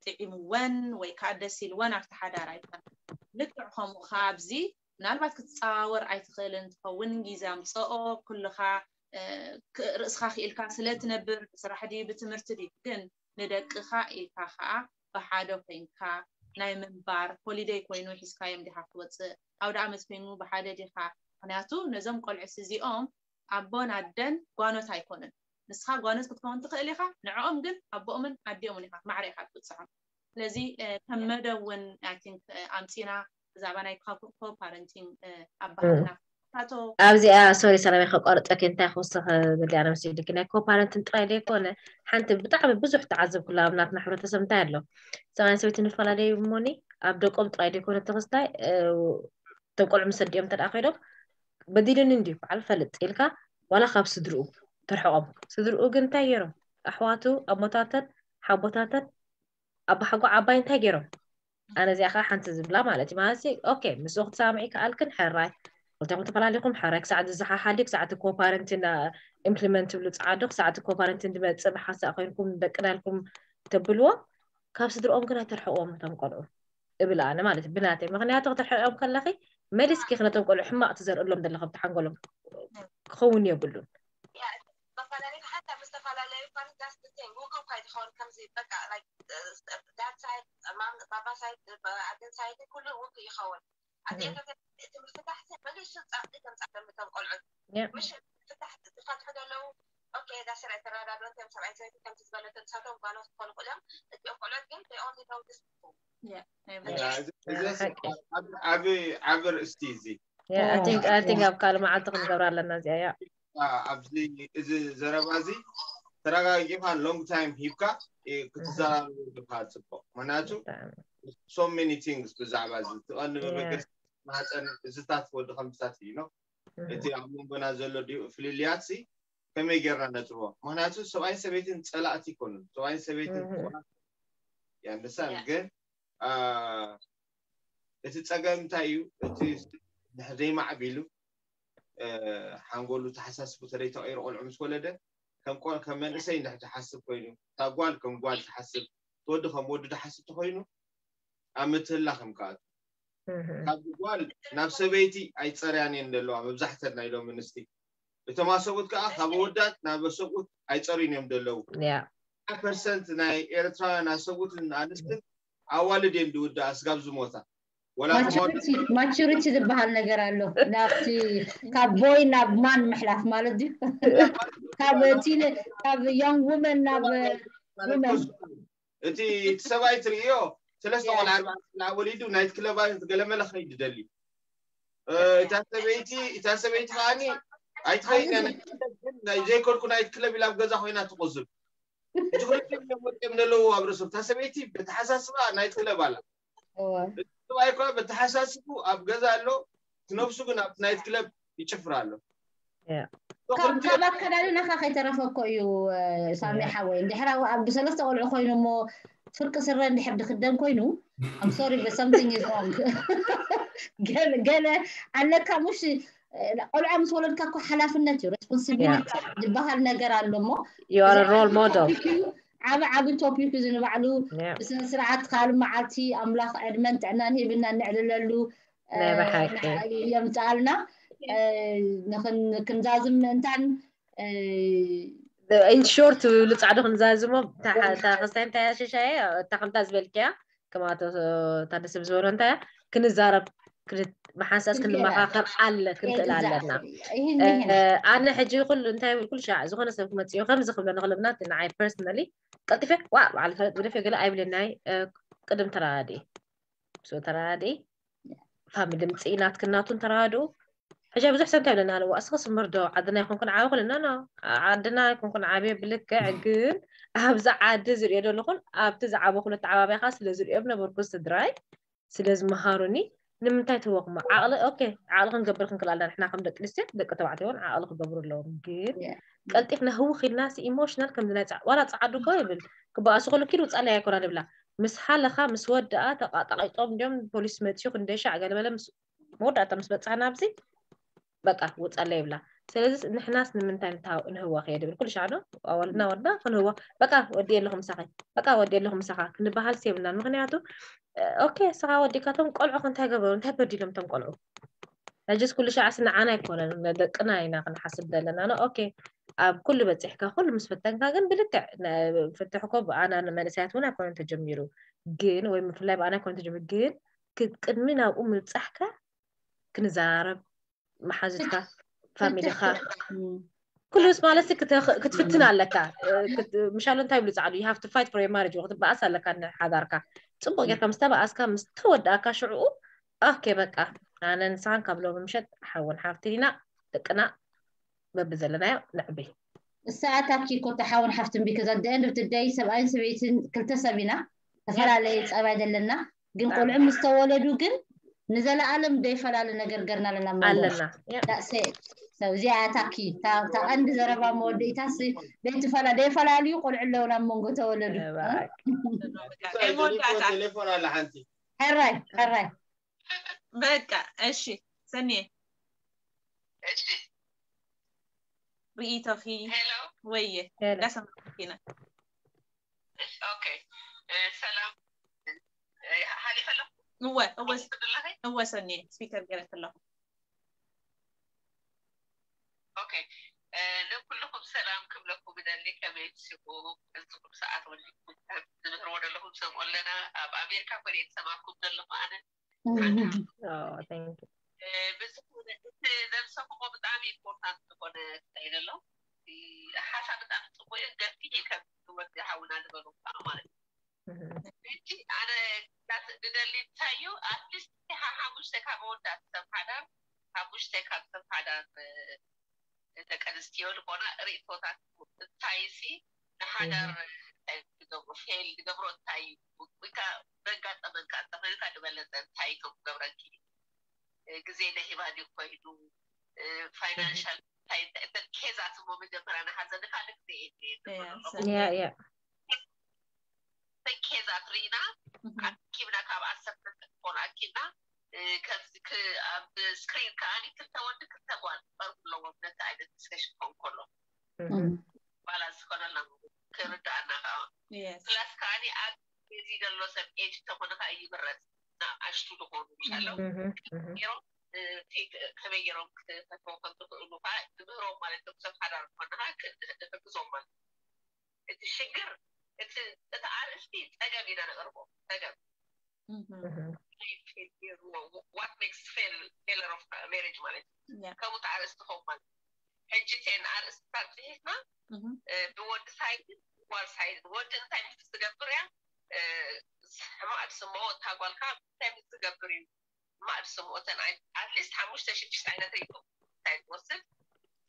ጥዒምወን ወይ ከዓ ደስ ኢልወን ኣብቲ ሓዳር ኣይኮነ ልክዕ ከምኡ ከዓ ኣብዚ ምናልባት ክትፀዋወር ኣይትኽእልን ትኸውን ግዜ ኣምፀኦ ኩልኻ ርእስኻ ክኢልካ ስለ ትነብር ብስራሕ ድዩ ብትምህርቲ ድዩ ግን ንደቅኻ ኢልካ ከዓ ብሓደ ኮይንካ ናይ ምንባር ሆሊደይ ኮይኑ ሒዝካዮም ዲኻ ክትወፅእ ኣውደ ዓመት ኮይኑ ብሓደ ዲኻ ምክንያቱ ነዞም ቆልዑስ እዚኦም ኣቦን ኣደን ጓኖት ኣይኮኑን ንስኻ ጓኖት ክትከውን ትኽእል ኢኻ ንዕኦም ግን ኣቦኦምን ኣዲኦምን ኢኻ ማዕረ ኢኻ ትብፅሖም ስለዚ ከም መደብ እውን ኣምፂና ብዛዕባ ናይ ኮፓረንቲንግ ኣብ ባህልና ኣብዚኣ ሶሪ ሰላመይ ከቋርፀኪ እንታይ ክውስኽ ብልያ ነምሲ ኢልኪ ናይ ኮፓረንትን ጥራይ ዘይኮነ ሓንቲ ብጣዕሚ ብዙሕ ተዓዘብኩላ ኣብ ናትና ሕብረተሰብ እንታይ ኣሎ ሰብኣይን ሰበይቲ ንፈላለዩ እሞኒ ኣብ ደቆም ጥራይ ዘይኮነ ተክስታይ እቶም ቆልዑ ምስ ኣዲኦም እንተ ከይዶም በዲሉኒ እንድዩ በዓል ፈልጥ ኢልካ ዋላ ካብ ስድርኡ ትርሕቆም ስድርኡ ግን እንታይ ገይሮም ኣሕዋቱ ኣሞታተን ሓቦታተን ኣባሓጎ ዓባይ እንታይ ገይሮም ኣነ እዚኣ ከዓ ሓንቲ ዝብላ ማለት እዩ ማለት ኦኬ ምስኡ ክትሰማምዒ ከኣልክን ሕራይ ክልተኹም ተፈላለኹም ሕራይ ክሳዕ ዝዘሓሓል ክሳዕ እቲ ኮፓረንቲን ኢምፕሊመንት ትብሉ ፀዓዱ ክሳዕ እቲ ኮፓረንቲን ዝመፅእ ብሓንሳእ ኮይንኩም ደቅና ኢልኩም ተብልዎ ካብ ስድርኦም ግን ኣይተርሕቅዎም ነቶም ቆልዑ እብል ኣነ ማለት ብናተይ ምክንያቱ ክትርሕቅዮም ከለኺ መሊስኪ ነቶም ቆልዑ ሕማቅ ትዘርእሎም ዘለኹ ኣብቲ ሓንጎሎም ክኸውን የብሉን መፈላለዩ ሓንሳብ ዝተፈላለዩ ኳንታስ ብቴን ውግብ ካይ ዝኸውን ከምዚ በቃ ዳድ ሳይድ ማም ባባ ሳይድ ኣደን ሳይድ ኩሉ ውግብ ይኸውን ኣቲ ምሽ ፍታሕ ዝፈትሑ ዘለዉ ኦኬ ዳስራ ተረዳዶ ከም ሰብኣይ ሰበይቲ ከምቲ ዝበለቶ ንሳቶም ጓኖት ክኾኑ ክእሎም እቲኦም ቆልዑት ግን they only know this ዓብ ርእስቲ እዚ ኣብ ካልእ መዓልቲ ክንገብራ ኣለና እዚኣ ያ ኣብዚ እዚ ዘረባ እዚ ተረጋጊኻ long time ሂብካ ክትዘራረብ ጽቡቅ ምክንያቱ so many things ብዛዕባ እዚ ትቐንዲ መበገስ ማህፀን እዝታት ወዲ ከምዝታት እዩ ነው እቲ ኣብ መንጎና ዘሎ ፍልልያት ሲ ከመይ ጌርና ነጥርቦ ምክንያቱ ሰብኣይን ሰበይትን ፀላእቲ ይኮኑ ሰብኣይን ሰበይትን ያንደሳን ግን እቲ ፀገም እንታይ እዩ እቲ ዘይማዕቢሉ ሓንጎሉ ተሓሳስቡ ተለይ ተቀይሩ ቆልዑ ምስ ወለደ ከም መንእሰይ እንድሕር ዝሓስብ ኮይኑ እታ ጓል ከም ጓል ትሓስብ ትወዲ ከም ወዲ ዝሓስብ ተኮይኑ ኣብ ምትህላ ከም ከኣቱ ካብ ጓል ናብ ሰበይቲ ኣይፀርያን እየን ዘለዋ መብዛሕተን ናይ ሎም ኣንስቲ እቶም ኣሰብኡት ከዓ ካብ ወዳት ናብ ኣሰብኡት ኣይፀርዩን እዮም ዘለዉ ፐርሰንት ናይ ኤርትራውያን ኣሰብኡትን ኣንስትን ኣዋልድ እየን ዝውዳኣ ስጋብ ዝሞታ ማቹሪቲ ዝበሃል ነገር ኣሎ ናብቲ ካብ ቦይ ናብ ማን ምሕላፍ ማለት ድዩ ካብ ቲነ ካብ young women ናብ women እቲ እቲ ሰብኣይ ትርእዮ ሰለስተ ቆልዓ ኣርባዕተ ቆልዓ ወሊዱ ናይት ክለብ ገለመለ ከይድ ደሊ እታ ሰበይቲ እታ ሰበይቲ ከዓኒ ኣይትኸይድ ናይ ዘይከድኩ ናይት ክለብ ኢላ ኣብ ገዛ ኮይና ትቆዝም እቲ ክልቲኦም እዮም ወዲኦም ዘለዉ ኣብ ርእሶም እታ ሰበይቲ በተሓሳስባ ናይት ክለብ ኣላ ሰብኣይ እኳ በተሓሳስቡ ኣብ ገዛ ኣሎ እቲ ነብሱ ግን ኣብቲ ናይት ክለብ ይጭፍር ኣሎ ካብ ኣከዳድናኻ ከይተረፈ እኮ እዩ ሳሚ ሓወይ እንድሕር ኣብ ብሰለስተ ቆልዑ ኮይኑ እሞ ፍርቂ ስረ እንድሕር ድክደን ኮይኑ I'm sorry but something is wrong ገለ ኣለካ ሙሽ ቆልዓ ምስ ወለድካ እኮ ሓላፍነት እዩ responsibility ዝበሃል ነገር ኣሎ እሞ you are a role model ዓብ ዓብ topic እዩ ንባዕሉ ብስነ ስርዓት ካልእ መዓልቲ ኣምላኽ ዕድመን ጥዕናን ሂብና ንዕልለሉ ናይ ብሓቂ የምፅኣልና ክንዛዝም ምእንታን in short ዝብሉ ፃዕዱ ክንዛዝሞ እታ ክስታይ እንታይ ኣሸሻየ እታ ከምታ ዝበልክያ ከማቶ ታደሰብ ዝበሎ እንታይ ክንዛረብ ብሓንሳስ ክንመኻኸር ኣለ ክንክእል ኣለና ኣነ ሕጂ ኩሉ እንታይ ብል ኩሉ ሻዕ ዝኾነ ሰብ ክመፅዮ ከምዚ ክብሎ ንክልብና ንዓይ personally ቀልጢፈ ዋ በዓል ፈለጥ ግደፍ ገለ ኣይብለናይ ቅድም ተራዲ ብስኡ ተራዲ ፋሚሊ ምፅኢ ናትክን ናቱን ተራድኡ ሕጂ ብዙሕ ሰብ እንታይ ብለና ኣለዎ ኣስኸስ ምርዶ ዓድና ይኮንኩን ዓበ ኩልና ኖ ዓድና ይኮንኩን ዓብየ ብልክዕ ግን ኣብዚ ዓዲ ዝሪኦ ዘለኹን ኣብቲ ዝዓበ ኩለት ዓባቢያኻ ስለ ዝሪኦም ነበርኩ ስድራይ ስለ ዝመሃሩኒ ንምንታይ ትህወኹሞ ዓቕሊ ኦኬ ዓቕሊ ክንገብር ክንክእል ኣለና ንሕና ከም ደቂ ኣንስትዮ ደቂ ተባዕትዮ እውን ዓቕሊ ክገብሩ ኣለዎም ግን ቀልጢፍና ህውኽ ኢልና ሲ ኢሞሽናል ከምዚ ናይ ዋላ ፀዓዱ እኮ ይብል ክበኣሱ ከሎ ኪድ ውፃለይ ኣይኮና ንብላ ምስ ሓለኻ ምስ ወድኣ ተቃጣቂጦም እንዲዮም ፖሊስ መፅዩ ክንደይ ሻዕ ገለመለ ምስ መወዳእታ ምስ በፃሕና ኣብዚ በቃ ውፃለይ ይብላ ስለዚ ንሕናስ ንምንታይ ንህወኽ እየ ድብል ኩሉ ሻዕ ዶ ኣዋልድና ወድና ክንህወኽ በቃ ወዲ ኣለኹ ምሳኸ በቃ ወዲ ኣለኹ ምሳኻ ክንበሃል የብልናን ምክንያቱ ኦኬ ስኻ ወዲካቶም ቆልዑ እንታይ ገበሩ እንታይ በዲሎም ቶም ቆልዑ ሕጅስ ኩሉ ሻዕስ ንዓና ኣይኮነን ደቅና ኢና ክንሓስብ ዘለና ኖ ኦኬ ኣብ ኩሉ በፂሕካ ኩሉ ምስ ፈተንካ ግን ብልክዕ ፍትሕ ኮ ብኣና ንመንእሰያት እውን ኣይኮነን ተጀሚሩ ግን ወይ ምፍላይ ብኣና ኣይኮነን ተጀሚሩ ግን ቅድሚ ናብኡ ምብፃሕካ ክንዘራረብ መሓዙትካ ፋሚሊካ ኩሉስ ማለት ክትፍትን ኣለካ ምሻሎ እንታይ ብሉ ፃዕዱ you have to fight for your marriage ክትበኣስ ኣለካ ንሓዳርካ ፅቡቅ ጌርካ ምስ ተበኣስካ ምስ ተወዳእካ ሽዕኡ ኦኬ በቃ ኣነ ንስኻን ካብ ሎሚ ምሸት ሓውን ሓፍትን ኢና ደቅና በብዘለናዮ ንዕቢ እሳኣታኪ ኮ ተሓውን ሓፍትን because at the end of the day ሰብኣይን ሰበይትን ክልተ ሰብ ኢና ዝተፈላለየ ፀባይ ዘለና ግን ቆልዑ ምስ ተወለዱ ግን ንዘለኣለም ደይፈላለ ነገር ገርና ኣለና ኣለና እዚኣ ታኪ ታቐንዲ ዘረባ መወድኢታስ ደይትፈላ ደይፈላለዩ ቆልዑ ኣለውና መንጎ ተወለዱ ቴሌፎን ኣለ ሓንቲ ሕራይ ሕራይ በቃ እሺ ሰኒየ ርእይቶኺ ወየ ዳሰማኪና ኦኬ ሰላም ሓሊፈ ኣለኹ እወ እወ እወ ሰኒ ስፒከር ገይረክ ኣለኹ ኦኬ ንኩልኩም ሰላም ክብለኩም እደሊ ከመይ ትስቡ ጽቡቅ ሰዓት ወሊኩም ዝምህርዎ ዘለኹም ሰምኦ ኣለና ኣብ ኣሜሪካ ኮነ ዝሰማኩም ዘለኹ ኣነ ብዝኮነ እቲ ዘምሰኩሞ ብጣዕሚ ኢምፖርታንት እንታይ ደሎ ሓሳብ ብጣዕሚ ፅቡቅ እዩ። ገፊሕ እዩ ከም ወዲ ሓውና ዝበሉ ከዓ ማለት እዩ። ሕጂ ኣነ ዳት- ዝደሊ እንታይ እዩ፣ ኣትሊስት ሓሙሽተ ካብ መወዳእቲ ሰብ ሓዳር፣ ሓሙሽተ ካብ ሰብ ሓዳር ደቂ ኣንስትዮ ዝኾና ርእይቶታት እንታይ ሲ ንሓዳር እንታይ ዝገብሮ፣ ፌል ዝገብሮ እንታይ እዩ፣ ወይ ከዓ ዘጋጠመን ከዓ እንተኾይኑ ከዓ ዝበለፀ እንታይ ከም ክገብረኪ፣ ግዜ ነሂባ ድዩ ኮይኑ፣ ፋይናንሻል እንታይ እንታይ እንታይ ኬዛት እሞ መጀመርያ ንሓዘ ንካልእ ግዜ እየ ዝብል ዘሎ። Yeah, yeah. ኬዛት ርኢና ኣኪብና ካብ ኣሰብና ክትኮን ኣኪብና ከምዚ ኣብ ስክሪን ከዓኒ ክልተ ወዲ ክልተ ጓል ክቀርቡ ኣለዎም ነቲ ዓይነት ዲስከሽን ክኸውን ከሎ ባላንስ ዝኮነልና ክርዳኣና ከዓ ፕላስ ከዓኒ ኣብ እዚ ዘሎ ሰብ ኤጅ ተኮነ ከዓ ይምረፅ ንኣሽቱ ዝኾኑ ይሻለው ገይሮም ከመይ ገይሮም ክፈትዎ ከም ዝኽእሉ ከዓ ንምህሮም ማለት እዮም ሰብ ሓዳር ዝኾነ ከዓ ንሕግዞም ማለት እቲ ሽግር እቲ ኣርእስቲ ፀገም ኢና ነቅርቦ ፀገም what makes failure of marriage ማለት ከምኡ ኣርእስቲ ኸውን ማለት ሕጂ ቴን ኣርእስታት ፅሒፍና ብወዲ ሳይድ ጓል ሳይድ ወዲ እንታይ ምስ ዝገብር እያ ሕማቅ ስሞ እታ ጓልካ እንታይ ምስ ዝገብር እዩ ማዕድ ስምኦተን ኣትሊስት ሓሙሽተ ሽዱሽተ ዓይነት ሪኢቶ እንታይ ትወስድ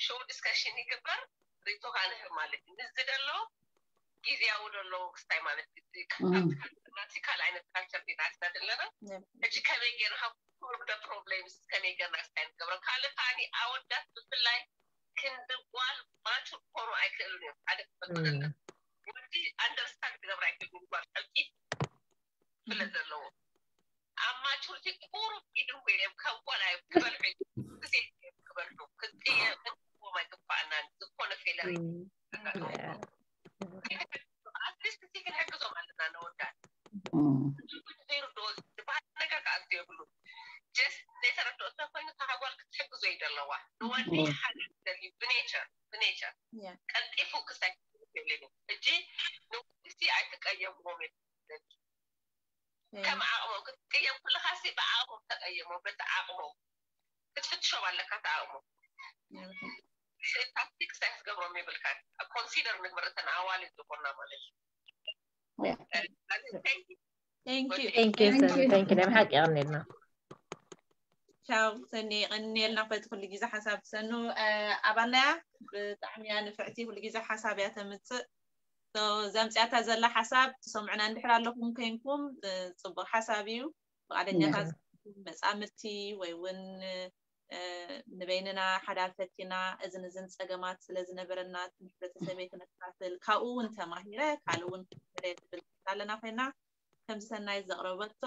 ሾው ዲስከሽን ይግበር ሪኢቶካ ንህብ ማለት እዩ ምስዚ ደሎ ግዜያዊ ደሎ ክስታይ ማለት እዩ ካልቸር ናትናትና ዘለና ሕጂ ከመይ ገይርና ካብ ፕሮብሌምስ ከመይ ገይርና ክስታይ ንገብሮ ካልእ ከዓኒ ኣወዳት ብፍላይ ክንዲ ጓል ማቹር ክኾኑ ኣይክእሉን እዮም ሓደ ክፈልጡ ወዲ ኣንደርስታንድ ክገብር ኣይክእሉን ጓል ጠልቂት ክፍለጥ ዘለዎ ኣብ ማቹሪቲ ቁሩብ ኢድንጉ እዮም ከም ጓል እዮም ክበልዑ እዮም ግዜ እዮም ክበልዑ ክጥየም ክጥዎም ኣይግባኣናን ዝኾነ ፌለር ኣትሊስት እቲ ክንሕግዞም ኣለና ነወዳት ዘይርድኦ ዝበሃል ነገር ከኣ የብሉ ጀስት ዘይተረድኦ እንተኮይኑ እታ ጓል ክትሕግዞ እዩ ዘለዋ ንወዲ ሓደ ደልዩ ብኔቸር ብኔቸር ቀልጢፉ ክሳይ ይብልን እዩ ሕጂ ንወዲ ኣይትቀየምዎም ከም ዓቕሞም ክትቀየም ኩልካ ሲ ብዓቕሞም ተቀየሞም በቲ ዓቕሞም ክትፍትሾም ኣለካ እቲ ዓቕሞም ታክቲክስ ኣይክትገብሮም የብልካ ኮንሲደር ንግበር እተን ኣዋልድ ዝኾና ማለት እዩ Thank you. Thank you, Sally. Thank you. ናይ ብሓቂ የቐንየልና። ቻው ሰኒ የቐንየልና በቲ ኩሉ ግዜ ሓሳብ ትሰኑ ኣባልናያ ብጣዕሚ እያ ንፍዕቲ ኩሉ ግዜ ሓሳብ እያ ተምፅእ ዘምፅያታ ዘላ ሓሳብ ትሰምዑና እንድሕር ኣለኹም ኮይንኩም ፅቡቅ ሓሳብ እዩ ፍቃደኛታት መፃምድቲ ወይ እውን ንበይንና ሓዳር ፈቲና እዝን እዝን ፀገማት ስለ ዝነበረና እቲ ሕብረተሰበይ ክነካፍል ካብኡ እውን ተማሂረ ካልእ እውን ክፍረ ትብል ኣለና ኮይና ከምዚ ሰናይ ዘቕረበቶ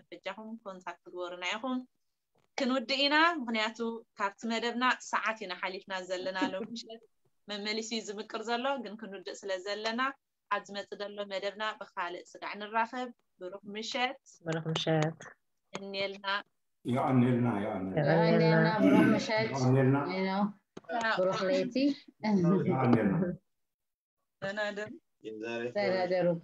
በጃኹም ኮንታክት ግበሩና ኢኹም ክንውድእ ኢና ምክንያቱ ካብቲ መደብና ሰዓት ኢና ሓሊፍና ዘለና ሎምሸት መመሊሲ ዝምቅር ዘሎ ግን ክንውድእ ስለ ዘለና ኣብ ዝመጽእ ዘሎ መደብና ብካልእ ስጋዕ ንራኸብ ብሩኽ ምሸት ብሩኽ ምሸት እኔልና የቐኔልና የቐኔልና ብሩኽ ምሸት ብሩኽ ለይቲ ተናደሩ ተናደሩባ